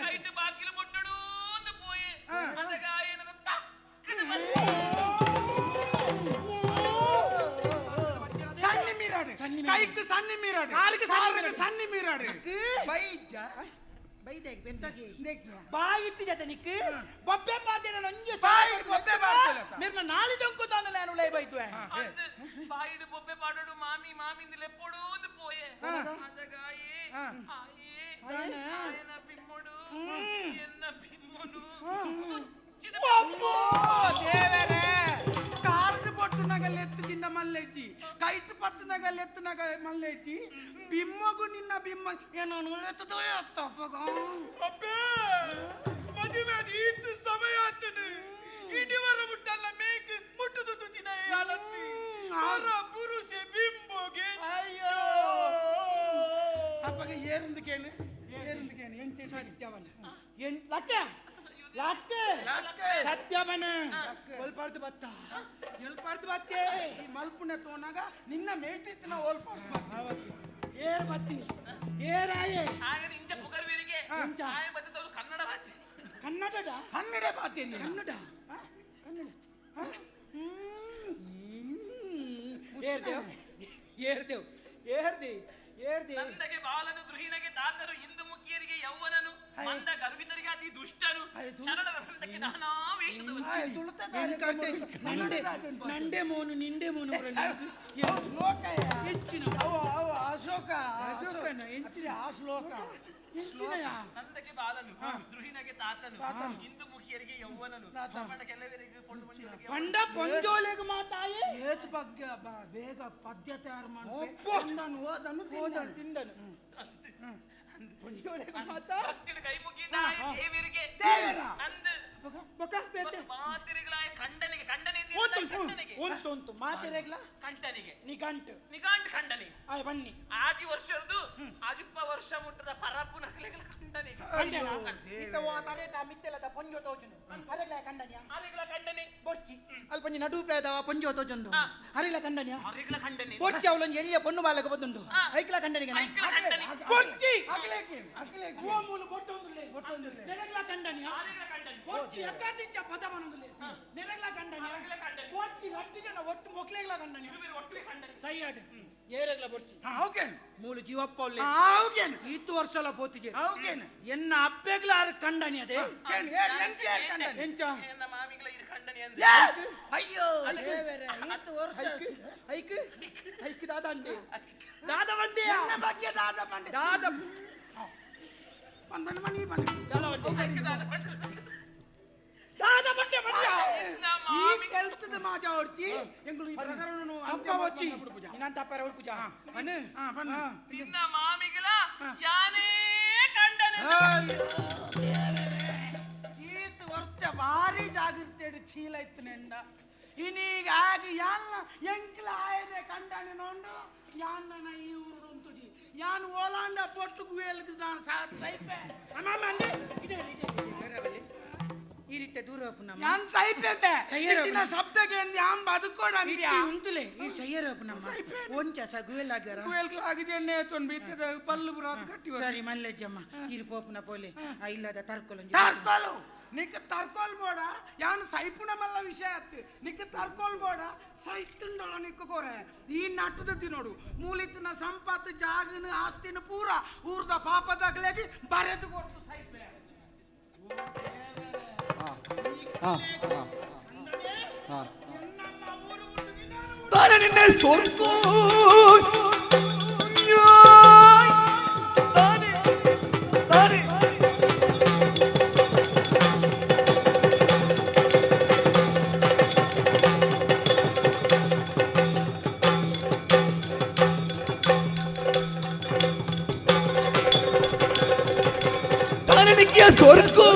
ಕೈಟು ಬಾಕಿಲು ಬೊಟ್ಟುಡು ಒಂದು ಪೋಯೆ ಅದಗಾಯ ನನ್ನ ತಕ್ಕನ ಸಣ್ಣ ಮೀರಾಡು ಕೈக்கு ಸಣ್ಣ ಮೀರಾಡು ಕಾಲಿಗೆ ಸಣ್ಣ ಮೀರಾಡು ಬೈಜ ಬೈದೆ ಬೆಂತಗಿ ಬಾಯಿತ್ತಿ ಜತೆ ನಿಕ್ಕು ಬೊಬ್ಬೆ ಪಾರ್ದೆ ನಾನು ಒಂಜಿ ಬಾಯಿ ಬೊಬ್ಬೆ ಪಾರ್ದೆ ಮಿರ್ನ ನಾಳಿ ದೊಂಕು ತಾನಲ್ಲ ನಾನು ಉಲೈ ಬೈದುವೆ ಬಾಯಿಡು ಬೊಬ್ಬೆ ಪಾಡೋಡು ಮಾಮಿ ಮಾಮಿಂದ ಲೆಪ್ಪೊಡು ಒಂದು ಪೋಯೆ ಅದಗಾಯಿ ಆಯಿ ಆಯನ ಬಿಮ್ಮೊಡು ಎನ್ನ ಬಿಮ್ಮೊನು ದೇವರೇ. ಕೈಟ್ ಪತ್ತನಾಗ ಲೆತ್ತನಾಗ ಮಲ್ಲೇಚಿ ಬಿಮ್ಮಗು ನಿನ್ನ ಬಿಮ್ಮ ಏನೋ ಅಪ್ಪೇ ಮದುವೆ ಅದು ಈತ ಸಮಯ ಆತನು ಇನಿವರ ಮುಟ್ಟಲ್ಲ ಮೇಕ್ ಮುಟ್ಟುದು ದಿನ ಯಾಲತ್ತಿ ಹೊರ ಪುರುಷೆ ಬಿಂಬೋಗೆ. ಅಯ್ಯೋ ಅಪ್ಪಗೆ ಏರಿಂದಕೇನು ಏರಿಂದಕೇನು ಎಂಚೆ ಸತ್ಯವನ ಎನ್ ಲಕ್ಕೆ ಲಕ್ಕೆ ಸತ್ಯವನ ಒಲ್ಪಾರ್ದು ಬತ್ತ ಎಲ್ಪಾರ್ದು ಬತ್ತೆ ಈ ಮಲ್ಪುನೆ ತೋನಾಗ ನಿನ್ನ ಮೇಟಿತ್ತಿನ ಓಲ್ಪಾರ್ದು ಏರ್ ಬತ್ತಿ ಏರಾಯೆ ಆಯನ ಇಂಚ ಪುಗರ್ವೀರಿಗೆ ಆಯ ಬತ್ತದವರು ಕನ್ನಡ ಬಾತಿ ಕನ್ನಡದ ಕನ್ನಡ ಬಾತಿ ಕನ್ನಡ ಕನ್ನಡ ಏರ್ದೇವ್ ಏರ್ದೇವ್ ಏರ್ದಿ ಏರ್ದಿ ನಂದಗೆ ಬಾಲನು ಗೃಹಿಣಗೆ ತಾತರು ಇಂದು ಮುಖಿಯರಿಗೆ ಯೌವನನು ಮಂದ ಗರ್ವಿತರಿಗೆ ಅತಿ ದುಷ್ಟನು ಶರಣರ ಸಂತಕ್ಕೆ ನಾನಾ ವೇಷದವನು. ನಂಡೆ ನಂಡೆ ಮೋನು ನಿಂಡೆ ಮೋನು ಹೆಚ್ಚಿನ ಅಶೋಕ ಅಶೋಕನ ಎಂಚಿನ ಆ ಶ್ಲೋಕ ನಂದಗೆ ಬಾಲನು ದ್ರುಹಿಣಗೆ ತಾತನು ಇಂದು ಮುಖಿಯರಿಗೆ ಯೌವನನು ಪಂಡ ಕೆಲವರಿಗೆ ಪೊಣ್ಣು ಮಂಜುಗಳಿಗೆ ಪಂಡ ಪೊಂಜೋಲೆಗೆ ಮಾತಾಯಿ ಏತ್ ಬಗ್ಗೆ ಬೇಗ ಪದ್ಯ ತಯಾರು ಮಾಡಿ ಓದನು ಓದನು ತಿಂದನು ಪೊಂಜೋಲೆಗೆ ಮಾತಾ ಭಕ್ತಿಡು ಕೈ ಮುಗಿದ ದೇವರಿಗೆ ದೇವರ ಅಂದು ಬೊಕ ಬೇತೆ ಮಾತಿರಿಗಳಾಯ ಖಂಡನಿಗೆ ಖಂಡನೆ ಖಂಡನಿಗೆ ಉಂಟು ಉಂಟು ಮಾತಿರೆಗ್ಲ ಕಂಟನಿಗೆ ನಿಗಂಟು ನಿಗಾಂಟ್ ಖಂಡನೆ ಆಯ್ ಬನ್ನಿ ಆಜಿ ವರ್ಷದ್ದು ಆಜಿಪ್ಪ ವರ್ಷ ಮುಟ್ಟದ ಪರಪ್ಪು ನಕಲೆಗಳ ಖಂಡನೆ ಖಂಡನ ಇತ್ತ ತಡೆಟ ಮಿತ್ತೆಲದ ಪೊಂಜೋ ತೋಜುನು ಅರೆಗ್ಲ ಖಂಡನಿಯ ಅರೆಗ್ಲ ಖಂಡನೆ ಬೊಚ್ಚಿ ಅಲ್ಪ ನಡು ಪ್ರಾಯದವ ಪೊಂಜೋ ತೋಜುಂಡು ಅರೆಗ್ಲ ಖಂಡನಿಯ ಅರೆಗ್ಲ ಖಂಡನೆ ಬೊಚ್ಚಿ ಅವಳೊಂದು ಎಲ್ಲಿಯ ಪೊಣ್ಣು ಬಾಲಕ ಬಂದುಂಡು ಐಕ್ಲ ಖಂಡನಿಗೆ ಬೊಚ್ಚಿ ಮೂಲು ಬೊಟ್ಟೊಂದುಲ್ಲೆ ಬೊಟ್ಟೊಂದುಲ್ಲೆ ನೆರೆಗ್ಲ ಖಂಡನಿಯ ಬೊಚ್ಚಿ ಎಕ್ಕಾದಿಂಚ ಪದ ಬನೊಂದುಲ್ಲೆ ನೆರೆಗ್ಲ ಖಂಡನಿಯ ಬೊಚ್ಚಿ ರಡ್ಡು ಜನ ಒಟ್ಟು ಮೊಕ್ಲೆಗ್ಲ ಖಂಡನಿಯ ಸೈಯಾಡ್ ಏರೆಗ್ಲ ಬೊಚ್ಚಿ ಮೂಲು ಜೀವಪ್ಪ ಉಲ್ಲೆ ಈತು ವರ್ಷಲ ಪೋತಿಜೆ ಎನ್ನ ಅಪ್ಪೆಗ್ಲ ಆರು ಖಂಡನಿ ಅದೇ ಎಂಚ ಎನ್ನ ಮಾಮಿಗಳ ಇದು ಖಂಡನೆ ಅಂದ್ರೆ ಅಯ್ಯೋ ಈತು ವರ್ಷ ಐಕ್ ಐಕ್ ದಾದ ಅಂಡೆ ದಾದ ಬಂಡೆ ಎನ್ನ ಬಗ್ಗೆ ದಾದ ಬಂಡೆ ದಾದ ಬಂದಣ ಮನಿ ಬಂಡೆ ದಾದ ಬಂಡೆ ದಾದ ಬಂಡೆ ಬಂಡೆ ಈ ಕೆಲಸದ ಮಾಜಾ ಹೊಡ್ಚಿ ಎಂಗಳು ಈ ಪ್ರಕರಣನು ಅಪ್ಪ వచ్చಿ ಇನ್ನಂತ ಅಪ್ಪ ಉಡ್ಪುಜ ಅನು ನಿನ್ನ ಮಾಮಿಗಳ ಯಾನೇ ಕಂಡನೆ ಈತ ವರ್ಷ ಭಾರಿ ಜಾಗೃತಿ ಚೀಲ ಇತ್ತು ನೆಂಡ ಇನ್ನೀಗ ಆಗ ಯಾನ್ನ ಎಂಕ್ಲ ಆಯನೆ ಕಂಡನೆ ನೋಂಡು ಯಾನ್ನ ಈ ಊರು ಉಂಟುಜಿ ಯಾನ್ ಓಲಾಂಡ ಪೊಟ್ಟು ಗುವೇಲ್ಗೆ ನಾನು ಸೈಪೆ ಅಮ್ಮ ಅಂದೆ ಇದೆ ಇದೆ ಈ ರೀತಿ ದೂರ ನಮ್ಮ ಯಾನ್ ಸೈಪೆ ಇತ್ತಿನ ಶಬ್ದಗೆ ಯಾನ್ ಬದುಕೋಣ ಇತ್ತಿ ಉಂಟುಲೆ ಈ ಸೈಯರಪ್ಪ ನಮ್ಮ ಒಂಚ ಸ ಗುವೆಲ್ ಆಗ್ಯಾರ ಗುವೆಲ್ ಆಗಿದೆ ಎಣ್ಣೆ ತೊಂಡ್ ಬಿತ್ತದ ಪಲ್ಲು ಬುರಾತ್ ಕಟ್ಟಿ ಸರಿ ಮಲ್ಲೆಜ್ಜಮ್ಮ ಇರು ಪೋಪುನ ಪೋಲೆ ಆ ಇಲ್ಲದ ತರ್ಕೊಲ ತರ್ಕೊಲು ನಿಕ್ ತರ್ಕೊಲ್ ಬೋಡ ಯಾನ್ ಸೈಪುನ ಮಲ್ಲ ವಿಷಯ ಆತ್ ನಿಕ್ ತರ್ಕೊಲ್ ಬೋಡ ಸೈತುಂಡಲ ನಿಕ್ ಕೋರೆ ಈ ನಟ್ಟದ ತಿನ್ನೋಡು ಮೂಲಿತ್ತಿನ ಸಂಪತ್ತು ಜಾಗನ ಆಸ್ತಿನ ಪೂರ ಊರ್ದ ಪಾಪದಾಗಲೇಗಿ ಬರೆದು ಕೊಡ್ತು ಸೈಪೆ. ತಾನೆ ನಿನ್ನೆ ಸೊರ್ಕು ತಾನೆ ತಾನೆ ತಾನೆ ನಿಕ್ಕಿಯ ಸೊರ್ಕು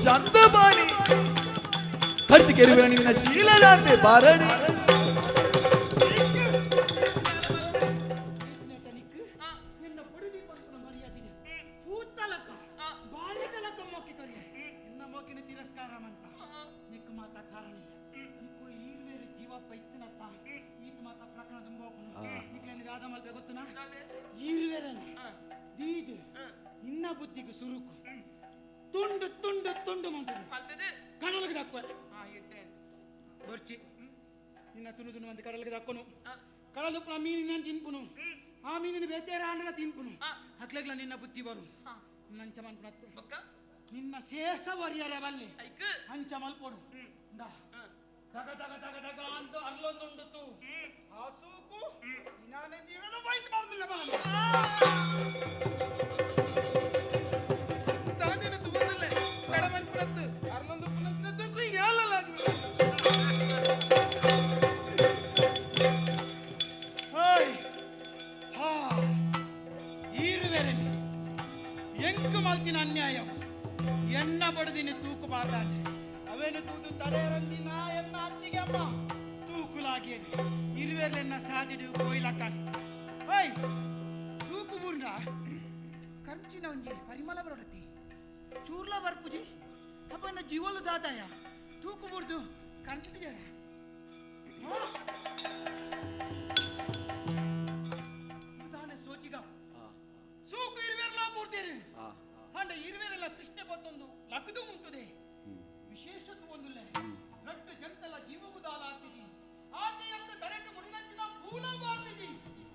ಚಂದಮಾನಿ ಕರ್ತಿಕೆರುವೆ ನಿನ್ನ ಶೀಲರಾತೆ ಬಾರಣಿ. ನಿನ್ನ ಬುಡಿದಿ ಪಂಪನ ಮರ್ಯಾದಿಗೆ ಪೂತಲಕ ಬಾಳಿದಲಕ ಮೋಕಿ ಕರಿಯ ನಿನ್ನ ಮೋಕಿನ ತಿರಸ್ಕಾರ ಮಂತ ನಿಕ್ಕು ಮಾತ ಕಾರಣ ನಿಕ್ಕು ಈರ್ವೇರು ಜೀವಪ್ಪ ಇತ್ತಿನತ್ತ ಈತ ಮಾತ ಪ್ರಕರಣ ತುಂಬೋಪನು ನಿಕ್ಲೇನು ದಾದ ಮಲ್ಪೆ ಗೊತ್ತುನಾ ಈರ್ವೇರಲ್ಲ ದೀದು ನಿನ್ನ ಬುದ್ಧಿಗೆ ಸುರುಕು ತುಂಡು ತುಂಡು ತುಂಡು ಮಂತದೆ ಕಡಲಿಗೆ ದಕ್ಕ ಬರ್ಚಿ ನಿನ್ನ ತುನು ತುನು ಅಂತ ಕಡಲಿಗೆ ದಕ್ಕನು ಕಡಲು ಮೀನಿನ ತಿನ್ಪುನು ಆ ಮೀನಿನ ಬೇತೇರ ಆಂಡಲ ತಿನ್ಪುನು ಹಕ್ಲೆಗ್ಲ ನಿನ್ನ ಬುದ್ಧಿ ಬರು ನಂಚ ಮನ್ಪುನತ್ತೆ ನಿನ್ನ ಶೇಷ ವರಿಯರ ಬಲ್ಲೆ ಅಂಚ ಮಲ್ಪೊಡು ದಗ ದಗ ದಗ ದಗ ಅಂತ ಅರ್ಲೊಂದುಂಡುತ್ತು ಆ ಸೂಕು ನಾನೇ ಜೀವನ ಬೈತ್ ಮಾಡ್ಲಿಲ್ಲ ತಾನೇನು ತೂಗುದಿಲ್ಲ ಕಡಮನ್ಪುರತ್ತು ಅರ್ಲೊಂದು ಪುನಸ್ನ ಯಾಲಲಾಗಿ. ಮಾತಾಡಿ ಅವೇನು ತೂದು ತಡೆಯರಂದಿ ನಾ ಎನ್ನ ಅತ್ತಿಗೆ ಅಮ್ಮ ತೂಕುಲಾಗೇರಿ ಇರುವೆರ್ಲೆನ್ನ ಸಾದಿಡು ಕೋಯಿಲಕ್ಕ ಓಯ್ ತೂಕು ಬೂರ್ನ ಕಂಚಿನ ಒಂಜಿ ಪರಿಮಳ ಬರೋಡತಿ ಚೂರ್ಲ ಬರ್ಪುಜಿ ಅಪ್ಪನ ಜೀವಲು ದಾದಾಯ ತೂಕು ಬುರ್ದು ಕಂಟಿಜಾರ ತಾನೆ ಸೋಚಿಗ ಸೂಕು ಇರುವೆರ್ಲ ಬೂರ್ದೇರು ಅಂಡ ಇರುವೆರೆಲ್ಲ ಕೃಷ್ಣ ಪತ್ತೊಂದು ಲಕದು ಮುಂತುದೆ ವಿಶೇಷತ್ವ ಒಂದುಲ್ಲೆ ನಟ್ಟು ಜಂತಲ ಜೀವಗುದಾಲ ಆತಿಜಿ ಆತೆಯಂತ ದರಟು ಮುಡಿನಂಚಿನ ಪೂಲವು ಆತಿಜಿ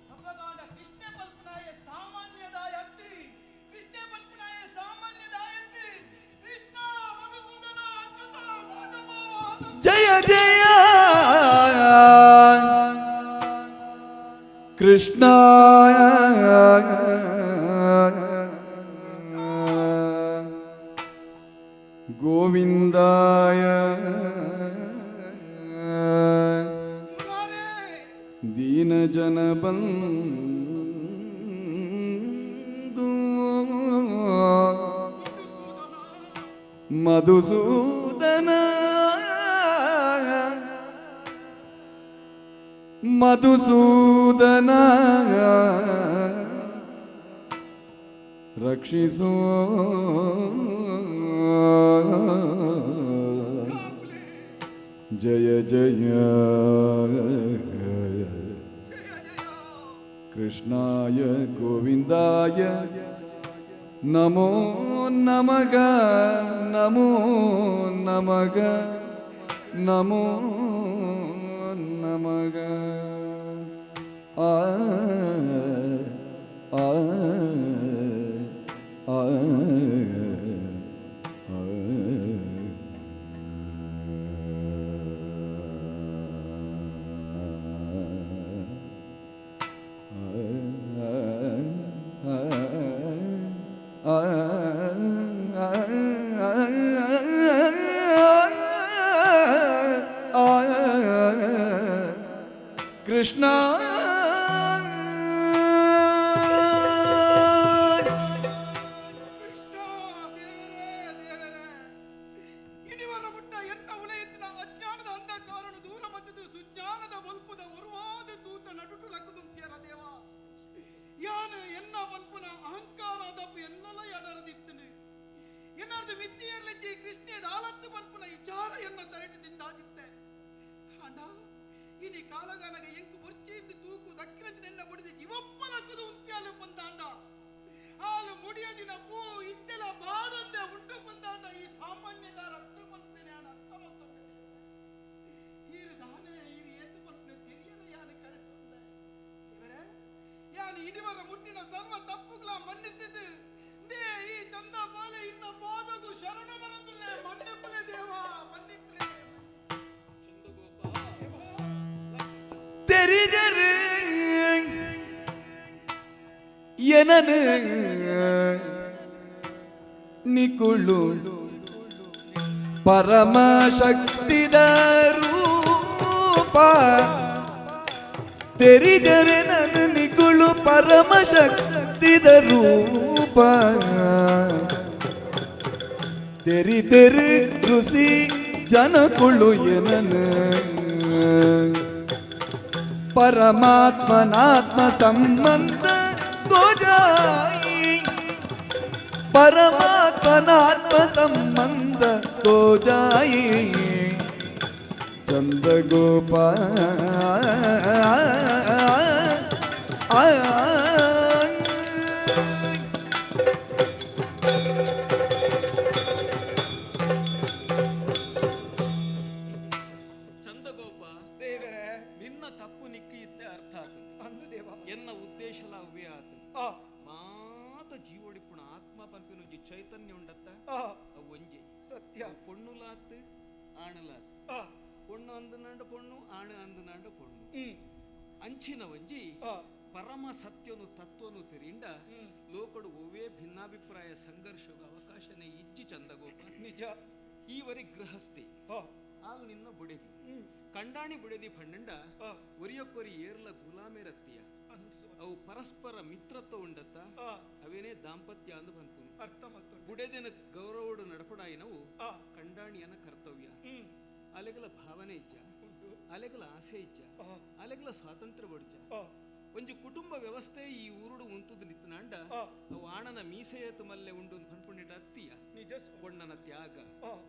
ಅಪ್ಪಗಾಂಡ ಕೃಷ್ಣ ಪಲ್ಪನಾಯ ಸಾಮಾನ್ಯದಾಯತ್ತಿ ಕೃಷ್ಣ ಪಲ್ಪನಾಯ ಸಾಮಾನ್ಯದಾಯತ್ತಿ ಕೃಷ್ಣ ಮಧುಸೂದನ ಅಚ್ಯುತ ಮಾಧವ ಜಯ ಜಯ ಕೃಷ್ಣ ಗೋವಿಂದಾಯ ದೀನಜನಬಂಧು ಮಧುಸೂದನ ಮಧುಸೂದನ ರಕ್ಷಿಸೋ ಜಯ ಜಯ ಕೃಷ್ಣಾಯ ಗೋವಿಂದಾಯ ನಮೋ ನಮಗ ನಮೋ ನಮಗ ನಮೋ ನಮಗ ಆ ಆ ಆ ಕೃಷ್ಣ ಕೃಷ್ಣ ದೇವರೇ ದೇವರೇ ಇನಿವರ ಮುಟ್ಟ ಎನ್ನ ಉಲಯತ್ತಿನ ಅಜ್ಞಾನದ ಅಂಧಕಾರನು ದೂರ ಮತ್ತಿದ್ದು ಸುಜ್ಞಾನದ ಬಲ್ಪುದ ಉರ್ವಾದ ತೂತ ನಡುಟು ಲಕ್ಕುದುಂತಿಯರ ದೇವ ಯಾನ ಎನ್ನ ಬಲ್ಪುನ ಅಹಂಕಾರ ದಪ್ಪು ಎನ್ನಲ ಎಡರದಿತ್ತನು ಎನ್ನರ್ದು ಮಿತ್ತಿಯರ್ಲಜ್ಜಿ ಕೃಷ್ಣದ ಆಲತ್ತು ಬಲ್ಪುನ ವಿಚಾರ ಎನ್ನ ತರಟಿದಿಂದಾದಿತ್ತೆ ಅಣ್ಣ ಇನಿ ಕಾಲಗಾನಗ ಎಂಕು ಬೊರ್ಚೆಯಿಂದ ತೂಕು ದಕ್ಕಿರಚ ನೆನ್ನ ಬಡಿದ ಜೀವಪ್ಪ ಲಕ್ಕುದು ಉಂತ್ಯಾಲು ಬಂದಾಂಡ ಹಾಲು ಮುಡಿಯದಿನ ಪೂ ಇತ್ತೆಲ ಬಾಡಂದೆ ಉಂಟು ಬಂದಾಂಡ ಈ ಸಾಮಾನ್ಯದಾರ ಅತ್ತು ಬಂದ್ರೆ ಅರ್ಥ ಮತ್ತೊಂದು ಈರು ದಾನೆ ಈರು ಏತು ಬಂದ್ರೆ ತೆರಿಯದ ಯಾನು ಕಡೆಸಂದೆ ಇವರೇ ಯಾನು ಇನಿವರ ಮುಟ್ಟಿನ ಸರ್ವ ತಪ್ಪುಗಳ ಮನ್ನಿತ್ತಿದ್ದು they ಈ ಚಂದ ಬಾಲೆ ಇನ್ನ ಪಾದಗು ಶರಣ ಬರಂದಿಲ್ಲ ಮನ್ನಿಪ್ಪಲೆ ದೇವ ಮನ್ನಿಪ್ಪಲೆ ತೆರಿಜರು ಎನನು ನಿಕುಳು ಪರಮಶಕ್ತಿದ ರೂಪ ತೆರಿಜರೆ ನನು ನಿಕುಳು ಪರಮಶಕ್ತಿದ ರೂಪ ತೆರಿ ತೆರಿ ಋಷಿ ಜನಕುಳು ಎನನು ಪರಮಾತ್ಮನಾತ್ಮ ಸಂಬಂಧ ತೋಜಾಯಿ ಪರಮಾತ್ಮನಾತ್ಮ ಸಂಬಂಧ ತೋಜಾಯಿ ಚಂದ ಗೋಪಾಲ ಚಂದಗೋಪ ದೇವರೇ ನಿನ್ನ ತಪ್ಪು ನಿಕ್ಕಿ ಇತ್ತೆ ಅರ್ಥ ಆತು ಅಂದು ದೇವ ಎನ್ನ ಉದ್ದೇಶಲ ಅವೇ ಆತು ಆ ಮಾತ ಜೀವೋಡಿಪುಣ ಆತ್ಮ ಪಂಪಿನೊಂಜಿ ಚೈತನ್ಯ ಉಂಡತ್ತ ಆ ಅವು ಒಂಜೆ ಸತ್ಯ ಪೊಣ್ಣುಲಾತ್ ಆಣುಲಾತ್ ಆ ಪೊಣ್ಣು ಅಂದನಾಂಡ ಪೊಣ್ಣು ಆಣು ಅಂದನಾಂಡ ಪೊಣ್ಣು ಹ್ಮ್ ಅಂಚಿನ ಒಂಜಿ ಆ ಪರಮ ಸತ್ಯನು ತತ್ವನು ತೆರಿಂಡ ಹ್ಮ್. ಲೋಕಡು ಒವ್ವೇ ಭಿನ್ನಾಭಿಪ್ರಾಯ ಸಂಘರ್ಷದ ಅವಕಾಶನೇ ಇಜ್ಜಿ ಚಂದಗೋಪ ನಿಜ ಈವರಿ ಗೃಹಸ್ಥಿ ಆ ಆಲ್ ನಿನ್ನ ಬುಡೆದಿ ಹ್ಮ್ ಕಂಡಾಣಿ ಬುಡೆದಿ ಪಂಡಂಡ ಆ ಒರಿಯೊಕ್ಕೊರಿ ಏರ್ಲ ಗುಲಾಮೆರತ್ತಿಯ ಅನ್ಸು ಅವು ಪರಸ್ಪರ ಮಿತ್ರತ್ವ ಉಂಡತ್ತ ಆ ಅವೇನೇ ದಾಂಪತ್ಯ ಅಂದು ಬಂತು. ಅರ್ಥ ಮಲ್ತೊಂಡೆ. ಬುಡೆದಿನ ಗೌರವಡು ನಡಪಡಾಯಿನವು ಕಂಡಾಣಿಯನ ಕರ್ತವ್ಯ. ಅಲೆಗಲ ಭಾವನೆ ಇಜ್ಜ, ಅಲೆಗಲ ಆಸೆ ಇಜ್ಜ, ಅಲೆಗಲ ಸ್ವಾತಂತ್ರ್ಯ ಬಡ್ಜ. ಒಂಜಿ ಕುಟುಂಬ ವ್ಯವಸ್ಥೆ ಈ ಊರುಡು ಉಂತುದು ನಿತ್ತನಾಂಡ ಅವು ಆಣನ ಮೀಸೆಯತು ಮಲ್ಲೆ ಉಂಡು ಪನ್ಪುಂಡಿಟ ಅತ್ತಿಯ. ಪೊಣ್ಣನ ತ್ಯಾಗ,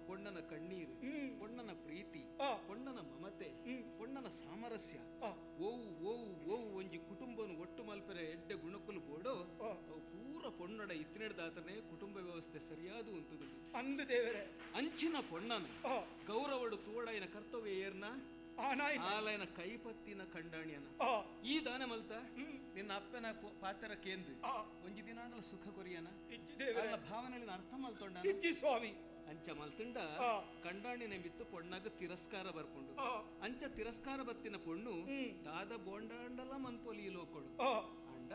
ಪೊಣ್ಣನ ಕಣ್ಣೀರು, ಪೊಣ್ಣನ ಪ್ರೀತಿ, ಪೊಣ್ಣನ ಮಮತೆ, ಪೊಣ್ಣನ ಸಾಮರಸ್ಯ, ಓವು ಓವು ಓವು ಒಂಜಿ ಕುಟುಂಬನು ಒಟ್ಟು ಮಲ್ಪೆರೆ ಎಡ್ಡೆ ಗುಣಕುಲು ಬೋಡೋ ಅವು ಪೂರ ಪೊಣ್ಣಡ ಇತ್ತಿನೆಡ್ದಾತನೇ ಕುಟುಂಬ ವ್ಯವಸ್ಥೆ ಸರಿಯಾದ ಉಂತುದು ಅಂದು ದೇವರೇ. ಅಂಚಿನ ಪೊಣ್ಣನ ಗೌರವಡು ತೋಳೈನ ಕರ್ತವ್ಯ ಏರ್ನ ಆಲಯನ ಕೈಪತ್ತಿನ ಕಂಡಾಣಿಯನ ಈ ದಾನ ಮಲ್ತ ನಿನ್ನ ಅಪ್ಪನ ಪಾತ್ರ ಕೇಂದ್ರ ಒಂಜಿ ದಿನ ಸುಖ ಕೊರಿಯನ ಭಾವನೆಗಳನ್ನ ಅರ್ಥ ಮಲ್ತೊಂಡ ಸ್ವಾಮಿ. ಅಂಚ ಮಲ್ತುಂಡ ಕಂಡಾಣಿನ ಮಿತ್ತು ಪೊಣ್ಣಗ ತಿರಸ್ಕಾರ ಬರ್ಪುಂಡು. ಅಂಚ ತಿರಸ್ಕಾರ ಬತ್ತಿನ ಪೊಣ್ಣು ದಾದ ಬೋಂಡಾಂಡಲ ಮನ್ಪೊಲಿ ಈ ಲೋಕೊಡು ಅಂಡ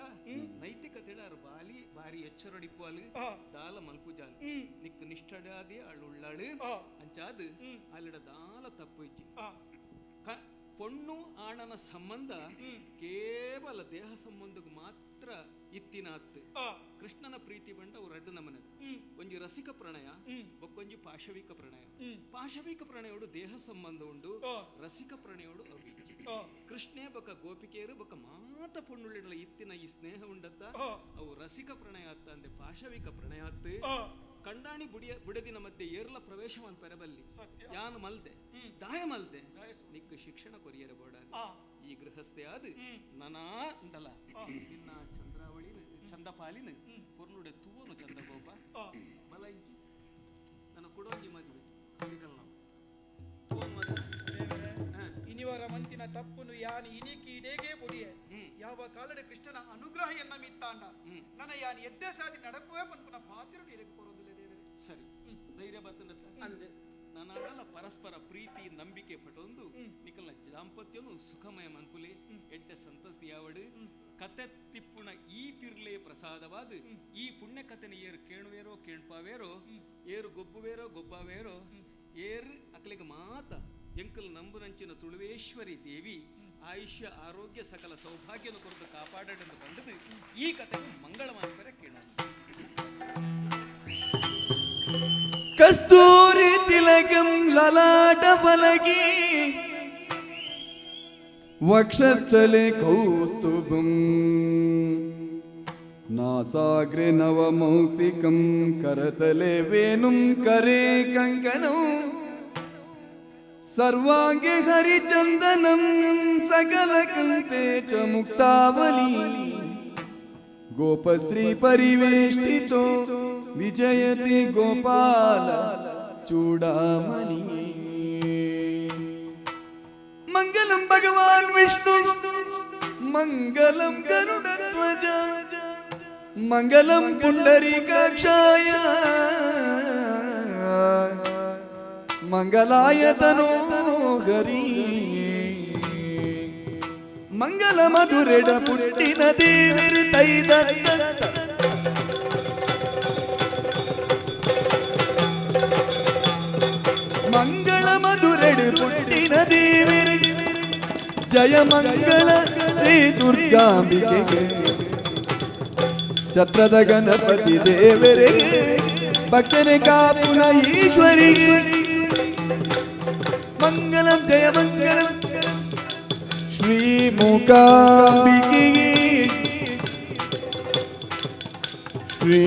ನೈತಿಕತೆಡ ಬಾಲಿ ಬಾರಿ ಎಚ್ಚರಡಿಪ್ಪು ದಾಲ ಮಲ್ಪುಜಾಲು ನಿಕ್ ನಿಷ್ಠಡಾದಿ ಅಳುಳ್ಳಾಳು ಅಂಚಾದು ಅಲ್ಲಿಡ ದಾಲ ತಪ್ಪು ಇಜ್ಜಿ. ಪೊಣ್ಣು ಆಣನ ಸಂಬಂಧ ಕೇವಲ ದೇಹ ಸಂಬಂಧಕ್ಕೆ ಮಾತ್ರ ಇತ್ತಿನ ಅತ್ತು. ಕೃಷ್ಣನ ಪ್ರೀತಿ ಬಂಡ ಅವು ರಡ್ಡು ನಮನದು. ಒಂಜಿ ರಸಿಕ ಪ್ರಣಯ, ಬೊಕ್ಕೊಂಜಿ ಪಾಶವಿಕ ಪ್ರಣಯ. ಪಾಶವಿಕ ಪ್ರಣಯೋಡು ದೇಹ ಸಂಬಂಧ ಉಂಡು, ರಸಿಕ ಪ್ರಣಯೋಡು ಅವಿಜ್ಜಿ. ಕೃಷ್ಣೇ ಬೊಕ ಗೋಪಿಕೆಯರು ಬೊಕ ಮಾತ ಪೊಣ್ಣುಳ್ಳಿಡಲ ಇತ್ತಿನ ಈ ಸ್ನೇಹ ಉಂಡತ್ತ ಅವು ರಸಿಕ ಪ್ರಣಯ ಅತ್ತ ಅಂದೆ ಪಾಶವಿಕ ಪ್ರಣಯ ಅತ್ತು. ಕಂಡಾಣಿ ಬುಡಿಯ ಬುಡದಿನ ಮಧ್ಯೆ ಏರ್ಲ ಪ್ರವೇಶ ಮಲ್ಪೆರಬಲ್ಲಿ ಯಾನು ಮಲ್ದೆ ದಾಯ ಮಲ್ದೆ ನಿಕ್ಕು ಶಿಕ್ಷಣ ಕೊರಿಯರ ಬೋಡ ಈ ಗೃಹಸ್ಥೆ ಆದ ನನಾ ಅಂತಲ್ಲ ನಿನ್ನ ಚಂದ್ರಾವಳಿ ಚಂದಪಾಲಿನ ಪೊರ್ಲುಡೆ ತೂವನು ಚಂದಗೋಪ ಬಲ ಇಂಚಿ ನನ್ನ ಕೊಡೋಂಜಿ ಮದುವೆ ಇನಿವರ ಮಂತಿನ ತಪ್ಪುನು ಯಾನು ಇನಿಕಿ ಇಡೇಗೆ ಬೊಡಿಯೆ ಯಾವ ಕಾಲಡೆ ಕೃಷ್ಣನ ಅನುಗ್ರಹ ಎನ್ನ ಮಿತ್ತಾಂಡ ನನ್ನ ಯಾನು ಎಡ್ಡೆ ಸಾದಿ ನಡಪುವೆ ಪನ್ಪುನ ಪಾತಿರುಡು ಇರಕ್ಕೆ ಪೊರೊಂದುಲೆ ದೇವರೇ. ಸರಿ ಧೈರ್ಯ ಬತ್ತನ ಅಂದೆ ನಾನಾಡಲ ಪರಸ್ಪರ ಪ್ರೀತಿ ನಂಬಿಕೆ ಪಟೊಂದು ನಿಕಲ್ನ ದಾಂಪತ್ಯನು ಸುಖಮಯ ಮನ್ಪುಲೆ ಎಡ್ಡೆ ಸಂತಸ್ತಿ ಯಾವಡು ಕತೆ ತಿಪ್ಪುಣ ಈ ತಿರ್ಲೆ ಪ್ರಸಾದವಾದ ಈ ಪುಣ್ಯ ಕತೆನ ಏರು ಕೇಣುವೇರೋ ಕೇಣ್ಪಾವೇರೋ ಏರು ಗೊಬ್ಬುವೇರೋ ಗೊಬ್ಬಾವೇರೋ ಏರು ಅಕ್ಲಿಗೆ ಮಾತ ಎಂಕಲ್ ನಂಬುನಂಚಿನ ತುಳುವೇಶ್ವರಿ ದೇವಿ ಆಯುಷ್ಯ ಆರೋಗ್ಯ ಸಕಲ ಸೌಭಾಗ್ಯನ ಕೊರತು ಕಾಪಾಡಡೆಂದು ಬಂದದು ಈ ಕತೆಗೆ ಮಂಗಳಮಾನ್ಪರೆ ಕೇಳೋಣ. ಕಸ್ತೂರಿ ತಿಲಕಂ ಲಲಾಟ ಫಲಕಿ ವಕ್ಷಸ್ಥಲೆ ಕೌಸ್ತುಭಂ ನಾಸಾಗ್ರೆ ನವಮೌಕ್ತಿಕಂ ಕರತಲೆ ವೇಣುಂ ಕರೆ ಕಂಕಣಂ ಸರ್ವಾಂಗೆ ಹರಿಚಂದನಂ ಸಕಲ ಕಂಠೆ ಚ ಮುಕ್ತಾವಲಿ ಗೋಪಸ್ತ್ರೀ ಪರಿವೇಷ್ಟಿತೋ ವಿಜಯತಿ ಗೋಪಾಲ ಚೂಡಾಮಣಿ. ಮಂಗಲಂ ಭಗವಾನ್ ವಿಷ್ಣು ಮಂಗಲಂ ಗರುಡಧ್ವಜ ಮಂಗಲಂ ಪುಂಡರೀಕಾಕ್ಷಾಯ ಮಂಗಲಾಯ ತನೋ ಹರಿ. ಮಂಗಲ ಮಧುರೆಡ ಪುಟ್ಟಿನ ದೇವರು ತೈದತ್ತ ಮಂಗಳ ಮಧುರೆಡು ಪುಟ್ಟಿನ ದೇವರು ಜಯ ಮಂಗಳ ಶ್ರೀ ದುರ್ಗಾಂಬಿಕೆಗೆ ಛತ್ರದ ಗಣಪತಿ ದೇವರಿಗೆ ಭಕ್ತನೆ ಕಾಪುನ ಈಶ್ವರಿಗೆ ಮಂಗಲಂ ಜಯ ಮಂಗಲಂ ಶ್ರೀ ಮೂಕಾಂಬಿಕೆಗೆ ಶ್ರೀ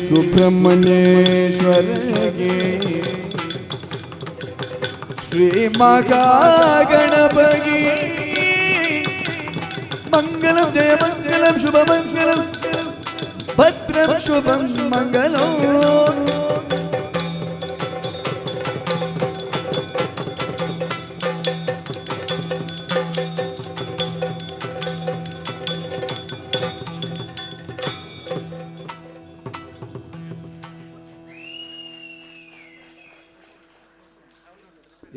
ಸುಬ್ರಹ್ಮಣ್ಯೇಶ್ವರಗೆ ಶ್ರೀ ಮಹಾಗಣಪಗೆ ಮಂಗಲಂ ಜಯ ಮಂಗಲಂ ಶುಭ ಮಂಗಲಂ ಭದ್ರಂ ಶುಭಂ ಮಂಗಲಂ.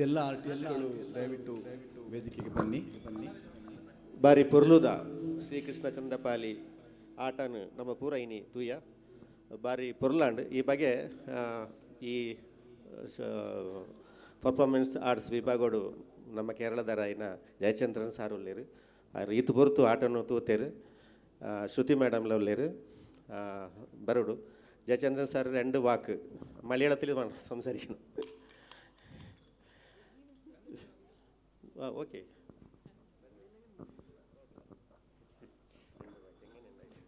ಎಲ್ಲ ಆರ್ಟಿಸ್ಟ್ಗಳು ದಯವಿಟ್ಟು ವೇದಿಕೆಗೆ ಬನ್ನಿ ಬನ್ನಿ. ಬಾರಿ ಪೊರ್ಲುದ ಶ್ರೀಕೃಷ್ಣ ಚಂದಪಾಲಿ ಆಟನು ನಮ್ಮ ಪೂರ ಇನಿ ತೂಯ ಬಾರಿ ಪೊರ್ಲಾಂಡ್. ಈ ಬಗ್ಗೆ ಈ ಪರ್ಫಾರ್ಮೆನ್ಸ್ ಆರ್ಟ್ಸ್ ವಿಭಾಗೋಡು ನಮ್ಮ ಕೇರಳದರಾಯಿನ ಜಯಚಂದ್ರನ್ ಸಾರ್ ಉಲ್ಲೇರು, ಆರ್ ಈತ್ ಪೊರ್ತು ಆಟನು ತೂತೇರು, ಶ್ರುತಿ ಮೇಡಮ್ಲ ಉಲ್ಲೇರು ಬರುಡು. ജയചന്ദ്രൻ സാർ രണ്ട് വാക്ക് മലയാളത്തിൽ സംസാരിക്കണം. Okay.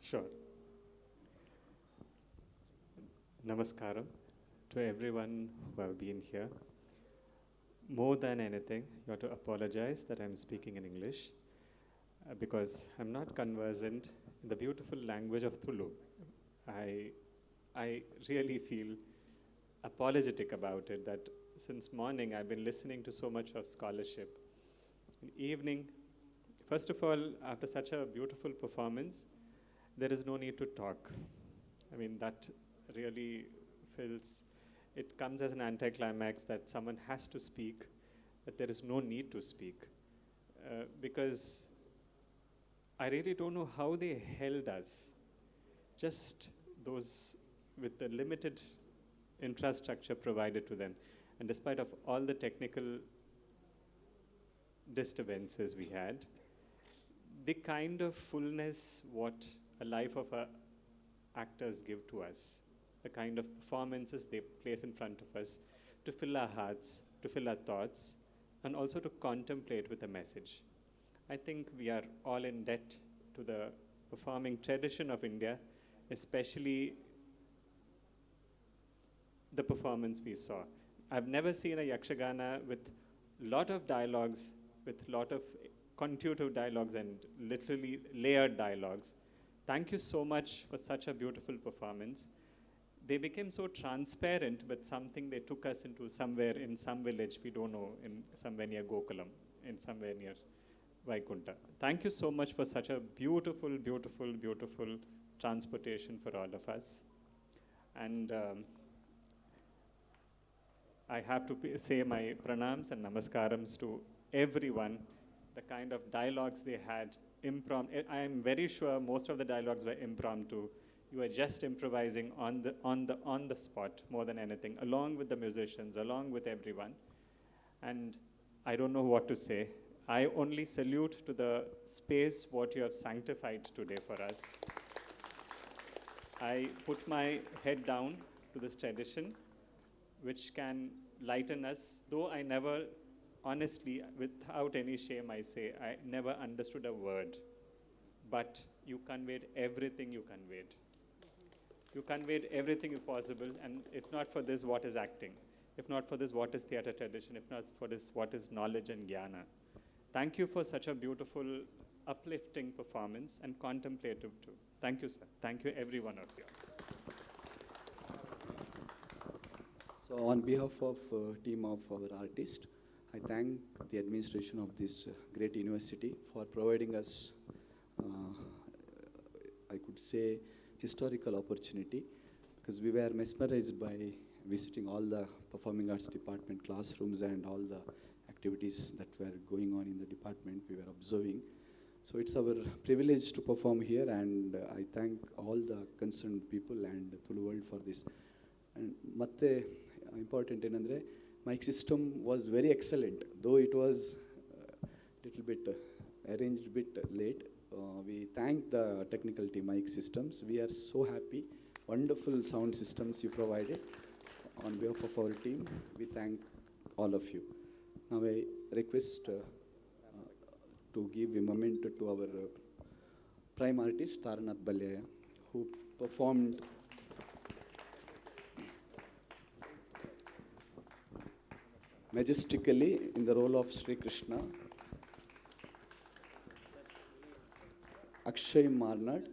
Sure. Namaskaram to everyone who have been here. More than anything, you have to apologize that I'm speaking in English because I'm not conversant in the beautiful language of Tulu. I really feel apologetic about it, that since morning I've been listening to so much of scholarship. In evening, first of all, after such a beautiful performance, there is no need to talk. I mean, that really feels, it comes as an anticlimax that someone has to speak, that there is no need to speak. Because I really don't know how they held us, just those with the limited infrastructure provided to them. And despite of all the technical disturbances we had, the kind of fullness what a life of a actors give to us, the kind of performances they place in front of us to fill our hearts, to fill our thoughts, and also to contemplate with a message. I think we are all in debt to the performing tradition of India, especially the performance we saw. I've never seen a Yakshagana with lot of dialogues, with lot of contuitive dialogues and literally layered dialogues. Thank you so much for such a beautiful performance. They became so transparent with something. They took us into somewhere in some village, we don't know, in somewhere near Gokulam, in somewhere near Vaikunta. Thank you so much for such a beautiful, beautiful, beautiful transportation for all of us. And I have to say my pranams and namaskarams to everyone. The kind of dialogues they had, impromptu. I am very sure most of the dialogues were impromptu. You were just improvising on the spot more than anything, along with the musicians, along with everyone. And I don't know what to say. I only salute to the space what you have sanctified today for us. I put my head down to this tradition, which can lighten us, though I never, honestly, without any shame I say, I never understood a word. But you conveyed everything you conveyed. You conveyed everything possible, and if not for this, what is acting? If not for this, what is theater tradition? If not for this, what is knowledge and jnana? Thank you for such a beautiful, uplifting performance and contemplative too. Thank you, sir. Thank you, every one of you. So on behalf of team of our artists, I thank the administration of this great university for providing us, I could say, historical opportunity, because we were mesmerized by visiting all the performing arts department classrooms and all the activities that were going on in the department we were observing. So it's our privilege to perform here, and I thank all the concerned people and Tulu World for this. And matte important ಏನಂದ್ರೆ, mic system was very excellent, though it was little bit arranged bit late. We thank the technical team, mic systems. We are so happy. Wonderful sound systems you provided. On behalf of our team, we thank all of you. Now I request to give a moment to our prime artist, Taranath Balyaya, who performed majestically in the role of Sri Krishna. Akshay Marnad.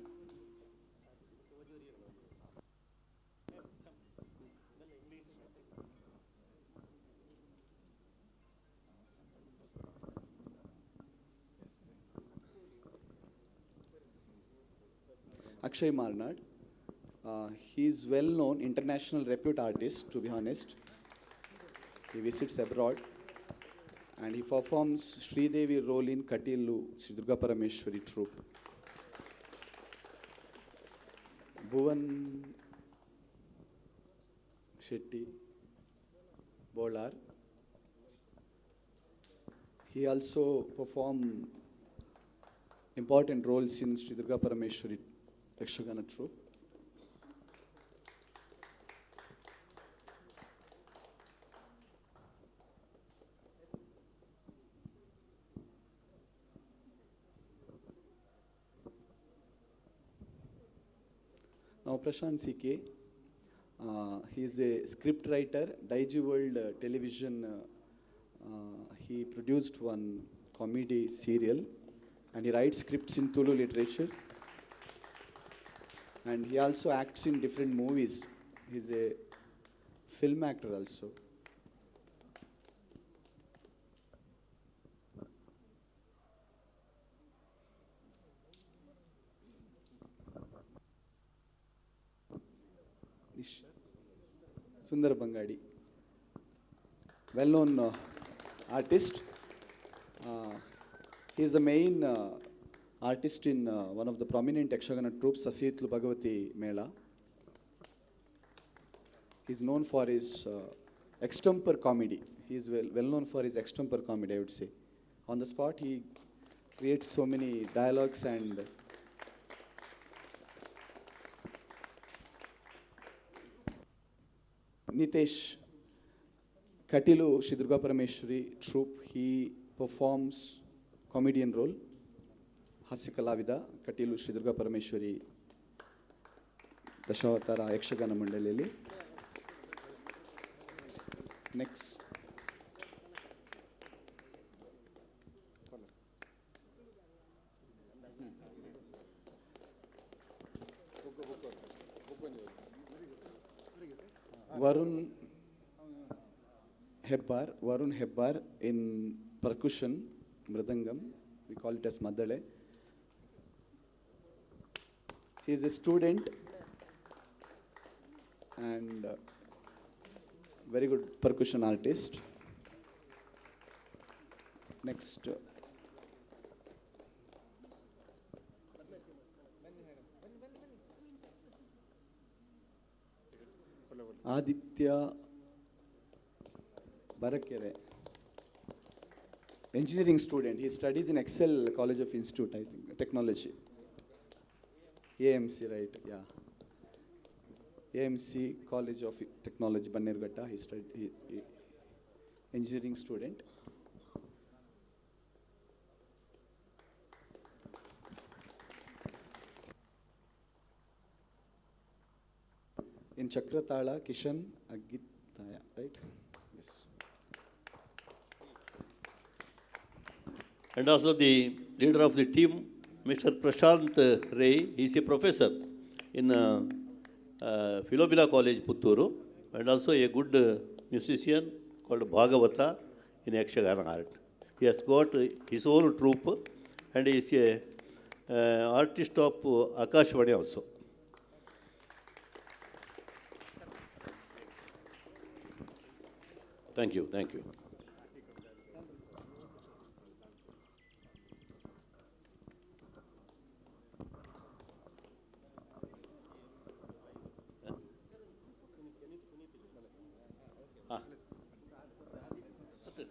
Akshay Marnad. He is well-known international repute artist, to be honest. He visits abroad and he performs Sridevi role in Katilu, Sri Durga Parameshwari troupe. Bhuvan Shetty Bolar. He also performed important roles in Sri Durga Parameshwari Yakshagana troupe. Now Prashant CK, he is a script writer, Daijiworld television. He produced one comedy serial and he writes scripts in Tulu literature. And he also acts in different movies. He's a film actor also. Sundar Bangadi, well-known artist. He is the main artist in one of the prominent Yakshagana troupes, Sasitlu Bhagavati Mela. He is known for his extempore comedy. He is well known for his extempore comedy, I would say. On the spot, he creates so many dialogues and Nitesh Katilu Shri Durga Parameshwari troupe, he performs comedian role. Hasya Kalavida, Katilu Shri Durga Parameshwari Dashavatara Yakshagana Mandalili. Next. Varun Hebbar in percussion, Mridangam, we call it as Madale. He is a student and very good percussion artist. Next. Aditya Barakere, engineering student. He studies in Excel College of Institute, I think, Technology. AMC, right? Yeah. AMC College of Technology, Bannerghatta. He studied, he engineering student. In Chakratala, Kishan Agitaya, right? Yes. And also the leader of the team, Mr. Prashant Ray, he is a professor in Philomena College, Puttur, and also a good musician called Bhagavata in Yakshagana art. He has got his own troupe and he is a artist of Akashvani also. Thank you, thank you.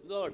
God.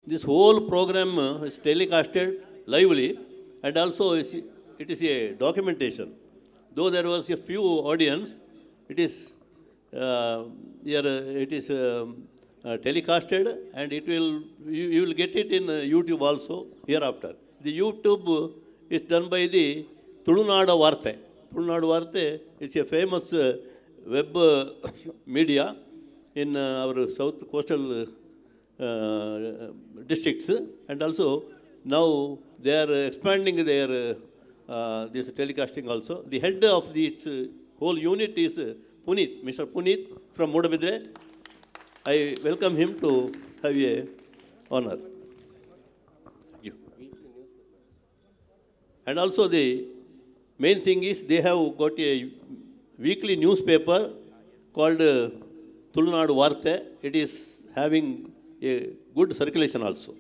This whole program is telecasted lively and also it is a documentation. Though there was a few audience, it is here, it is telecasted and it will you, you will get it in YouTube also hereafter. The YouTube is done by the Tulunada Varte. Tulunadu Varte is a famous web media in our south coastal districts, and also now they are expanding their this telecasting also. The head of this whole unit is Puneet, Mr. Puneet from Moodabidre. I welcome him to have a honor. Thank you. And also the main thing is they have got a weekly newspaper called Tulunadu Varte. It is having a good circulation also.